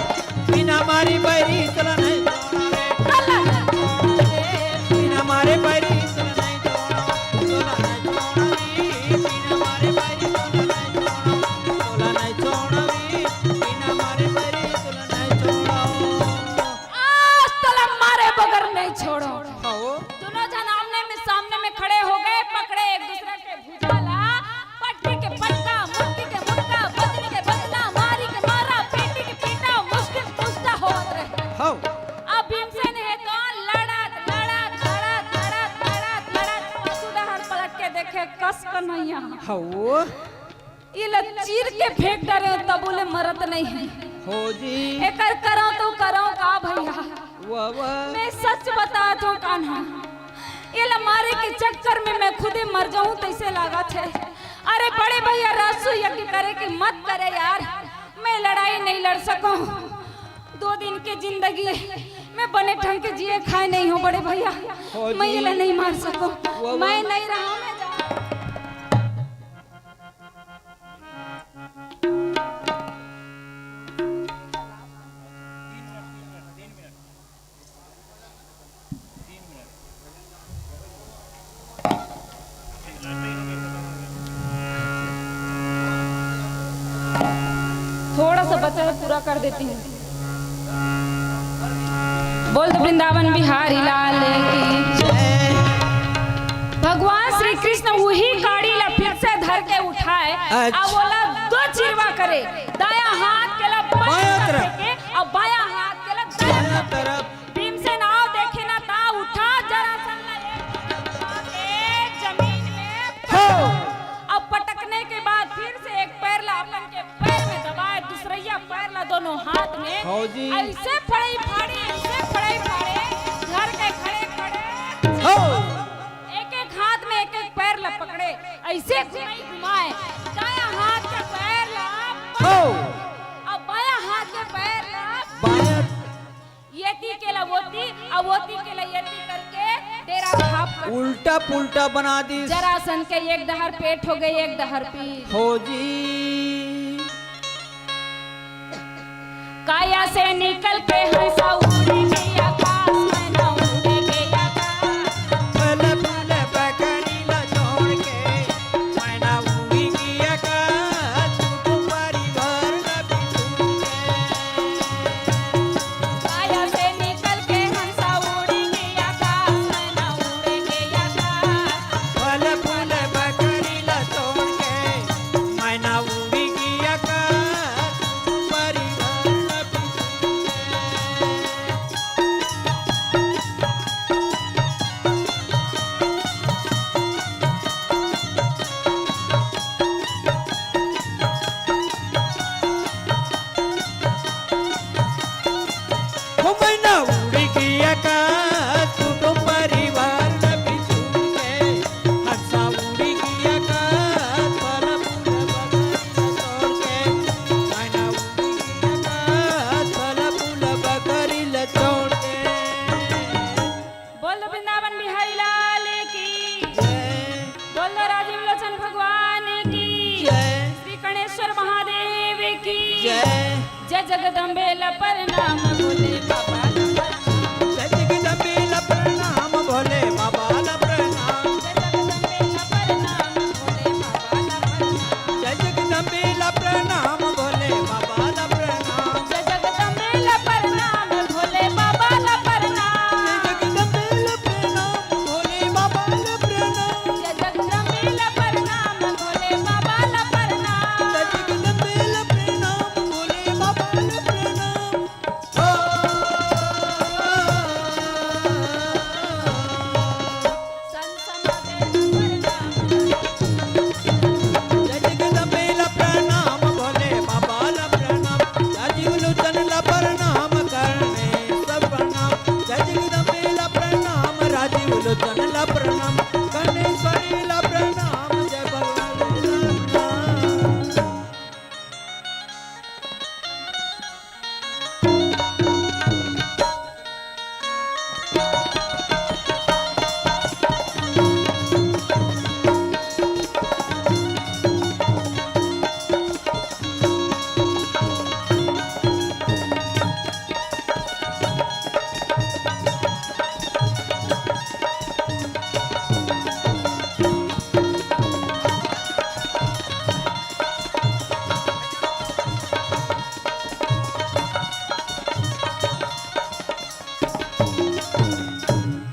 बिना मारे बैरी तोला नहीं छोड़ा मैं। तोला नहीं छोड़ा मैं। बिना मारे बैरी तोला नहीं छोड़ा, तोला नहीं छोड़ा मैं। बिना मारे बैरी तोला नहीं छोड़ा, तोला नहीं छोड़ा मैं। बिना मारे बैरी तोला नहीं छोड़ा। आज तोला मारे बगर नहीं छोड़ो। हौ। दोनों झन आमने में सामने में खड़े हो गए, पकड़े एक दूसरे के भुजा ला, पट्टी के पट्टा, मुट्ठी के मुट्ठा, बदनी के बदना, मारी के मारा, पेटी के पेटा, मुस्किल मुस्ता होत रहे। हौ। अब भीमसेन हे तो लड़त, लड़त, लड़त, लड़त, लड़त, लड़त, पाछू डहर पलट के देखे, कस कन्हैया। हौ। ये ला चीर के फेंक डरे, तबो ले मरत नहीं हे। हौ जी। एकर करों तो करों का भैया। वाह, वाह। मैं सच बताथों कान्हा, ये ला मारे के चक्कर में मैं खुदे मर जाहूं तइसे लागत हे। अरे बड़े भैया, रासु यज्ञ करे कि मत करे यार, मैं लड़ाई नहीं लड़ सकूं। दो दिन के जिंदगी मैं बने ढंग के जिए खाए नहीं हूं बड़े भैया, हौ जी। मैं ये ला नहीं मार सकूं। वाह, वाह। मैं नहीं रहा, मैं जा- पूरा कर देती हूँ। बोल दो वृंदावन बिहारी लाल की। भगवान श्री कृष्ण वही काड़ी ला फिर से धर के उठाए, अच्छा। अब ओला दो चिरवा करे, दाया हाथ के ला बाया बाया तरफ। तरफ फेंके, अब बाया हाथ के ला दाया दाया तरफ। तरफ। भीमसेन आओ देखे ना ता उठा जरासंध ला एक, एक जमीन में हो। अब पटकने के बाद फिर से एक पैर ला अपन के पैर में दबाए, दूसरैया पैर ला दोनों हाथ में हो जी। ऐसे फड़ई फाड़ी, ऐसे फड़ई फाड़े, घर के खड़े खड़े हो। एक एक हाथ में एक एक पैर ला पकड़े, ऐसे घुमाई घुमाए, दाया हाथ के पैर ला हो। अब बाया हाथ के पैर ला बाया। येती के ला वोती, अउ वोती के ला येती करके डेरा भाप कर उल्टा पुल्टा बना दी। जरासंध के एक डहर पेट हो गए, एक डहर पीठ। हो जी। काया से निकल के हंसा उड़ गया आकाश, मैना उड़ गया आकाश। फल फूल बकरी ला छोड़ के, मैना उड़ गया आकाश, कुटुंब परिवार ला बिछुड़ के। काया से निकल के हंसा उड़ गया आकाश, मैना उड़ गया आकाश। फल फूल बकरी ला छोड़ के, मैना उड़ गया आकाश, परिवार ला बिछुड़ के। हो मैना उड़ गया आकाश, कुटुंब परिवार ला बिछुड़ के। हंसा उड़ गया आकाश, फल फूल बकरी ला छोड़ के। मैना उड़ गया आकाश, फल फूल बकरी ला छोड़ के। बोल दो वृंदावन बिहारी लाल की। जय। बोल दो राजीव लोचन भगवान की। जय। श्री कणेश्वर महादेव की। जय। जय जगदम्बे ला प्रणाम, भोले बाबा ला प्रणाम। जय जगदम्बे ला प्रणाम, भोले बाबा ला प्रणाम। जय जगदम्बे ला प्रणाम, भोले बाबा ला प्रणाम। जय जगदम्बे ला प्रणाम, भोले बाबा ला प्रणाम। जय जगदम्बे ला प्रणाम, भोले बाबा ला प्रणाम। जय जगदम्बे ला प्रणाम, भोले बाबा ला प्रणाम। जय जगदम्बे ला प्रणाम, भोले बाबा ला प्रणाम। जय जगदम्बे ला प्रणाम, भोले बाबा ला प्रणाम। जय जगदम्बे ला प्रणाम, भोले बाबा ला प्रणाम, राजीव लोचन ला प्रणाम, करणेश्वर प्रणाम। जय जगदम्बे ला प्रणाम, राजीव लोचन ला प्रणाम, करणेश्वरी ला प्रणाम, जय भगवान ला प्रणाम।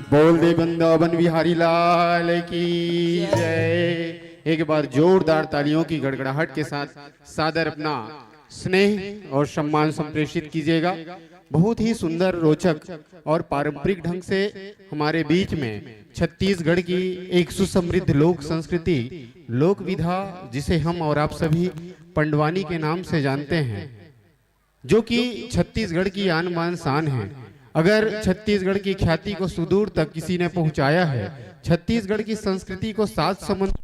बोल दे वृंदावन बिहारी लाल की जय। एक बार जोरदार तालियों की गड़गड़ाहट के साथ सादर अपना स्नेह और सम्मान संप्रेषित कीजिएगा। बहुत ही सुंदर, रोचक और पारंपरिक ढंग से हमारे बीच में छत्तीसगढ़ की एक सुसमृद्ध लोक संस्कृति, लोक विधा, जिसे हम और आप सभी पंडवानी के नाम से जानते हैं, जो कि छत्तीसगढ़ की आन बान शान है। अगर छत्तीसगढ़ की ख्याति को सुदूर तक किसी ने पहुंचाया है, छत्तीसगढ़ की संस्कृति को सात समुद्र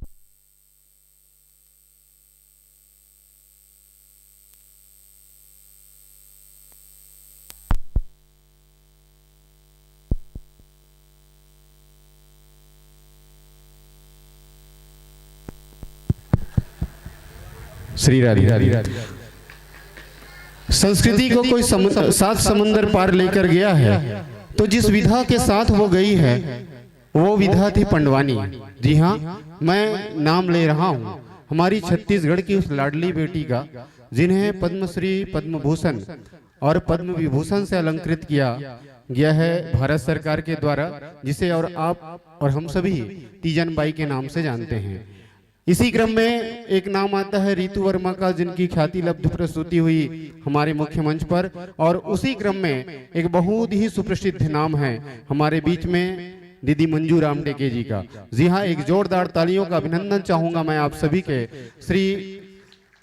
श्री राधे। संस्कृति को कोई समुद्र, सात समुंदर पार लेकर गया है, तो जिस विधा के साथ वो गई है, वो विधा थी पंडवानी। जी हाँ, मैं नाम ले रहा हूँ हमारी छत्तीसगढ़ की उस लाडली बेटी का, जिन्हें पद्मश्री, पद्म भूषण और पद्म विभूषण से अलंकृत किया गया है भारत सरकार के द्वारा, जिसे और आप और हम सभी तीजन बाई के नाम से जानते हैं। इसी क्रम में एक नाम आता है रितु वर्मा का, जिनकी ख्याति लब्ध प्रस्तुति हुई हमारे मुख्य मंच पर, और उसी क्रम में एक बहुत ही सुप्रसिद्ध नाम है हमारे बीच में दीदी मंजू रामटेके जी का। जी हाँ, एक जोरदार तालियों का अभिनंदन चाहूंगा मैं आप सभी के श्री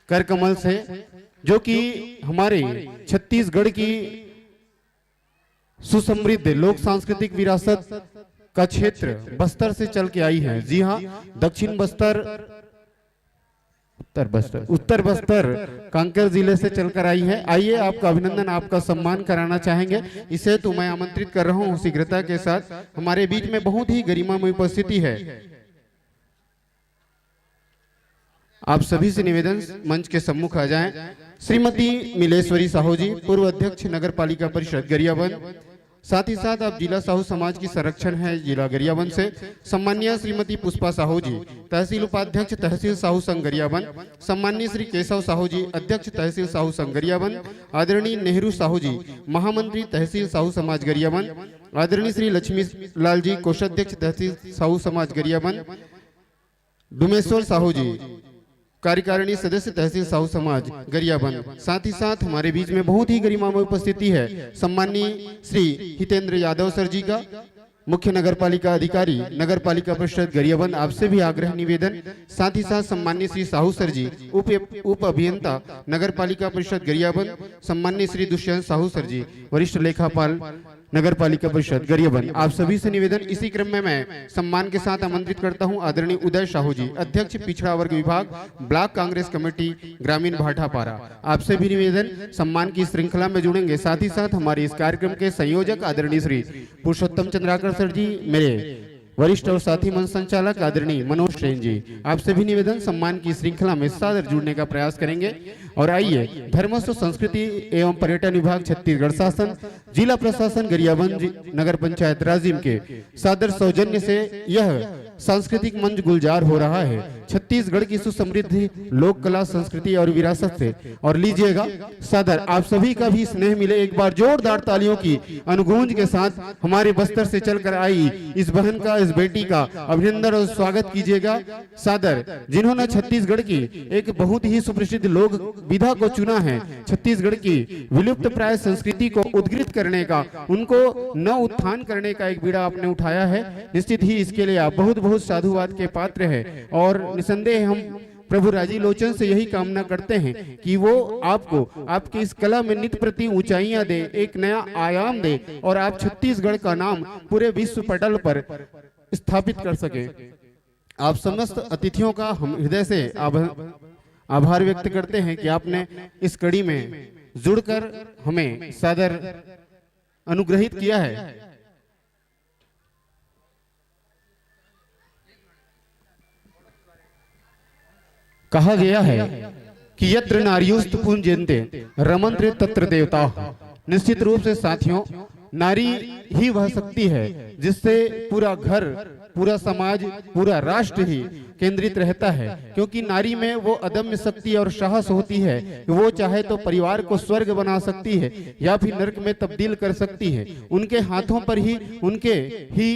करकमल से, जो कि हमारे छत्तीसगढ़ की सुसमृद्ध लोक सांस्कृतिक विरासत का क्षेत्र बस्तर से चल के आई है। जी हाँ, दक्षिण बस्तर, उत्तर बस्तर, उत्तर बस्तर कांकेर जिले से चलकर आई है। आइए, आपका अभिनंदन, आपका सम्मान कराना चाहेंगे। इसे तो मैं आमंत्रित कर रहा हूँ शीघ्रता के साथ। हमारे बीच में बहुत ही गरिमा में उपस्थिति है। आप सभी से निवेदन, मंच के सम्मुख आ जाएं। श्रीमती मिलेश्वरी साहू जी, पूर्व अध्यक्ष नगर पालिका परिषद गरियाबंद, साथ ही साथ आप जिला साहू समाज की संरक्षण है जिला गरियाबंद से। सम्मान्य श्रीमती पुष्पा साहू जी, तहसील उपाध्यक्ष तहसील साहू संघ गरियाबंद। सम्मान्य श्री केशव साहू जी, अध्यक्ष तहसील साहू संघ गरियाबंद। आदरणीय नेहरू साहू जी, महामंत्री तहसील साहू समाज गरियाबंद। आदरणीय श्री लक्ष्मी लाल जी, कोषाध्यक्ष तहसील साहू समाज गरियाबंद। डुमेश्वर साहू जी, कार्यकारिणी सदस्य तहसील साहू समाज गरियाबंद। साथ ही साथ हमारे बीच में बहुत ही गरिमा में उपस्थिति है सम्माननीय श्री हितेंद्र यादव सर जी का, मुख्य नगर पालिका अधिकारी, नगर पालिका परिषद गरियाबंद। आपसे भी आग्रह निवेदन, साथ ही साथ सम्माननीय श्री साहू सर जी, उप उप अभियंता, नगर पालिका परिषद गरियाबंद। सम्माननीय श्री दुष्यंत साहू सर जी, वरिष्ठ लेखापाल, नगर पालिका परिषद गरियाबंद। आप सभी से निवेदन, इसी क्रम में मैं सम्मान के साथ आमंत्रित करता हूं आदरणीय उदय साहू जी, अध्यक्ष पिछड़ा वर्ग विभाग, ब्लॉक कांग्रेस कमेटी, ग्रामीण भाटापारा। आपसे भी निवेदन, सम्मान की श्रृंखला में जुड़ेंगे। साथ ही साथ हमारे इस कार्यक्रम के संयोजक आदरणीय श्री पुरुषोत्तम चंद्राकर सर जी, मेरे वरिष्ठ और साथी मंच संचालक आदरणीय मनोज जैन जी, आपसे भी निवेदन, सम्मान की श्रृंखला में सादर जुड़ने का प्रयास करेंगे। और आइए, धर्मस्व संस्कृति एवं पर्यटन विभाग छत्तीसगढ़ शासन, जिला प्रशासन गरियाबंद नगर पंचायत राजिम के सादर सौजन्य से यह सांस्कृतिक मंच गुलजार हो रहा है छत्तीसगढ़ की सुसमृद्ध लोक कला, संस्कृति और विरासत से। और लीजिएगा सादर, आप सभी का भी स्नेह मिले। एक बार जोरदार तालियों की अनुगूंज के साथ हमारे बस्तर से चलकर आई इस बहन का, इस बेटी का अभिनंदन और स्वागत कीजिएगा। सादर, जिन्होंने छत्तीसगढ़ की एक बहुत ही सुप्रसिद्ध लोक विधा को चुना है, छत्तीसगढ़ की विलुप्त प्राय संस्कृति को उद्गृत करने का, उनको नव उत्थान करने का एक बीड़ा आपने उठाया है। निश्चित ही इसके लिए आप बहुत बहुत साधुवाद के पात्र हैं और निसंदेह हम प्रभु राजी लोचन से यही कामना करते हैं कि वो आपको, आपकी इस कला में नित प्रति ऊंचाइयां दे, एक नया आयाम दे और आप छत्तीसगढ़ का नाम पूरे विश्व पटल पर स्थापित कर सकें। आप समस्त अतिथियों का हम हृदय से आभ-, आभार व्यक्त करते हैं कि आपने इस कड़ी में जुड़कर हमें सादर अनुग्रहित किया है। कहा गया है कि यत्र नार्योस्तु पूज्यन्ते रमन्ते तत्र देवता। निश्चित रूप से साथियों, नारी ही वह शक्ति है जिससे पूरा घर, पूरा समाज, पूरा राष्ट्र ही केंद्रित रहता है, क्योंकि नारी में वो अदम्य शक्ति और साहस होती है कि वो चाहे तो परिवार को स्वर्ग बना सकती है या फिर नरक में तब्दील कर सकती है। उनके हाथों पर ही, उनके ही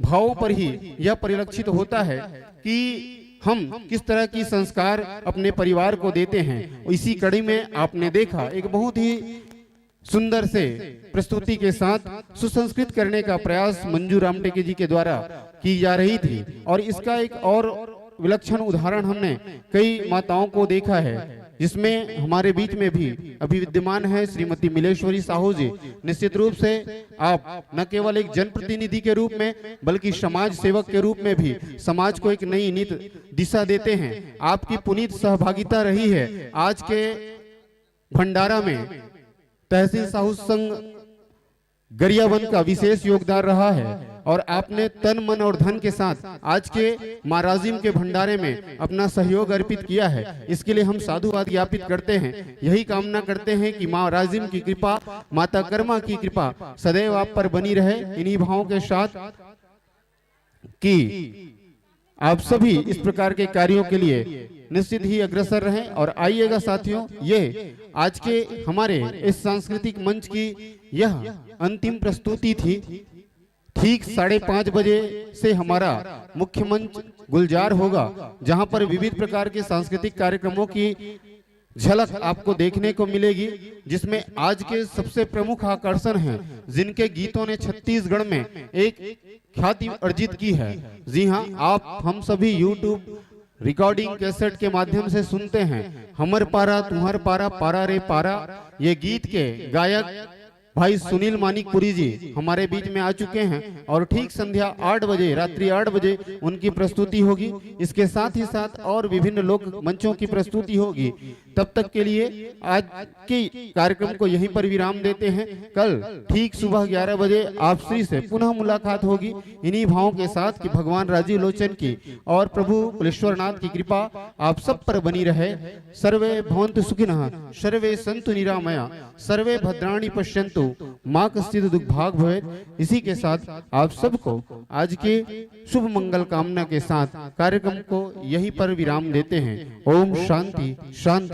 भावों पर ही यह परिलक्षित होता है कि हम किस तरह की संस्कार अपने परिवार को देते हैं। इसी कड़ी में आपने देखा, एक बहुत ही सुंदर से प्रस्तुति के साथ सुसंस्कृत करने का प्रयास मंजू रामटेके जी के द्वारा की जा रही थी और इसका एक और विलक्षण उदाहरण हमने कई माताओं को देखा है, जिसमें हमारे बीच में भी अभी विद्यमान है श्रीमती मिलेश्वरी साहू जी। निश्चित रूप से आप न केवल एक जनप्रतिनिधि के रूप में बल्कि समाज सेवक के रूप में भी समाज को एक नई नीत दिशा देते हैं। आपकी पुनीत सहभागिता रही है आज के भंडारा में। तहसील साहू संघ गरियाबंद का विशेष योगदान रहा है और आपने तन, मन और धन के साथ आज के माँ राजिम के भंडारे में अपना सहयोग अर्पित किया है। इसके लिए हम साधुवाद ज्ञापित करते हैं। यही कामना करते हैं कि माँ राजिम की कृपा, माता कर्मा की कृपा सदैव आप पर बनी रहे। इन्हीं भावों के साथ कि आप सभी इस प्रकार के कार्यों के लिए निश्चित ही अग्रसर रहें। और आइएगा साथियों, ये आज के हमारे इस सांस्कृतिक मंच की यह अंतिम प्रस्तुति थी। ठीक साढ़े पाँच बजे से हमारा मुख्य मंच गुलजार होगा, जहां पर विविध प्रकार के सांस्कृतिक कार्यक्रमों की झलक आपको देखने को मिलेगी, जिसमें आज के सबसे प्रमुख आकर्षण हैं, जिनके गीतों ने छत्तीसगढ़ में एक ख्याति अर्जित की है। जी हाँ, आप हम सभी YouTube रिकॉर्डिंग कैसेट के माध्यम से सुनते हैं, हमर पारा तुम्हर पारा, पारा रे पारा। ये गीत के गायक भाई सुनील मानिकपुरी जी हमारे बीच में आ चुके हैं और ठीक संध्या आठ बजे, रात्रि आठ बजे उनकी प्रस्तुति होगी। इसके साथ ही साथ और विभिन्न लोक मंचों की प्रस्तुति होगी। तब तक के लिए आज के कार्यक्रम को यहीं पर विराम देते हैं। कल ठीक सुबह ग्यारह बजे आप श्री से पुनः मुलाकात होगी इन्हीं भावों के साथ कि भगवान राजीव लोचन की और प्रभु कुलेश्वर नाथ की कृपा आप सब पर बनी रहे। सर्वे भवन्तु सुखिनः, सर्वे सन्तु निरामया, सर्वे भद्राणि पश्यन्तु, माँ कश्चित दुख भाग भवेत। इसी के साथ आप सबको आज के शुभ मंगल कामना के साथ कार्यक्रम को यहीं पर विराम देते हैं। ओम शांति, शांति।